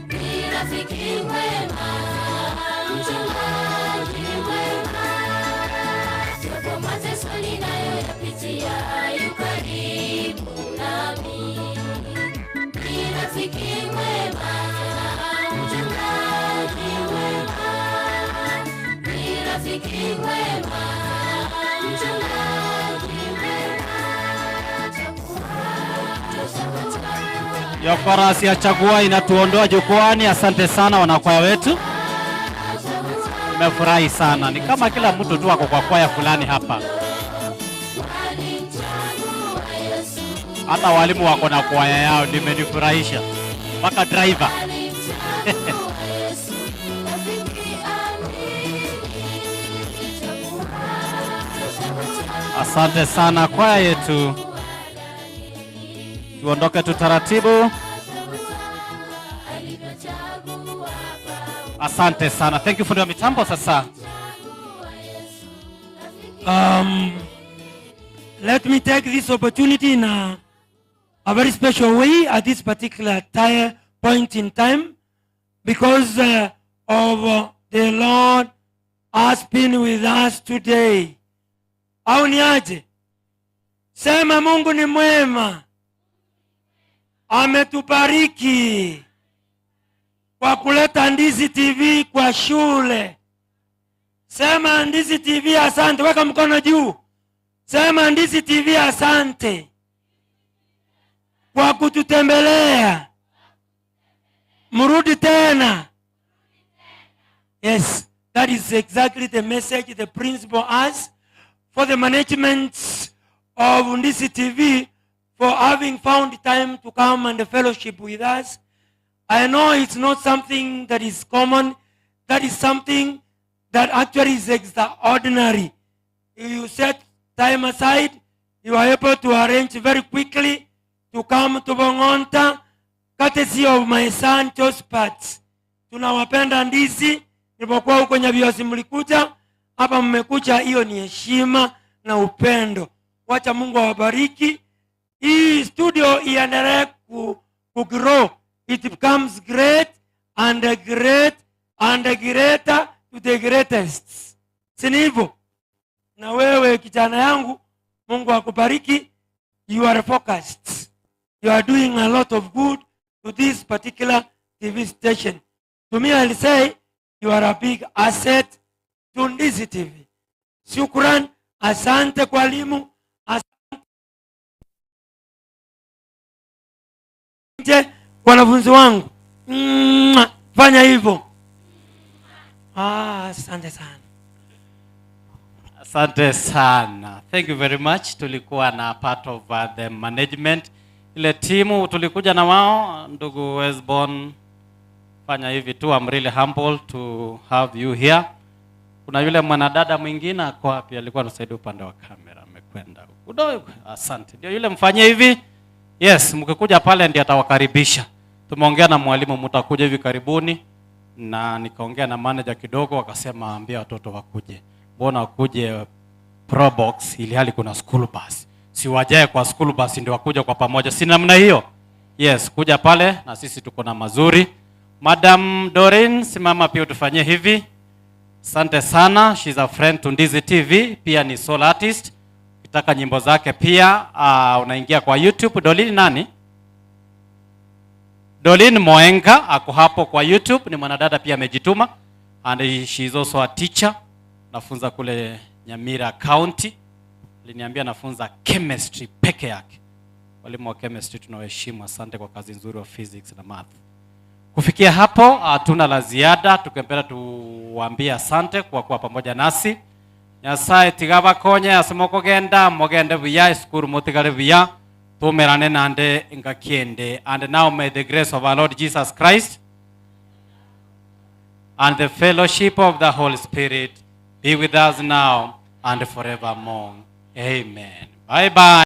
Ni rafiki mwema, mchungaji mwema. Japo mateso ninayoyapitia, yu karibu nami. Ni rafiki mwema, mchungaji mwema. Ni rafiki mwema, mchungaji mwema. Ya chorus ya chagua inatuondoa jukwani. Asante sana wanakwaya wetu, nimefurahi sana. Ni kama kila mtu tu ako kwa kwaya fulani hapa, hata walimu wako na kwaya yao. Nimenifurahisha mpaka driver. Asante sana kwaya yetu, tuondoke tu taratibu. Asante sana, thank you fundi wa mitambo. Sasa Let me take this opportunity in a very special way at this particular point in time, because of the Lord has been with us today. Au ni aje? Sema Mungu ni mwema, ametubariki kwa kuleta Ndizi TV kwa shule. Sema Ndizi TV asante, weka mkono juu. Sema Ndizi TV asante kwa kututembelea. Mrudi tena. Yes, that is exactly the message the principal has for the management of Ndizi TV for having found time to come and fellowship with us. I know it's not something that is common. That is something that actually is extraordinary. You set time aside, you are able to arrange very quickly to come to Bongonta, courtesy of my son Josephat. Tunawapenda Ndizi. Nilipokuwa huko Nyabiosi mlikuja, hapa mmekuja, hiyo ni heshima na upendo. Wacha Mungu awabariki. Hii studio iendelee Kugrow. It becomes great and great and greater to the greatest. Si ni hivyo? Na wewe kijana yangu, Mungu akubariki. You are focused. You are doing a lot of good to this particular TV station. To me, I'll say you are a big asset to Ndizi TV. Shukran, asante kwa walimu, asante wanafunzi wangu. Mwah, fanya hivyo. Ah, asante sana. Asante sana. Thank you very much. Tulikuwa na part of the management. Ile timu tulikuja na wao, ndugu Wesborn, fanya hivi tu. I'm really humble to have you here. Kuna yule mwanadada mwingine ako wapi? Alikuwa anasaidia upande wa kamera, amekwenda huko. Asante. Ndio yule, mfanyie hivi. Yes, mkikuja pale ndiye atawakaribisha. Tumeongea na mwalimu, mtakuja hivi karibuni, na nikaongea na manager kidogo, akasema ambia watoto wakuje. Mbona wakuje Probox ili hali kuna school bus? Si wajae kwa school bus ndio wakuja kwa pamoja, si namna hiyo? Yes, kuja pale na sisi tuko na mazuri. Madam Doreen, simama pia utufanyie hivi. Asante sana, she's a friend to Ndizi TV, pia ni soul artist. Ukitaka nyimbo zake pia unaingia kwa YouTube. Dolin nani? Dolin Moenga ako hapo kwa YouTube, ni mwanadada pia amejituma and she is also a teacher. Nafunza kule Nyamira County. Aliniambia nafunza chemistry peke yake. Walimu wa chemistry tunawaheshimu, asante kwa kazi nzuri wa physics na math. Kufikia hapo hatuna la ziada, tukempenda tuwaambie asante kwa kuwa pamoja nasi. Nyasaye tigabakonye ase mokogenda mogende buya esukuru motigare buya tumerane nande ngakiende. And now may the grace of our Lord Jesus Christ and the fellowship of the Holy Spirit be with us now and forevermore. Amen. Bye bye.